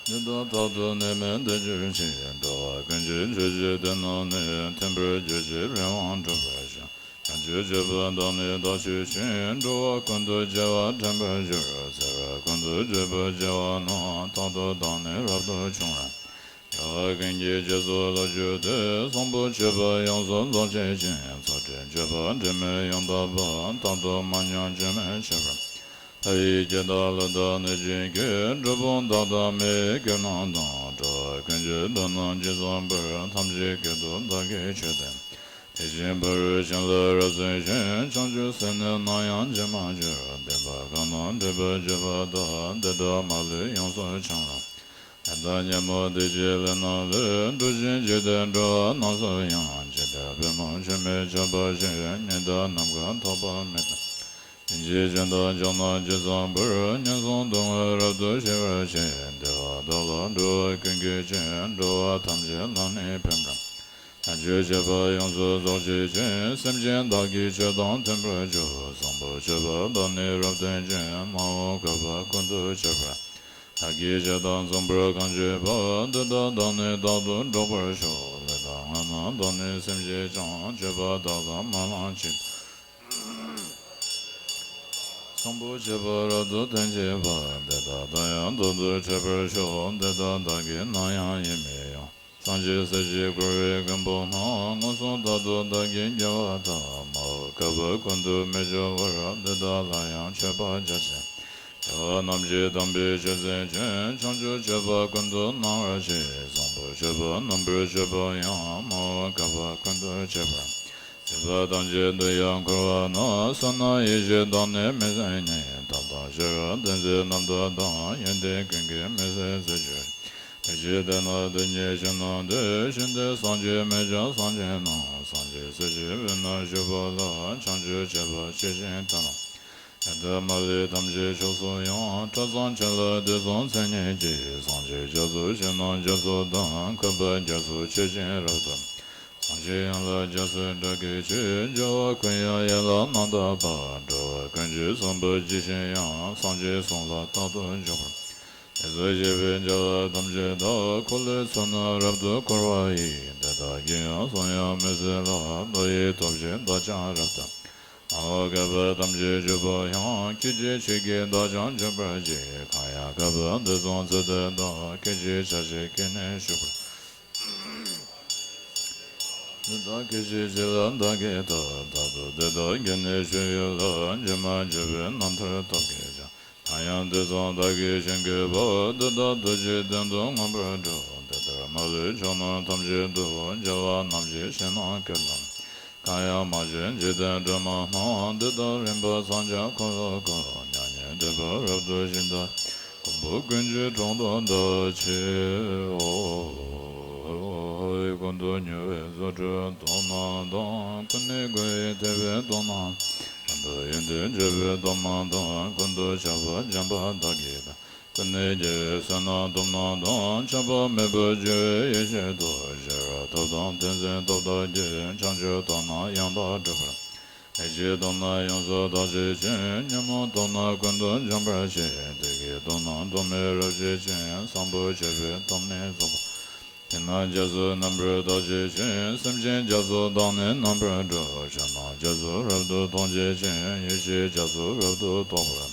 བ། དེ་དག་རྟག་ཏུ་ནད་མེད་བདེ་གྱུར་ཅིག། འགྲོ་བ་ཀུན་གྱི་མཆོད་བྱའི་དོན་རྣམས་ནི། མཐུན་པར་གྱུར་ཅིང་རིམ་དབང་འགྲུབ་པར་ཤོག། བྱང་ཆུབ་སྤྱོད་པ་བདག་ནི་བདག་མཆོད་ཅིང་། འགྲོ་བ་ཀུན་ཏུ་བྱ་བ་དྲན་པར་འགྱུར། འཚེ་བ་ཀུན་ཏུ་སྤྱོད་པའི་བྱ་བ་རྣམས། རྟག་ཏུ་བདག་ནི་རབ་ཏུ་བྱུང་བར། རྒྱལ་བ་ཀུན་གྱི་རྗེས་སུ་སློབ་གྱུར་ཏེ། གསོན་པོ་སྤྱོད་པ་ཡོངས་སུ་རྫོགས་བྱེད་ཅིང་། ཚུལ་ཁྲིམས་སྤྱོད་པ་དྲི་མེད་ཡོན་བདག་པ། རྟག་ཏུ་མ་ཉམས་སྐྱོན་མེད་ཆགས་པར། ལྷ་ཡི་སྐད་དང་ཀླུ་དང་གནོད་སྦྱིན་སྐད། གྲུལ་བུམ་དག་དང་མི་ཡི་སྐད་རྣམས་དང་། འགྲོ་བ་ཀུན་གྱི་སྒྲ་རྣམས་ཇི་ཙམ་པར། ཐམས་ཅད་སྐད་དུ་བདག་གིས་ཆོས་བསྟན། དེ་བཞིན་ཕ་རོལ་ཕྱིན་ལ་རབ་གསལ་ཞིང་། བྱང་ཆུབ་སེམས་ནི་ནམ་ཡང་ཇི་མ་འགྱུར། བདེན་པ་གང་རྣམས་འགྲུབ་པར་བྱེད་པ་དག། དེ་དག་མ་ལུས་ཡོངས་སུ་བྱང་ལ། ལས་དང་ཉོན་མོངས་སྡིག་བཅས་ལས་རྣམས་ལས། གྲོལ་ཞིང་འཇིག་རྟེན་འགྲོ་བ་རྣམས་སུ་ཡང་། ཇི་ལྟར་པད་མོ་འཁྱུད་མས་ཁྱབ་པ་བཞིན། ཉི་ཟླ་ནམ་མཁར་ཐོགས་པ་མེད་དང་། ལྷན་ཅིག་སྤྱན་དང་ཕྱག་རྣམས་ཇི་ཙམ་པར། ངན་སོང་སྡུག་བསྔལ་རབ་ཏུ་ཞི་བར་བྱེད། བདེ་བ་དག་ལ་འགྲོ་བ་ཀུན་གྱི་སྤྱན། འགྲོ་བ་ཐམས་ཅད་ལ་ནི་ཕན་པར། བྱང་ཆུབ་སྤྱོད་པ་ཡོངས་སུ་རྫོགས་བྱེད་ཅིང་། སེམས་ཅན་བདག་གིས་ཆོས་དང་མཐུན་པར་སྤྱོད། བཟང་པོ་སྤྱོད་པ་བདག་ནི་རབ་བསྟན་ཅིང་། མ་འོངས་བསྐལ་པ་ཀུན་ཏུ་ཁྱབ་པར། བདག་གིས་བྱས་དང་གསུངས་པར་གང་བྱེད་པ། དེ་དག་བདག་ནི་རྟག་ཏུ་སྒྲོག་པར་ཤོག། ལས་དང་ངན་རྣམས་བདག་ནི་སེམས་བསྐྱེད་ཀྱང་། སྤྱོད་པ་དག་དང་མ་ལངས་ཕྱིར། བཟང་པོ་སྤྱོད་པ་རབ་ཏུ་སྟོན་བྱེད་པ། དེ་དག་བདག་ཡང་རྟག་ཏུ་འཕྲད་པར་ཤོག། དེ་དག་བདག་གིས་ནམ་ཡང་ཡིད་མི་དབྱུང་། སངས་རྒྱས་སྲས་ཀྱིས་བསྐུལ་བའི་མགོན་པོ་རྣམས། མངོན་སུམ་རྟག་ཏུ་བདག་གིས་མཇལ་བ་དག། མ་འོངས་བསྐལ་པ་ཀུན་ཏུ་མི་སྐྱོ་བར། དེ་དག་ལ་ཡང་མཆོད་པ་རྒྱ་ཆེར། རྒྱལ་བ་རྣམས་ཀྱི་དམ་པའི་ཆོས་འཛིན་ཅིང་། བྱང་ཆུབ་སྤྱོད་པ་ཀུན་ཏུ་སྣང་བར་བྱེད། བཟང་པོ་སྤྱོད་པ་རྣམ་པར་སྤྱོད་པ་ཡང་། མ་འོངས་བསྐལ་པ་ཀུན་ཏུ་སྤྱད་པར། སྲིད་པ་ཐམས་ཅད་དུ་ཡང་འཁོར་བ་ན། བསོད་ནམས་ཡེ་ཤེས་བདག་ནི་མི་ཟད་ཉིད། ཐབས་དང་ཤེས་རབ་ཏིང་འཛིན་རྣམ་དག་དང་། ཡོན་ཏན་ཀུན་གྱིས་མི་ཟད་རྫོགས་གྱུར། དེ་ཕྱིར་དེ་ན་དེ་ཉིད་ཞིང་རྣམས་དེར། ཞིང་དེར་སངས་རྒྱས་མི་འབྱུང་སངས་རྒྱས་རྣམས། སངས་རྒྱས་སྲས་ཀྱི་དབུས་ན་བཞུགས་པ་ལ། བྱང་ཆུབ་སྤྱོད་པ་ཇི་བཞིན་དེ་ལ། ཡང་དག་མ་ལུས་ཐམས་ཅད་ཕྱོགས་སུ་ཡང་། གྲགས་ཙམ་ཆེ་ལ་དུས་གསུམ་མཚན་ཉིད་ཀྱི། སངས་རྒྱས་རྒྱ་མཚོ་ཆེ་རྣམས་རྒྱ་མཚོ་དང་། བསྐལ་པ་རྒྱ་མཚོ་ཆེ་ཞིང་རབ་ཏུ། སངས་རྒྱས་ཡན་ལག་རྒྱ་མཚོའི་སྒྲ་སྐད་ཀྱིས། རྒྱལ་བ་ཀུན་དབྱངས་ཡན་ལག་རྣམ་དག་པ། འགྲོ་བ་ཀུན་གྱི་བསམ་པ་ཇི་བཞིན་དབྱངས། སངས་རྒྱས་གསུང་ལ་རྟག་ཏུ་འཇུག་པར། དེ་ཚེ་གཤེགས་པའི་རྒྱལ་སྲས་ཐམས་ཅད་དག། འཁོར་ལོའི་ཚུལ་རྣམས་རབ་ཏུ་བསྐོར་བ་ཡི། དེ་དག་གིས་ཡང་གསུང་དབྱངས་མི་ཟད་ལ། བདག་ཡི་ཐུགས་རྗེས་བདག་ཀྱང་རབ་ཏུ། མ་འོངས་བསྐལ་པ་ཐམས་ཅད་འཇུག་པ་ཡང་། སྐད་ཅིག་གཅིག་གིས་བདག་ཀྱང་འཇུག་པར་བགྱི། གང་ཡང་བསྐལ་པ་དུས་གསུམ་ཚུལ་དེ་དག། སྐད་ཅིག་ཆ་གཅིག་གིས་ནི་ཞུགས་པར། དེ་དག་སྐད་ཅིག་གཅིག་ལ་བདག་གིས་ཐོབ། རྟག་ཏུ་དེ་དག་གིས་ནི་ཤེས་ཡུལ་ལ། འགྱུར་མ་འགྱུར་བའི་རྣམ་ཐར་ཐོབ་གྱུར་ཅིང་། གང་ཡང་དུས་གསུམ་བདག་གིས་ཞིང་བཀོད་པ། དེ་དག་ཐུགས་ཀྱི་སྟེང་དུ་མངོན་པར་བསྒྲུབ། དེ་ལྟར་མ་ལུས་ཕྱོགས་རྣམས་ཐམས་ཅད་དུ། རྒྱལ་བ་རྣམས་ཀྱི་ཞིང་རྣམས་བཀོད་ལ། གང་ཡང་མ་བྱོན་འཇིག་རྟེན་སྒྲོན་མ་རྣམས། དེ་དག་རིམ་པར་སངས་རྒྱས་འཁོར་ལོ་བསྐོར། མྱ་ངན་འདས་པ་རབ་ཏུ་ཞི་མཐའ། མགོན་པོ་ཀུན་གྱི་གྲོགས་བདག་ཆེའོ། ཀུན་ཏུ་མྱུར་བའི་རྫུ་འཕྲུལ་སྟོབས་རྣམས་དང་། ཀུན་ནས་བསྐུལ་བའི་ཐེག་པའི་སྟོབས་རྣམས། ཀུན་ཏུ་ཡོན་ཏན་སྤྱོད་པའི་སྟོབས་རྣམས་དང་། ཀུན་ཏུ་ཁྱབ་པ་འཇམ་དཔལ་དག་གི་སྟོབས། ཀུན་ནས་རྒྱལ་བའི་བསོད་ནམས་སྟོབས་རྣམས་དང་། ཁྱབ་པ་མེད་པར་རྒྱལ་བའི་ཡེ་ཤེས་སྟོབས། ཤེས་རབ་སྟོབས་དང་ཏིང་འཛིན་སྟོབས་དག་གིས། བྱང་ཆུབ་སྟོབས་རྣམས་ཡང་དག་སྒྲུབ་པར། ལེགས་བཤད་སྟོབས་རྣམས་ཡོངས་སུ་དག་བྱེད་ཅིང་། ཉོན་མོངས་སྟོབས་རྣམས་ཀུན་ཏུ་འཇོམས་པར་བྱེད། བདེ་གཤེགས་སྟོབས་རྣམས་སྟོབས་མེད་རབ་བྱེད་ཅིང་། བཟང་པོ་སྤྱོད་པའི་སྟོབས་ནི་རྫོགས་པ། ཡན་ལག་རྒྱ་མཚོའི་རྣམ་པར་དག་བྱེད་ཅིང་། སེམས་ཅན་རྒྱ་མཚོ་དང་ནི་རྣམ་པར་འགྲོ། ཕྱི་ནང་རྒྱ་མཚོ་རབ་ཏུ་མཐོང་བྱེད་ཅིང་། ཡེ་ཤེས་རྒྱ་མཚོ་རབ་ཏུ་རྟོགས་པར།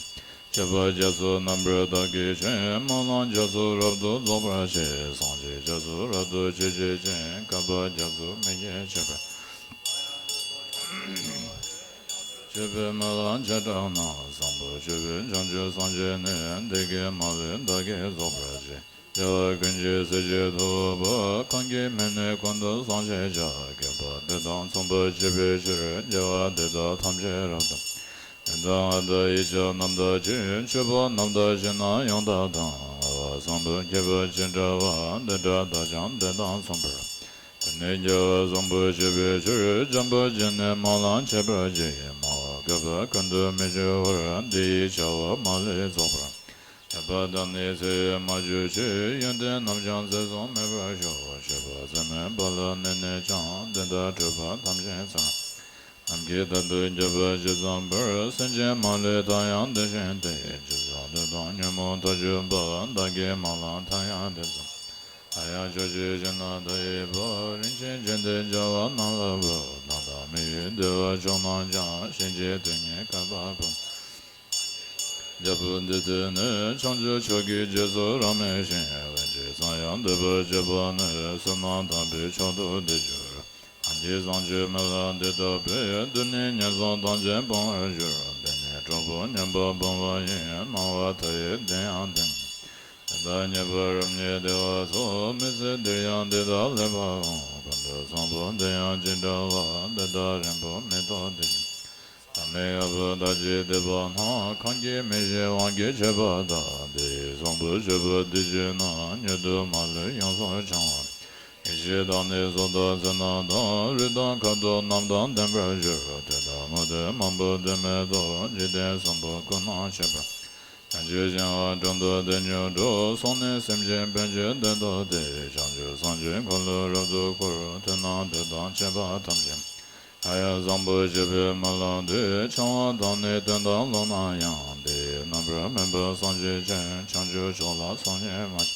སྤྱོད་པ་རྒྱ་མཚོའི་རྣམ་པར་དག་བྱེད་ཅིང་། སྨོན་ལམ་རྒྱ་མཚོ་རབ་ཏུ་རྫོགས་པར་བྱེད། སངས་རྒྱས་རྒྱ་མཚོ་རབ་ཏུ་སྤྱད་བྱེད་ཅིང་། བསྐལ་པ་རྒྱ་མཚོ་མི་སྐྱེ་འཆི་བར། སྤྱོད་པའི་སྨོན་ལམ་བྱེ་བྲག་རྣམས། བཟང་པོ་སྤྱོད་པས་བྱང་ཆུབ་སངས་རྒྱས་ནས། འདི་སྐད་མ་ལུས་བདག་གིས་རྫོགས་པར་བྱས། རྒྱལ་བ་ཀུན་གྱི་སྲས་ཀྱི་ཐུ་བོ། གང་གིས་སྨྲས་ནས་ཀུན་ཏུ་བཟང་བྱེད་བྱ། དགེ་བ་འདི་དང་མཚུངས་པར་བྱེད་པའི་ཕྱིར། རྒྱལ་བ་འདི་དག་ཐམས་ཅད་རབ་ཏུ། དེ་དག་ང་དང་ཡིད་ཆེས་རྣམ་དག་ཅིང་། མཆོད་པ་རྣམ་དག་བྱས་ན་ཡང་དག་དང་། བསྔོ་བ་བཟང་པོས་བསྐྱེད་པ་ཅི་འདྲ་བ། འདི་འདྲ་དག་ཀྱང་འདི་དང་མཚུངས་པར། དེ་ནས་རྒྱལ་བ་བཟང་པོ་སྤྱོད་པའི་ཕྱིར། འཇམ་དཔལ་བརྒྱུད་ནས་སྨོན་ལམ་འཆད་པར་བགྱི། སྨྲ་བ་བསྐལ་པ་ཀུན་ཏུ་མི་སྐྱེ་བར། འདི་ཡི་བྱ་བ་མ་ལུས་རྫོགས་པར། དད་པ་དང་ནི་ཚེ་ཡི་མ་གྱུར་ཅིག་ཡོན་ཏན་རྣམས་ཀྱང་ཚེ་བཟུང་མེད་པར་ཤོག་མཆོད་པ་ཚད་མེད་པ་ལ་གནས་ནས་ཀྱང་། འདི་ལྟར་སྤྲུལ་པ་ཐམས་ཅད་ཚར། ནམ་མཁའི་མཐར་ཐུག་ཁྱབ་པ་ཇི་ཙམ་པར། སེམས་ཅན་མ་ལུས་མཐའ་ཡང་དེ་བཞིན་ཏེ། ཇི་ཙམ་ལུས་དང་ཉོན་མོངས་མཐར་གྱུར་པ། བདག་གིས་སྨོན་ལམ་མཐའ་ཡང་དེ་ཙམ། ད་ཡང་ཕྱོགས་བཅུའི་ཞིང་རྣམས་མཐའ་ཡས་པ། རིན་ཆེན་བརྒྱན་ཏེ་རྒྱལ་བ་རྣམས་ལ་འབུལ། ལྷ་དང་མི་ཡི་བདེ་བ་མཆོག་རྣམས་ཀྱང་། གཞན་གྱིས་དེ་ཉིད་བསྐལ་པ་ཀུན། རྒྱལ་པོ་འདི་དེ་ནི་བྱང་ཆུབ་མཆོག་གི་རྗེས་སུ་རབ་མོས་ཤིང་། ལན་ཅིག་ཙམ་ཡང་འདོད་པར་བྱེད་པ་ནི། བསོད་ནམས་དམ་པའི་མཆོག་ཏུ་འདི་འགྱུར། གང་གིས་བཟང་སྤྱོད་སྨོན་ལམ་འདི་བཏབ་པས། དེ་ནི་ངན་སོང་ཐམས་ཅད་སྤོང་བར་འགྱུར། འདི་ནི་དྲང་པོ་ཉན་པ་སྤོང་བ་ཡིན། སྨྲ་བ་མཐའ་ཡས་དེ་ཡང་དེ། དེ་དག་རྙེད་པར་རབ་བརྙེས་བདེ་བ་ཐོབ། མི་ཚེ་འདིར་ཡང་འདི་དག་སླེབས་པའང་། ཀུན་ཏུ་བཟང་པོ་འདི་ཡང་ཅི་འདྲ་བ། འདི་དག་རིང་པོ་མི་ཐོགས་ཏེ། ད་མི་ཡག་པོ་དག་ཅིག་འདོད་པ་ན། གང་གིས་མི་ཤེས་དབང་གིས་བྱས་པ་དག་འདི་ཡི་བཟང་པོ་སྤྱོད་པ་འདི་བྱས་ན། མྱུར་དུ་མ་ལུས་ཡོངས་སུ་བྱང་བ། ཡེ་ཤེས་དང་ནི་གཟུགས་དང་ཚེར་སྣང་དང་། རིགས་དང་ཁ་དོག་རྣམས་དང་ལྡན་པར་འགྱུར། དོན་དམ་མུ་སྟེགས་མང་པོ་དོན་མེད་དོ། འཇིག་རྟེན་གསུམ་པོ་ཀུན་སྣང་མཆེད་པ། བྱང་ཆུབ་ཤིང་དབང་དྲུང་དུ་དེ་མྱུར་འགྲོ། སོང་ནས་སེམས་ཅན་ཕན་ཕྱིར་དོན་དུ་དེ། བྱང་ཆུབ་སངས་རྒྱས་འཁོར་ལོ་རབ་ཏུ་བསྐོར། དོན་དང་དེ་དང་ཕྱད་པ་ཐམས་ཅད། ད་ཡང་བཟང་པོ་སྤྱོད་པའི་སྨོན་ལམ་འདི། འཆང་བ་དང་ནི་དོན་དམ་བློ་རྣམས་ཡང་། དེ་ཡི་རྣམ་པར་སྨིན་པ་སངས་རྒྱས་ཆེན། བྱང་ཆུབ་མཆོག་ལ་སོམ་ཉི་མ་བྱེད།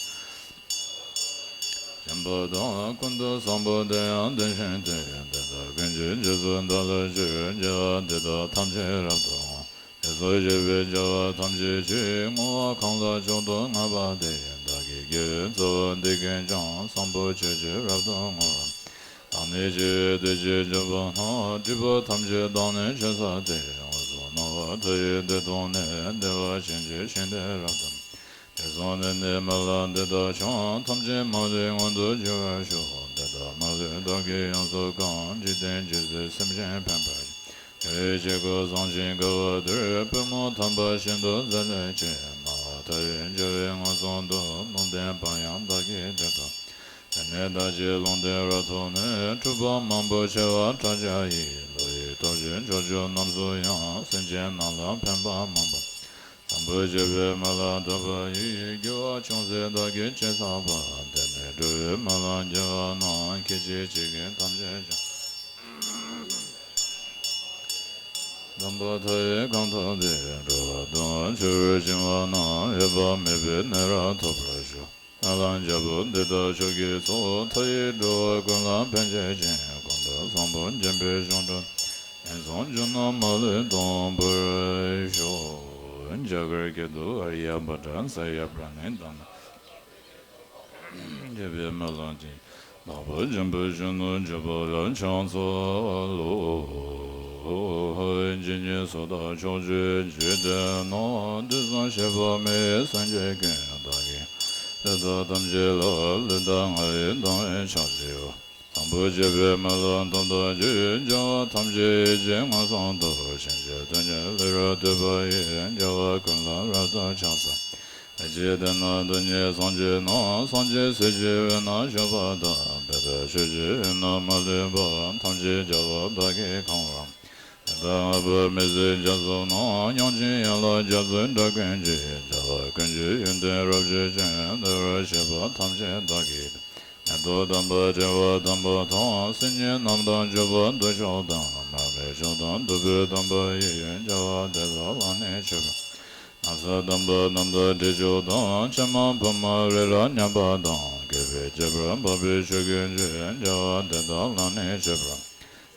སྦྱིན་པ་དང་ཀུན་ཏུ་བཟང་པོ་དེ་ཡང་དེ་བཞིན་ཏེ། དེ་དག་ཀུན་གྱི་རྗེས་སུ་བདག་སློབ་ཅིང་། དགེ་བ་འདི་དག་ཐམས་ཅད་རབ་ཏུ་བསྔོ། དེ་ཚོགས་བྱེད་པའི་བྱ་བ་ཐམས་ཅད་ཀྱི། བསྔོ་བ་གང་ལ་མཆོག་ཏུ་བསྔགས་པ་དེ། བདག་གི་དགེ་བའི་རྩ་བ་འདི་ཀུན་ཀྱང་། བཟང་པོ་སྤྱོད་ཕྱིར་རབ་ཏུ་བསྔོ་བ། བདག་ནི་འཆི་བའི་དུས་ཀྱི་མགྱོགས་པ་ན། སྒྲིབ་པ་ཐམས་ཅད་དག་ནི་ཆོད་བྱ་སྟེ། འོད་སྲུང་སྣང་བ་མཐའ་ཡས་དེ་མཐོང་ནས། བདེ་བ་ཅན་གྱི་ཞིང་དེ་རབ་ཏུ། དེ་སོང་ནས་ནི་སྨོན་ལམ་འདི་དག་བྱུང་། ཐམས་ཅད་མ་ལུས་མངོན་དུ་འགྱུར་བར་ཤོག་དེ་དག་མ་ལུས་བདག་གིས་ཡོངས་སུ་བཀང་། འཇིག་རྟེན་ཇི་སྲིད་སེམས་ཅན་ཕན་པར། དེ་བས་བྱེད་དགོས་བཟང་ཞིང་དགའ་བ་འདིར། པུས་མོ་ཐམ་པ་ཤིན་ཏུ་མཛད་ལེགས་ཀྱི། སྣང་བ་མཐའ་ཡས་འཇའ་བའི་ངོས་བཟུང་དུ། ལུང་བསྟན་པ་ཡང་བདག་གིས་དེར་ཐོབ། དེ་ནས་བདག་ཅག་ལུང་བསྟན་རབ་ཐོབ་ནས། འཁྲུལ་པ་མང་པོ་ཆེ་བ་ཕྲ་རྒྱས་ཡི། བློ་ཡི་སྟོབས་ཀྱིས་ཕྱོགས་བཅུ་རྣམས་སུ་ཡང་། སེམས་ཅན་རྣམས་ལ་ཕན་པ་མང་པོ། དང་པོ་སྤྱོད་པའི་སྨོན་ལམ་བཏབ་པ་ཡིས། དགེ་བ་ཅུང་ཟད་བདག་གིས་ཅི་བསགས་པ། དེ་ནི་སྒྲུབ་པའི་སྨོན་ལམ་རྒྱས་པ་ན། སྐད་ཅིག་གཅིག་གིས་ཐམས་ཅད་ཀྱང་། དམ་པ་མཐའ་ཡས་གང་ཐོབ་སྟེ། འགྲོ་བ་དོན་ཆེ་བར་བྱིང་བ་ན། འོད་དཔག་མེད་པའི་གནས་རབ་ཐོབ་པར་ཤོག་སྨོན་ལམ་རྒྱས་པ་འདི་དག་མཆོག་གི་ཚོགས། མཐའ་ཡས་འགྲོ་བ་ཀུན་ལ་ཕན་བྱེད་ཅིང་། ཀུན་ཏུ་བཟང་པོ་འབྱོངས་པའི་གཞུང་གྲུབ། ངན་སོང་རྒྱུ་རྣམས་མ་ལུས་སྟོངས་པར་ཤོག་རྒྱ་གར་སྐད་དུ། ཨཱརྱ་བྷ་དྲ་ས་ཡ་པྲ་ཎི་དྷཱ་ན། ཞེས་པའི་སྨོན་ལམ་གྱིས། བདག་པོ་སྦྱིན་པ་གཞོན་ནུ་འཇུག་པ་ལ། ཕྱག་འཚལ་ལོ། ཇི་སྙེད་སུ་དག་ཕྱོགས་བཅུའི་འཇིག་རྟེན་ན། དུས་གསུམ་གཤེགས་པ་མི་ཡི་སངས་རྒྱས་ཀུན། བདག་གིས་བསྐུལ་ཏེ་ཐམས་ཅད་ལ། ལན་དང་ལྔ་ཡི་གདམས་ངག་ཕྱག་བགྱིའོ། དང་པོ་སྤྱོད་པའི་སྨོན་ལམ་དམ་དག་ཅིང་། བྱ་བ་ཐམས་ཅད་ཡིད་ཀྱིས་མངོན་སུམ་དུ། ཕྱིན་ཆད་དོན་གཉིས་ལས་རབ་སྒྲོལ་བ་ཡི། རྒྱལ་བ་ཀུན་ལ་རབ་ཏུ་ཕྱག་འཚལ། ལེགས་སྤྱད་དེ་ནི་དོན་གཉིས་སངས་རྒྱས་རྣམས། སངས་རྒྱས་སྲས་ཀྱི་དབུས་ན་བཞུགས་པ་དང་། དེ་ལྟར་ཆོས་ཀྱི་དབུས་ན་མ་ལུས་པ། ཐམས་ཅད་རྒྱལ་བ་བདག་གིས་གང་བར། དེ་ལྟར་ལྷག་པའི་མི་ཚེ་རྒྱ་མཚོ་རྣམས། དབྱངས་ཅན་ཡན་ལག་རྒྱ་མཚོའི་སྒྲ་ཀུན་གྱིས། རྒྱལ་བ་ཀུན་གྱི་ཡོན་ཏན་རབ་བརྗོད་ཅིང་། བདེ་བར་གཤེགས་པ་ཐམས་ཅད་བདག་གིས། མྱུར་དུ་དམ་པ་དྲན་པ་དམ་པ་དང་། སེམས་ཉིད་རྣམ་དག་འཇུག་པ་འདོད་ཕྱོགས་དང་། མར་མེ་མཆོག་དང་ཐུབ་པའི་དམ་པ་ཡིས། རྒྱལ་བ་དེ་ལ་ལམ་ནི་ཆོད་པར། ནགས་ཚལ་དམ་པ་རྣམ་དག་དྲི་ཆབ་དང་། ཕྱེ་མ་ཕུར་མ་རི་རབ་མཉམ་པ་དང་། བསྐལ་པའི་ཁྱད་པར་འཕགས་པའི་ཆོས་ཀུན་བརྗོད། རྒྱལ་བ་དེ་དག་ལ་ནི་མཆོད་པར་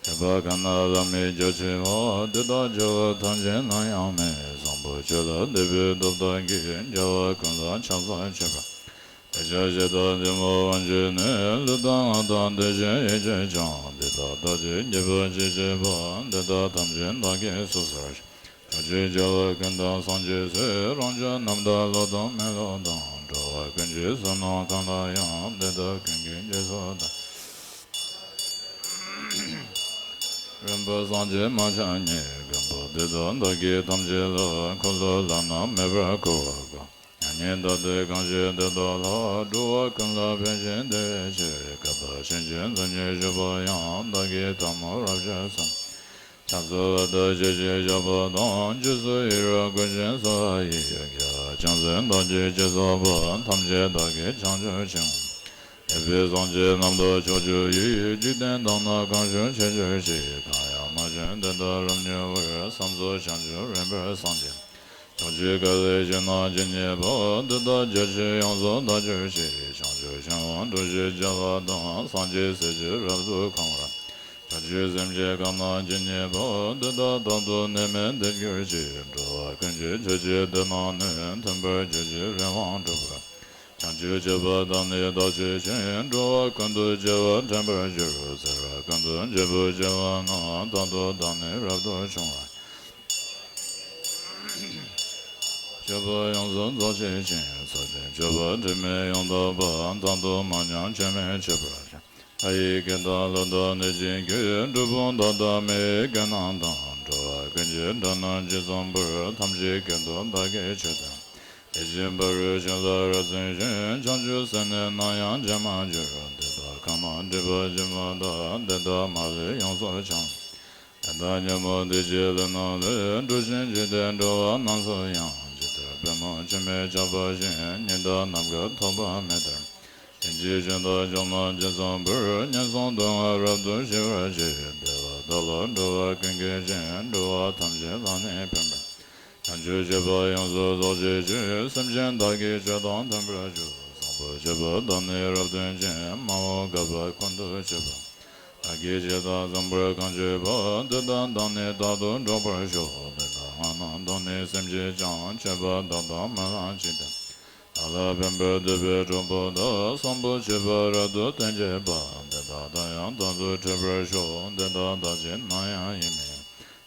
བསྐུལ་བ་གང་ན་བླ་མེད་རྒྱ་ཆེ་བ། དེ་དག་རྒྱལ་བ་ཐམས་ཅད་ནམ་ཡང་མེད། བཟང་པོ་ཁྱོད་ལ་འདུད་པའི་སྟོབས་དག་གིས། རྒྱལ་བ་ཀུན་ལ་ཕྱག་འཚལ་མཆོད་པར། དེ་ཕྱིར་གཞི་བདག་འཛིན་མོ་དབང་བྱེད་ནི། ལུས་དང་ངག་དང་འདོད་ཆེན་ཡིད་ཀྱིས་ཀྱང་། འདི་དག་བདག་གིས་བགྱིས་པར་ཅི་བགྱིས་པ། འདི་དག་ཐམས་ཅད་བདག་གིས་སུ་གསོལ། ཕྱོགས་བཅུའི་རྒྱལ་བ་ཀུན་དང་སངས་རྒྱས་སྲས། རང་བྱུང་རྣམ་དག་བློ་དང་མི་སློབ་དང་། འགྲོ་བ་ཀུན་གྱི་བསོད་ནམས་གང་དག་ཡང་། འདི་དག་ཀུན་གྱི་རྗེས་སུ་བདག་རིམ་པ་སངས་རྒྱས་མ་ཆགས་ཉིད། མགོན་པོ་འདི་དག་བདག་གིས་ཐམས་ཅད་ལ། འཁོར་ལོ་བླ་ན་མེད་པར་བསྐོར་བར་བསྐུལ། མྱ་ངན་འདའ་སྟོན་གང་བྱེད་དེ་དག་ལ། འགྲོ་བ་ཀུན་ལ་ཕན་ཞིང་བདེ་བའི་ཕྱིར། བསྐལ་པ་ཕྱིན་ཅི་མཚན་ཉིད་བཞུགས་པ་ཡང་། བདག་གིས་ཐལ་མོ་རབ་བཀོད་གསུངས། ཕྱག་འཚལ་བ་དང་ཞལ་བཞེས་བཤགས་པ་དང་། རྗེས་སུ་ཡི་རང་བསྐུལ་ཞིང་གསོལ་བ་ཡི། དགེ་བ་ཅུང་ཟད་བདག་གིས་ཅི་བསགས་པ། ཐམས་ཅད་བདག་གིས་བྱང་ཆུབ་ཕྱིར། འདས་པའི་སངས་རྒྱས་རྣམས་དང་ཕྱོགས་བཅུ་ཡི། འཇིག་རྟེན་དག་ན་གང་བཞུགས་བྱེད་གྱུར་ཅིག། གང་ཡང་མ་བྱོན་དེ་དག་རབ་མྱུར་བར། བསམ་རྫོགས་བྱང་ཆུབ་རིམ་པར་སངས་རྒྱས། ཕྱོགས་བཅུའི་དཀའ་སྡུག་ཞི་གནས་ཇི་སྙེད་པ། དེ་དག་རྒྱ་ཆེར་ཡོངས་སུ་དག་གྱུར་ཅིག། བྱང་ཆུབ་ཤིང་དབང་འགྲུབ་ཞེས་བྱ་བ་དང་། སངས་རྒྱས་སྲས་ཀྱིས་རབ་ཏུ་གང་བར། ཕྱོགས་བཅུའི་སེམས་ཅན་གང་ན་ཇི་སྙེད་པ། དེ་དག་དག་ཏུ་ནད་མེད་བདེ་གྱུར་ཅིག། འགྲོ་བ་ཀུན་གྱི་མཆོད་བྱའི་དེ་རྣམས་ནི། མཐུན་པར་གྱུར་ཅིག་རིམ་དབང་འགྲུབ་པར། བྱང་ཆུབ་སྤྱད་པ་དང་ནི་བདག་མཆོད་ཅིང་། འགྲོ་བ་ཀུན་ཏུ་སྐྱེ་བ་དྲན་པར་འགྱུར། ཚེ་རབས་ཀུན་ཏུ་འབྱོར་པ་བྱེད་པ་ན། རྟག་ཏུ་བདག་ནི་རབ་ཏུ་བྱུང་བར། མཆོད་པ་ཡོངས་སུ་རྫོགས་བྱེད་ཅིང་། ཚུལ་ཁྲིམས་སྤྱོད་པ་དྲི་མེད་ཡང་དག་པ། རྟག་ཏུ་མ་ཉམས་སྤྱོད་མི་འཆུགས་པར་བྱ། ལྷ་ཡི་སྐད་དང་ཀླུ་དང་གནོད་སྦྱིན་སྐད། གྲུལ་བུམ་དག་དང་མི་ཡི་སྐད་རྣམས་དང་། འགྲོ་བ་ཀུན་གྱི་སྒྲ་རྣམས་ཇི་ཙམ་པར། ཐམས་ཅད་སྐད་དུ་བདག་གིས་ཆོས་བསྟན། དེ་བཞིན་ཕ་རོལ་ཕྱིན་ལ་རབ་བརྩོན་ཞིང་། བྱང་ཆུབ་སེམས་ནི་ནམ་ཡང་བརྗེད་མ་གྱུར། འདོད་པ་ཁམས་རྣམས་སྒྲིབ་པ་ཇི་མ་དག། དེ་དག་མ་ལུས་ཡོངས་སུ་བྱང་། དེ་དག་ཉོན་མོངས་སྡིག་བཅས་ལས་རྣམས་ལས། འགྲོ་ཞིང་འཇིག་རྟེན་འགྲོ་བ་རྣམས་སུ་ཡང་། ཇི་ལྟར་པད་མོ་འཆི་མེད་ཆགས་པ་བཞིན། ཉི་ཟླ་ནམ་མཁའ་ཐོགས་པ་མེ་ལྟར། ལྷན་ཅིག་སྤྱན་དང་ཕྱོགས་རྣམས་ཇི་ཙམ་པར། ཉན་སོང་སྡུག་བསྔལ་རབ་ཏུ་ཞི་བར་བྱེད། བདེ་བ་བདག་ལ་འགྲོ་བ་ཀུན་སྐྱེད་ཅིང་། འགྲོ་བ་ཐམས་ཅད་ལ་ནི་ཕན་པར། བྱང་ཆུབ་སྤྱད་པ་ཡོངས་སུ་རྫོགས་བྱེད་ཕྱིར། སེམས་ཅན་དག་གི་ཆོས་དང་མཐུན་པར་སྤྱོད། བཟང་པོ་སྤྱོད་པ་དག་ནི་རབ་སྟོན་ཅིང་། མ་འོངས་བསྐལ་པ་ཀུན་ཏུ་སྤྱོད་པ། བདག་གིས་ཇི་ལྟར་བཟང་པོར་གང་བྱས་པ། དེ་ལྟར་བདག་ནི་རྟག་ཏུ་སྒྲོག་པར་ཤོག། དེ་ལྟར་སྔགས་རྣམས་བཟླས་ནས་སེམས་ཅན་ཀྱང་། མཆོད་པ་བདག་དང་སྨོན་ལམ་གཅིག་བསྟེན། བདག་ལ་ཕན་པར་འདོད་པའི་གྲོགས་པོ་དག། བཟང་པོ་སྤྱོད་པ་རབ་ཏུ་སྟོན་བྱེད་པ། དེ་དག་བདག་ཡང་རྟག་ཏུ་འཕྲད་པར་ཤོག། དེ་དག་བདག་གིས་ནམ་ཡང་ཡིད་མི་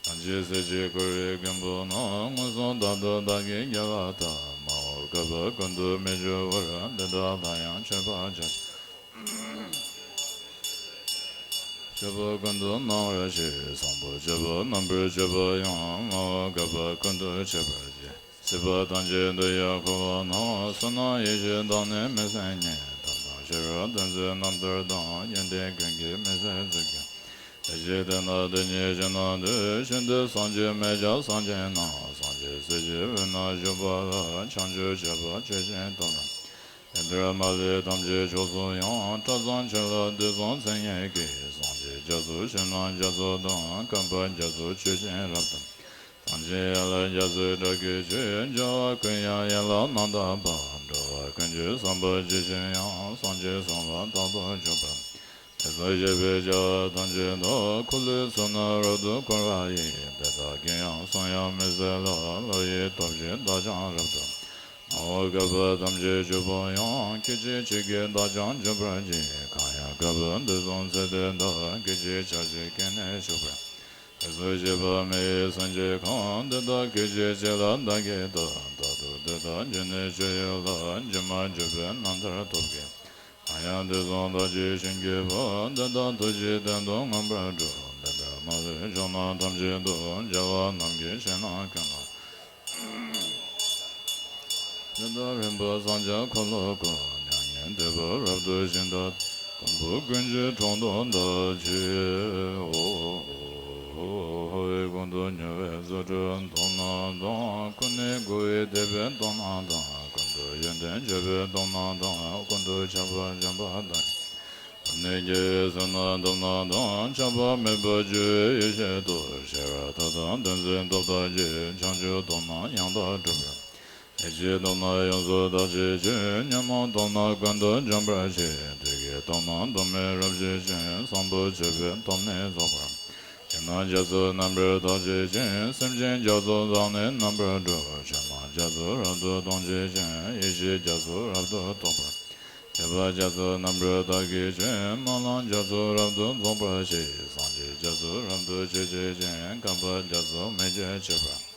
ཐམས་ཅད་སྲིད་ཞིའི་འཁོར་བའི་རྒན་པོ་རྣམས། མངོན་སུམ་རྟག་ཏུ་བདག་གིས་རྒྱལ་བ་ལྟར། མ་འོངས་བསྐལ་པ་ཀུན་ཏུ་མི་འགྱུར་བར། འདི་དག་བདག་ཡང་མཆོད་པར་བྱ་ཞིང་། མཆོད་པ་ཀུན་ཏུ་གནང་བར་ཞུ། བཟང་པོ་སྤྱོད་པ་རྣམ་པར་སྤྱོད་པ་ཡང་། མ་འོངས་བསྐལ་པ་ཀུན་ཏུ་སྤྱད་པར་བགྱི། སྲིད་པ་ཐམས་ཅད་འདི་ཡང་འཁོར་བ་ན། བསོད་ནམས་ཡེ་ཤེས་བདག་ནི་མི་ཟད་རྙེད། ཐབས་དང་ཤེས་རབ་ལྡན་ཚེ་རྣམ་ཐར་དང་། ཡོན་ཏན་ཀུན་གྱི་མི་ཟད་གཟུགས་ཀྱི། དེ་ཕྱིར་དེ་ན་དེ་ཉིད་ཞིང་རྣམས་དུ། ཤིན་ཏུ་སངས་རྒྱས་མི་འཇིགས་སངས་རྒྱས་རྣམས། སངས་རྒྱས་སྲས་ཀྱི་དབུས་ན་བཞུགས་པ་ལ། བྱང་ཆུབ་སྤྱད་པ་ཆོས་ཀྱི་དོན་རྣམས། དེ་ལྟར་མ་ལུས་ཐམས་ཅད་ཕྱོགས་སུ་ཡང་། སྐྲ་བཟང་ཆོས་ལ་དུས་གསུམ་མཚན་ཉིད་ཀྱིས། སངས་རྒྱས་རྒྱ་མཚོ་ཆེ་རྣམས་རྒྱ་མཚོ་དང་། བསྐལ་པ་རྒྱ་མཚོ་ཆུ་ཆེན་རབ་ཏུ། ཐམས་ཅད་ཡན་ལག་རྒྱ་མཚོའི་སྒྲ་སྐད་ཀྱིས། རྒྱལ་བ་ཀུན་དབྱངས་ཡན་ལག་རྣམ་དག་པ། འགྲོ་བ་ཀུན་གྱི་བསམ་པ་ཇི་བཞིན་དབྱངས། སངས་རྒྱས་གསུང་ལ་རྟག་ཏུ་འཇུག་པར། དེ་ཚུལ་བཞེད་པའི་བྱ་བ་ཐམས་ཅད་དག། འཁོར་ལོའི་ཚུལ་རྣམས་རབ་ཏུ་བསྐོར་བ་ཡིས། དེ་དག་གིས་ཡང་གསུང་དབྱངས་མི་ཟད་ལ། བློ་ཡི་སྟོབས་ཀྱིས་བདག་ཀྱང་རབ་ཏུ། མ་འོངས་བསྐལ་པ་ཐམས་ཅད་འཇུག་པ་ཡང་། སྐད་ཅིག་གཅིག་གིས་བདག་ཀྱང་འཇུག་པར་བགྱི། གང་ཡང་བསྐལ་པ་འདི་གསུམ་ཚེ་འདི་དག། སྐད་ཅིག་ཆར་ཅིག་གིས་ནི་འཇུག་པར། དེ་ཚུལ་བཞེད་པ་མི་ཡི་སེམས་ཅན་གང་། དེ་དག་སྐད་ཅིག་གཅིག་ལ་བདག་གིས་བལྟ། རྟག་ཏུ་དེ་དག་འབྱོན་ནས་སྤྱོད་ཡུལ་ལ། སྒྱུ་མ་བརྗོད་པའི་རྣམ་ཐར་ཐོབ་གྱུར། གང་ཡང་དུས་གསུམ་བདག་གིས་བྱིན་གྱིས་བརླབས། དེ་དག་ཐུགས་ཀྱི་དོན་དུ་མངོན་པར་བསྒྲུབ། དེ་ལྟར་མ་ལུས་ཕྱོགས་རྣམས་ཐམས་ཅད་དུ། རྒྱལ་བ་རྣམས་ཀྱི་ཞལ་རྣམས་ཀུན་ལ། དེ་དག་རིམ་པ་སངས་རྒྱས་འཁོར་ལོ་བསྐོར། མྱ་ངན་འདས་པ་རབ་ཏུ་ཞི་མཐའ། མགོན་པོ་ཀུན་གྱི་གྲོགས་དང་བདག་གཅིག། ཨོ། འོ་ཡི་གོང་དུ་མྱུར་བའི་རྫུ་འཕྲུལ་སྟོབས་རྣམས་དང་། ཀུན་ནས་བསྒོ་བའི་དད་པའི་སྟོབས་རྣམས་དང་། ཀུན་ཏུ་ཡོན་ཏན་སྤྱོད་པའི་སྟོབས་རྣམས་དང་། ཀུན་ཏུ་ཁྱབ་པར་འཇོམས་པ་དང་། ཀུན་ནས་རྒྱལ་བའི་བསོད་ནམས་སྟོབས་རྣམས་དང་། ཁྱབ་པ་མེད་པར་སྤྱོད་པའི་ཡེ་ཤེས་སྟོབས། ཤེས་རབ་མཐའ་དག་ལྡན་ཚེ་སྟོབས་དག་གིས། བྱང་ཆུབ་སྟོབས་རྣམས་ཡང་དག་འགྲུབ་པར། ལས་ཀྱིས་སྟོབས་ན་ཡོངས་སུ་དག་བྱེད་ཅིང་། ཉོན་མོངས་སྟོབས་ན་ཀུན་ཏུ་འཇོམས་པར་བྱེད། བདུད་ཀྱི་སྟོབས་ན་གདོད་མའི་རབ་ཞི་ཞིང་། བཟང་པོ་སྤྱོད་པའི་སྟོབས་ནི་རྫོགས་པར། དེས་ན་རྒྱ་མཚོ་རྣམ་པར་དག་བྱེད་ཅིང་། སེམས་ཅན་རྒྱ་མཚོ་དག་ནི་རྣམ་པར་སྒྲོལ། ཕྱོགས་རྣམས་རྒྱ་མཚོ་རབ་ཏུ་གཏོང་བྱེད་ཅིང་། ཡེ་ཤེས་རྒྱ་མཚོ་རབ་ཏུ་རྟོགས་པར། ཐེག་པ་རྒྱ་མཚོ་རྣམ་པར་དག་གྱུར་ཅིང་། སྨོན་ལམ་རྒྱ་མཚོ་རབ་ཏུ་རྫོགས་པར་བྱེད། སངས་རྒྱས་རྒྱ་མཚོ་རབ་ཏུ་སྤྱད་བྱེད་ཅིང་། བསྐལ་པ་རྒྱ་མཚོ་མེ་བརྒྱ་མཆོད་པར།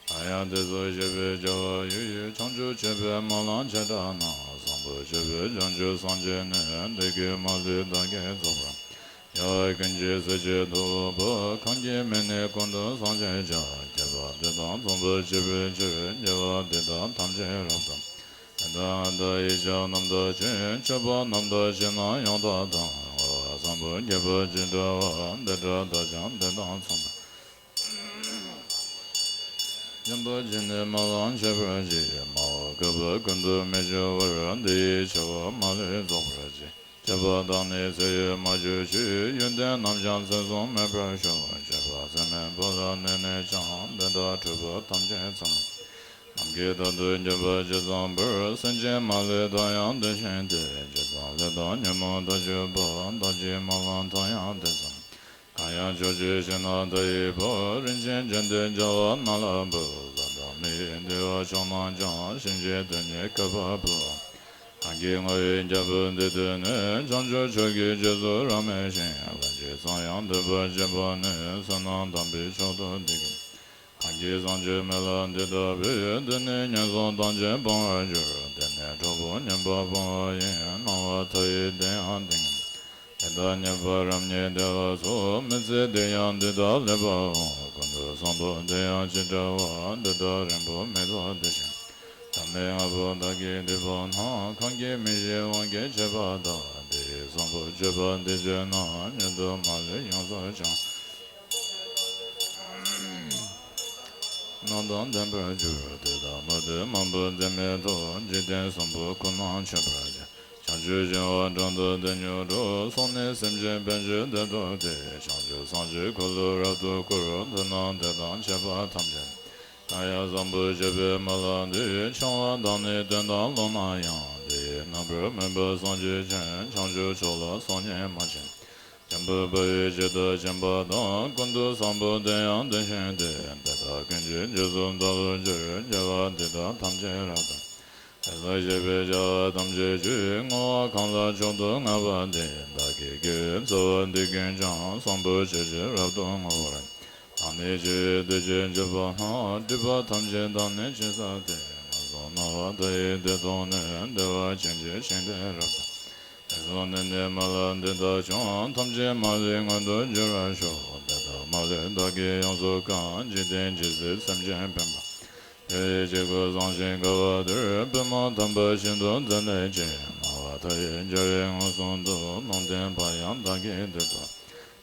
གང་ཡང་དེ་ཚོ་བཤད་པའི་བྱ་བ་ཡོད། བྱང་ཆུབ་སྤྱོད་པའི་སྨོན་ལམ་བྱེ་བྲག་རྣམས། བཟང་པོ་སྤྱོད་པའི་བྱང་ཆུབ་སངས་རྒྱས་ནི། འདི་སྐད་མ་ལུས་བདག་གིས་རྫོགས་པར། རྒྱལ་བ་ཀུན་གྱི་སྲས་ཀྱི་ཐུ་བོ། གང་གིས་སྨྲས་ནས་ཀུན་ཏུ་སངས་རྒྱས་བྱ། ཁྱད་པར་འདི་དག་རྫོགས་པར་བྱེད་པའི་ཕྱིར། རྒྱལ་བ་འདི་དག་ཐམས་ཅད་རབ་ཏུ། དེ་དག་ཨ་ཏ་ཡི་ཕྱག་རྣམས་དག་ཅིང་། མཆོད་པ་རྣམས་དག་ཕྱི་ནང་ཡང་དག་དང་། བསྔོ་བ་བཟང་པོ་རྒྱས་པ་ཇི་འདྲ་བ། འདི་འདྲ་དག་ཀྱང་དེ་དང་མཚུངས་པར། སྙན་པོ་བརྗོད་ནས་སྨོན་ལམ་བྱེད་པར་བགྱི། མ་འོངས་བསྐལ་པ་ཀུན་ཏུ་མི་འགྱུར་བར། འདི་ཡི་ཆེ་བ་མ་ལུས་རྫོགས་པར་བགྱི། མཆོད་པ་དང་ནི་ཚེ་ཡི་མ་གྱུར་ཅིག། ཡོན་ཏན་རྣམས་ཀྱང་ཚེ་གཟུང་མེད་པར་ཤོག། མཆོད་པ་ཚད་མེད་པ་ལ་གནས་ནས་ཀྱང་། དེ་དག་འཕྲད་པ་ཐམས་ཅད་ཚང་བ། ནམ་མཁའི་མཐར་ཐུག་འགྱུར་བ་ཇི་ཙམ་པར། སེམས་ཅན་མ་ལུས་དག་ཡང་དེ་བཞིན་ཏེ། ཇི་ཙམ་ལས་དང་ཉོན་མོངས་དག་གྱུར་པ། བདག་གིས་སྨོན་ལམ་དང་ཡང་དེ་ཙམ། གང་ཡང་ཕྱོགས་བཅུའི་ཞིང་རྣམས་མཐའ་ཡས་པ། རིན་ཆེན་ཅན་དེ་རྒྱལ་བ་ནཱ་ལས་བུད། ལྷ་དང་མི་ཡི་འདུས་པ་ཕྱོགས་རྣམས་ཀྱང་། གཤིན་རྗེའི་དུས་ནི་བསྐལ་པ་འབུམ། གང་གིས་བསྔོ་བའི་རྒྱལ་པོ་འདི་ཐོས་ནས། བྱང་ཆུབ་མཆོག་གི་རྗེས་སུ་རབ་མོས་ཤིང་། ལྷན་ཅིག་ཙམ་ཡང་འདོད་པ་བྱེད་པ་ནི། བསོད་ནམས་དམ་པའི་མཆོག་ཏུ་འདི་སྐད། གང་གིས་བསངས་མཆོད་སྨོན་ལམ་འདི་བཏབ་པས། དེ་ནི་ངན་སོང་ཐམས་ཅད་སྤང་བར་འགྱུར། དེ་ནས་གྲོགས་པོ་ཉན་པར་སྤང་བ་ཡིན། སྣང་བ་མཐའ་ཡས་དེ་ཡང་འདི་སྐད། དེ་ལྟར་མཉེས་པ་རབ་མཉེས་བདེ་བ་སོགས། མི་ཚེ་འདིར་ཡང་འདི་དག་སླེབ་པའང་། ཀུན་ཏུ་བཟང་པོ་དེ་ཡང་ཅི་འདྲ་བ། འདི་དག་རིང་པོ་མི་ཐོགས་དེ་བཞིན། ཐ་མལ་ལྔ་པོ་བདག་གིས་འདི་བསྔོས་ན། གང་གིས་མི་ཤེས་དབང་གིས་བྱས་པ་དག། དེ་ཡི་བཟང་པོ་སྤྱོད་པ་འདི་སྤྱད་ན། ཉིད་དུ་མ་ལུས་ཡོངས་སུ་བྱང་སྣང་དང་ལྡན་པར་འགྱུར། དེ་དག་མུ་སྟེགས་མང་པོ་འཛད་མེད་དུ། འཇིག་རྟེན་གསུམ་པོ་ཀུན་ལ་མཆོད་པར་བགྱི། བྱང་ཆུབ་ཤིང་དབང་དྲང་དུ་བདེ་མྱུར་འགྲུབ། སོགས་ནི་སེམས་ཅན་ཕན་ཕྱིར་བདེ་ཐོབ་སྟེ། བྱང་ཆུབ་སངས་རྒྱས་འཁོར་ལོ་རབ་ཏུ་བསྐོར། མདོར་ན་དེ་དག་བྱེད་པ་ཐམས་ཅད། གང་ཡང་བཟང་པོ་སྤྱོད་པའི་སྨོན་ལམ་འདི། འཆང་བ་དང་ནི་དོན་དམ་བློ་སྣ་ཡང་། དེ་ཡི་རྣམ་པར་སྨིན་པ་སངས་རྒྱས་ཆོས། བྱང་ཆུབ་མཆོག་ལ་སོགས་ཉེས་མ་མཆིས། འཇམ་དཔལ་དཔའ་བོས་ཇི་ལྟར་མཁྱེན་པ་དང་། ཀུན་ཏུ་བཟང་པོ་དེ་ཡང་དེ་བཞིན་ཏེ། དེ་དག་ཀུན་གྱི་རྗེས་སུ་བདག་སློབ་འགྱུར། དགེ་བ་འདི་དག་ཐམས་ཅད་རབ་ཏུ། དེ་ལ་བྱེད་པའི་བྱ་བ་ཐམས་ཅད་ཀྱི། བསྔོ་བ་གང་ལ་མཆོག་ཏུ་བསྔགས་པ་འདི། བདག་གི་དགེ་བའི་རྩ་བ་འདི་ཀུན་ཀྱང་། བཟང་པོ་སྤྱོད་ཕྱིར་རབ་ཏུ་བསྔོ་བར། བདག་ནི་ཇི་སྲིད་འདུ་བྱེད་འཇུག་པ་ན། སྒྲིབ་པ་ཐམས་ཅད་དག་ནི་ཕྱིར་བསལ་ཏེ། ངན་སོང་སྣང་བ་མཐའ་ཡས་འདི་ཐོབ་ནས། བདེ་བ་ཅན་གྱི་ཞིང་དེ་རབ་ཏུ། དེང་སང་ནས་ནི་སྨོན་ལམ་འདི་དག་ཀྱང་། ཐམས་ཅད་མ་ལུས་མངོན་དུ་འགྱུར་བར་ཤོག། དེ་དག་མ་ལུས་བདག་གིས་ཡོངས་སུ་བཀང་། འཇིག་རྟེན་ཇི་སྲིད་སེམས་ཅན་ཕན་པ། དེ་ཡི་བྱེད་སྒོ་བཟང་ཞིང་དགའ་བ་དེར། པདྨ་དམ་པ་ཤིན་ཏུ་མཛེས་ལེགས་ཀྱིས། སྨྲ་བ་མཐའ་ཡས་རྒྱལ་བའི་ངོ་སྲུང་དུ། ལུང་བསྟན་པ་ཡང་བདག་གིས་བསྟན་ཏོ།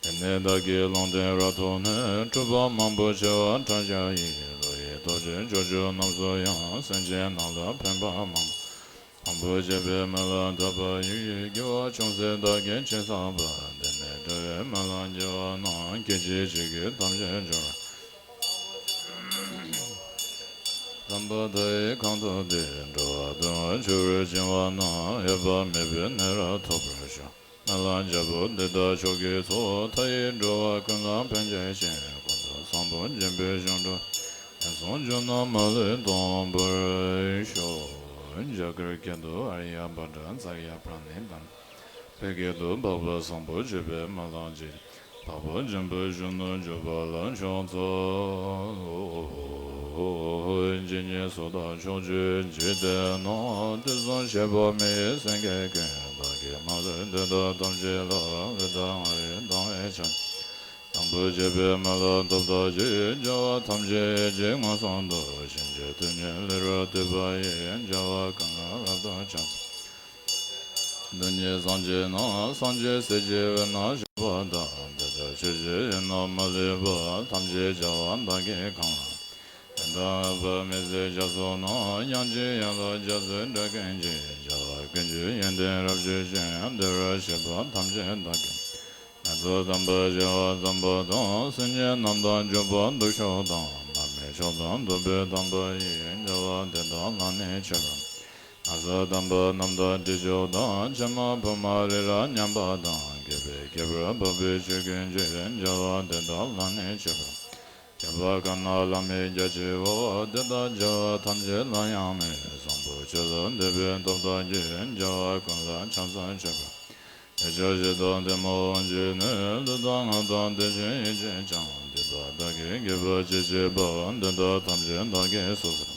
དེ་ནས་བདག་གིས་ལུང་བསྟན་རབ་ཐོབ་ནས། འཁྲུལ་པ་མང་པོ་ཆེ་བ་ཕྲ་ཞིང་ཡི། བློ་ཡི་སྟོབས་ཀྱིས་ཕྱོགས་བཅུ་རྣམས་སུ་ཡང་། སེམས་ཅན་རྣམས་ལ་ཕན་པ་མང་པོ། མང་པོ་བྱེད་པའི་སྨོན་ལམ་བཏབ་པ་ཡི། དགེ་བ་ཅུང་ཟད་བདག་གིས་ཅི་བསགས་པ། དེ་ནི་འགྲོ་བའི་སྨོན་ལམ་རྒྱས་པ་རྣམས། སྐད་ཅིག་གཅིག་གིས་ཐམས་ཅད་སྦྱོར། དམ་པ་མཐའ་ཡས་གང་ཐོབ་སྟེ། འགྲོ་བ་དོན་དུ་འཆི་བར་བྱིང་བ་རྣམས། འོད་དཔག་མེད་པའི་གནས་རབ་ཐོབ་པར་ཤོག། སྨོན་ལམ་རྒྱལ་པོ་འདི་དག་མཆོག་གི་ཚོགས། མཐའ་ཡས་འགྲོ་བ་ཀུན་ལ་ཕན་བྱེད་ཅིང་། ཀུན་ཏུ་བཟང་པོ་འབྱོངས་པའི་གཞུང་དུ། ངན་སོང་རྒྱུ་རྣམས་མ་ལུས་སྟོངས་པར་ཤོག། རྒྱ་གར་སྐད་དུ། ཨཱརྱ་བྷ་དྲ་ཙརྱ་པྲ་ཎི་ཏཱ། བོད་སྐད་དུ། འཕགས་པ་བཟང་པོ་སྤྱོད་པའི་སྨོན་ལམ་གྱིས། འཕགས་པ་འབྱོངས་པའི་གཞུང་དུ་འཇུག་པ་ལ་མཆོག་སྩོལ་ལོ། ཇི་སྙེད་སུ་དག་ཕྱོགས་བཅུའི་འཇིག་རྟེན་ན། དུས་གསུམ་གཤེགས་པ་མི་ཡི་སེང་གེ་ཀུན། བདག་གིས་སྨྲ་ལན་འདི་དག་ཐམས་ཅད་ལ། འོད་དཔག་ལྔ་ཡིས་གདངས་པའི་ཕྱག། དང་པོ་བྱས་པའི་སྨོན་ལམ་ཐོབ་ཐག་ཆོད། རྒྱལ་བ་ཐམས་ཅད་ཀྱི་མངོན་སུམ་དུ། གཤིན་རྗེའི་དུས་ནི་ལེགས་པར་བཏུད་པ་ཡིས། རྒྱལ་བ་ཀུན་ལ་རབ་ཏུ་ཕྱག་འཚལ། བདག་ཉིད་སངས་རྒྱས་ན། སངས་རྒྱས་སྲས་ཀྱི་དབུས་ན་བཞུགས་པ་དང་། དེ་ལྟར་ཆོས་ཀྱི་དབྱིངས་རྣམས་མ་ལུས་པ། ཐམས་ཅད་རྒྱལ་བ་བདག་གིས་གང་ལ། དེ་དག་འོད་དཔག་མེད་ཟེར་བྱ་སོགས་རྣམས། དབྱངས་ཀྱི་ཡན་ལག་རྒྱ་མཚོའི་སྒྲ་ཀུན་གྱིས། རྒྱལ་བ་ཀུན་གྱི་ཡོན་ཏན་རབ་བརྗོད་ཅིང་། བདེ་བར་གཤེགས་པ་ཐམས་ཅད་བདག་གིས། ངན་སོང་དམ་པ་བྱེ་བ་ཙམ་པོ་དང་། སེམས་ཅན་རྣམས་དང་འཇུག་པ་སྡུག་ཤོས་དང་། མར་མེ་ མཆོག་དང་ཐུབ་པའི་དམ་པ་ཡི། རྒྱལ་བ་དེ་དག་ལ་ནི་མཆོད་པ། ན་བཟའ་དམ་པ་རྣམས་དང་དྲི་མཆོག་དང་། ཕྱེ་མ་ཕུར་མ་རི་རབ་མཉམ་པ་དང་། བརྒྱ་པའི་ཁྱད་པར་འཕགས་པའི་ཆོས་ཀུན་གྱི། རྒྱལ་བ་དེ་དག་ལ་ནི་མཆོད་པ། རྒྱལ་བ་ཁམས་ན་ལྷ་མི་རྒྱ་ཆེའོ། དེ་དག་རྒྱལ་བ་ཐམས་ཅད་ལ་ཡང་མོས། བཟང་པོ་ཆོས་ལ་འདུད་པའི་སྟོབས་དག་གིས། རྒྱལ་བ་ཀུན་ལ་ཕྱག་འཚལ་མཆོད་པ། ལེགས་སྦྱར་བཞི་དང་ལྡན་མོ་དབང་བྱེད་ནི། ལུས་དང་ངག་དང་དེ་བཞིན་ཡིད་ཀྱིས་ཀྱང་། སྡིག་པ་དག་གིས་བགེགས་པ་ཅི་མཆིས་པ། དེ་དག་ཐམས་ཅད་བདག་གིས་སོ་སོར།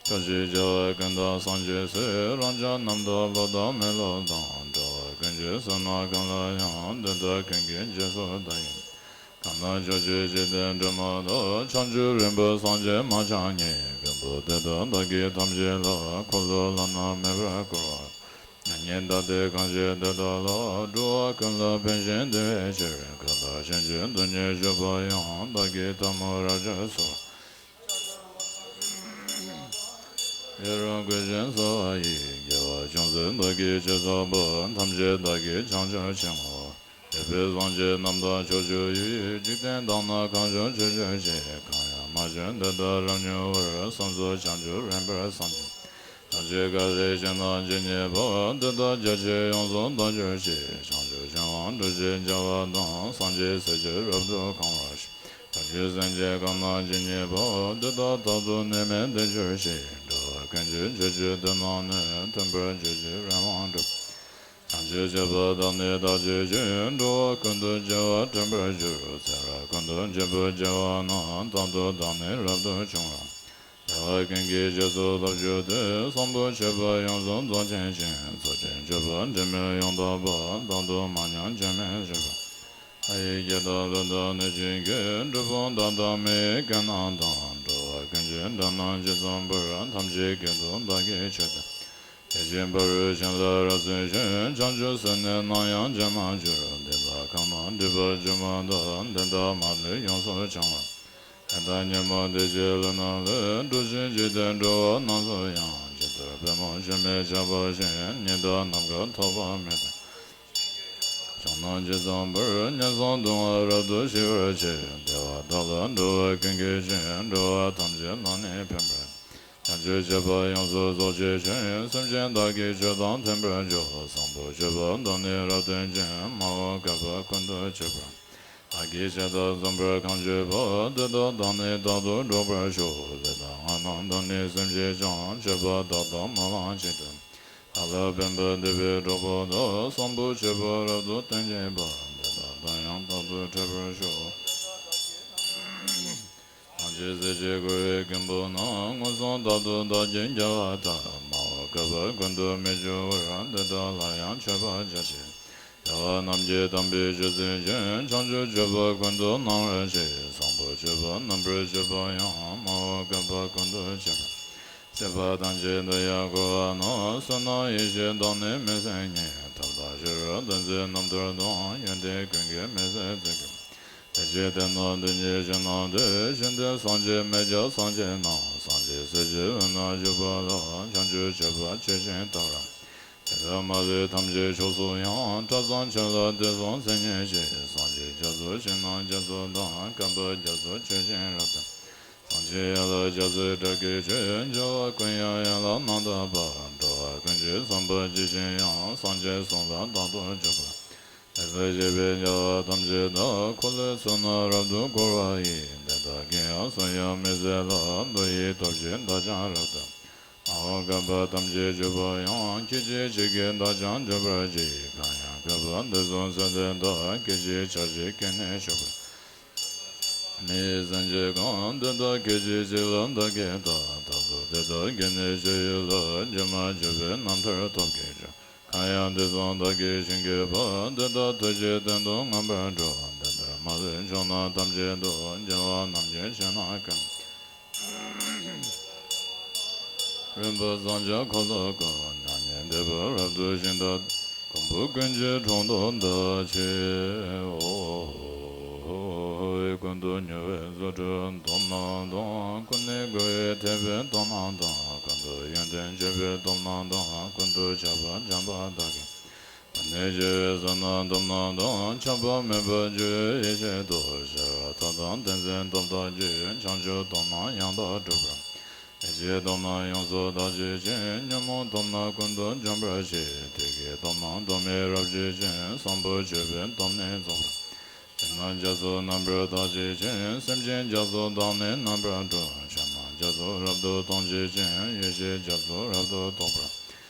ཕྱོགས་བཅུའི་རྒྱལ་བ་ཀུན་དང་སངས་རྒྱས་སྲས། རབ་འབྱམས་རྣམས་དང་ཀླུ་དང་མི་ཀླུ་དང་། འགྲོ་བ་ཀུན་གྱི་བསོད་ནམས་ཀུན་ལ་ཡང་། དེ་དག་ཀུན་གྱི་རྗེས་སུ་བདག་ཡི། གང་ན་ཕྱོགས་བཅུའི་འཇིག་རྟེན་འདྲེ་མོ་དང་། ཕྱོགས་བཅུའི་རིམ་པ་སངས་རྒྱས་མ་ཆགས་ཉིད། མགོན་པོ་དེ་དག་བདག་གིས་ཐམས་ཅད་ལ། འཁོར་ལོ་བླ་ན་མེད་པར་བསྐོར་བ། མྱ་ངན་འདའ་སྟོན་གང་བྱེད་དེ་དག་ལ། འགྲོ་བ་ཀུན་ལ་ཕན་ཞིང་བདེ་བའི་ཕྱིར། མཁའ་ལ་ཕྱིན་བཅུའི་རྡུལ་སྙེད་བཞུགས་པ་ཡང་། བདག་གིས་ཐལ་མོ་སྦྲ་གྲི་སོར། ཡེ་རང་བསྐུལ་ཞིང་གསོལ་བ་ཡི། རྒྱལ་བ་ཅུང་ཟད་བདག་གིས་ཅི་གསོལ་པ། ཐམས་ཅད་བདག་གིས་བྱང་ཆུབ་ཕྱིར་བསྔོ། དད་པས་སངས་རྒྱས་རྣམས་དང་ཕྱོགས་བཅུ་ཡི། འཇིག་རྟེན་དག་ན་གང་བྱུང་ཆོས་སྤྱོད་ཅིང་། གང་ཡང་མ་བྱོན་དེ་དག་རབ་མྱུར་བར། སངས་རྒྱས་བྱང་ཆུབ་རིམ་པར་བསམས་ཏེ། ཐམས་ཅད་དཀའ་སྤྱད་ཕྱིར་ན་ཇི་སྙེད་པ། དེ་དག་རྒྱ་ཆེར་ཡོངས་སུ་དག་གྱུར་ཅིག། བྱང་ཆུབ་ཕྱིར་དབང་བསྒྲུབ་ཕྱིར་བྱ་བ་དང་། སངས་རྒྱས་སྲས་ཀྱིས་རབ་ཏུ་གང་བར་ཤོག། བདག་གིས་སེམས་ཅན་གང་ན་ཇི་སྙེད་པ། དེ་དག་རྟག་ཏུ་ནད་མེད་བདེ་གྱུར་ཅིག། འགྲོ་བ་ཀུན་གྱི་ཕྱིར་ཆོས་དེ་རྣམས་ནི། ཐོས་པར་གྱུར་ཅིག་རིམ་དབང་བསྒྲུབས། བྱང་ཆུབ་སྤྱོད་པ་དག་ནི་བདག་སྤྱོད་ཅིང་། འགྲོ་བ་ཀུན་ཏུ་སྐྱེ་བ་དྲན་པར་འགྱུར། ཚེ་རབས་ཀུན་ཏུ་འབྱོར་པའི་སྐྱེ་བ་རྣམས། རྟག་ཏུ་བདག་ནི་རབ་ཏུ་འབྱུང་བར། རྒྱལ་བ་ཀུན་གྱི་རྗེས་སུ་བདག་མཆིས་ཏེ། གསོན་པོ་མཆོད་པ་ཡོངས་སུ་རྫོགས་བྱེད་ཅིང་། ཚུལ་ཁྲིམས་སྤྱོད་པ་འབྲལ་མེད་ཡང་དག་པ། རྟག་ཏུ་མ་ཉམས་སྐྱོན་མེད་སྤྱོད་པ། ལྷ་ཡི་སྐད་དང་ཀླུ་དང་གནོད་སྦྱིན་གྱི། སྒྲུབ་ཕུང་དག་དང་མི་ཡི་སྐད་རྣམས་དང་། འགྲོ་བ་ཀུན་གྱི་སྒྲ་རྣམས་ཇི་ཙམ་པར། ཐམས་ཅད་སྐད་དུ་བདག་གིས་ཆོས་བསྟན། དེ་བཞིན་ཕ་རོལ་ཕྱིན་ལ་རབ་གསལ་ཞིང་། བྱང་ཆུབ་སེམས་ནི་ནམ་ཡང་བརྗེད་མ་གྱུར། སྡིག་པ་ཁམས་ན་སྒྲིབ་པ་བཅོམ་པ་དང་། དེ་དག་མ་ལུས་ཡོངས་སུ་བྱང་བ། ལྷ་དང་སྙེ་མོ་བདེ་གཤེགས་ཀླུ་རྣམས་ལས། འགྲོ་ཞིང་འཇིག་རྟེན་འགྲོ་བ་རྣམས་སུ་ཡང་། ཇི་ལྟར་པད་མོ་འཆི་མེད་ཆགས་པ་བཞིན། ཉི་ཟླ་ནམ་མཁའ་ཐོགས་པ་མེད་པར། བྱང་ན་ཇི་ཙམ་པར། ངན་སོང་སྡུག་བསྔལ་རབ་ཏུ་ཞི་བའི་ཕྱིར། བདེ་བ་དག་ལ་འགྲོ་བ་ཀུན་གྱི་སྤྱི། འགྲོ་བ་ཐམས་ཅད་ལ་ནི་ཕན་པར། བྱང་ཆུབ་སྤྱོད་པ་ཡོངས་སུ་རྫོགས་བྱེད་ཅིང་། སེམས་ཅན་དག་གི་ཆོས་དང་མཐུན་པར་འཇུག། བཟང་པོ་སྤྱོད་པ་དག་ནི་རབ་སྟོན་ཅིང་། མ་འོངས་བསྐལ་པ་ཀུན་ཏུ་སྤྱོད་པར། བདག་གིས་ཆོས་བདག་བཟུང་བར་གང་བྱེད་པ། དེ་དག་བདག་ནི་རྟག་ཏུ་སྒྲོག་པར་ཤོག། ལུས་དང་ངག་རྣམས་དག་ནི་སེམས་ཀྱིས་ཀྱང་། སྤྱོད་པ་དག་དང་སྨོན་ལམ་གཅིག་ཏུ། བདག་ལ་ཕན་པ་འདོད་པའི་གྲོགས་པོ་དག། བཟང་པོ་སྤྱོད་པ་རབ་ཏུ་སྟོན་བྱེད་པ། དེ་དག་དང་ཡང་རྟག་ཏུ་འཕྲད་པར་ཤོག། ཐམས་ཅད་ཟིལ་གྱིས་བགོ་བའི་རྒན་པོ་རྣམས། མངོན་སུམ་རྟག་ཏུ་བདག་གིས་མཇལ་བ་ལྟར། མ་འོངས་བསྐལ་པ་ཀུན་ཏུ་མི་འགྱུར་བར། དེ་དག་ལ་ཡང་མཆོད་པ་རྒྱ་ཆེ། རྒྱལ་བ་རྣམས་ཀྱི་དམ་པའི་ཆོས་འཛིན་ཅིང་། བྱང་ཆུབ་སྤྱོད་པ་ཀུན་ཏུ་སྣང་བར་བྱེད། བཟང་པོ་སྤྱོད་པ་རྣམ་པར་སྤྱོད་པ་ཡང་། མ་འོངས་བསྐལ་པ་ཀུན་ཏུ་སྤྱད་པར། སྲིད་པ་ཐམས་ཅད་འདི་ཡང་འཁོར་བ་ན། བསོད་ནམས་ཡེ་ཤེས་དག་ནི་མི་ཟད་ཉིད། ཐབས་དང་ཤེས་རབ་བདུད་རྩིའི་རྣམ་ཐར་དང་། ཡོན་ཏན་ཀུན་གྱི་མི་ཟད་རྫས་ཀུན། དེ་ཕྱིར་དེ་རྣམས་འདི་ཉིད་ཞིག་གནང་སྟེ། ཤིན་ཏུ་སངས་རྒྱས་མི་སྐྱ་སངས་རྒྱས་རྣམས། སངས་རྒྱས་སྲས་ཀྱི་དབུས་ན་བཞུགས་པ་ལ། བྱང་ཆུབ་སྤྱོད་པ་སྤྱོད་ཅིང་དར་བར། དེ་དག་མ་ལུས་ཐམས་ཅད་ཕྱོགས་སུ་ཡང་། ཕྲ་ཚོམ་ཆོས་ལ་དད་སོང་སེམས་ཉིད་ཀྱིས། སངས་རྒྱས་རྒྱ་མཚོ་ཆེ་རྣམས་རྒྱ་མཚོ་དང་། བསྐལ་པ་རྒྱ་མཚོ་ཆེ་ཞིང་རབ་ཏུ། སངས་རྒྱས་ཡན་ལག་རྒྱ་མཚོའི་སྒྲ་སྐད་ཀྱིས། རྒྱལ་བ་ཀུན་དབྱངས་ཡན་ལག་རྣམ་དག་པ། འགྲོ་བ་ཀུན་གྱི་བསམ་པ་ཇི་བཞིན་དབྱངས། སངས་རྒྱས་གསུང་ལ་རྟག་ཏུ་འཇུག་པར། དེ་ལ་གཤེགས་པའི་རྒྱལ་བ་ཐམས་ཅད་དག། འཁོར་ལོའི་ཚུལ་རྣམས་རབ་ཏུ་བསྐོར་བ་ཡི། དེ་དག་གིས་ཡང་གསུང་དབྱངས་མི་ཟད་ལ། མདོ་ཡི་སྟོབས་ཀྱིས་བདག་ཀྱང་རབ་ཏུ། མ་འོངས་བསྐལ་པ་ཐམས་ཅད་འཇུག་པ་ཡང་། སྐད་ཅིག་གཅིག་གིས་བདག་ཀྱང་འཇུག་པར་བགྱི། གང་ཡང་བསྐལ་པ་འདི་གསུམ་ཚུན་ཚོད་དག། སྐད་ཅིག་ཆར་ཅིག་གིས་ནི་ཆོད་པར། མི་ཡི་སེམས་ཅན་གང་། དེ་དག་སྐད་ཅིག་གཅིག་ལ་བདག་གིས་བལྟ། རྟག་ཏུ་དེ་དག་གི་ནི་སྤྱོད་ཡུལ་ལ། སྒྱུ་མ་བྱས་པའི་རྣམ་ཐར་སྟོབས་ཀྱིས་ཀྱང་། གང་ཡང་དུས་གསུམ་བདག་གིས་ཤིང་གི་བུ། དེ་དག་ཐུགས་ཀྱི་དོན་དུ་མངོན་པར་འགྲུབ། འདི་ལྟར་མ་ལུས་ཕྱོགས་རྣམས་ཐམས་ཅད་དུ། རྒྱལ་བ་རྣམས་ཀྱི་ཞལ་རྣམས་ཀུན། རིམ་པ་བཟང་སྤྱོད་འཁོར་ལོ་བསྐོར། མྱ་ངན་འདས་པ་རབ་ཏུ་ཞི་ལྟ། མགོན་པོ་ཀུན་གྱི་གྲོགས་བདག་ཆེའོ། ཀུན་ཏུ་མྱུར་བའི་རྫུ་འཕྲུལ་སྟོབས་རྣམས་དང་། ཀུན་ནས་བསྒོ་བའི་ཐེག་པའི་སྟོབས་རྣམས་དང་། ཀུན་ཏུ་ཡོན་ཏན་སྤྱོད་པའི་སྟོབས་རྣམས་དང་། ཀུན་ཏུ་ཁྱབ་པ་འཇམ་དཔལ་དག་གིས། ནས་སྐྱེ་བོའི་བསོད་ནམས་སྟོབས་རྣམས་དང་། ཆགས་པ་མེད་པར་སྤྱོད་པའི་ཡེ་ཤེས་སྟོབས། ཤེས་རབ་མཐའ་དག་ཏིང་འཛིན་སྟོབས་དག་གིས། བྱང་ཆུབ་སྟོབས་རྣམས་ཡང་དག་སྒྲུབ་པར། ཡེ་ཤེས་སྟོབས་རྣམས་ཡོངས་སུ་དག་བྱེད་ཅིང་། ཉོན་མོངས་སྟོབས་རྣམས་ཀུན་ཏུ་འཇོམས་པར་བྱེད། བདེ་དགེ་སྟོབས་རྣམས་སྟོབས་མེད་རབ་བྱེད་ཅིང་། བཟང་པོ་སྤྱོད་པའི་སྟོབས་ནི་རྫོགས་པར། སྤྱོད་ན་རྒྱ་མཚོ་རྣམ་པར་དག་བྱེད་ཅིང་། སེམས་ཅན་རྒྱ་མཚོ་དག་ནི་རྣམ་པར་སྒྲོལ། ཆོས་རྣམས་རྒྱ་མཚོ་རབ་ཏུ་མཐོང་བྱེད་ཅིང་། ཡེ་ཤེས་རྒྱ་མཚོ་རབ་ཏུ་རྟོགས་པར།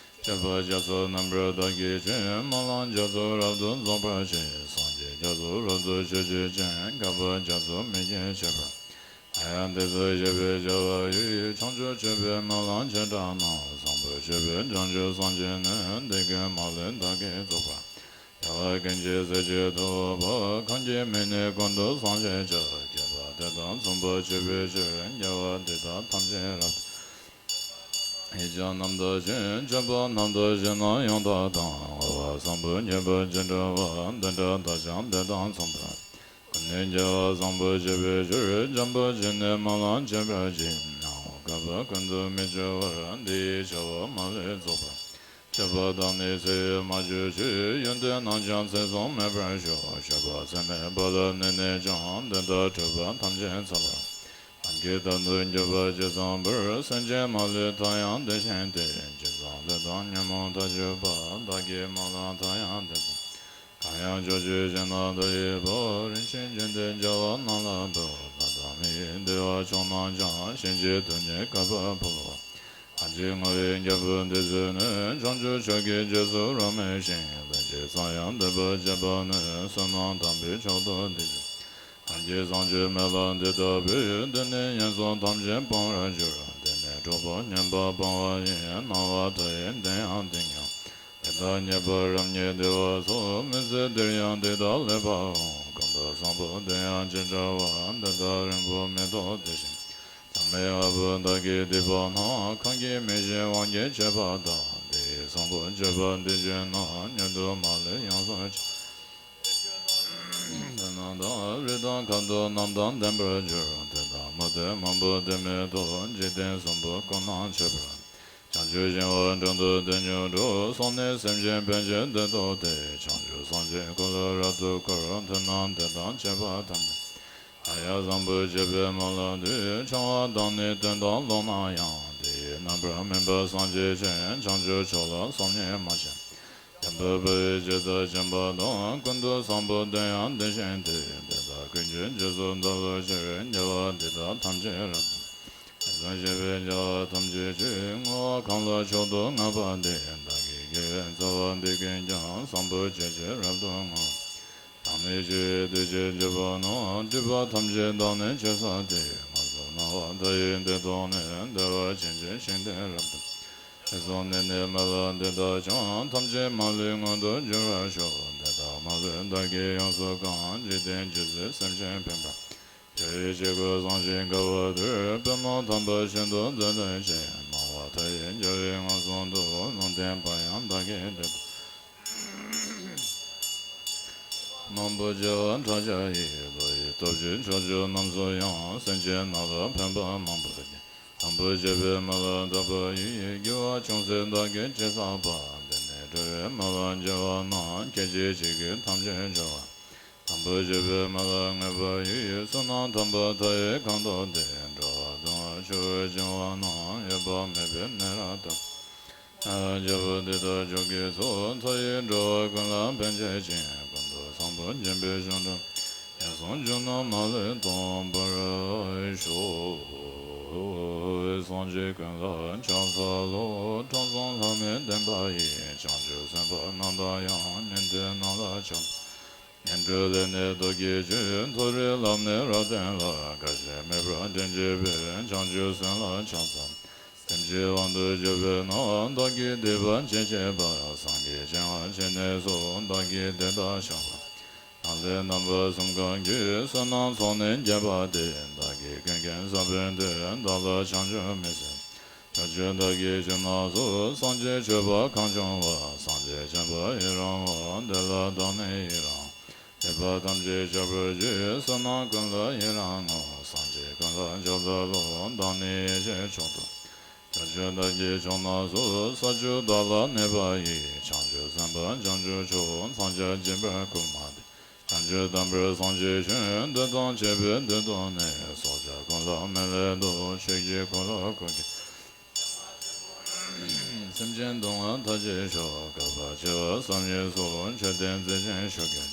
སྤྱོད་པ་རྒྱ་མཚོ་རྣམ་པར་དག་བྱེད་ཅིང་། སྨོན་ལམ་རྒྱ་མཚོ་རབ་ཏུ་རྫོགས་པར་བྱེད། སངས་རྒྱས་རྒྱ་མཚོ་རབ་ཏུ་སྤྱད་བྱེད་ཅིང་། བསྐལ་པ་རྒྱ་མཚོ་མི་སྐྱེ་བྱེད་པར། ཨ་ཡ་འདི་ཚོ་བཞི་པའི་བྱ་བ་ཡི། བྱང་ཆུབ་སྤྱོད་པའི་སྨོན་ལམ་བྱེ་བྲག་རྣམས། བཟང་པོ་སྤྱོད་པའི་བྱང་ཆུབ་སངས་རྒྱས་ནི། བདེ་དགེ་མ་ལུས་བདག་གིས་རྫོགས་པར། བྱ་བ་ཀུན་གྱི་ཟས་བཅུད་ཐོབ་པ། གང་གིས་མི་ནུས་ཀུན་ཏུ་བཟང་བྱེད་ཕྱིར། བསྐལ་པ་དེ་དང་མཚུངས་པར་སྤྱོད་པའི་ཕྱིར། རྒྱལ་བ་འདི་དག་ཐམས་ཅད་རབ་ཏུ། ཡིད་བྱང་རྣམ་དག་ཅིང་། སྤྱོད་པ་རྣམ་དག་བཞི་རྣམས་ཡང་དག་དང་། བསྔོ་བ་བཟང་པོ་བགྱིས་པ་ཇི་འདྲ་བ། འདི་འདྲ་བདག་ཀྱང་དེ་དང་མཚུངས་པར། ཀུན་ནས་རྒྱལ་བ་བཟང་པོ་སྤྱོད་པའི་ཕྱིར། འཇམ་དཔལ་ཇི་སྙེད་སྨོན་ལམ་བྱེད་པར་བགྱི། ནམ་འོང་བསྐལ་པ་ཀུན་ཏུ་མི་སྐྱེ་བར། འདི་ཡི་བྱ་བ་མ་ལུས་རྫོགས་པར། སྤྱོད་པ་དག་ནི་ཚེ་ཡི་མ་གྱུར་ཅིག། ཡོན་ཏན་རྣམས་ཀྱང་ཚེ་གསུམ་མེད་པར་ཤོག། སྤྱོད་པ་ཚད་མེད་པ་ལ་གནས་ནས་ཀྱང་། དེ་དག་འཁྲུལ་པ་ཐམས་ཅད་ཚར་བར། ནམ་མཁའི་མཐར་ཐུག་འགྱུར་བ་ཇི་ཙམ་པར། སེམས་ཅན་མ་ལུས་མཐའ་ཡང་དེ་བཞིན་ཏེ། ཇི་ཙམ་ལས་དང་ཉོན་མོངས་མཐར་གྱུར་པ། བདག་གིས་སྨོན་ལམ་མཐའ་ཡང་དེ་ཙམ། གང་ཡང་ཕྱོགས་བཅུའི་ཞིང་རྣམས་དུ་ཡོད་པ། རིན་ཆེན་བརྒྱུད་ལྡན་རྒྱལ་བ་རྣམས་ལ་འབུལ། ལྷ་དང་མི་ཡི་འདུས་པ་ཕྱོགས་རྣམས་ཀྱང་། ཕྱིན་ཅི་ཐུབ་ཉིད་བསྐལ་པར་ཕུལ་བ། ང་བཅས་བསྔོ་བའི་རྒྱལ་པོ་འདི་ཚོས་ནི། བྱང་ཆུབ་མཆོག་གི་རྗེས་སུ་རབ་སྨོན་ཞིང་། ལན་ཅིག་ཙམ་ཡང་འདོད་པ་བྱེད་པ་ནི། བསོད་ནམས་དམ་པའི་མཆོག་ཏུ་འདི་བརྗོད། ང་བཅས་བཟང་སྤྱོད་སྨོན་ལམ་འདི་ལྟ་བུས། འདི་ནི་ངན་སོང་ཐམས་ཅད་སྤང་བར་འགྱུར། འདི་ནི་གྲོགས་པོ་ངན་པ་སྤང་བ་ཡིན། སྣང་བ་མཐའ་ཡས་འདི་ཡང་འདི་སྙམ། དེ་དག་རྙེད་པ་རབ་རྙེད་བདེ་བ་སོགས། མི་ཚེ་འདིར་ཡང་འདི་དག་ལེགས་པར་འོང་། ཀུན་ཏུ་བཟང་པོ་དེ་ཡང་ཅི་འདྲ་བ། འདི་དག་རིང་པོ་མི་ཐོགས་དེ་བཞིན། ཐ་མལ་པ་བདག་གི་སྡིག་པ་རྣམས། གང་གིས་མི་ཤེས་དབང་གིས་བྱས་པ་དག། དེ་ཡི་བཟང་པོ་སྤྱོད་པ་འདི་བརྗོད་ན། མྱུར་དུ་མ་ལུས་ཡོངས་སུ་བྱང་། དེ་རྣམས་དང་རི་དྭགས་ཁ་དོག་རྣམས་དང་ལྡན་པར་འགྱུར། དེ་དག་མུ་སྟེགས་མང་པོ་དེ་མི་ཐོབ། འཇིག་རྟེན་གསུམ་པོ་ཀུན་ལ་མཆོད་པར། བྱང་ཆུབ་ཤིང་དབང་དྲུང་དུ་དེ་མྱུར་འགྲོ། སོང་ནས་སེམས་ཅན་ཕན་ཕྱིར་འདི་ཐོབ་སྟེ། བྱང་ཆུབ་སངས་རྒྱས་འཁོར་ལོ་རབ་ཏུ་བསྐོར། དེ་རྣམས་དེ་དང་བཅས་པ་ཐམས་ཅད། ཨ་ཡ་བཟང་པོ་སྤྱོད་པའི་སྨོན་ལམ་འདི། འཆང་བ་དང་ནི་དོན་དམ་ལོག་ན་ཡང་། དེ་ཡི་རྣམ་པར་སྨིན་པ་སངས་རྒྱས་ཆོས། བྱང་ཆུབ་མཆོག་ལ་སོམ་ཉི་མ་བྱེད། ལྡན་པ་དཔའ་བོས་ཇི་ལྟར་བྱིན་པ་དང་། ཀུན་ཏུ་བཟང་པོ་དེ་ཡང་དེ་བཞིན་ཏེ། དེ་དག་ཀུན་གྱི་རྗེས་སུ་བདག་སློབ་ཕྱིར། རྒྱལ་བ་འདི་དག་ཐམས་ཅད་རབ་ཏུ། དེ་ཙམ་བྱས་པའི་རྒྱལ་བ་ཐམས་ཅད་ཀྱིས། བསྔོ་བ་གང་ལ་མཆོག་ཏུ་བསྔགས་པ་འདི། བདག་གི་དགེ་བའི་རྩ་བ་འདི་ཀུན་ཀྱང་། བཟང་པོ་སྤྱོད་ཕྱིར་རབ་ཏུ་བསྔོ། བདག་ནི་ཆོས་ཡི་བདུད་ཀྱི་རྒྱུ་པོ་ནོ། སྒྲིབ་པ་ཐམས་ཅད་བདག་ནི་ཆོད་བསད་དེ། ངན་སོང་སྣང་བ་མཐའ་ཡས་འདི་ཐོབ་ནས། བདེ་བ་ཅན་གྱི་ཞིང་དེར་རབ་ཏུ། དེང་སང་ནད་ནི་སྨན་བླ་འདི་དག་ཀྱང་། ཐམས་ཅད་མ་ལུས་མངོན་དུ་འགྱུར་བར་ཤོག། དེ་དག་མ་ལུས་བདག་གིས་ཡོངས་སུ་བཀང་། འཇིག་རྟེན་རྒྱུ་ཚུལ་སེམས་ཅན་ཕན་པར། བྱ་བའི་བྱེད་སྒོ་བཟང་ཞིང་དགའ་བ་དེར། པུས་མོ་དམ་པ་བཞིན་དུ་འཛིན་ལྷུན་ཅིག། སྣང་བ་མཐའ་ཡས་འཇའ་རིས་མངོན་སུམ་དུ། ལུང་བསྟན་པ་ཡང་བདག་གིས་འདི་ལྟར། མང་པོ་བྱེ་བ་ཕྲག་བརྒྱ་ཡིས། བློ་ཡི་སྟོབས་ཀྱིས་ཕྱོགས་བཅུ་རྣམས་སུ་ཡང་། སེམས་ཅན་རྣམས་ལ་ཕན་པ་མང་པོ་བགྱི། དང་པོར་བྱས་པའི་སྨོན་ལམ་དག་པ་ཡིས། དགེ་བ་ཅུང་ཟད་བདག་གིས་ཅི་བསགས་པ། འདི་ནི་འགྲོ་བའི་སྨོན་ལམ་བགྱི་བ་རྣམས། སྐད་ཅིག་གཅིག་གིས་ཐམས་ཅད་འབྱོར་བ། དང་པོར་བྱས་པའི་སྨོན་ལམ་བསྔོས་པ་ཡིས། བསོད་ནམས་དམ་པ་མཐའ་ཡས་གང་ཐོབ་སྟེ། འགྲོ་བ་གདུང་བ་ཆུ་བོས་བྱིང་བ་རྣམས། འོད་དཔག་མེད་པའི་སྣེ་རབ་ཏུ། ཨ་རྒྱལ་པོ་འདི་དག་མཆོག་གི་གཙོ། མཐའ་ཡས་འགྲོ་བ་ཀུན་ལ་ཕན་བྱེད་ཅིང་། ཀུན་ཏུ་བཟང་པོ་སྦྱིན་པའི་ཞིང་དུ། ངན་སོང་རྒྱུ་རྣམས་མ་ལུས་སྟོངས་པར་ཤོག། སངས་རྒྱས་ཀུན་ལ་ཕྱག་འཚལ་ལོ། དྲང་སྲོང་ལྷ་མིའི་བདེན་པ་ཡིས། བྱང་ཆུབ་སེམས་དཔའ་རྣམས་དང་ཡང་། ཉན་ཐོས་རྣམས་ལ་ཕྱག་འཚལ། ངན་འགྲོའི་ལས་ནི་བཟློག་བགྱིད་ཅིང་། མཐོ་རིས་ལམ་ནི་རབ་བསྟན་ལ། འགའ་ཞིག་མེད་པར་དྲན་བྱེད་པའི། བྱང་ཆུབ་སེམས་ལ་ཕྱག་འཚལ། སེམས་ཀྱི་དབང་དུ་གྱུར་པའི་རྣམས། བདག་གིས་སྡིག་པ་ཅི་བགྱིས་པ། སངས་རྒྱས་སྤྱན་སྔར་ཇི་སྙེད་སུ། བདག་གིས་དེ་དག་བཤགས་པ། ནམ་ལས་རྣམ་པ་གསུམ་གང་གིས། བསོད་ནམས་ཚོགས་ནི་བརྒྱ་པ་དེ། བདག་གིས་ཀུན་ཀྱང་བསགས་པའི་མཐུས། བདག་ལ་བྱང་ཆུབ་མི་བྱེད། ཕྱོགས་བཅུ་དག་གི་ཁྱིམ་རྣམས་སུ། སངས་རྒྱས་མཆོད་པ་གང་བྱུང་བ། སངས་རྒྱས་བྱམས་པ་ཡི་རང་ངོ་། དེ་ལ་བདག་ནི་ཡི་རང་ངོ་། སྡིག་པ་ཐམས་ཅད་བཤགས་པར་བགྱི། བསོད་ནམས་ཀུན་ལ་ཡི་རང་ངོ་། སངས་རྒྱས་ཀུན་ལ་ཕྱག་འཚལ་ལོ། བདག་ནི་ཡེ་ཤེས་མཆོག་ཏུ། བྱང་ཆུབ་བདག་གི་ཕྱོགས་རྣམས་སུ། ས་བཅུ་དག་ལ་གནས་པ་ཡི། བྱང་ཆུབ་སེམས་དཔའ་བྱང་ཆུབ་མཆོག། འཚང་རྒྱ་བྱེད་པའི་སྐུལ་མ་སྟེ། བྱང་ཆུབ་དམ་པའི་སངས་རྒྱས་ཞིང་། འདོད་དང་བྱེད་པའི་དོན་དུ་ནི། སྲོག་ཆགས་ཀུན་ལ་མི་ལུས་འདུ། ཆོས་ཀྱི་འཁོར་ལོ་ཀུན་གྱི། སེམས་ཅན་སྡུག་བསྔལ་མཐའ་ཡས་ཤོག། དགག་པ་བྱེ་བ་སམ་ཉི་སོགས། མཆོད་རྟེན་རྩི་ཤིང་ཤུགས་ཀྱིས།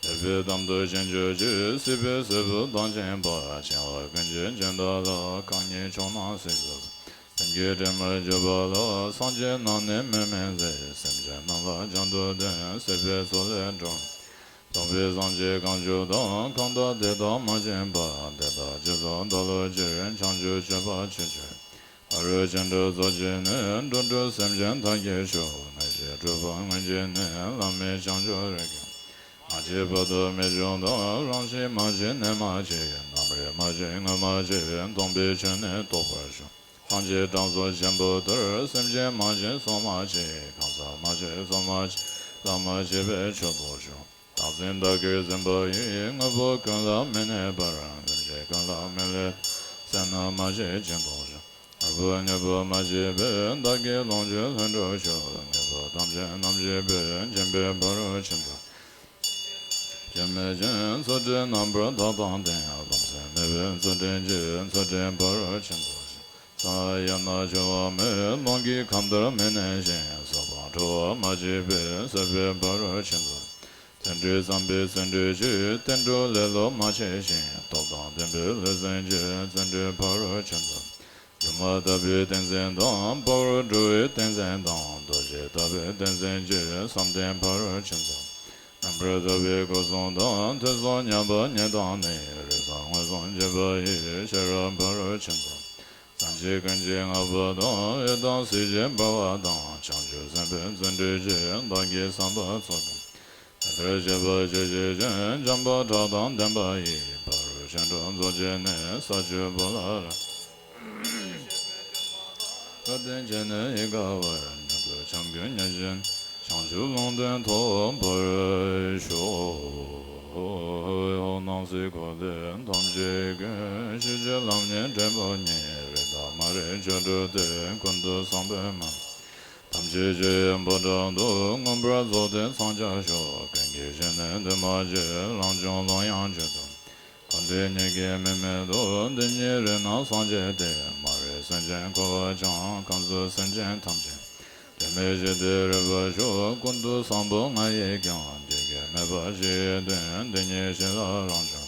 འདེབས་པའི་དམ་དུ་ཤིན་སྦྱོར་གྱིས། སྲིད་པའི་ཟིལ་པ་དང་བཅས་པ། འཆིང་བ་ཀུན་གྱི་སྦྱིན་བདག་ལ། གང་ཉིད་ཕྱོགས་རྣམས་སྲིད་མཚོ་ལ། ཀུན་གྱི་དྲི་མར་གྱུར་པ་ལ། སངས་རྒྱས་རྣམས་ནི་མིག་མི་མཛེས། སེམས་ཅན་རྣམས་ལ་སྦྱང་དུ་འདོད། སྲིད་པའི་མཚོ་ལས་འགྲོ་བ། སྟོན་པའི་སངས་རྒྱས་གང་བྱོན་དང་། གང་དག་དེ་དག་མ་ཞེན་པར། དེ་དག་རྗེས་སུ་བདག་སློབ་ཕྱིར། བྱང་ཆུབ་སྤྱོད་པ་ཆོས་ཀྱི་ཕ་རོལ་ཕྱིན་དྲུག་རྫོགས་བྱས་ནས། འགྲོ་དྲུག་སེམས་ཅན་མཐའ་ཡས་ཤོག། ངེས་ཤེས་གྲུབ་པ་མངོན་གྱུར་ནས། བླ་མེད་བྱང་ཆུབ་རིགས་ཀྱི། མ་སྐྱེས་བར་དུ་མི་འབྱུང་དང་། རང་བཞིན་མ་སྐྱེས་གནས་མ་སྐྱེས། རྣམ་རིག་མ་སྐྱེས་ངོས་མ་སྐྱེས། སྟོང་པའི་ཆོས་ནི་རྟོགས་པར་ཤོག། སངས་རྒྱས་དྲང་སྲོང་ཆེན་པོ་ལྟར། སེམས་ཅན་མ་སྐྱེས་སོ་མ་སྐྱེས། གང་ཟག་མ་སྐྱེས་སོ་མ་སྐྱེས། ལྷ་མ་སྐྱེས་པའི་ཆོས་རྟོགས་ཤོག། བདག་འཛིན་བདག་གིར་འཛིན་པ་ཡིས། དངོས་པོ་ཀུན་ལ་མི་གནས་པར། ལྷན་སྐྱེས་ཀུན་ལ་མི་ལུས་བསོད་ནམས་མ་སྐྱེས་ཅིང་རྟོགས་ཤོག། དངོས་པོ་དངོས་པོ་མ་སྐྱེས་པས། བདག་གི་ལོངས་སྤྱོད་ལྷུན་གྲུབ་ཤོག། དངོས་པོ་ཐམས་ཅད་རྣམ་ཤེས་པས། འཆིང་བའི་ཕ་རོལ་ཕྱིན་མཐའ། སྐྱོན་མེད་ཅིང་ཚུལ་ཁྲིམས་རྣམ་པར་དག་དང་ལྡན། རློམ་སེམས་མེད་པའི་ཚུལ་ཁྲིམས་ཀྱིས། ཚུལ་ཁྲིམས་ཕ་རོལ་ཕྱིན་རྫོགས་ཤོག། ས་ཡ་ན་འཆི་བ་མེད། རླུང་གི་ཁམས་ལྟར་མི་གནས་ཤིང་། སྲིད་པ་འཁྲུལ་བ་མ་སྐྱེས་པས། སྲིད་པའི་ཕ་རོལ་ཕྱིན་རྫོགས། བརྩོན་འགྲུས་བརྩམས་པའི་བརྩོན་འགྲུས་ཀྱིས། བརྟན་གྲོལ་ལེ་ལོ་མ་བྱས་ཤིང་། སྟོབས་དང་ལྡན་པའི་ལུས་རྩལ་གྱིས། བརྩོན་འགྲུས་ཕ་རོལ་ཕྱིན་རྫོགས། སྒྱུ་མ་ལྟ་བུའི་ཏིང་འཛིན་དང་། ཕ་རོལ་འགྲོ་བའི་ཏིང་འཛིན་དང་། རྡོ་རྗེ་ལྟ་བུའི་ཏིང་འཛིན་གྱིས། བསམ་གཏན་ཕ་རོལ་ཕྱིན་རྫོགས། རྣམ་པར་དག་པའི་སྒོ་གསུམ་དང་། ཐོས་བསམ་ཉན་པ་ཉིད་དང་ནི། རིག་གསུམ་མངོན་སུམ་བརྗོད་པ་ཡིས། ཤེས་རབ་ཕ་རོལ་ཕྱིན་རྫོགས། སངས་རྒྱས་ཀུན་གྱི་བསྔགས་པ་དང་། འོད་དང་ཟེར་བཞིན་འབར་བ་དང་། བྱང་ཆུབ་སེམས་དཔའི་བརྩོན་འགྲུས་ཀྱིས། བདག་གི་བསམ་པ་ཚོགས་ཀྱང་། དེ་ལྟར་བྱེད་པ་ཆོས་བྱེད་ཅིང་། བྱམས་པ་ཕྲག་དང་ལྡན་པ་ཡིས། ཕ་རོལ་ཕྱིན་དྲུག་རྫོགས་བྱས་ནས། ས་བཅུ་པོ་ལ་རབ། བཀའ་དྲིན་ཆེ་ནས་ཡིད་དགའ་བར། མྱུར་དུ་བྱམས་མགོན་མཉེས་བྱས་ནས། བྱང་ཆུབ་ལུང་བསྟན་ཐོབ་པར་ཤོག། འོ་ནམ་སྲིད་འཁོར་འདས་ཐམས་ཅད་ཀུན། ཕྱིན་ཅི་ལམ་ཉིད་འདྲེན་པ་ཉིད། རིགས་དང་མ་རིག་ཆོས་དྲུག་སྟེ། ཀུན་ཏུ་བཟང་པོའི་མ་ཐམས་ཅད་ཀྱི་དཔལ་དྲག་ཏུ། མངོན་པར་རྫོགས་ཏེ་ཚངས་རྒྱས་ཤོག། ཀུན་གྱི་གཞི་ནི་འདུས་མ་བྱས། རང་བྱུང་ཀློང་ཡངས་ཁྱོད་དུ། ཀུན་བདེ་གཉིས་ཀྱི་མིག་དམར་དུ། འདི་ཉིད་རིག་རྣམས་སངས་རྒྱས་ཏེ། མ་རིག་སེམས་ཅན་འཁོར་བ་ཀྱང་། ཁམས་གསུམ་སེམས་ཅན་ཐམས་ཅད། དྲི་མེད་ཞི་སྟེ་རོལ་པར་ཤོག། ཀུན་ཏུ་བཟང་པོ་ང་ཡིས་ཀྱང་། བགེགས་ཀྱིས་མེད་པ་ཞི་བའི་དོན། འདི་ཉིད་ཤེས་ལ་རང་བྱུང་།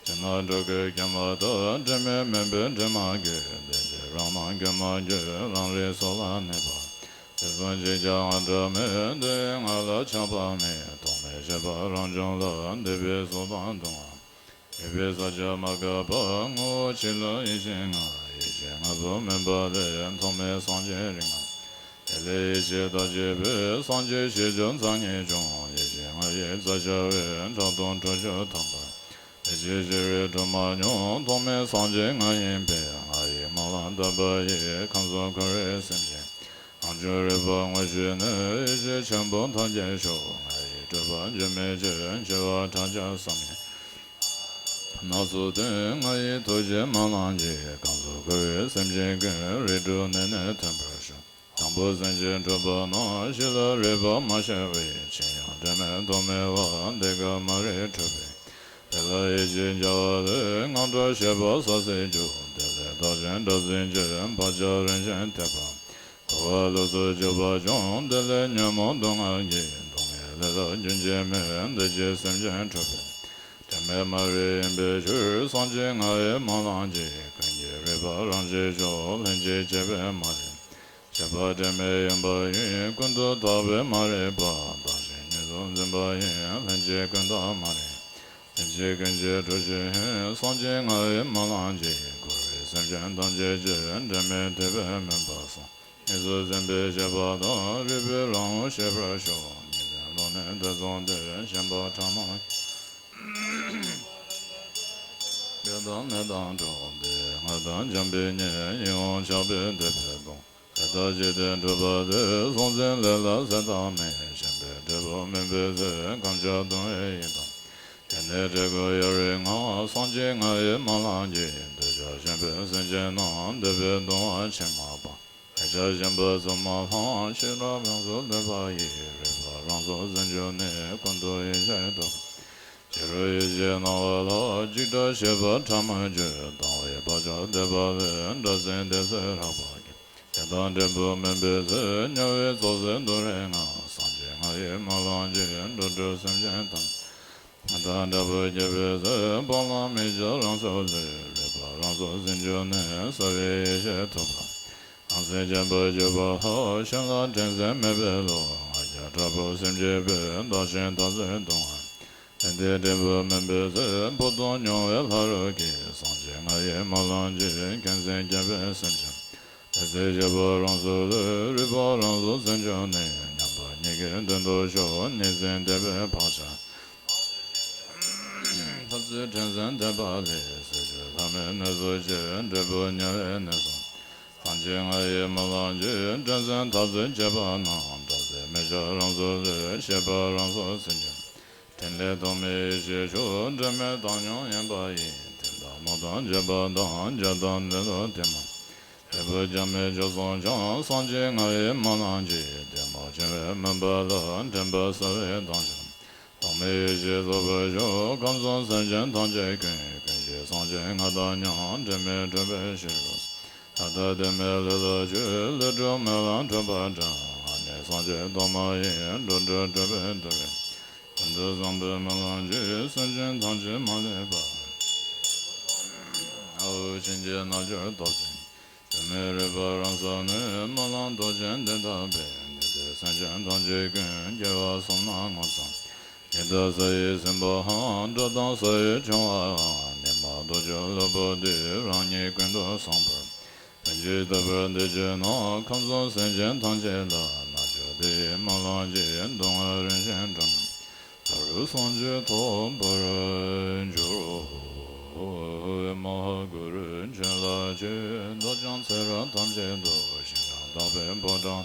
ཕྱི་ནང་འགྲོ་ཀུན་མཁྱེན་པ་དག། དྲི་མས་མུན་པའི་དྲི་མ་གོས། བདེ་གཤེགས་རང་སྣང་སྒྱུ་མ་གྱུར། རང་རིག་སོ་ལ་གནས་པ། དེ་བཟུང་ཅིས་ཀྱང་ང་འདྲ་མེད། འདི་ཡི་ངང་ལ་ཆགས་པ་མེད། ཐོགས་མེད་ཤེས་པ་རང་བྱུང་ལ། འདུས་པའི་ཚོགས་དང་གདུང་བ། མྱུར་བའི་ས་ཆ་མ་འགགས་པ། ངོ་བོ་ཆོས་ལ་ཡེ་ཤེས་ལྔ། ཡེ་ཤེས་ལྔ་པོ་མུན་པ་ལས། ཐོགས་མེད་སངས་རྒྱས་རིགས་ལྔ། དེ་ལས་ཡེ་ཤེས་རྟག་བྱེད་པའི། སངས་རྒྱས་ཞལ་བཅུ་མཚན་ཉིད་འབྱུང་། ཡེ་ཤེས་ལྔ་ཡིས་རྩ་ཤར་བའི། ཕྲག་དོག་འཁྲུལ་ཞོག་ཐམས་ཅད། ཡེ་ཤེས་ཤེས་པའི་སྒྲོན་མ་སྙོམས། ཐོགས་མེད་སངས་རྒྱས་ང་ཡིན་པས། ང་ཡི་སྨོན་ལམ་བཏབ་པ་ཡིས། ཁམས་གསུམ་འཁོར་བའི་སེམས་ཅན། རང་བྱུང་རིག་པ་དངོས་ཤེས་ནས། ཡེ་ཤེས་ཆེན་པོ་ཐམས་ཅད་ཤོག། ང་ཡི་སྤྲུལ་པ་འགྱུར་མེད་ཕྱིར། འཆི་བ་ཕྲག་བརྒྱ་བསམ་ཡས་སྣ་ཚོགས་སྟོན། ང་ཡི་ཐུགས་རྗེའི་སྨོན་ལམ་གྱིས། ཁམས་གསུམ་འཁོར་བའི་སེམས་ཅན་ཀུན། རིགས་དྲུག་ནད་ནི་ཐོན་པར་ཤོག། དང་པོ་སེམས་ཅན་འཁྲུགས་པ་ན། ཤི་ལ་རས་པ་མ་ཤར་བའི། ཕྱིར་ཡང་དྲི་མས་ཐོགས་མེད་པ། འདི་སྐབས་མ་རིག་འཁྲུལ་པའི། དེ་ལ་ཡིད་ཆེས་བྱ་བ་ལས། དངངས་སྐྲག་ཤེས་པ་སད་སེལ་འཇུག། དེ་ལས་བདག་གཞན་དགྲ་སྲིན་གྱི། བག་ཆགས་རིམ་བཞིན་ཐེབས་པ། འཁོར་བ་ལུས་སུ་གྱུར་པ་ཀྱང་། དེ་ལས་ཉོན་མོངས་སྡུག་བསྔལ་གྱི། སྡུག་བསྔལ་ལས་ལ་རྒྱུན་ཆད་མེད། འདི་ཕྱིར་སེམས་ཅན་འཁྲུགས་པའི། དྲི་མས་མ་རིག་ཡིན་པའི་ཕྱིར། སངས་རྒྱས་ང་ཡི་སྨོན་ལམ་གྱིས། ཀུན་གྱི་རིག་པ་རང་ཆས་ཤོག། ལྷན་ཅིག་སྐྱེས་པའི་མ་རིག་ཤེས་པ་དྲི་མས་གཡེངས་པ་ཡིས། ཀུན་ཏུ་བརྟགས་པའི་མ་རིག་པ། བདག་གཞན་གཉིས་སུ་འཛིན་པ་ཡིས། ལྷན་སྐྱེས་ཀུན་བརྟགས་མ་རིག་ལྷན་སྐྱེས་ཀུན་གྱི་འཁྲུལ་ཤེས་ཧེ། སངས་རྒྱས་ང་ཡི་སྨོན་ལམ་གྱིས། འཁོར་བའི་སེམས་ཅན་ཐམས་ཅད་ཀྱི། དྲི་མས་ཐེབས་པའི་མུན་པ་སངས། གཉིས་སུ་འཛིན་པའི་ཤེས་པ་དང་། རིག་པའི་རང་ངོ་ཤེས་པར་ཤོག། གཉིས་འཛིན་ལུགས་ནི་དེ་མཚུངས་ཏེ། ཞེན་པ་ཕྲ་མོ་བགེགས་དང་ནད་དང་འགྲོགས་ཏེ། ང་དང་འཇམ་པའི་གཉེན། ཡིད་འོང་ཆགས་པས་འདེབས་པའི་སྡུག་དེ་ལྟར་བྱས་ཏེ་འཁྲུགས་པ་དེ། སྲོག་འཛིན་ལས་ལ་ཟད་མཐའ་མེད། ཞེན་པའི་འབྲས་བུ་སྨིན་པའི་ཚེ། ཁམས་ཆགས་གདུང་བའི་ཡི་དམ། དེ་ནས་འབྲས་བུ་ཡོད་རིགས་ལྔ། སངས་རྒྱས་ང་ཡི་སྨོན་ལམ་གྱིས། འདོད་ཆགས་ཞེན་པའི་སེམས་ཅན་རྣམས། འདོད་པའི་གདུང་བ་ཕྱིར་མ་སྤངས། ཞིང་གཞན་པ་ཚོགས་མ་ལྷང་། ཤེས་རབ་རང་སོར་ལུས་པ་ཡི། རིག་པ་རང་སོར་ཟིན་གྱུར་ནས། ཀུན་ཏུ་ཡེ་ཤེས་ཐོབ། ཕྱི་རོལ་ཡེ་ཤེས་སྣང་བ་ལ། འཇིགས་སྐྲག་ཞེད་པ་ཕྲ་མོ་བརྗོད། སྡང་བའི་བག་ཆགས་དད་པ་ལས། སྒྲ་ཟིན་དེ་ཚེ་རགས་པ་སྐྱེ། ཞེ་སྡང་འབྲས་བུ་སྨིན་པའི་ཚེ། དམྱལ་བའི་ཚོགས་ཟད་འདུ་རེ་ལྔ། སངས་རྒྱས་ང་ཡིས་མ་བླངས་ཀྱིས། འགྲོ་དྲུག་སེམས་ཅན་ཐམས་ཅད། ང་དང་འདྲ་བར་སྐྱེ་བའི་ཚེ། སྤང་བླང་མི་བྱ་རང་སོར་ལུས། རིག་པ་རང་སོར་ཟིན་གྱུར་ནས། རྩ་བའི་ཡེ་ཤེས་ཐོབ་པ། སྣང་སྲིད་འབྱེད་པར་གྱུར་པ་ལྷག། གཞན་ལ་དྲིན་ཟད་མེད་པའི་བློ། ང་རྒྱལ་དྲག་པོས་སེམས་བསྐྱེད་པས། བདག་གཞན་འཐབ་རྩོད་གདུང་བ། དེ་འདྲའི་འབྲས་བུ་སྨིན་པའི་ཚེ། འཕོ་ལྟུང་མྱོང་བའི་ལྷ་རུ་སྐྱེས། སངས་རྒྱས་ང་ཡིས་མ་བླངས་ཀྱིས། མཁྱེན་བརྩེ་བསྐྱེད་པའི་སེམས་ཅན། དེ་ཚེ་ཞི་བ་རང་སོར་ལུས། རིག་པ་རང་སོར་ཟིན་གྱུར་ནས། མཉམ་པ་ཉིད་ཀྱི་མདུན་དུ་ཤོག། གཉིས་འཛིན་དད་པའི་བག་ཆགས། འཐབ་རྩོད་དྲན་ཟིན་དད་པ་ལས། ཟས་སྤྱོད་ལྷ་མིའི་གནས་སུ་སྐྱེས། འབྲས་བུ་དམྱལ་བའི་གནས་སུ། སངས་རྒྱས་ང་ཡིས་མ་བླངས་ཀྱིས། དྲན་ཟིན་འཐབ་རྩོད་བྱེད་པ་རྣམས། སྒྲ་ཟད་མི་བྱ་རང་སོར་ལུས། ཤེས་པ་རང་སོར་ཟིན་གྱུར། ཕྲིན་ལས་ཐོགས་མེད་ཡེ་ཤེས་མཆོག། འབྲལ་མེད་བཏང་སྙོམས་ཡིན་པ་ཡིས། དེ་དག་མོ་དང་བཅས་པ་དང་། བྱ་དང་ལེ་ལོ་དེ་མ། འབྲས་བུ་རྒྱ་མེད་བཅུ་གསུམ་འཆང་། སངས་རྒྱས་ང་ཡིས་མ་བླངས་ཀྱིས། དེ་མོ་བྱིང་བའི་མུན་པ་ལ། འདྲེན་པར་གསོལ་བའི་དམ་ཆོས། ཐོགས་མེད་ཡེ་ཤེས་རྫོགས་པར་ཤོག། ཁམས་གསུམ་སེམས་ཅན་ཐམས་ཅད་ཀུན། ཀུན་གཞི་སངས་རྒྱས་ང་དང་མཉམ། འབྲལ་མེད་གྲོལ་བའི་ཕྱིར་རོ། ད་ལྟ་དེ་མེད་ལས་ལ་ཆོས། ལས་གྲོལ་སྨོན་ལམ་འགྲུབ་པར་བགྲང་། ཨ་ནི་སངས་རྒྱས་ཐོག་མ་ཡིན། འགྲོ་དྲུག་གྲོལ་བའི་འདུལ་བའི། ཀུན་ཏུ་བཟང་པོས་སྨོན་ལམ་བརྒྱུད། སེམས་ཅན་ཐམས་ཅད་མ་ལུས་པ། ཨ་ཧུ་གཤིན་རྗེའི་རྣལ་འབྱོར་སྟོབས་ཆེན། སྒྱུ་མའི་རིག་པ་རང་སར་གནས། སྨོན་ལམ་མདོ་ཆེན་འདི་ལྟ་བས། འདི་ལྟར་སེམས་ཅན་ཐམས་ཅད་ཀུན། སྐྱེ་བ་གསུམ་ན་ངོ་ཚ། ཉི་ཟླ་ས་ཡི་སྲིན་པོའམ། དགྲ་དང་ས་ཡི་ཆུང་བའམ། ཉི་མ་རྡོ་རྗེ་སློབ་བུ་འདི། རང་ཉིད་ཀུན་ཏུ་བཟང་པོར། ཕན་ཕྱིར་བཏབ་པའི་འདི་ཕྱིར་ན། ཁམས་གསུམ་སེམས་ཅན་ཐམས་ཅད་ལ། རྣལ་འབྱོར་འདི་ཡིས་སྨོན་ལམ་གྱིས། སྡུག་བསྔལ་རིམ་བཞིན་བསྲུངས། མཐར་སངས་རྒྱས་ཐོབ་པར་འགྱུར་རོ། ཨེ་མ་ཧཱ་གུ་རུ་མཁྱེན་བརླབ་ཆེ། བདག་ཀྱང་ཚེ་རབས་ཐམས་ཅད་དུ། ཞིང་ཁམས་དག་པའི་ཕོ་བྲང་།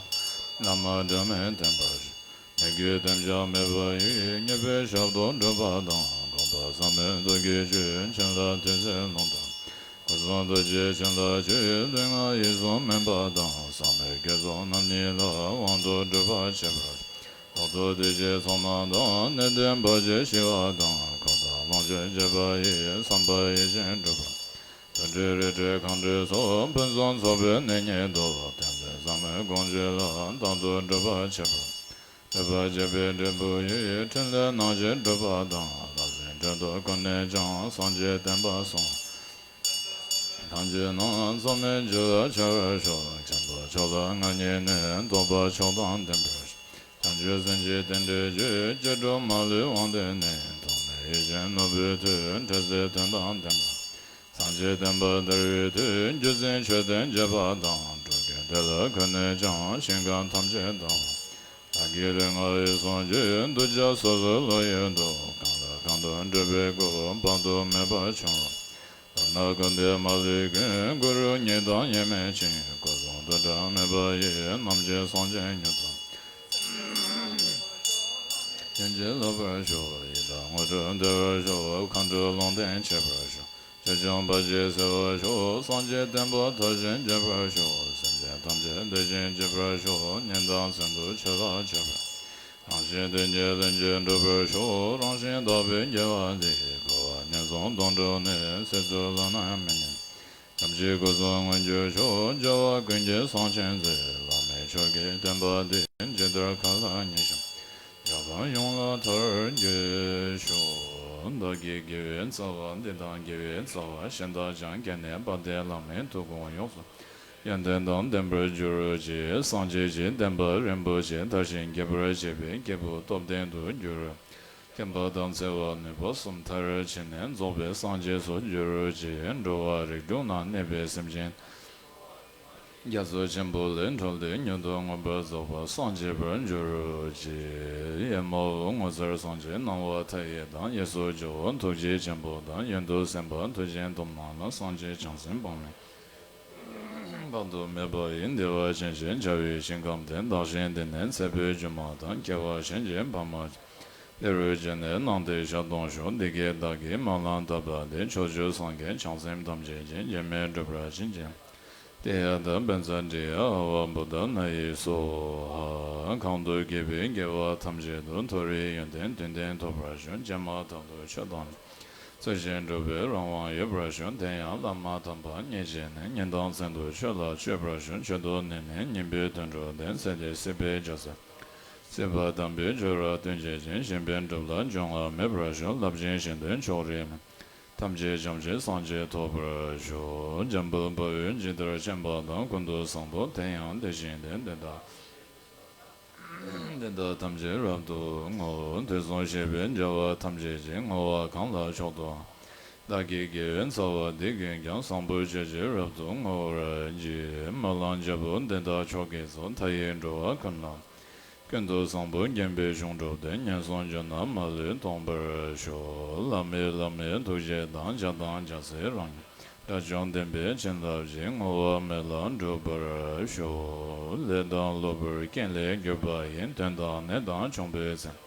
བླ་མ་སྒྲ་མེད་བསྟེན་པར་ཤོག། མི་དགེ་དེམ་ཅང་མེད་པ་ཡི། ཉེས་པའི་ཞབས་ཏོག་སྒྲུབ་པ་དང་། གོམས་པ་བཟང་པོའི་མཛོད་ཀྱི་ཆོས། བྱིན་རླབས་དུས་གསུམ་ལྷུན་གྱིས། སྐུ་གསུང་ཐུགས་ཀྱི་བྱིན་རླབས་ཆོས། ལུས་ངག་ཡིད་གསུམ་སྨིན་པ་དང་། བསམ་མེད་དགེ་ཚོགས་རྣམ་གཉིས་ལ། དབང་དུ་སྒྲུབ་པར་བྱེད་པར་ཤོག། ལོག་རྟོག་དུས་ཀྱི་ཚོགས་རྣམས་དང་། གནས་བརྟན་བར་ཆད་ཞི་བ་དང་། འཁོར་དང་ལོངས་སྤྱོད་སྤྱད་པ་ཡིས། བསམ་པ་ཡིད་བཞིན་འགྲུབ་པ། དུད་འགྲོ་རི་ཁྲོད་གངས་ཁྲོད་སོགས། ཕུན་སུམ་ཚོགས་པའི་གནས་ཉིད་དུ། བསྟན་འཛིན་ཟབ་མོའི་དགོངས་བཞེད་ལ། རྟག་ཏུ་སྒྲུབ་པར་བྱེད་པར། སྒྲུབ་པར་བྱེད་པའི་འབྲས་བུ་ཡི། ཕྲིན་ལས་རྣམ་བཞི་སྒྲུབ་པ་དང་། ལམ་ཟིན་དོན་དུ་ཀུན་ནས་ཀྱང་། སངས་རྒྱས་བསྟན་པ་སྲུང་བ་ཐམས་ཅད་རྣམས། རྩོད་མེད་འཇིག་ལ་འཆར་བར་ཤོག། མཁྱེན་པ་མཆོག་ལ་མངའ་བརྙེས་ནས། རྫོགས་པ་མཆོག་དང་ལྡན་པར་ཤོག། བྱང་ཆུབ་སེམས་ཀྱི་རྟེན་འབྲེལ་གྱི། སྐྱེ་འགྲོ་མ་ལུས་དབང་དུ་གནས། ཐོགས་མེད་ཡིད་བཞིན་ནོར་བུའི་མཐུས། འཕྲལ་ཟད་དོན་དང་ལྡན་པ། སངས་རྒྱས་བསྟན་པ་དར་བའི་མཐུས། རྒྱུད་འཛིན་མཆོད་རྟེན་བརྒྱད་པ་དང་། འགྲོ་ཀུན་དེ་ལ་ཀུན་ནས་ཀྱང་། ཞིང་ཁམས་ཐམས་ཅད་དང་། བདག་གི་ལུས་ངག་ཡིད་གསུམ་གྱི། གདུལ་བྱ་སོ་སོའི་བློ་ཡུལ་དུ། གང་ལ་གང་འདུལ་འགྲུབ་པའི་སྒོ། དཔག་ཏུ་མེད་པ་འབྱུང་རོ། མདོར་ན་ཀུན་ཏུ་མ་ལུས་ཀུན། གུ་རུ་ཉིད་དང་དབྱེར་མེད་ཅིང་། སྐུ་གསུང་ཐུགས་བྲལ་མེད་པ་ཡི། རྣམ་མཁྱེན་སངས་རྒྱས་མྱུར་དུ། བྱིན་གྱིས་བརླབ་པར་ཤོག། ཡི་དྭགས་དངོས་གྲུབ་བདེ་བར་ཤོག། མཁའ་འགྲོ་ལུང་བསྟན་ཆེ་བར་ཤོག། ཆོས་འབྱུང་བར་ཆད་སེལ་བར་ཤོག། སངས་རྒྱས་བསྟན་པ་དར་ཞིང་རྒྱས་པར་ཤོག། སེམས་ཅན་ཐམས་ཅད་བདེ་ཞིང་སྐྱིད་པར་ཤོག། ཉན་དང་མཚན་ཐོས་ཆོས་ལ་སྤྱོད་པ། རང་གཞན་དོན་གྱི་ལྷུན་གྱིས་འགྲུབ་པར་ཤོག། རང་གཞན་དག་པའི་དགེ་བ་འདིས། འཁོར་བ་ངན་སོང་དུད་འགྲོ་ནས། ཚེ་བསོད་ལ་ནི་མི་ཉམས། ཐམས་ཅད་སྐུ་གསུམ་མངོན་གྱུར་ཤོག། རྒྱལ་བ་ཀུན་གྱི་གསུང་ཆེན་མཛོད། བླ་མེད་ཆོས་ཀྱི་བསྟན་པ་འདི། ཇི་ལྟར་མཁའ་ལ་ཉི་ཤར། རྒྱལ་ཁམས་ཡོངས་ལ་དར་རྒྱས་ཤོག། བདག་གི་དགེ་བའི་རྩ་བ་འདི་དང་། དགེ་བའི་རྩ་བ་གཞན་དག་ཀྱང་། དགེ་ནས་པ་དེ་བླ་མའི་ཐུགས་དགོངས་ཡོངས་སུ། ཡོན་ཏན་དང་ལྡན་པར་གྱུར་ཅིག། སངས་རྒྱས་ཀྱི་བསྟན་པ་རིན་པོ་ཆེ། དར་ཞིང་རྒྱས་པར་བྱེད་པའི་སྐྱེས་བུ་སྟོབས་ལྡན་དུ་གྱུར། མཁྱེན་པ་དང་བརྩེ་བ་ནུས་པ་གསུམ་མཐར་ཕྱིན་ནས། རྫོགས་པའི་སངས་རྒྱས་སུ་གྱུར་ཅིག། འགྲོ་བ་རིགས་དྲུག་ན་གནས་པའི་སེམས་ཅན། རྒྱ་མཚོ་ཆེན་པོ་ལས་འཕྲོས་ཏེ། མྱུར་དུ་མངོན་པར་རྫོགས་པར་སངས་རྒྱས་པར་འགྱུར་ཅིག། ཨེ་མ་ཧོ། ངོ་མཚར་སངས་རྒྱས་སྣང་བ་མཐའ་ཡས་དང་། གཡས་སུ་ཇོ་བོ་ཐུགས་རྗེ་ཆེན་པོ་དང་། གཡོན་དུ་སེམས་དཔའ་མཐུ་ཆེན་གདོང་ནག་ལ། སངས་རྒྱས་བྱང་སེམས་དཔག་མེད། དཔག་ཏུ་མེད་པ་ཡི། བདེ་བ་ཅན་ཞེས་བྱ་བའི་ཞིང་ཁམས་ཏེ། བདག་གཞན་འདི་ནས་ཚེ་འཕོས་སྒྱུ་མ་དང་། སྐྱེ་བ་གཞན་གྱི་ཕ་མ་ཅན། ཕ་རོལ་ཕྱིན་ནས་བླངས་ཏེ་ཞག་སྟོང་ཞོག། འདི་སྐད་བདག་གིས་སྨོན་ལམ་བཏབ་པ་འདི། ཕྱོགས་བཅུའི་སངས་རྒྱས་བྱང་སེམས་ཐམས་ཅད་ཀྱིས། འགྱུར་མེད་འགྲུབ་པར་བྱིན་གྱིས། ཏདྱ་ཐཱ། བཛྲ་ཏྲྱ་ཨ་ཝ་བོ་དྷ་ན་ཡེ་སྭཱ་ཧཱ། གང་དུ་སྐྱེས་པའི་དགེ་བ་ཐམས་ཅད་དུ། མཐོ་རིས་ཡོན་ཏན་དུས་ལྡན་ཐོབ་པར་ཤོག། ཀྱེ་མ་དང་དུ་ཆོས་དང་ཚུལ་བཞིན་སྒྲུབ་པའི་རང་དབང་ཡོད་པར་ཤོག། དེ་ཡང་བླ་མ་དམ་པ་མཉེས་བྱས་ནས། ཉིན་དང་མཚན་དུ་ཆོས་ལ་སྤྱོད་པར་ཤོག། མཆོད་དོ་ནས་ནི་སྙིང་པོའི་དོན་གྲུབ་སྟེ། སྲིད་དེ་སྲིད་པའི་རྒྱ་མཚོ། སྲིད་པ་དམ་པའི་ཆོས་ར་སྟོན་བྱེད་ཅིང་། གཞན་ཕན་སྒྲུབ་ལ་འབྱུང་བ་མེད་པར་ཤོག། རླབས་ཆེན་གཞན་དོན་ཕྱོགས་རིས་མེད། ཐམས་ཅད་བྱང་ཆུབ་སངས་རྒྱས་ཐོབ་པར་ཤོག། འཇམ་དཔལ་དཔའ་བོས་ཇི་ལྟར་མཁྱེན་པ་དང་། ཀུན་ཏུ་བཟང་པོ་དེ་ཡང་དེ་བཞིན་ཏེ། དེ་དག་དེ་དག་ཐམས་ཅད་རབ་ཏུ་བསྔོའོ། དུས་གསུམ་གཤེགས་པའི་རྒྱལ་བ་ཐམས་ཅད་ཀྱིས། བསྔོ་བ་གང་ལ་མཆོག་ཏུ་བསྔོ། བདག་གི་དགེ་བའི་རྩ་བ་འདི་ཀུན་ཀྱང་། བཟང་པོ་སྤྱོད་ཕྱིར་རབ་ཏུ་བསྔོ་བར་བགྱི། སྨོན་ལམ་རྒྱལ་པོ་འདི་དག་མཆོག་གི་གཙོ། མཐའ་ཡས་འགྲོ་བ་ཀུན་ལ། ཀུན་ཏུ་བཟང་པོ་བརྒྱན་པའི་གཞུང་གྲུབ་སྟེ། ངན་སོང་རྒྱུ་ན་མ་ལུས་ཐོབ་པར་ཤོག། བླ་མེད་བླ་མེད་ཐུགས་རྗེ་དང་། ཕྱག་དང་རྒྱལ་སྲས་རང་ཉིད། དགྲ་བཅོམ་བདེན་པའི་བྱིན་རླབས་ཀྱིས། བསྔོ་བ་མེད་ལ་འགྲུབ་པར་ཤོག། ལས་དང་གློ་བུར་རྐྱེན་ལས་གྱུར་པ་ཡི། དོན་དང་ནད་དང་འབྱུང་པོའི་ཚེ།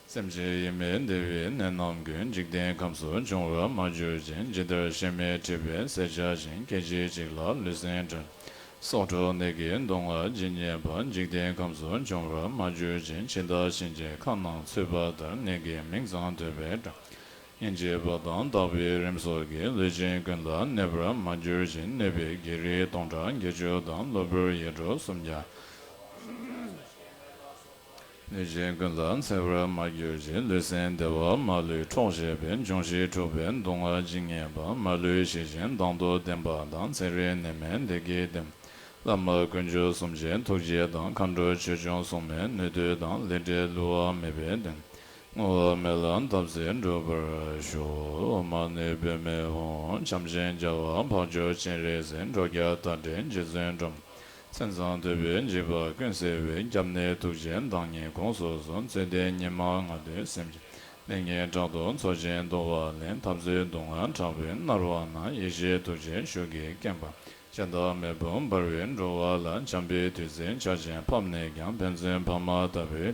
སེམས་ཅན་ཡིད་མི་བདེ་བའི་ནད་རྣམས་ཀུན། འཇིག་རྟེན་ཁམས་སུ་འབྱུང་བར་མ་གྱུར་ཅིག། ཇི་ལྟར་གཤེར་མས་བསྒྲིབས་པའི་གསེར་ཆ་བཞིན། སྐད་ཅིག་གཅིག་ལ་ལུས་སེམས་འབྲལ། སྲོག་འཕྲོག་ནད་ཀྱི་གདུང་བ་ཇི་སྙེད་པ། འཇིག་རྟེན་ཁམས་སུ་འབྱུང་བར་མ་གྱུར་ཅིག། འཆི་བདག་གཤིན་རྗེའི་ཁ་ནང་ཚུད་པ་ལྟར། ནད་ཀྱི་མིང་ཙམ་ཐོས་པའི་གྲངས། སྙིང་རྗེ་བ་དང་དག་པའི་རིམས་སོགས་ཀྱིས། ལུས་ཅན་ཀུན་ལ་གནོད་པར་མ་གྱུར་ཅིག། གནོད་པའི་བགེགས་རིགས་སྟོང་ཕྲག་བརྒྱད་ཅུ་དང་། གློ་བུར་ཡེ་འདྲོག་སུམ་བརྒྱ། ལུས་ཅན་ཀུན་ལ་འཚེ་བར་མ་གྱུར་ཅིག། ལུས་སེམས་བདེ་བ་མ་ལུས་འཕྲོག་བྱེད་པའི། འབྱུང་བཞི་འཁྲུགས་པའི་གདུང་བ་ཇི་སྙེད་པ། མ་ལུས་ཞི་ཞིང་མདངས་སྟོབས་ལྡན་པ་དང་། ཚེ་རིང་ནད་མེད་བདེ་སྐྱིད་ལྡན། བླ་མ་དཀོན་མཆོག་གསུམ་གྱི་ཐུགས་རྗེ་དང་། མཁའ་འགྲོ་ཆོས་སྐྱོང་སྲུང་མའི་ནུས་མཐུ་དང་། ལས་འབྲས་བསླུ་བ་མེད་པའི་དོན། བསྔོ་བ་མེད་ལ་བཏབ་ཚེ་འགྲུབ་པར་ཤོག། ཨོཾ་མ་ཎི་པདྨེ་ཧཱུྃ། བྱམས་ཆེན་རྒྱལ་བ་འཕགས་མཆོག་སྤྱན་རས་གཟིགས། འགྲོ་རྒྱལ་དར་འཕྲིན་རྗེ་བཙུན་སྒྲོལ་མ། མཚན་ཙམ་ཐོས་པས་འཇིགས་པ་ཀུན་སེལ་བའི། སྐྱབས་གནས་ཐུགས་རྗེའི་བདག་ཉིད་དགོངས་སུ་གསོལ། བརྩེ་ལྡན་ཉི་མ་ལྔ་བདོའི་སེམས་ཀྱིས། ལས་ངན་དྲག་ཏུ་འཚོ་ཞིང་གདུང་བ་ལས། འཐབ་རྩོད་སྡུག་བསྔལ་དྲག་པོས་མནར་བ་ན། ཡེ་ཤེས་ཐུགས་རྗེའི་ཤུགས་ཀྱིས་མཁྱེན་པ། ཞེ་སྡང་མེ་དཔུང་འབར་བའི་འགྲོ་བ་ལ། འཇམ་པའི་བདུད་རྩིའི་ཆར་ཆེན་ཕབ་ནས་ཀྱང་། ཕན་ཚུན་ཕ་མ་ལྟ་བུའི་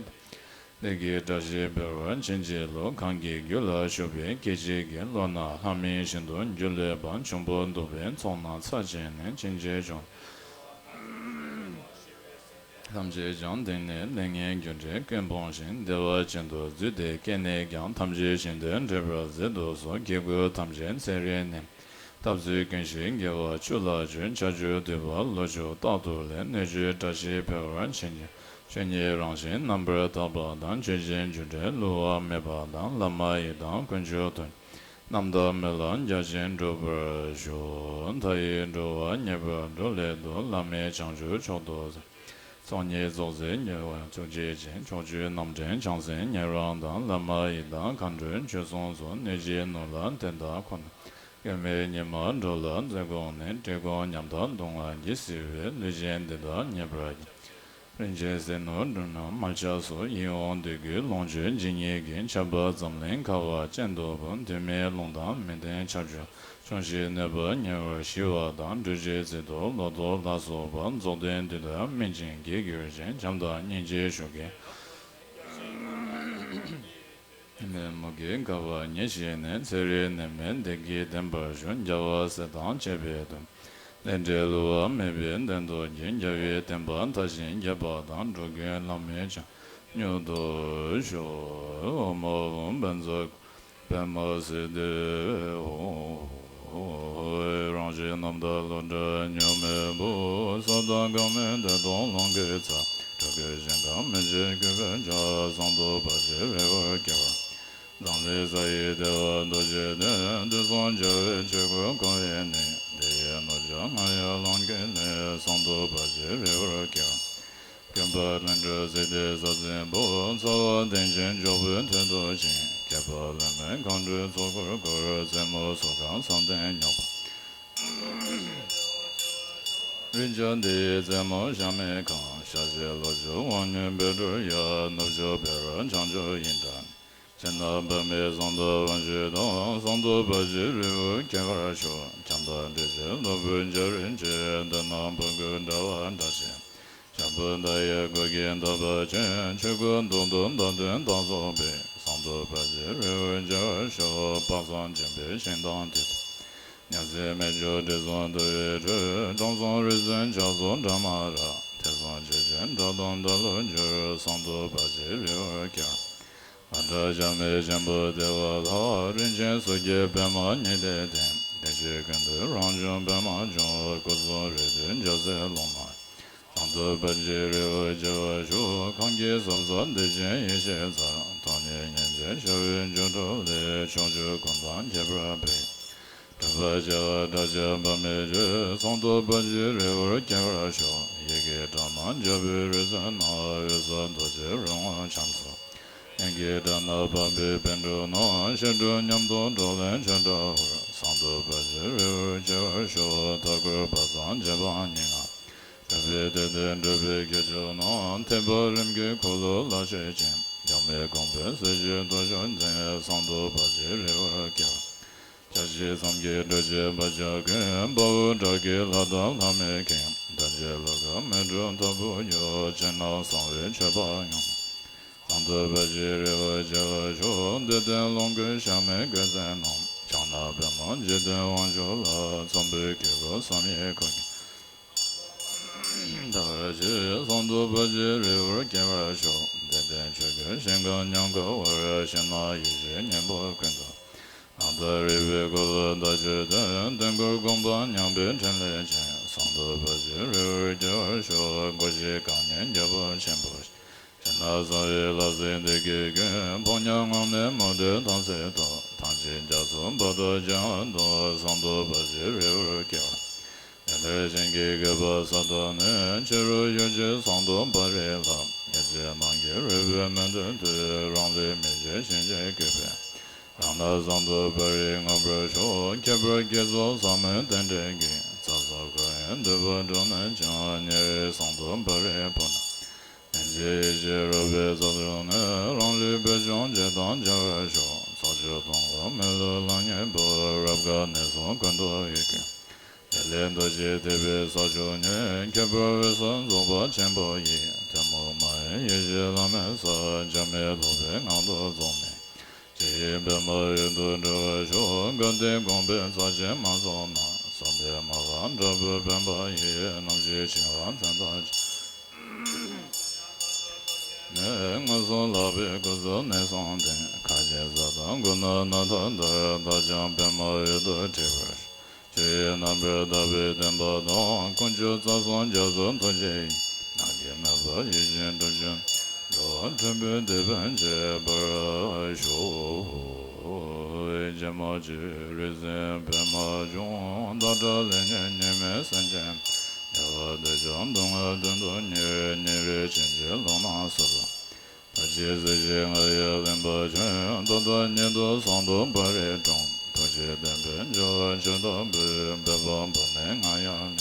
ལས་ཀྱི་དགྲ་བཞི་འབལ་བར་བྱིན་གྱིས་རློབས། གང་གི་རྒྱུད་ལ་ཞུགས་པའི་སྐད་ཅིག་གིས། བློ་སྣ་ལྷ་མིན་ཤིན་ཏུ་འགྱུར་ལེགས་པ། འབྱུང་པོ་གདུག་པའི་ཚོགས་རྣམས་ཚར་བཅད་ནས། ཕྱིན་ཆད་བྱུང་ཐམས་ཅད་ཀྱང་། དེང་ནས་ལས་ངན་རྒྱུ་འབྲས་ཀུན་སྤངས་ཤིང་། བདེ་བ་ཅན་དུ་བརྫུས་ཏེ་སྐྱེས་ནས་ཀྱང་། ཐམས་ཅད་ཞིང་དུ་འདྲེན་པར་མཛད་དུ་གསོལ། སྐྱེ་དགུ་ཐམས་ཅད་ཚེ་རིང་ནད་མེད། འཐབ་རྩོད་ཀུན་ཞི་དགེ་བ་བཅུ་ལ་སྤྱོད། བྱ་སྤྱོད་འདུལ་བ་ལོ་ཕྱུགས་རྟག་ཏུ་ལེགས། སྣོད་བཅུད་བཀྲ་ཤིས་འཕེལ་བར་བྱིན་གྱིས། ཆོས་ཉིད་རང་བཞིན་རྣམ་པར་དག་པ་དང་། ཆོས་ཀྱི་རྒྱུ་འབྲས་བསླུ་བ་མེད་པ་དང་། བླ་མ་ཡི་དམ་དཀོན་མཆོག་ཐུགས་རྣམ་དག་མེད་ལ་རྒྱ་ཆེན་འགྲུབ་པར་ཤོག། མཐའ་ཡས་འགྲོ་བ་ཉེས་པའི་སྒྲོ་ལས་བཏུལ། བླ་མེད་བྱང་ཆུབ་མཆོག་ཏུ་གསོལ། ཚོགས་གཉིས་རྫོགས་སའི་ཉེ་བར་ཐུགས་རྗེ་ཆེ། ཕྱོགས་བཅུའི་རྣམ་འདྲེན་བྱང་སེམས་ཉན་རང་དང་། བླ་མ་ཡི་དམ་མཁའ་འགྲོའི་མཆོད་སྲུང་སོགས། སྣོད་བཅུད་ནོར་ལ་དེ་དག་ཁོ་ན། སྐྱོན་མེད་ཉི་མ་འགྲོ་ལ་མཛེས་དགོངས་ནས། བཀྲེས་སྐོམ་ཉམ་ཐག་གདུང་བ་གྱིས་བསིལ་བའི། ལུས་ཅན་འདི་དག་ཉེས་པར་སྐྱེས། རིན་ཆེན་ཟས་ནོར་འབྲུ་རྣམས་མལ་ཆ་སོགས། ཡིད་འོང་འདོད་རྒུའི་ལོངས་སྤྱོད་ཇི་སྙེད་ཀྱིས། ཁྱབ་པ་འཛམ་གླིང་ཁ་བ་ཅན་དུ་འབུལ། དུས་མེད་རླུང་དང་མི་ལྡན་ཆར་ཆུ། ཆུང་ཞིང་གནོད་པ་ཉེ་བར་ཞི་བ་དང་། སྒྲོལ་བྱེད་ཚིག་དོར་ལོ་ཏོག་ལ་སོགས་པ། རྫོགས་ལྡན་དུས་དང་སྨིན་ཅིང་རྒྱས་གྱུར་ཅིག། བྱམས་དང་སྙིང་རྗེའི་ཤུགས་ཀྱིས། མི་མོ་གི་དགའ་བ་ཉེར་ཞི་ནས། ཚེ་རིང་ནད་མེད་བདེ་སྐྱིད་ལྡན་པར་ཤོག། རྒྱལ་བ་སྲས་དང་བཅས་པའི་དོན། ལས་འབྲས་བསླུ་བ་མེད་པའི་བདེན་སྟོབས་ཀྱིས། རྒྱལ་བའི་བསྟན་པ་དར་ཞིང་རྒྱས་པ་དང་། འགྲོ་ཀུན་བླ་མེད་བྱང་ཆུབ་མྱུར་ཐོབ་ཤོག། ཨོཾ་ཨཱཿཧཱུྃ་བཛྲ་པདྨ་སིདྡྷི་ཧཱུྃ། རང་བཞིན་རྣམ་དག་བློ་འདྲ་གཉུག་མའི་བུ། ས་དང་གང་མེད་བདེ་སྟོང་ལོངས་སྐུའི་རྩལ། སྤྲུལ་སྐུའི་ཞིང་ཁམས་མི་ཕྱེད་གུས་པས་བྱ། གསང་རྡོ་པ་ཇེ་རི་བར་སྐྱེ་བར། འཛམ་གླིང་ས་ཡི་བདེ་བ་རྡོ་རྗེ་གདན། དུས་གསུམ་རྒྱལ་བའི་ཆོས་སྐུ་གང་བའི་གནས། འདི་ཡི་ནོར་ཕྱུགས་ང་ཡི་ལོངས་སྐུའི་གནས། གསང་རྡོ་པ་ཇེ་རི་བར་སྐྱེ་བར། ཀུན་དགའ་ལྷུན་གྲུབ་སྲིད་མཐའི་ས་འཛིན་པོ། རྩ་བ་གདེངས་ཅན་འཇོག་པོའི་དོན་དུ་ཕྱིན། བསྐལ་པ་ལས་མེད་མཁའ་འགྲོའི་ཚོགས་འཁོར་བསྐོར། རྩེ་མོ་སོགས་ཁམས་བསམ་གཏན་སྙོགས་པ། རིན་ཆེན་འདི་ཡི་རྩེ་མོ་གཞལ་མེད་ཁང་། ཞལ་བཞི་ལོངས་སྤྱོད་དབང་མྱུར་བཻ་ཌཱུརྱ། ནུབ་ཕྱོགས་བཻ་རོ་བྱང་ཕྱོགས་ཨིནྡྲ། ཕྱི་ནང་པདྨའི་གསང་བདག་དབང་ཕྱུག་དང་། གསང་རྡོ་པ་ཇེ་རི་བོ་སྐྱེ་བར་ཤོག། ཁྱམས་དང་འདྲེ་ཆེན་གློ་བུར་འཇའ་རིས་ཆེ། མདུན་ནག་པོ་གུར་འདྲ་བ་འདྲ་ཞིང་། ཞབས་པད་མཐའ་ཡས་གོ་གི་འདབ་པ་ཅན། ཆོས་སྐུ་མདོག་མདོག་ཟླ་གདོང་མདངས་སོགས་པའི། གསང་རྡོ་པ་ཇེ་རི་བོ་མཇལ་བར་ཤོག། དཔག་བསམ་ལྗོན་པའི་ཞིང་དང་དུས་དང་ ཉ་ཟེར་མེ་སྒྱོགས་དྲི་བསུང་དུ་བའི་དྲོད། དྲང་སྲོང་རིགས་གསུམ་ཕྱག་སོགས་འདྲ་མ་ར། ཐེག་གསུམ་ཆོས་ཅན་གྲགས་སྟོང་བརྡ་ལུ་འགྱུར། ཟངས་མདོག་པ་ཇི་རི་བོར་སྐྱེ་བ། མ་འདྲ་ཞལ་མེད་ཆེན་པོ་ལྟེ་བ་ལ། རིན་ཆེན་གསེར་གྱི་པདྨ་ཉི་ཟླའི་སྟེང་། བདེ་གཤེགས་ཀུན་འདུས་རང་བྱུང་པདྨ་འབྱུང་བ། སྐུ་གསུང་རིགས་གཏེར་འཇའ་ཟེར་ཀློང་ན། ཟངས་མདོག་པ་ཇི་རི་བོར་སྐྱེ་བར་ཤོག་ཁམས་ཀྱི་ཟབ་ས་བདེ་ཆེན་ཡེ་ཤེས་རྩལ། ཐོབ་ནས་སྙིང་རྗེ་ཤར་བའི་འགྱུར་ལྡོག་ལས། ཕྱོགས་བཅུ་ཀུན་ཏུ་ཁྱབ་པར་འཕེལ། གྲུབ་པ་བྱེ་བ་ཕྲག་བརྒྱ་འབད་མེད་སྤྱོད། ཟངས་མདོག་པ་ཇི་རི་བོར་སྐྱེ་བར་ཤོག་ཡི་གེ་དྲག་རྣམས་རྒྱལ་པོའི་རིགས་སུ་སྣང་། འོད་གསལ་རྡོ་རྗེ་རི་བོ་ཁྱབ་སོགས། སྙན་བརྒྱའི་སྒྲ་རྣམས་འབར་བའི་པཎ་གྲུབ་རྣམས། བཤད་སྒྲུབ་ཉམས་རྟོགས་གྲོགས་ལས་ཆེར་བསྒྲགས་པར། ཟངས་མདོག་པ་ཇི་རི་བོར་སྐྱེ་བར་ཤོག་མཐའ་འཁོབ་བར་གསུམ་རྗེ་འབངས་ཉེར་ལྔ། གྲུབ་པའི་གཏེར་སྟོན་གྲུབ་པའི་དཀྱིལ་ཆོག་རྣམས། ཐེག་པ་རིམ་གྱིས་འཁོར་ལོ་ལ་སྤྱོད་ཅིང་། འགྱུར་མེད་གོང་འཕེལ་གསལ་བྱེད་རྡོ་རྗེ་འཛིན། ཟངས་མདོག་པ་ཇི་རི་བོར་སྐྱེ་བ། བརྒྱ་བཞི་བསམ་གྱིས་འགྲུབ་བྱེད་བར་ཆད་ཀུན། དཔའ་བོ་དགྲ་བགེགས་ལྷ་དང་ལྷ་མིའི་མཁན། གདུལ་བྱའི་བློ་འགག་མི་འཁྲུགས་མཐུ་པོ་ཡོད། ཕྱི་ནང་གསང་བའི་མཆོད་པ་ཡུམ། ཟངས་མདོག་པ་ཇི་རི་བོར་སྐྱེ་བར་ཤོག་བདེ་སྟོང་ལོངས་སྐུའི་ཞལ་མའི་སྐུ་ཚེ་རྣམས། ཕྱག་ན་པདྨོ་འཇིག་རྟེན་དབང་ཕྱུག་ལ། ཚངས་པའི་དཀྱིལ་འཁོར་བསམ་ཡས་ཁོར་གྱིས་བདག་གི་ཞིང་། ཟངས་མདོག་པ་ཇི་རི་བོར་སྐྱེ་བར་ཤོག་བདེ་སྟོང་ཆོས་སྐུའི་ཞིང་ཁམས་ཉམས་དགའ་བར། ཕྱི་ནང་ཡེ་ཤེས་སྙིང་པོ་ཀུན་ཏུ། རྣམ་དག་རིག་པའི་འཁོར་ལོ་བདག་མཆོད་དོན། དོན་ཀུན་སྒོམ་པ་ཉམས་པའི་ཕྲིན་ལས་ཅན། ཟངས་མདོག་པ་ཇི་རི་བོར་སྐྱེ་བར་ཤོག་སྒོ་བཞི་དཀའ་ངལ་རྒྱལ་པོ་ཆེན་པོ། ཕྱི་ནང་གསང་བའི་ལྷ་སྲིན་སྡེ་བརྒྱད་ཀུན། ཕོ་ཉ་ངང་ནས་མོ་འདྲེ་དང་སྲེ་ཏོ། ཐམས་ཅད་རྒྱ་མཚོ་འབབ་སྟོང་ལྗང་དུ། ཟངས་མདོག་པ་ཇི་རི་བོར་སྐྱེ་བ། དེ་ལྟར་བྱིན་གྱིས་བསྐུལ་བ་གསར་ཐོབ་ནས། ཕྱི་རོལ་ཡུལ་གྱི་ཟངས་མདོག་པ་རི་ལ། ཡེ་ཤེས་རྣམས་ཀྱིས་རོལ་པའི་མོན་དུ་བཏུད། རང་ལུས་མི་འཆོས་བྱིན་གྱིས་བསྐུལ་བས། རང་སྣང་ཟངས་མདོག་པ་རི་མངོན་པར་ཤོག་ཁྱད་པར་བསྐྱེད་རྫོགས་ཟབ་མོའི་རྟེན་འབྲེལ་གྱི། རྩ་རྫོགས་འཁོར་བའི་འདུན་པ་འགྲུབ་ནས་ཀྱང་། ཉེ་རིང་ཟངས་མདོག་པ་རིའི་བུ་རྣམས། ལྷན་ཅིག་ཡེ་ཤེས་རོལ་པའི་རྩལ་སྦྱོང་ནས། རང་ལུས་བོད་ལྗོངས་འཇིག་རྟེན་མཇལ་བར་ཤོག་ཚོགས་མཆོག་སྟོང་ལ་མི་ལུས་ལྷང་ངེ་བབ། རབ་དགའ་ནད་གསུམ་ཀུན་ཏུ་གཡོས་ཀྱང་། ལས་ལས་འདུ་བྱེད་འཐིབས་པའི་ས་ཕྱོགས་ཉིད། ཁྱད་པར་འོད་གསལ་རྫོགས་པ་ཆེན་པོ་ཡི། ཐུན་མོང་མ་ཡིན་ཡེ་ཤེས་ལམ་མེ་ས། འཇག་མེད་ལྷུག་པའི་ངང་དུ་རྫོགས་ནས། ཇི་ཡི་པདྨ་འོད་དུ་འགྲོ་བར་ཤོག་དགའ་ལྡན་དགོངས་པའི་རྩལ་ཆེན་མ་རྫོགས་ན། བསམ་པའི་མ་ལག་འདྲ་བུ་སྤེན་པ་ཡི། རྣམ་ཤེས་འཆིང་བ་མཚོན་དང་ནས། མངོན་སུམ་ལག་པའི་སྐུ་གཟུགས་ནད་གསུམ་ལྡན། ཁ་ཆེ་ས་དང་མགོ་ནག་སྣ་ཐག་འདར། བདག་ཀྱང་པདྨ་འོད་དུ་འཁྲིལ་བར། ཆོས་དབྱིངས་རྣམ་པར་དག་པའི་བདེན་པ་དང་། དཀོན་མཆོག་རྩ་གསུམ་རྒྱ་མཚོ་ཐུགས་རྗེ་ཡིས། ནམ་མཁའི་མུན་པ་ཡེ་ཤེས་འགྲུབ་ཕྱིར། འགྲོ་བ་མཐོན་པོའི་སྡིག་པ་བྱེད་པར་ཤོག་རྗེ་མ་གཅིག་རིག་འཛིན་པདྨ་འབྱུང་། བདག་སྒྲ་ལས་ཉོན་ཉེས་མེད་སེམས་ཅན་ཕལ། འདོད་ཆགས་སྡུག་བསྔལ་དོན་དུ་གཉེར། ཉིན་རེ་བྱིན་གྱིས་རློབ་རྣམས་སོལ། ཐུགས་རྗེས་གཟིགས་ཤིག་ང་ཡི་གླེན་པ་ཁྱོད། ད་ལྟ་ཉིད་དུ་ཟངས་མདོག་པ་རིར་འབྲོངས། ཐུགས་རྗེའི་བདེན་པས་འགྱུར་བ་ཆོས་ཐོབ་པའི། འབད་པ་བུ་ནི་ང་ཡང་ལེན།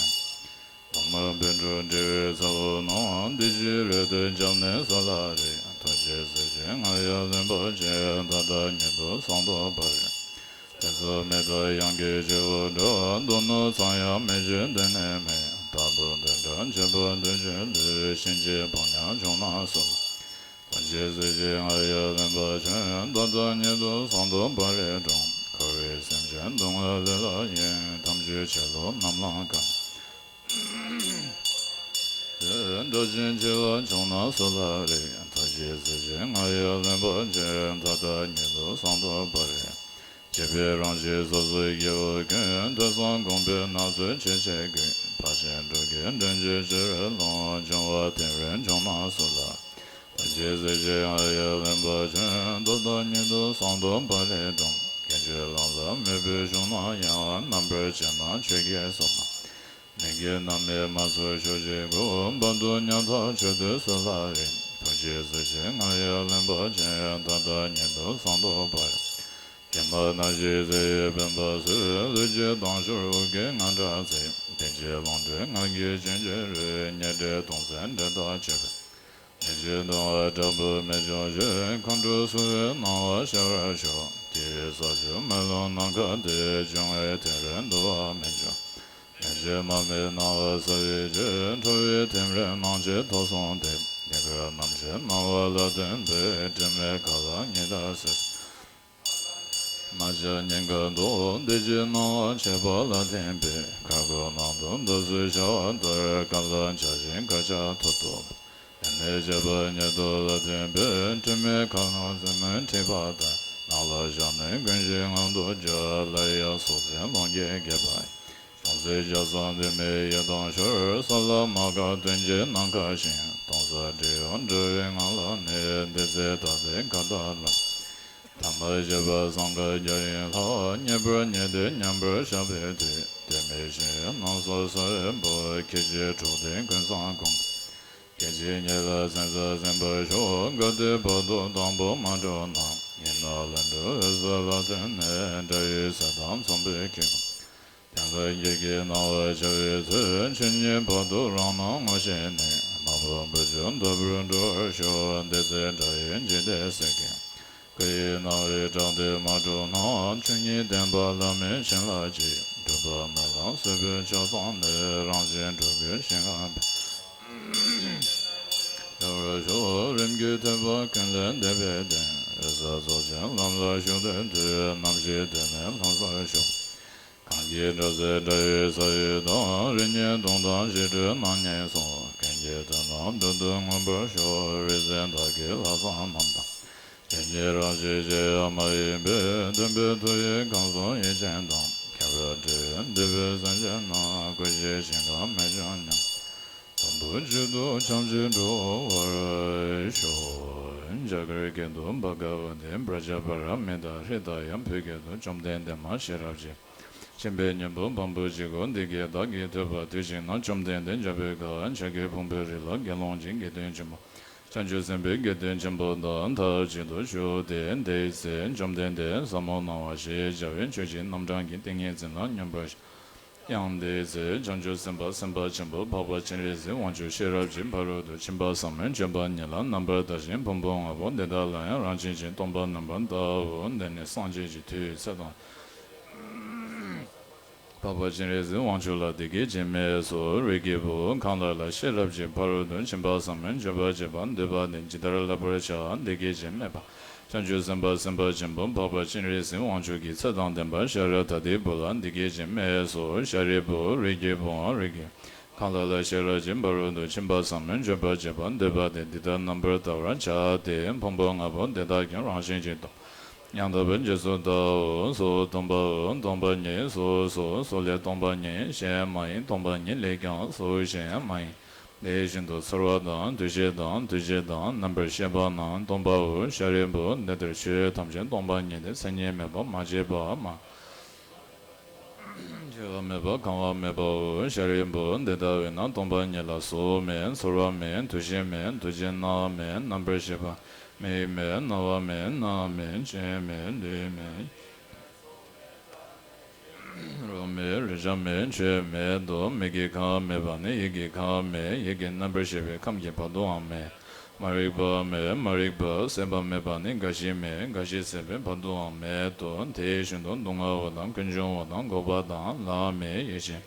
ཐོག་མར་པཎ་གྲུབ་འབྲེལ་བའི་ཚ་བོ་རྣམས། འདི་ཕྱིའི་རེ་ལྟོས་བརྒྱབ་ནས་གསོལ་ལ་རེ། ཐུགས་རྗེས་གཟིགས་ཤིག་ང་ཡི་གླེན་པ་ཁྱོད། ད་ལྟ་ཉིད་དུ་ཟངས་མདོག་པ་རིར། ཐེ་ཚོམ་མེད་དང་གཡང་སྐྱེས་སྐྱེ་བོ་འདྲ། དོན་ནི་ཚང་ཡང་མི་བྱེད་འདི་ནས་མེད། དང་དུ་འདི་འདྲ་འཆད་པ་འདོད་ཆེན་ལུས། ཕྱིན་ཆད་ཕོ་ཉ་ཁྱོད་རྣམས་སོལ། ཐུགས་རྗེས་གཟིགས་ཤིག་ང་ཡི་གླེན་པ་ཁྱོད། ད་ལྟ་ཉིད་དུ་ཟངས་མདོག་པ་རིར་འབྲོངས། འཁོར་བའི་སེམས་ཅན་སྡུག་བསྔལ་ལས་བསླང་ཞིང་། དམ་ཆོས་ཆོས་ལུགས་རྣམས་ལ་དགའ། དགྲ་གཅོད་ཆེ་བ་ཁྱོད་རྣམས་སོལ་ལ་རེ། ཐུགས་རྗེས་གཟིགས་ཤིག་ང་ཡི་གླེན་པ་ཁྱོད། ད་ལྟ་ཉིད་དུ་ཟངས་མདོག་པ་རིར། སྐྱེས་པའི་རང་གཤིས་སོ་སོའི་སྐྱེ་བོ་ཀུན། ཐོས་བསམ་སྒོམ་པས་སྣང་ཚུལ་ཆེ་ཆེར་བཀོད། ཕར་ཕྱིན་དྲུག་གི་འདྲེན་བྱེད་ཆོས་རེ་ལོངས། འབྱུང་བ་ཐིམ་རེ་ཁྱོད་རྣམས་སོལ་ལ། ཐུགས་རྗེས་གཟིགས་ཤིག་ང་ཡི་གླེན་པ་ཁྱོད། ད་ལྟ་ཉིད་དུ་ཟངས་མདོག་པ་རིར་འབྲོངས། དཀོན་མཆོག་ལམ་ལ་མོས་པའི་གཞུང་རྣམས་ཡང་། རྣམ་པར་དཔྱད་ན་ཆོས་ཀྱི་སོ་མ། མིག་གི་རྣམ་སྨིན་མ་ཚུགས་ཕྱོགས་གཅིག་གུ། བར་དུ་ཉམ་ཐག་ཆོད་དུས་སོལ་ལ་རེ། ཐུགས་རྗེས་གཟིགས་ཤིག་ང་ཡི་གླེན་པ་ཁྱོད། ད་ལྟ་ཉིད་དུ་ཟངས་མདོག་པ་རིར། ཀྱེ་མ་ནམ་ཞིག་བསིལ་བའི་སྤེན་པ་སོས། ལུས་ཀྱི་དྭངས་ཤུར་དབུགས་ཀྱི་རྔ་སྒྲ་ཟད། བདེ་སྐྱིད་རླུང་རྟའི་ངང་གིས་བྱིན་གྱིས་རུལ། ཉེར་སྒྲིབ་དྭངས་གསལ་འདྲེས་དག་བྱེད་པས། ལས་ཀྱི་སྡུག་བསྔལ་དྲག་པོས་མི་འཇོམས་ཞིང་། ཁམས་དྲུག་སྲུང་བའི་སྣང་བ་ཤར་བར་ཤོག་དེ་ཡི་ས་ཕྱོགས་མེ་ལོང་ནམ་མཁའ་སྟེ། འབྱུང་བའི་ཐིམ་རིམ་འདུ་བ་མི་འགྱུར། མེ་ལྕེ་མར་མེའི་སྣང་བ་གསལ་བའི་ཕྱིར། ཁྲོ་བོའི་ཐིམ་རིམ་སྣང་མཆེད་ཐོབ་གསུངས་ཏེ། ཉེ་འཁོར་རྣམ་མཁྱེན་སྣང་བ་ལ་སྟོན་པའི། དྲི་མེད་མཁའ་ལ་ཉི་ཟླ་ཟེར། རྣམ་ཤེས་སྙིང་ག་དུ་བདེ་སྐྱིད་སྣང་བ་མཆེད་པ་ལ་བརྟེན་པའི་གར་སྒོ་ནང་དུ་འདུག་སེ་བྱ་བ་ལྟར་གང་ལ་བྱ་ཞིང་གར་ཆགས་ཐོབ་ཏུ། དེ་ནས་བྱ་བ་ཉིད་དུ་ལ་བརྟེན་པའི་དྲི་མེད་ཁ་ནང་བཙུན་མོའི་ཁྲིད་པ་ལྟར་ནང་ལ་བཞག་ནས་ཀུན་གཞིའི་ངང་དུ་སྦྱར། སླར་ཡང་སྲོག་འཛིན་སློང་རྒྱས་རྒྱས་པ། ཅུང་ཟད་རྒྱ་མཚོ་འདུས་མའི་ཡུལ་དང་སྦྱོར། ས་ལ་མ་འགགས་དོན་གྱི་ནམ་མཁའ་བཞིན། སྟོང་གསལ་འབྲས་བུ་འབྲེལ་བའི་ངང་ལ་གནས། འདི་ཚེ་ད་ལྟའི་ཁ་ཏ་ལ། ཐ་མལ་བཞི་པ་སངས་རྒྱས་ཡན་ལག་རྙེད་པར་ངེས་ཏེ་མཉམ་པར་བཞག་པའི་དུས། དེ་མེད་ཕྱིར་སྣང་ས་སོ་བའི་བུ། ཁྱེད་ཀྱི་གྲོགས་དེ་ཀུན་བཟང་ཀུན། སྐད་ཅིག་ཉིད་ལ་སེམས་ས་ཟིན་པར་ཤོག་འགག་དུས་བར་དུ་དང་པོ་མ་གྲུབ་ན། ཡིན་ནའང་ལྷུན་གྲུབ་འོད་གསལ་ལ་ཐིམ་ནས། དགྲ་ཡི་ཟས་དང་འཚམ་པའི་ཁེ་དང་། དེ་ལ་ཡིད་ཀྱིས་སྣང་བར་བྱ་བའི་ཚུལ། ཆོས་ཉིད་བར་དུ་རང་སྣང་ངོ་ཤེས་ནས། མ་བུ་བུ་ཆུང་ལྟ་བུར་འགྲུབ་པར་ཤོག་འདི་ཚེ་དགྲ་ཡི་འཇིགས་དེ་སེལ་མཁན། སྐུ་ཡི་སྣང་བའི་གྲགས་དེ་མ་གྲུབ་ན། ཆོས་ཉིད་བདེན་པ་ལམ་མེད་བྱིན་རླབས་ཀྱིས། སྒྲུབ་པ་སྨོན་ལམ་བསྲེ་འཕོས་ཕྱག་བཟང་ནས། རང་བཞིན་འགྲོ་ཀུན་ཞིང་ཁམས་པའི། ཡོད་པར་ཤོག་རིམ་གྱིས་ཐོས་པ་ཀུན་ལས་འདས་པའི་དོན། འོད་གསལ་རྫོགས་ཆེན་ལམ་ལ་ཞུགས་དོན་དུ། རྣམ་ཤེས་དེ་ནས་ལྷུང་སར་ཞོག་གང་གི་སྒྲ་ཚད་འདྲ་བའི་ས་ཡོད་དང་། རིགས་ངན་གདོན་དང་ཞི་ཁྲོའི་སྣང་བརྙན་སོགས། གང་གི་དོན་རྣམས་མདུན་དུ་མངོན་པར་ཤོག་རིག་འཛིན་བདག་གི་ལྷག་བསམ་རྣམས་དང་། དེ་ཉིད་རང་བཞིན་གཞན་ཡང་མ་ཡིན་པའི། སྟོན་པའི་མཐུ་ཡིས་གང་བཟུང་ཡུལ་ཅན་དང་། ཁྱད་པར་འབྲེལ་བའི་འདུས་པའི་སེམས་ཅན་རྣམས། ཀུན་གཞི་ཞིང་ཁམས་མེད་ཀྱང་མཉམ། དང་པོ་གཅིག་ཏུ་ཐམས་ཅད་འགྲོ་བར་ཤོག་རྒྱ་གར་སྐད་དུ། བྷ་ག་ཝ་ཏི་པྲ་ཛཱ་པཱ་ར་མི་ཏཱ་ཧྲྀ་ཏཱ་ཡ། བོད་སྐད་དུ། བཅོམ་ལྡན་འདས་མ་ཤེས་རབ་ཀྱི་སྤྱན་པའི་སྙིང་པོ་བམ་པོ་གཅིག་གོ། འདི་སྐད་བདག་གིས་ཐོས་པ་དུས་གཅིག་ན། བཅོམ་ལྡན་འདས་འཇམ་པའི་དགའ་བ་འཆར་ཀའི་ཕུང་པོའི་རི་ལ་དགེ་སློང་གི་དགེ་འདུན་ཆེན་པོ་བྱང་ཆུབ་སེམས་དཔའི་དགེ་འདུན་ཆེན་པོ་དང་ཐབས་གཅིག་ཏུ་བཞུགས་ཏེ། དེའི་ཚེ་བཅོམ་ལྡན་འདས་ཟབ་མོ་སྣང་བ་ཞེས་བྱ་བའི་ཆོས་ཀྱི་རྣམ་གྲངས་ཀྱི་ཏིང་ངེ་འཛིན་ལ་སྙོམས་པར་ཡང་དེའི་ཚེ་བྱང་ཆུབ་སེམས་དཔའ་སེམས་དཔའ་ཆེན་པོ་འཕགས་པ་སྤྱན་རས་གཟིགས་དབང་ཕྱུག་ཤེས་རབ་ཀྱི་ཕ་རོལ་ཏུ་ཕྱིན་པ་ཟབ་མོའི་སྤྱོད་པ་ཉིད་ལ་རྣམ་པར་ལྟ་ཞིང་ཕུང་པོ་ལྔ་པོ་འདི་དག་ལ་ཡང་རང་བཞིན་གྱིས་སྟོང་པར་རྣམ་པར་བལྟའོ། འདི་ནི་སངས་རྒྱས་ཀྱི་མཐུས་ཚེ་དང་། འཕགས་པ་སྤྱན་རས་གཟིགས་དབང་ཕྱུག་ལ་འདི་སྐད་ཅེས་སྨྲས་སོ། རིགས་ཀྱི་བུ། གང་ལ་ལ་ཤེས་རབ་ཀྱི་ཕ་རོལ་ཏུ་ཕྱིན་པ་ཟབ་མོའི་སྤྱོད་པ་བྱེད་པ་འདོད་པ་དེས་ཇི་ལྟར་བསླབ་པར་བྱ། འདི་སྐད་ཅེས་སྨྲས་པ། བྱང་ཆུབ་སེམས་དཔའ་སེམས་དཔའ་ཆེན་པོ་འཕགས་པ་སྤྱན་རས་གཟིགས་དབང་ཕྱུག་གིས་ཚེ་དང་ལྡན་པ་ཤཱ་ར་དྭ་ཏིའི་བུ་ལ་འདི་སྐད་ཅེས་སྨྲས་སོ། ཤཱ་རིའི་བུ། རིགས་ཀྱི་བུའམ་རིགས་ཀྱི། གང་ལ་ལ་ཤེས་རབ་ཀྱི་ཕ་རོལ་ཏུ་ཕྱིན་པ་ཟབ་མོའི་སྤྱོད་པ་བྱེད་པ་འདོད་པ་དེས་འདི་ལྟར་རྣམ་པར་བལྟ་བར་བྱ་སྟེ། ཕུང་པོ་ལྔ་པོ་འདི་དག་ཀྱང་རང་བཞིན་གྱིས་སྟོང་། ཡང་དག་པའི་རྗེས་སུ་བལྟའོ། སོ་སོ་སྟོང་པའོ། སྟོང་པ་ཉིད། སོ་སོ་སོ་ལས་སྟོང་པ་ཉིད། གཞན་མ་ཡིན། སྟོང་པ་ཉིད་ལས་ཀྱང་སོ་གཞན་མ་ཡིན། དེ་བཞིན་དུ་ཚོར་བ་དང་། འདུ་ཤེས་དང་། འདུ་བྱེད་དང་། རྣམ་པར་ཤེས་པ་རྣམས་སྟོང་པའོ། ཤཱ་རིའི་བུ། འདི་ལྟར་ཆོས་ཐམས་ཅད་སྟོང་པ་ཉིད་དེ། མཚན་ཉིད་མེད་པ། མ་སྐྱེས་པ། མ་སྐྱེ་བ་མེད་པ། གང་བ་མེད་པའོ། ཤཱ་རིའི་བུ། འདི་ལྟ་བས་ན་སྟོང་པ་ཉིད་ལ་གཟུགས་མེད། ཚོར་བ་མེད། འདུ་ཤེས་མེད། འདུ་བྱེད་རྣམས་མེད། རྣམ་པར་ཤེས་པ། མིག་མེད། རྣ་བ་མེད། སྣ་མེད། ལྕེ་མེད། ལུས་མེད། རོ་མེད། རེག་བྱ་མེད། ཆོས་མེད་དོ། མིག་གི་ཁམས་མེད་པ་ནི་ཡིད་ཀྱི་ཁམས་མེད། ཡིད་ཀྱི་རྣམ་པར་ཤེས་པའི་ཁམས་ཀྱི་བར་དུའང་མེད། མ་རིག་པ་མེད། མ་རིག་པ་ཟད་པ་མེད་པ་ནི་རྒ་ཤི་མེད། རྒ་ཤི་ཟད་པའི་བར་དུའང་མེད་དོ། དེ་བཞིན་དུ་སྡུག་བསྔལ་བ་དང་། ཀུན་འབྱུང་བ་དང་། འགོག་པ་དང་། ལམ་མེད། ཡེ་ཤེས་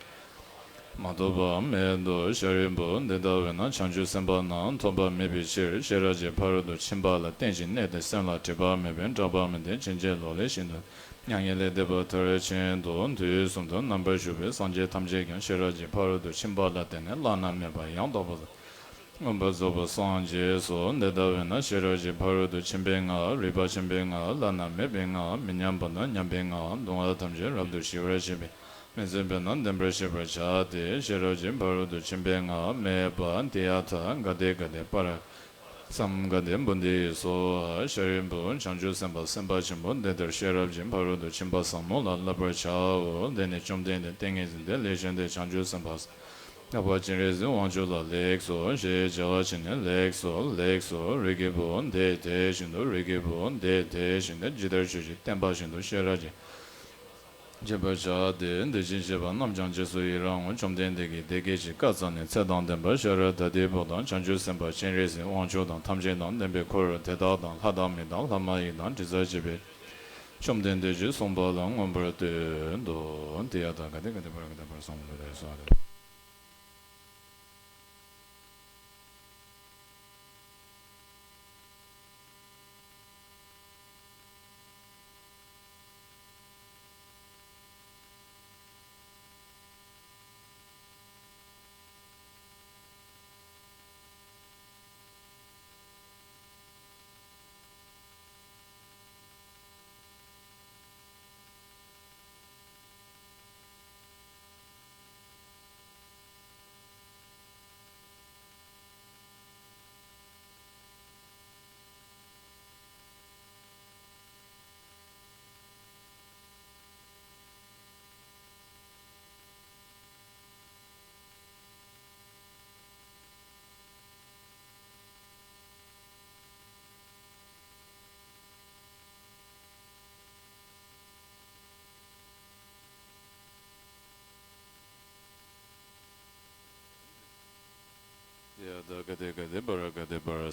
མ་ཐོབ་པའང་མེད་དོ། ཤཱ་རིའི་བུ། འདི་ལྟ་བས་ན་བྱང་ཆུབ་སེམས་དཔའ་རྣམས་ཐོབ་པ་མེད་པའི་ཕྱིར། ཤེས་རབ་ཀྱི་ཕ་རོལ་ཏུ་ཕྱིན་པ་ལ་བརྟེན་ཅིང་གནས་ཏེ། སེམས་ལ་སྒྲིབ་པ་མེད་པས་སྐྲག་པ་མེད་དེ། ཕྱིན་ཅི་ལོག་ལས་ཤིན་ཏུ་མྱ་ངན་ལས་འདས་པ་མཐར་ཕྱིན་ཏོ། དུས་གསུམ་དུ་རྣམ་པར་བཞུགས་པའི་སངས་རྒྱས་ཐམས་ཅད་ཀྱང་ཤེས་རབ་ཀྱི་ཕ་རོལ་ཏུ་ཕྱིན་པ་ལ་བརྟེན་ནས་བླ་ན་མེད་པ་ཡང་དག་པར་མངོན་པར་རྫོགས་པར་སངས་རྒྱས་སོ། འདི་ལྟ་བས་ན་ཤེས་རབ་ཀྱི་ཕ་རོལ་ཏུ་ཕྱིན་པའི་ངག་རིག་པ་ཆེན་པོའི་ངག་བླ་ན་མེད་པའི་ངག་མི་མཉམ་པ་དང་མཉམ་པའི་ངག་སྡུག་བསྔལ་ཐམས་ཅད་རབ་ཏུ་ཞི་བར་བྱེད་པའི་མི་འཛིན་པས་ན་བདེན་པར་ཤེས་པར་བྱ་སྟེ། ཤེས་རབ་ཀྱི་ཕ་རོལ་ཏུ་ཕྱིན་པའི་ངག་སྨྲས་པ། ཏདྱ་ཐཱ། ག་ཏེ་ག་ཏེ་པཱ་ར། སཾ་ག་ཏེ་བོ་དྷི་སྭཱ་ཧཱ། ཤཱ་རིའི་བུ། བྱང་ཆུབ་སེམས་དཔའ་སེམས་དཔའ་ཆེན་པོ་འདི་ལྟར་ཤེས་རབ་ཀྱི་ཕ་རོལ་ཏུ་ཕྱིན་པ་ཟབ་མོ་ལ་བསླབ་པར་བྱའོ། འདི་ནི་བཅོམ་ལྡན་འདས་ཏིང་ངེ་འཛིན་ཏེ། ལེགས་བཤད་འདི་བྱང་ཆུབ་སེམས་དཔའ་འཕགས་པ་སྤྱན་རས་གཟིགས་དབང་ཕྱུག་ལ་ལེགས་སོ་ཞེས་བྱ་བ་བྱས་ནས། ལེགས་སོ། ལེགས་སོ། རིགས་ཀྱི་བུ། འདི་དེ་བཞིན་དུ། རིགས་ཀྱི་བུ། འདི་དེ་བཞིན་དུ། ཇི་ལྟར་ཆོས་ཀྱི་བསྟན་པ་བཞིན་དུ་ཤེས་རབ་ཀྱི་བྱེད་པར་བྱ་སྟེ། འདི་ཕྱིར་བྱེད་པ་རྣམས་ཀྱང་རྗེས་སུ་ཡི་རང་ངོ་། བཅོམ་ལྡན་འདས་ཀྱིས་དེ་སྐད་ཅེས་བཀའ་སྩལ་ནས། ཚེ་དང་ལྡན་པ་ཤཱ་ར་དྭ་ཏིའི་བུ་དང་། བྱང་ཆུབ་སེམས་དཔའ་སྤྱན་རས་གཟིགས་དབང་ཕྱུག་དང་། ཐམས་ཅད་དང་ལྡན་པའི་འཁོར་དེ་དག་དང་། ལྷ་དང་མི་དང་ལྷ་མ་ཡིན་དང་། དྲི་ཟར་བཅས་པའི་བཅོམ་ལྡན་འདས་ཀྱིས་གསུངས་པ་ལ་མངོན་པར་བསྟོད་དོ། ཏདྱ་ཐཱ། ག་ཏེ་ག་ཏེ་པཱ་ར་ག་ཏེ་པཱ་ར་སཾ་བོ་དྷི་སྭཱ་ཧཱ།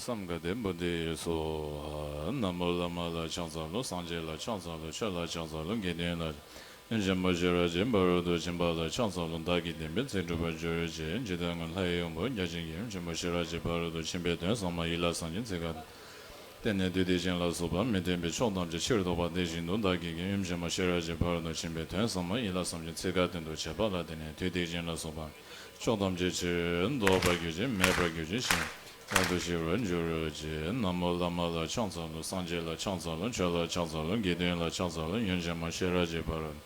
བསམ་དགའ་ལྡན་པོ་འདི་སོགས། ན་མོ་བླ་མ་ལ་ཕྱག་འཚལ་ལོ། སངས་རྒྱས་ལ་ཕྱག་འཚལ་ལོ། ཆོས་ལ་ཕྱག་འཚལ་ལོ། དགེ་འདུན་ལ། ཡོན་ཆེན་མོ་ཤེས་རབ་ཀྱི་ཕ་རོལ་ཏུ་ཕྱིན་པ་ལ་ཕྱག་འཚལ་ལོ། བདག་གིས་བསྟན་པའི་ཚིག་སྒྲུབ་པར་འགྱུར་ཅིག་ཇི་ལྟར་སྔོན་ལྷའི་དབང་པོ་བརྒྱ་བྱིན་གྱིས་ཡོན་ཆེན་མོ་ཤེས་རབ་ཀྱི་ཕ་རོལ་ཏུ་ཕྱིན་པའི་དོན་ཟབ་མོ་ཡིད་ལ་བཟུང་ཞིང་ཚིག་ཁ་བརྟེན་ནས་བདུད་སྡིག་ཅན་ལ་སོགས་པ་མི་མཐུན་པའི་ཕྱོགས་ཐམས་ཅད་ཕྱིར་ཟློག་པ་དེ་བཞིན་དུ་བདག་གིས་ཀྱང་ཡོན་ཆེན་མོ་ཤེས་རབ་ཀྱི་ཕ་རོལ་ཏུ་ཕྱིན་པའི་དོན་ཟབ་མོ་ཡིད་ལ་བཟུང་ཞིང་ཚིག་ཁ་བརྟན་དུ་བྱས་པ་ལ་བརྟེན་ནས་བདུད་སྡིག་ཅན་ལ་སོགས་པ་ཕྱོགས་ཐམས་ཅད་ཕྱིར་ཟློག་པར་གྱུར་ཅིག་མེད་པར་གྱུར་ཅིག་ཞིང་རབ་ཏུ་ཞི་བར་འགྱུར་ཅིག་ན་མོ་བླ་མ་ལ་ཕྱག་འཚལ་ལོ། སངས་རྒྱས་ལ་ཕྱག་འཚལ་ལོ། ཆོས་ལ་ཕྱག་འཚལ་ལོ། དགེ་འདུན་ལ་ཕྱག་འཚལ་ལོ། ཡོན་ཆེན་མོ་ཤེས་རབ་ཀྱི་ཕ་རོལ།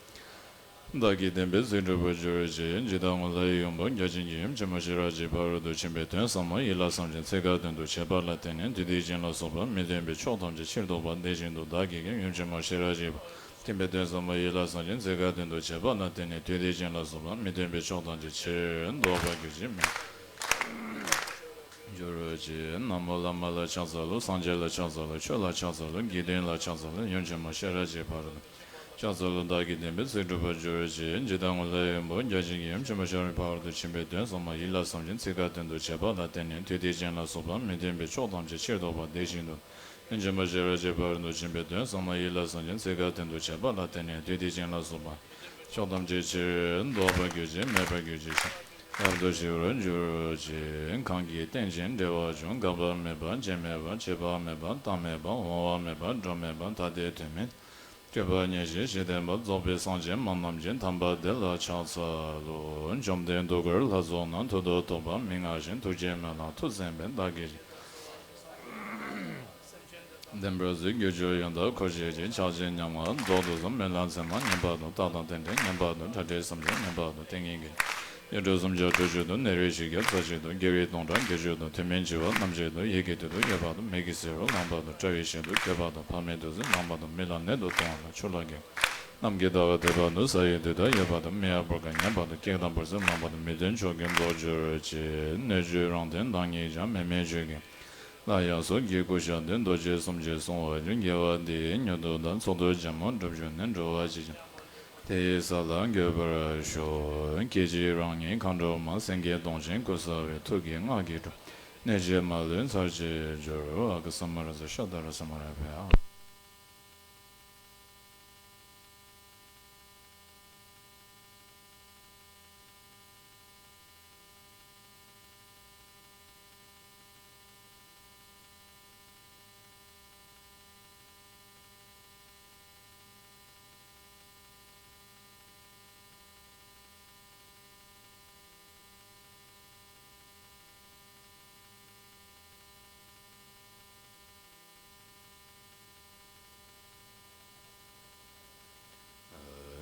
བདག་གིས་བསྟན་པའི་ཚིག་སྒྲུབ་པར་འགྱུར་ཅིག་ཇི་ལྟར་སྔོན་ལྷའི་དབང་པོ་བརྒྱ་བྱིན་གྱིས་ཡོན་ཆེན་མོ་ཤེས་རབ་ཀྱི་ཕ་རོལ་ཏུ་ཕྱིན་པའི་དོན་ཟབ་མོ་ཡིད་ལ་བཟུང་ཞིང་ཚིག་ཁ་བརྟན་དུ་བྱས་པ་ལ་བརྟེན་ནས་བདུད་སྡིག་ཅན་ལ་སོགས་པ་མི་མཐུན་པའི་ཕྱོགས་ཐམས་ཅད་ཕྱིར་ཟློག་པ་དེ་བཞིན་དུ་བདག་གིས་ཀྱང་ཡོན་ཆེན་མོ་ཤེས་རབ་ཀྱི་ཕ་རོལ་ཏུ་ཕྱིན་པའི་དོན་ཟབ་མོ་ཡིད་ལ་བཟུང་ཞིང་ཚིག་ཁ་བརྟན་དུ་བྱས་པ་ལ་བརྟེན་ནས་བདུད་སྡིག་ཅན་ལ་སོགས་པ་མི་མཐུན་པའི་ཕྱོགས་ཐམས་ཅད་ཕྱིར་ཟློག་པར་གྱུར་ཅིག་མེད་འགྱུར་ཅིག་ན་མོ་བླ་མ་ལ་ཕྱག་འཚལ་ལོ། སངས་རྒྱས་ལ་ཕྱག་འཚལ་ལོ། ཆོས་ལ་ཕྱག་འཚལ་ལོ། དགེ་འདུན་ལ་ཕྱག་འཚལ་ལོ། ཡོན་ཆེན་མོ་ཤེས་རབ་ཀྱི་ཕ་རོལ་ཏུ་ཕྱག་འཚལ་ལོ། བདག་གིས་བསྟན་པའི་ཚིག་སྒྲུབ་པར་འགྱུར་ཅིག་ཇི་ལྟར་སྔོན་ལྷའི་དབང་པོ་བརྒྱ་བྱིན་གྱིས་ཡོན་ཆེན་མོ་ཤེས་རབ་ཀྱི་ཕ་རོལ་ཏུ་ཕྱིན་པའི་དོན་ཟབ་མོ་ཡིད་ལ་བཟུང་ཞིང་ཚིག་ཁ་བརྟན་དུ་བྱས་པ་ལ་བརྟེན་ནས་བདུད་སྡིག་ཅན་ལ་སོགས་པ་མི་མཐུན་པའི་ཕྱོགས་ཐམས་ཅད་ཕྱིར་ཟློག་པ་དེ་བཞིན་དུ་ཡོན་ཆེན་མོ་ཤེས་རབ་ཀྱི་ཕ་རོལ་ཏུ་ཕྱིན་པའི་དོན་ཟབ་མོ་ཡིད་ལ་བཟུང་ཞིང་ཚིག་ཁ་བརྟན་དུ་བྱས་པ་ལ་བརྟེན་ནས་བདུད་སྡིག་ཅན་ལ་སོགས་པ་ཕྱོགས་ཐམས་ཅད་ཕྱིར་ཟློག་པར་གྱུར་ཅིག་མེད་པར་གྱུར་ཅིག་ཞིང་རབ་ཏུ་ཞི་བར་འགྱུར་ཅིག་གང་གིས་རྟེན་ཅིང་འབྲེལ་བར་འབྱུང་། འགག་པ་མེད་པ། རྗེས་མེད་པ། བྱེད་པ་མེད་པ། རྟག་མེད་པ། འོང་བ་མེད་པ། འགྲོ་མེད་པ། ཐ་དད་དོན་མེད། སྤྲོས་པ་ཉེར་ཞི་ཞི་བསྟན་པ། རྫོགས་པའི་སངས་རྒྱས་མ་རྣམས་ཀྱི། དམ་པ་དེ་ལ་ཕྱག་འཚལ་ལོ། བཅོམ་ལྡན་གདུགས་དཀར་ལྷ་ཚོགས་རྣམས། ཐུགས་དང་ཐུག་པ་མི་མངའ་ཞིང་། ཐུགས་རྗེ་སྨོན་ལམ་མཐུ་ཆེན་པོས། བདག་གིས་བདེན་པར་གཟིགས། སྒྱུ་འཕྲུལ་ཡང་དག་འཁོར་བཅས་ཀྱི། ཕྱག་ཕྱི་ཉམས་ལྔ་རྫོགས་དུས་གསུམ། སྨོན་ལམ་ཚད་མ་ཉམས་པ་དང་། རྟགས་དང་རྟེན་འབྲེལ་ཉམས་པ་དང་། ཕྲ་རྒྱས་སུམ་ཅུ་ཉམས་པ་དང་། ཏིང་ངེ་འཛིན་ཡིག་འབྲུ་སུམ་བརྒྱ་དྲུག་ཅུ་དང་། ནད་རིགས་བཞི་བརྒྱ་རྩ་གཅིག་དང་། དགེ་བའི་སྟོང་ཕྲག་བརྒྱད་ཅུ་དང་། ཐུན་མིན་བྱེ་བ་རྣམ་བཞི་དང་། ཡི་གེ་དུས་དང་ཡོད་པ་དང་། མིག་གིས་གཟིགས་རུང་ལངས་པ་དང་། བཀྲ་བའི་ཞིང་དུ་འགོད་པ་དང་། ཕ་མའི་དུས་སུ་ལངས་པ་དང་། མི་ལ་ནད་དུ་གཏོང་བ་དང་། ཆུ་ལ་འགེབས། གནམ་གྱི་ཟླ་བ་འདོད་པ་དང་། ས་ཡི་དུས་དང་ཡོད་པ་དང་། མི་ཡང་བུ་ག་ཉམས་པ་དང་། སྐྱེ་དང་བུར་སུ་ལངས་པ་དང་། མི་མཐུན་ཕྱོགས་ཀྱི་ཟློག་གྱུར་ཅིག་སྣོད་བཅུད་རང་མཐུན་བདག་ཉིད་ཀྱང་། མི་མེད་ཆོས་ཀྱི་ལ་ཡང་སོགས་ཀྱི་སྐུ་ཤ་སྟེ། རྡོ་རྗེ་གསུམ་གྱིས་བསྲུང་བར་འགྱུར། དགེ་བ་འདི་ཡིས་མྱུར་དུ་བདག་ཚོགས་རྡུལ་རྒྱ་མོ་འགྲུབ་གྱུར་ནས། འགྲོ་བ་ཇི་བཞིན་དེ་ཡི་ས་ལ་འགོད་པར་ཤོག་སྐད་ཅིག་རང་ཉིད་མཁའ་འགྲོ་མ། སེང་གེ་གདོང་ཅན་སྐུ་གསལ་བའི། ཐུགས་ཀྱི་སྔགས་ཀྱིས་བསྒྲུབས། གནོད་བྱེད་མ་ལུས་ཚར་གཅོད་གྱུར། ཨ་ག་ས་མ་ར་ས་ཤ་ད་ར་ས་མ་ར་བྷྱཿ།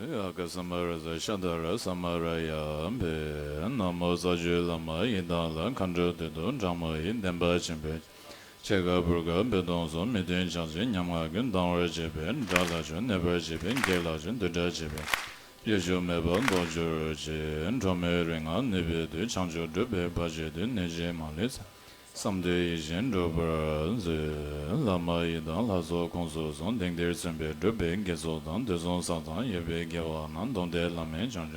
ཨ་ག་ས་མ་ར་ས་ཤ་ད་ར་ས་མ་ར་ཡ་བྷྱཿ། ན་མོ་རྩ་བརྒྱུད་བླ་མ་ཡི་དམ་ལ། མཁའ་འགྲོ་དུད་འགྲོ་སྦྲང་མ་ཡི། འདན་མ་ཆེན་པོའི་ཕྱེད་ཀ་བུར་ཀ་སྦས་སྟོང་གསུམ། མི་མཐུན་ཕྱོགས་ཀྱི་ཉམ་ང་ཀུན། སྡང་བར་བྱེད་པའི་དགྲ་ལྷ་ཆོས། གནོད་པར་བྱེད་པའི་བགེགས་ལྷ་ཆོས། འདུལ་བར་བྱེད་པའི་བརྒྱུད་གཅོད་མེད་པར་ཟློག་གྱུར་ཅིག་འགྲོ་མིའི་རིག་སྔགས་ནུས་པའི་མཐུས། བྱང་ཆུབ་སྒྲུབ་པའི་བར་ཆད་དུ། གནོད་བྱེད་མ་ལུས་ཚར། བསམ་དོན་ཡིད་བཞིན་འགྲུབ་པར་མཛོད། བླ་མ་ཡི་དམ་ལྷ་ཚོགས་ཁོངས་སུ་བཟུང་། དེང་འདིར་མཚོན་པའི་སྒྲུབ་པའི་དགེ་ཚོགས་དང་། དུས་གསུམ་ས་དང་ཡོད་པའི་རྒྱལ་བ་རྣམས། སྟོང་གཏེར་བླ་མེད་བྱང་ཆུབ།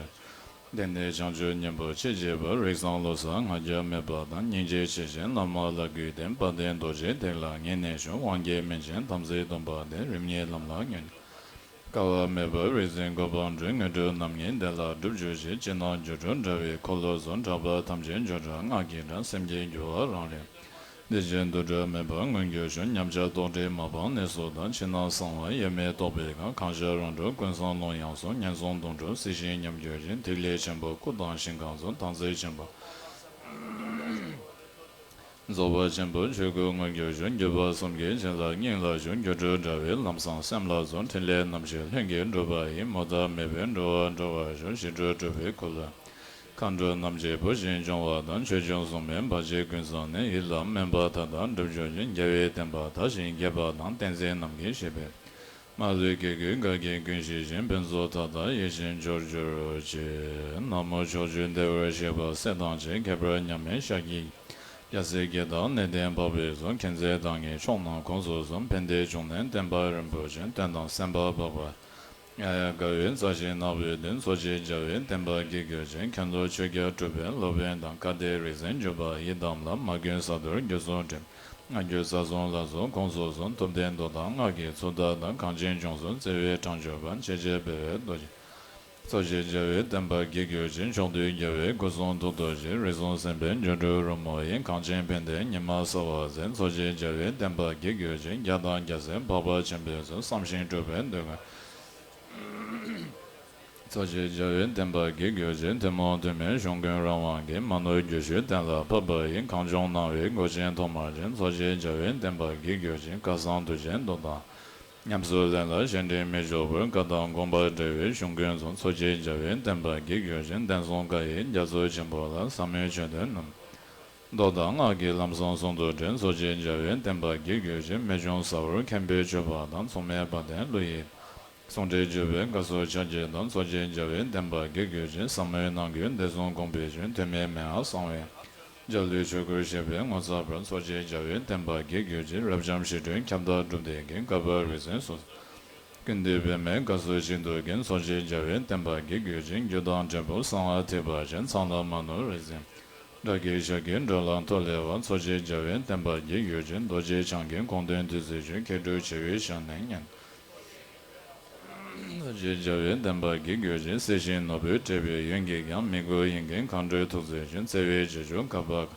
དེང་འདིར་བྱང་ཆུབ་སྙིང་པོ་ཆེས་རྒྱས་པ། རིགས་བཟང་བློ་གསལ་ང་རྒྱལ་མེད་པ་དང་། སྙིང་རྗེ་ཆེ་ཞིང་བླ་མ་ལ་གུས་ཏེ། དཔལ་ལྡན་རྡོ་རྗེ་དེ་ལ་ངེས་གནས་ཤོག་དབང་གིས་སྨིན་ཅིང་དམ་ཚིག་སྟོང་པ་སྟེ། རིམ་གཉིས་ལམ་ལ་ངེས་གནས། དཀའ་བ་མེད་པར་རིག་འཛིན་གོ་འཕང་འགྲོ། དངོས་གྲུབ་རྣམ་གཉིས་དེ་ལ་འགྲུབ་གྱུར་ཅིག་སྤྱིར་ན་སྒྱུ་འཕྲུལ་དྲྭ་བའི་འཁོར་ལོ་སོགས། གྲགས་པ་ཐམས་ཅད་བརྗོད་བྱ་སྔགས་ཀྱི་སྒྲ། སེམས་ཀྱི་རྒྱུ་བ་རང་རིག་སྟོང་གཏེར་ཆེན་དུ་འགྲོ་མེད་པ། མངོན་གྱུར་ཤོག་ཉམས་ཆག་རྟོག་བྲལ་མ་སྤངས་གནས་སུ་དག་ཕྱི་ནང་གསང་བ་ཡོད་མེད་རྟོགས་པའི་སྒང་། གང་ཤར་རང་གྲོལ་ཀུན་བཟང་ཀློང་ཡངས་སོགས། ངན་སོང་དོང་སྤྲུགས་སྲིད་ཞིའི་ཉམས་གྱུར་ཅིང་། ཐིག་ལེ་ཆེན་པོ་སྐུ་དང་ཞིང་གང་སོགས། དམ་ཚིག་ཆེན་པོ་རྫོགས་པ་ཆེན་པོ་ཆོས་སྐུ་མངོན་གྱུར་ཤོག་འགྱུར་བ་གསུམ་གྱི་རྗེས་ལ་སྙིང་ལ་ཞུགས། སྒྱུ་འཕྲུལ་དྲྭ་བའི་ལམ་བཟང་སེམས་ལ་རྫོགས། ཕྲིན་ལས་རྣམ་བཞི་ལྷུན་གྱིས་གྲུབ་པ་ཡི། མུ་མཐའ་མེད་པའི་འགྲོ་བ་སྒྲོལ་བར་ཤོག་ཞི་ཁྲོ་གྲུབ་པའི་འཁོར་ལོ། མཁའ་འགྲོ་རྣམས་ཀྱིས་བུ་བཞིན་སྐྱོང་བ་དང་། ཆོས་སྐྱོང་སྲུང་མའི་བར་ཆད་ཀུན་བསལ་ནས། ཡིད་ལ་སྨོན་པ་མཐའ་དག་འགྲུབ་གྱུར་ཅིག་རྒྱལ་བའི་བསྟན་པ་དར་ཞིང་རྒྱས་པ་དང་། བསྟན་འཛིན་རྣམས་ཀྱི་བཞེད་པའི་མ་ལུས་དགེ་ཀུན་དགའ་སྐྱིད་ཀུན་ཞི་ཞིང་། ཕུན་ཚོགས་མཐའ་དག་ཡིད་བཞིན་འབྱོར་གྱུར་ཅིག་ན་མོ་ཕྱོགས་བཅུའི་བདེ་བར་གཤེགས་པ་སྲས་དང་བཅས། ཁྱད་པར་མཉམ་མེད་ཤཱཀྱའི་རྒྱལ་སྲས་བརྒྱད་དང་གནས་བརྟན་འཕགས་པའི་གཙོ། མཁྱེན་བརྩེ་དང་ངེས་མཆོག་རྣམས་ཁོངས་སུ་བཟུང་། ཕན་བདེ་འབྱུང་གནས་བསྟན་པ་རིན་པོ་ཆེ། དོན་དམ་སེམས་དཔའ་འཕགས་པ་ཡ་ཡ་དགའ་བའི་རྩ་ཤེས་ནག་པོའི་མདུན། འཚོ་བྱེད་རྒྱལ་བའི་བསྟན་པ་རྒྱས་གྱུར་ཅིག་མཁན་སློབ་ཆོས་རྒྱལ་གྲུབ་པའི་སློབ་དཔོན་དང་། བཀའ་གཏེར་རིག་འཛིན་བརྒྱུད་པ་ཡི་དམ་ལ། མ་གུས་ས་རྡོར་རྒྱུ་ཚུལ་འགྲིམ། སྔ་འགྱུར་ས་གསུམ་ལ་སོགས་ཁོངས་སུ་གསུམ། ཐུབ་བསྟན་མདོ་དང་སྔགས་ཀྱི་ཚུལ་དག་དང་། གངས་ཅན་ལྗོངས་སུ་བརྩེ་བས་དྲངས་གྱུར་པ། འཆད་བྱེད་འཕེལ་བའི་རྡོ་རྗེ། ཚོགས་ཆེན་རྒྱལ་བའི་བསྟན་པ་རྒྱས་གྱུར་ཅིག། ཕྱོགས་དུས་རྒྱལ་བའི་སྐུ་གསུང་ཐུགས་རྡོ་རྗེ། རིགས་གསུམ་སེམས་དཔའི་སྒྱུ་འཕྲུལ་རོལ་མོ་ཡིས། གངས་ཅན་ཕན་བདེའི་ཉི་མ་གསལ་བར་མཛད། ཚོགས་ཆེན་རྒྱལ་བའི་བསྟན་པ་རྒྱས་གྱུར་ཅིག། རྒྱལ་དང་རྒྱལ་སྲས་འཕགས་པ་ཆེན་པོས་སུ། བསམ་ཞིང་སྤྲུལ་པའི་འདོད་དགུ། ཚོགས་ཆེན་རྒྱལ་བའི་བསྟན་པ་རྒྱས་གྱུར་ཅིག། ཐུན་མོང་ཐུན་མིན་གཞུང་ཀུན་རང་དབང་གིས། མ་ནོར་རྒྱུད་ཤུལ་གཏན་ལ་ཕབ་པ་ཡི། གངས་ལྗོངས་སྣང་བའི་སྒོ་ཆེན་ཐོག་མར་ཕྱིན། ཚོགས་ཆེན་རྒྱལ་བའི་བསྟན་པ་རྒྱས་གྱུར་ཅིག། སྐལ་བཟང་དུས་ཆེན་མདོ་དང་། ཉམས་སུ་ལེན་ལ་གཞན་དྲིང་མི་འཇོག་པར། བཀའ་དང་དགོངས་པ་འགྲེལ་བའི་གཞུང་ཀུན་གསུངས། ཚོགས་ཆེན་རྒྱལ་བའི་བསྟན་པ་རྒྱས་གྱུར་ཅིག། བསྟན་སྲུང་བཀའ་ཡི་རྒྱ་མཚོ་ཆེན་པོ་ལ། ཟབ་མོའི་ཆོས་དོན་རྣམས། མདོ་དང་སྔགས་ཀྱི་ལམ་གསུམ་ཟུང་དུ་འབྲེལ། ཚོགས་ཆེན་རྒྱལ་བའི་བསྟན་པ་རྒྱས་གྱུར་ཅིག། རྨད་བྱུང་ཟབ་པོར་མཁྱེན་པའི་སྤྱོད་པ་དང་། མཚུངས་མེད་དཔལ་ལྡན་ཀླུ་ཡི། ཟུང་འབྲེལ་བརྒྱུད་པའི་བཀའ་སྲོལ་ཕྱག་རྒྱས་དང་། ཚོགས་ཆེན་རྒྱལ་བའི་བསྟན་པ་རྒྱས་གྱུར་ཅིག། ཟབ་མོའི་ནང་གི་བདེ་སྲུང་དགོངས་པའི་ཆོས། ཐོགས་མེད་མན་ངག་གསང་བའི། འཇའ་ལུས་ཆོས་སྐུར་བཞད་པའི་ངོ་མཚར་བར། ཚོགས་ཆེན་རྒྱལ་བའི་བསྟན་པ་རྒྱས་གྱུར་ཅིག། རབ་འབྱམས་ཞི་ཁྲོའི་ཁྱབ་བདག་སྒྲུབ་སྡེ་དགེ། བཀའ་བབས་རིག་འཛིན་སོ། ཀུན་འདུས་པདྨའི་བཀའ་སྲོལ་ཤིན་ཏུ་རྒྱས། ཚོགས་ཆེན་རྒྱལ་བའི་བསྟན་པ་རྒྱས་གྱུར་ཅིག། རྒྱུ་དང་འབྲས་བུ་གསང་བ་ཐེག་པ་ཅན། ཚངས་ལ་མ་ནོར་རིག་འཛིན། སྒྲ་སྐད་ཞལ་གྱི་འགྲོས་ལ་མཐོ་ལེགས་པ། ཚོགས་ཆེན་རྒྱལ་བའི་བསྟན་པ་རྒྱས་གྱུར་ཅིག། རྡོ་རྗེ་འཆང་གི་དགོངས་དོན་བདུད་རྩིའི་ཆུ། མཁས་གྲུབ་བྱེ་བའི་ཞལ་ནས་སྙན། ཚོགས་ཆེན་རྒྱལ་བའི་བསྟན་པ་རྒྱས་གྱུར་ཅིག། གསལ་ཞིང་ནོར་བུས་སྤྲས་པའི་ཡོན་གྱིས་ཀྱང་། མི་མགུ་ཡིད་འགུལ་མཁའ་འགྲོའི་ཐུགས་བརྩེ་ཆུ། བརྩེ་བའི་རྗེས་འཇུག་བཀའ་བབས།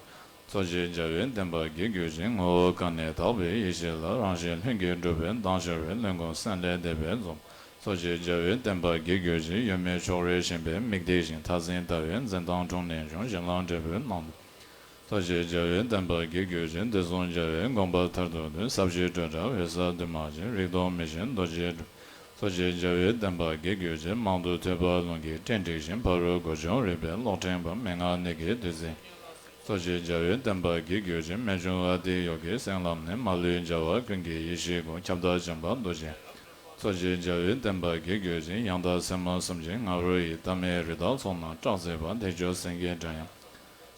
ཚོགས་ཆེན་རྒྱལ་བའི་བསྟན་པ་རྒྱས་གྱུར་ཅིག། ངོ་བོ་གང་ནས་དག་པའི་ཡེ་ཤེས་ལ། རང་བཞིན་ལྷུན་གྱིས་གྲུབ་པའི་མདངས་ཤར་བའི། ལྷུན་གོང་སེང་ལེ་འདེབས་པའི་འཛུམ། ཚོགས་ཆེན་རྒྱལ་བའི་བསྟན་པ་རྒྱས་གྱུར་ཅིག། གཡོ་མེད་ཕྱོགས་རིས་ཞེན་པའི་མིག་གཏིང་བཞིན། མཐའ་ཟིན་ལྟ་བའི་འཛིན་སྟངས་དྲུང་ནས་བྱུང་། ཞེན་ལམ་འབྲས་བུའི་སྣང་། ཚོགས་ཆེན་རྒྱལ་བའི་བསྟན་པ་རྒྱས་གྱུར་ཅིག། བདེ་སྲུང་རྒྱལ་བའི་དགོངས་པ་མཐར་ཐུག་ཏུ། ཟབ་ཞི་སྤྲོས་བྲལ་འོད་གསལ་འདུས་མ་བྱས། རིག་སྟོང་མི་ཞན་རྡོ་རྗེའི་སྒྲུབ། ཚོགས་ཆེན་རྒྱལ་བའི་བསྟན་པ་རྒྱས་གྱུར་ཅིག། མང་དུ་ཐོས་པ་རླུང་གིས་བསྐྲད་འགྲིགས་ཤིང་། ཕ་རོལ་གོ་ཆུང་རིག་པའི་གློག་ཕྲེང་བབས། མན་ངག་གནད་ཀྱི་བདུད་རྩི། ཚོགས་ཆེན་རྒྱལ་བའི་བསྟན་པ་རྒྱས་གྱུར་ཅིག། རྨད་བྱུང་ཨ་ཏི་ཡོ་གའི་གསེང་ལམ་ནས། མ་ལུས་རྒྱལ་བ་ཀུན་གྱི་ཡེ་ཤེས་སྐུ། ཁྱབ་བདག་འཇམ་དཔལ་རྡོ་རྗེ། ཚོགས་ཆེན་རྒྱལ་བའི་བསྟན་པ་རྒྱས་གྱུར་ཅིག། ཡང་དག་སེམས་མ་སུམ་བརྒྱའི་ང་རོ་ཡིས། ལྟ་མེད་རི་དྭགས་ཚོགས་རྣམས་སྐྲག་མཛད་པ། ཐེག་མཆོག་སེང་གེའི་སྒྲ་དབྱངས།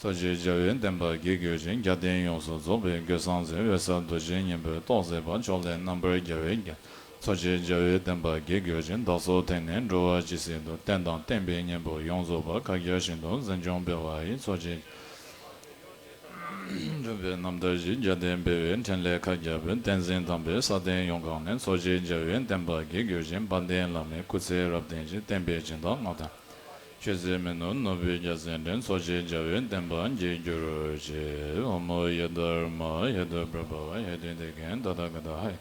ཚོགས་ཆེན་རྒྱལ་བའི་བསྟན་པ་རྒྱས་གྱུར་ཅིག། རྒྱལ་བསྟན་ཡོངས་སུ་རྫོགས་པའི་རྒོད་ཚང་མཛད། འོད་གསལ་རྡོ་རྗེ་སྙིང་པོས་རྟོགས་མཛད་པ། ཕྱོགས་ལས་རྣམ་པར་རྒྱལ་བའི་རྒྱལ། ཚོགས་ཆེན་རྒྱལ་བའི་བསྟན་པ་རྒྱས་གྱུར་ཅིག། བདག་སོགས་དེང་ནས་འགྲོ་བ་ཇི་སྲིད་དུ། བསྟན་དང་བསྟན་པའི་གཉེན་པོ་ཡོངས་རྫོགས་པ། མཁའ་རྒྱ་བཞིན་དུ་འཛིན་སྐྱོང་འཕེལ་བ་ཡི། ཚོགས་ཆེན་སྒྲུབ་པའི་རྣམ་ཐར་བཞི། རྒྱལ་བསྟན་འཕེལ་བའི་ཕྲིན་ལས་མཁའ་རྒྱ་བོད། བསྟན་འཛིན་དམ་པའི་ས་སྟེང་ཡོངས་གང་ནས། ཚོགས་ཆེན་རྒྱལ་བའི་བསྟན་པ་རྒྱས་གྱུར་ཅིག། དཔལ་ལྡན་བླ་མའི་སྐུ་ཚེ་རབ་བརྟན་ཅིང་། བསྟན་པའི་སྦྱིན་བདག་སྔགས་དང་། ཆོས་སྲིད་མི་ནུབ་ནོར་བུའི་རྒྱལ་མཚན་འདྲེན། ཚོགས་ཆེན་རྒྱལ་བའི་བསྟན་པ་རྒྱས་གྱུར་ཅིག། ཨོཾ་ཡེ་དྷརྨཱ་ཡེ་དྷ་པྲ་བྷ་ཝ་ཡེ་དྷུ་ཏི་གེ་ཏ་ཐཱ་ག་ཏ་ཧ་ཡེ།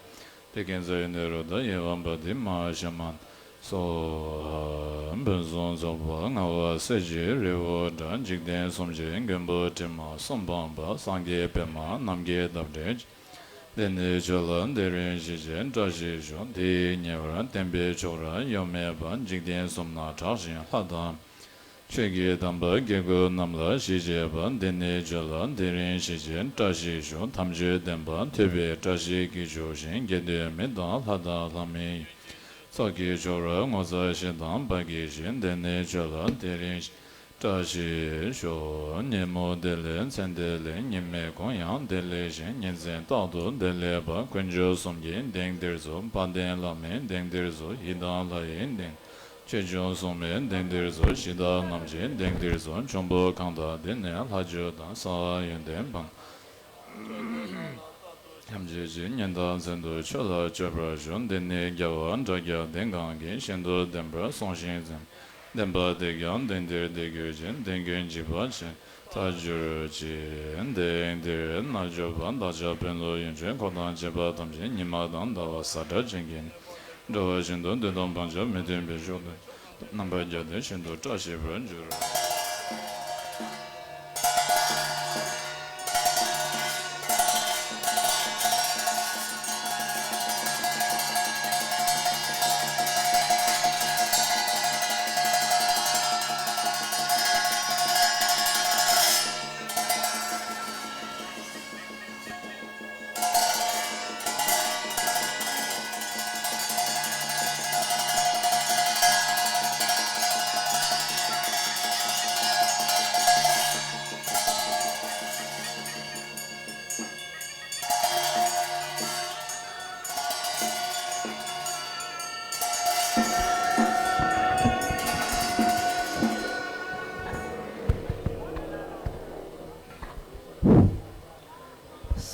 ཏི་གེ་ཛ་ཡེ་ནི་རུ་དྷ་ཡེ་ཝཾ་པ་ཏི་མ་ཧཱ་ཤ་མ་ན་སྭཱ་ཧཱ། ཕུན་སུམ་ཚོགས་པ་ལྔ་པ་གསེར་གྱི་རི་བོ་འདྲ། འཇིག་རྟེན་གསུམ་གྱི་མགོན་པོ་དྲི་མ་གསུམ་སྤངས་པ། སངས་རྒྱས་པདྨ་རྣམ་རྒྱལ་འདབ་བརྒྱད་ཀྱིས། འདི་ནས་ཁྱོད་ལ་དེ་རིང་ཞི་བྱེད་བཀྲ་ཤིས་ཤོག། དེ་ཡི་ཉེ་བར་བསྟན་པའི་ཕྱོགས་ར་གཡོ་མེད་པ། འཇིག་རྟེན་གསུམ་ན་གྲགས་ཤིང་ལྷ་དང་། ཆོས་ཀྱི་དམ་པ་སྐྱེ་དགུ་རྣམས་ལ་ཞི་བྱེད་པ། འདི་ནས་ཁྱོད་ལ་དེ་རིང་ཞི་བྱེད་བཀྲ་ཤིས་ཤོག། དམ་ཆོས་བདེན་པ་ཐོས་པའི་བཀྲ་ཤིས་ཀྱིས་ཕྱུག་ཅིང་། དགེ་འདུན་མི་དང་ལྷ་དང་ལྷ་མིན་ཡི། ཚོགས་ཀྱི་མཆོག་རབ་ངོ་མཚར་ཞིང་དང་པ་གིས་བཞེས། འདི་ནས་ཁྱོད་ལ་དེ་རིང་བཀྲ་ཤིས་ཤོག། ཉིན་མོ་བདེ་ལེགས་མཚན་བདེ་ལེགས། ཉི་མའི་གུང་ཡང་བདེ་ལེགས་ཤིང་། ཉིན་མཚན་རྟག་ཏུ་བདེ་ལེགས་པ། དཀོན་མཆོག་གསུམ་གྱི་གདེང་འདིར་གསོལ། དཔལ་ལྡན་བླ་མའི་གདེང་འདིར་གསོལ། ཡི་དམ་ལྷ་ཡི་གདེང་། ཆོས་སྐྱོང་སྲུང་མའི་གདེང་འདིར་གསོལ། གཞི་བདག་རྣམས་ཀྱི་གདེང་འདིར་གསོལ། འབྱུང་པོ་གང་དག་འདི་ནས་ལྷ་ཆོས་དང་། གསང་བ་ཡོན་ཏན་སྤངས་ཐམས་ཅད་ཀྱིས། ཉིན་དང་མཚན་དུ་མཆོད་ལ་སྤྱོད་པར་ཞུ། འདི་ནི་རྒྱལ་བ་དགྲ་བརྒྱ་ལྡན་གང་གིས། ཤིན་ཏུ་བདེན་པར་གསུངས་ཤིང་འཛིན། བདེན་པ་དེ་ཀྱང་གདེང་འདིར་བདེ་གྱུར་ཅིག། གདེང་ཀུན་འཇིག་པ་ཆེན་ཐལ་གྱུར་ཅིག། གདེང་འདིར་རྣལ་འབྱོར་པ་བདག་ཅག་དཔོན་སློབ་ཡོན་མཆོད་འཁོར་དང་བཅས་པ་ཐམས་ཅད་ཉི་མ་དང་ཟླ་བ་གཟའ་སྐར་ཅན་གྱི་འགྲོ་བ་བཞིན་དུ་འདོད་དང་བག་ཆགས་མི་མཐུན་པའི་ཕྱོགས་དུ་རྣམ་པར་རྒྱལ་ཏེ་ཤིན་ཏུ་བཀྲ་ཤིས་པར་འགྱུར།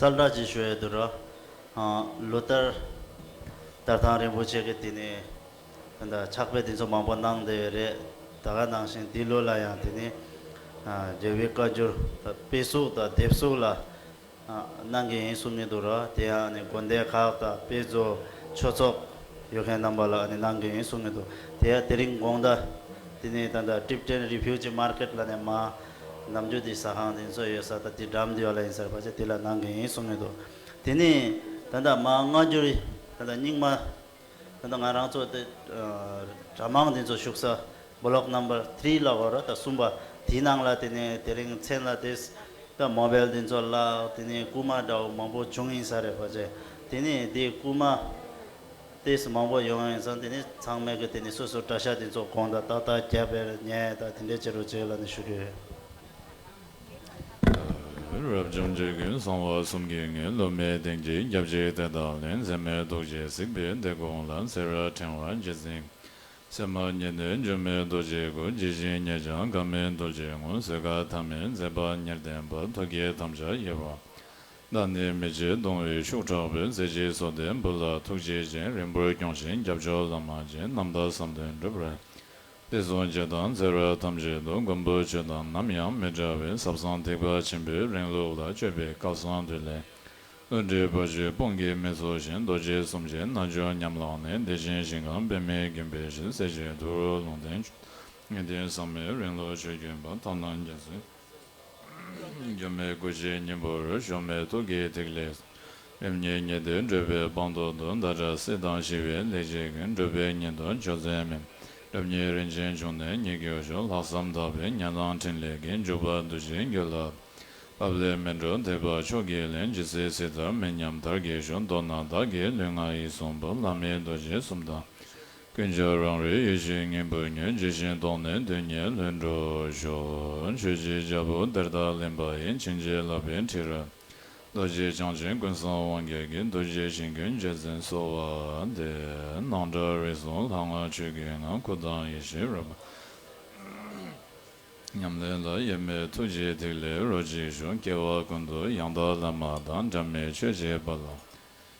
གསལ་བསྒྲགས་ཅིག་ཞུ་ཡས་འདུག་ར། ལོ་ལྟར་དར་ཐང་རིན་པོ་ཆེ་གི་དེ་ནས་ད་ལྟ་ཕྱག་དཔེ་དེ་ཚོ་མང་པོ་གནང་བསྡད་ཡོད་རེད། ད་ག་ནང་བཞིན་འདི་ལོ་ལ་ཡང་དེ་ནས་རྒྱལ་བའི་བཀའ་འགྱུར་དང་དཔེ་གཟུགས་དང་དེབ་གཟུགས་ལ་གནང་གི་ཡིན་གསུང་གི་འདུག་ར། དེ་ཡང་ནི་དགོན་སྡེ་ཁག་དང་དཔེ་མཛོད་ཆོས་ཚོགས་ཡོད་མཁན་རྣམ་པ་ལ་ནི་གནང་གི་ཡིན་གསུང་གི་འདུག་དེ་ཡང་དེ་རིང་དགོང་དག་དེ་ནས་ད་ལྟ་Tipton Refugee Market ལ་ནས་མ་ནམ་རྒྱུན་དེ་ཟ་ཁང་དེ་ཚོ་ཡོད་ས་ད་དེ་འགྲམ་དེ་ཡོད་ལ་ཡིན་ཟེར་བ་ཆ་དེ་ལ་གནང་གི་ཡིན་གསུང་གི་འདུག་དེ་ནས་ད་ལྟ་མ་སྔ་འགྱུར་ད་ལྟ་རྙིང་མ་ད་ལྟ་ང་རང་ཚོ་དེ་གྲྭ་མང་དེ་ཚོ་བཞུགས་ས་Block Number Three ལ་འོ་ར་ད་གསུམ་པ་དེའི་ནང་ལ་དེ་ནས་དེ་རིང་མཚན་ལ་དེ་ད་མོ་བེལ་དེ་ཚོ་ལ་དེ་ནས་རྐུན་མ་འདྲ་བོ་མང་པོ་བྱུང་ཡིན་ས་རེད་བ་ཆ་དེ་ནས་དེ་རྐུན་མ། ཏེས་མང་པོ་ཡོང་ཡིན་ཙང་དེ་ནི་ཚང་མས་ཀྱི་དེ་ནི་སོ་སོ་གྲྭ་ཤག་དེ་ཚོ་དགོངས་དག་ཏག་ཏག་རྒྱབ་པའི་ཉེས་དང་དེ་འདྲས་བྱེད་རོགས་བྱེད་ལ་ནི་ཞུ་གི་ཡོད། རབ་འབྱམས་ཆོས་ཀུན་གསང་བ་གསུམ་གྱི་ངོས། སློབ་མའི་སྟེང་གཅིག་སྐྱབས་གཅིག་དེ་དག་ལས། འཛད་མེད་ཐུགས་རྗེས་གཟིགས་པའི་དེ་ཀུན་ལ། ཚེ་རབས་ཕྲེང་བ་རྗེས་འཛིན་སེམས་མ་ཉིད་ནས། འགྱུར་མེད་རྡོ་རྗེའི་སྐུ། ཇི་བཞིན་ཉིད་ཀྱང་འགག་མེད་རྡོ་རྗེའི་ངོ་། བཟོད་དཀའ་ཐ་མལ་མཛད་པ་ཉེར་བདེན་པ། ཐུགས་བསྐྱེད་དམ་བཅའ་ཡིད་བཞིན། བདག་ནི་མི་བྱེད་གདུང་བའི་ཤུགས་དྲག་པས། རྩེ་གཅིག་སོགས་ལྡན་བུ་ལ་ཐུགས་རྗེ་ཅན། རིང་པོར་སྐྱོང་ཞིང་རྒྱབ་སྐྱོར་བླ་མ་ཅན། རྣམ་དག་བསམ་དོན་འགྲུབ་པར། དེ་གསུང་སྤྱི་དང་ཚེ་རབས་ཐམས་ཅད་དུ། མགོན་པོ་ཁྱོད་དང་ནམ་ཡང་མི་འབྲལ་བའི། ཟབ་གསང་ཐེག་པ་ཆེན་པོའི་རིང་ལུགས་ལ། སྤྱོད་པའི་སྐལ་བཟང་དུས་ལས། བློ་གྲོས་བར་ཆད་དཔུང་གིས་མི་ཚུགས་ཤིང་། རྡོ་རྗེ་གསུམ་གྱི་རྣལ་འབྱོར་ཉམས་བླངས་ནས། བདེ་ཆེན་ཞིང་ཁམས་པདྨའི་དགོན་པའི་ཞིང་། སྲས་བཅས་ཐུ་རུ་ལུང་བསྟན་མཆོག་ངེས་དོན་ཟབ་མོའི་རིང་ལུགས་ཆོས་ཀུན་པ། ཐབས་ལམ་རྒྱ་མཚོའི་འགྱུར་མེད་སྐུ་བཞིའི་སྙིང་པོར། གཞོམ་མེད་ཐུགས་ཀྱི་ཐིག་ལེ། རིམ་གཉིས་ཉི་ཟླའི་བགྲོད་པའི་དཔང་རྟགས་སུ། བདག་འདྲ་སྲིད་དང་ཞི་བའི་ལེགས་སྤྱད་ཀུན། འགྲུབ་པའི་ཉིན་དུ་མཆོག་སྩལ་མིན། རབ་ཉིད་རིན་ཆེན་འབྱུང་གནས་ཉིད་ཀྱི་མཆོག་ལྷག་བསམ་དག་པའི་ཉམས་བླངས་ཕྲིན་ལས་ཀྱིས། འཇུག་པ་འདུ་བྱེད་རྒྱུད་ལ། བབ་ལས་མི་འགྲོ་ཐེག་པ་མཆོག་གི་གླིང་། ཇི་སྲིད་སྲིད་མཐར་མི་ཉམས་དར་རྒྱས་ཤོག་མདོར་ན་བདག་གི་ལུས་ངག་ཡིད་གསུམ་པོ། བླ་མེད་རྡོ་རྗེ་གསུམ་དང་ཀུན་ཁྱབ་རང་རིག་ཡེ་ཤེས་སྙིང་པོ་ཉིད། ཇི་བཞིན་རྟོགས་ནས་དོན་གཉིས་ལྷུན་གྲུབ་ཤོག་ཆོས་ཀྱི་རྒྱལ་པོ་དེར་བདག་གླེན་པ་ཡི། བྱིན་གྱིས་བརླབས་པའི་ཁྲི་རབ་རྡོ་རྗེ་འཆང་ཆེན་ཀུན་བཟང་དབང་རྒྱལ་གྱིས། རྡོ་རྗེ་ཞིང་ཀུན་རྗེ་བཙུན་གསོལ་བ་འདེབས། སྣང་གྲགས་རིག་གསུམ་ལྷ་སྔགས་ཆོས་ཀུན་ངག །སྐུ་དང་ཡེ་ཤེས་རོལ་པ་ཉམས་ལེན་ལ། དབྱེར་མེད་ཐུགས་རྗེའི་ཐིག་ལེ་རོ་གཅིག་ཤོག་སྐྱེ་བ་ཀུན་ཏུ་ཡང་དག་བླ་མ་དང་། འབྲལ་མེད་ཆོས་ཀྱི་དཔལ་ལ།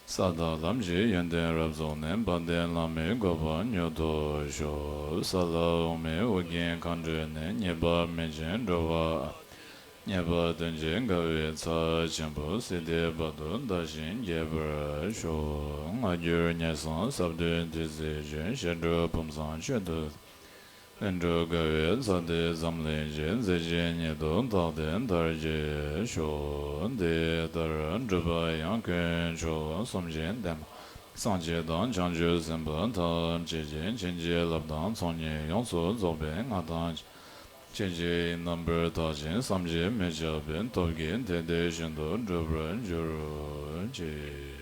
ས་དང་ལམ་གྱི་ཡོན་ཏན་རབ་རྫོགས་ནས། དཔལ་ལྡན་བླ་མའི་གོ་འཕང་མྱུར་ཐོབ་ཤོག་ས་ལ་འོག་མིན་ཨོ་རྒྱན་མཁའ་འགྲོས་ནི། ཉེས་པ་མེད་ཅིང་འགྲོ་བ། ཉེས་པ་དོན་བྱེད་དགའ་བའི་ཚལ་ཆེན་པོ། སྲིད་མཐའི་བར་དུ་བདག་བཞིན་རྒྱས་པར་ཤོག་སྔ་འགྱུར་ངན་སོང་ས་བདུན་བདུད་རྩིའི་རྒྱུན། གཞན་འགྲོ་ཕུན་སུམ་ཚོགས་དུས་ལྷུན་གྲུབ་དགའ་བའི་ཚལ་དེ་འཛམ་གླིང་རྒྱས། མཛད་ཅིང་ཉིད་དུ་རྟག་བརྟན་དར་རྒྱས་ཤོག་འདི་ལྟར་འགྲུབ་པ་ཡང་དཀོན་མཆོག་གསུམ་གྱི་བདེན་པ། སངས་རྒྱས་དང་བྱང་ཆུབ་སེམས་དཔའ་ཐམས་ཅད་ཀྱིས། བྱིན་གྱིས་བརླབས་དང་ཚོགས་གཉིས་ཡོངས་སུ་རྫོགས་པའི་མངའ་ཐང་ཅན། ཁྱེད་ཀྱི་རྣམ་པར་དག་ཅིང་བསམ་གྱིས་མི་ཁྱབ་པའི་སྟོབས་ཀྱིས། དེ་དེ་བཞིན་དུ་འགྲུབ་པར་གྱུར་ཅིག་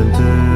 འདུག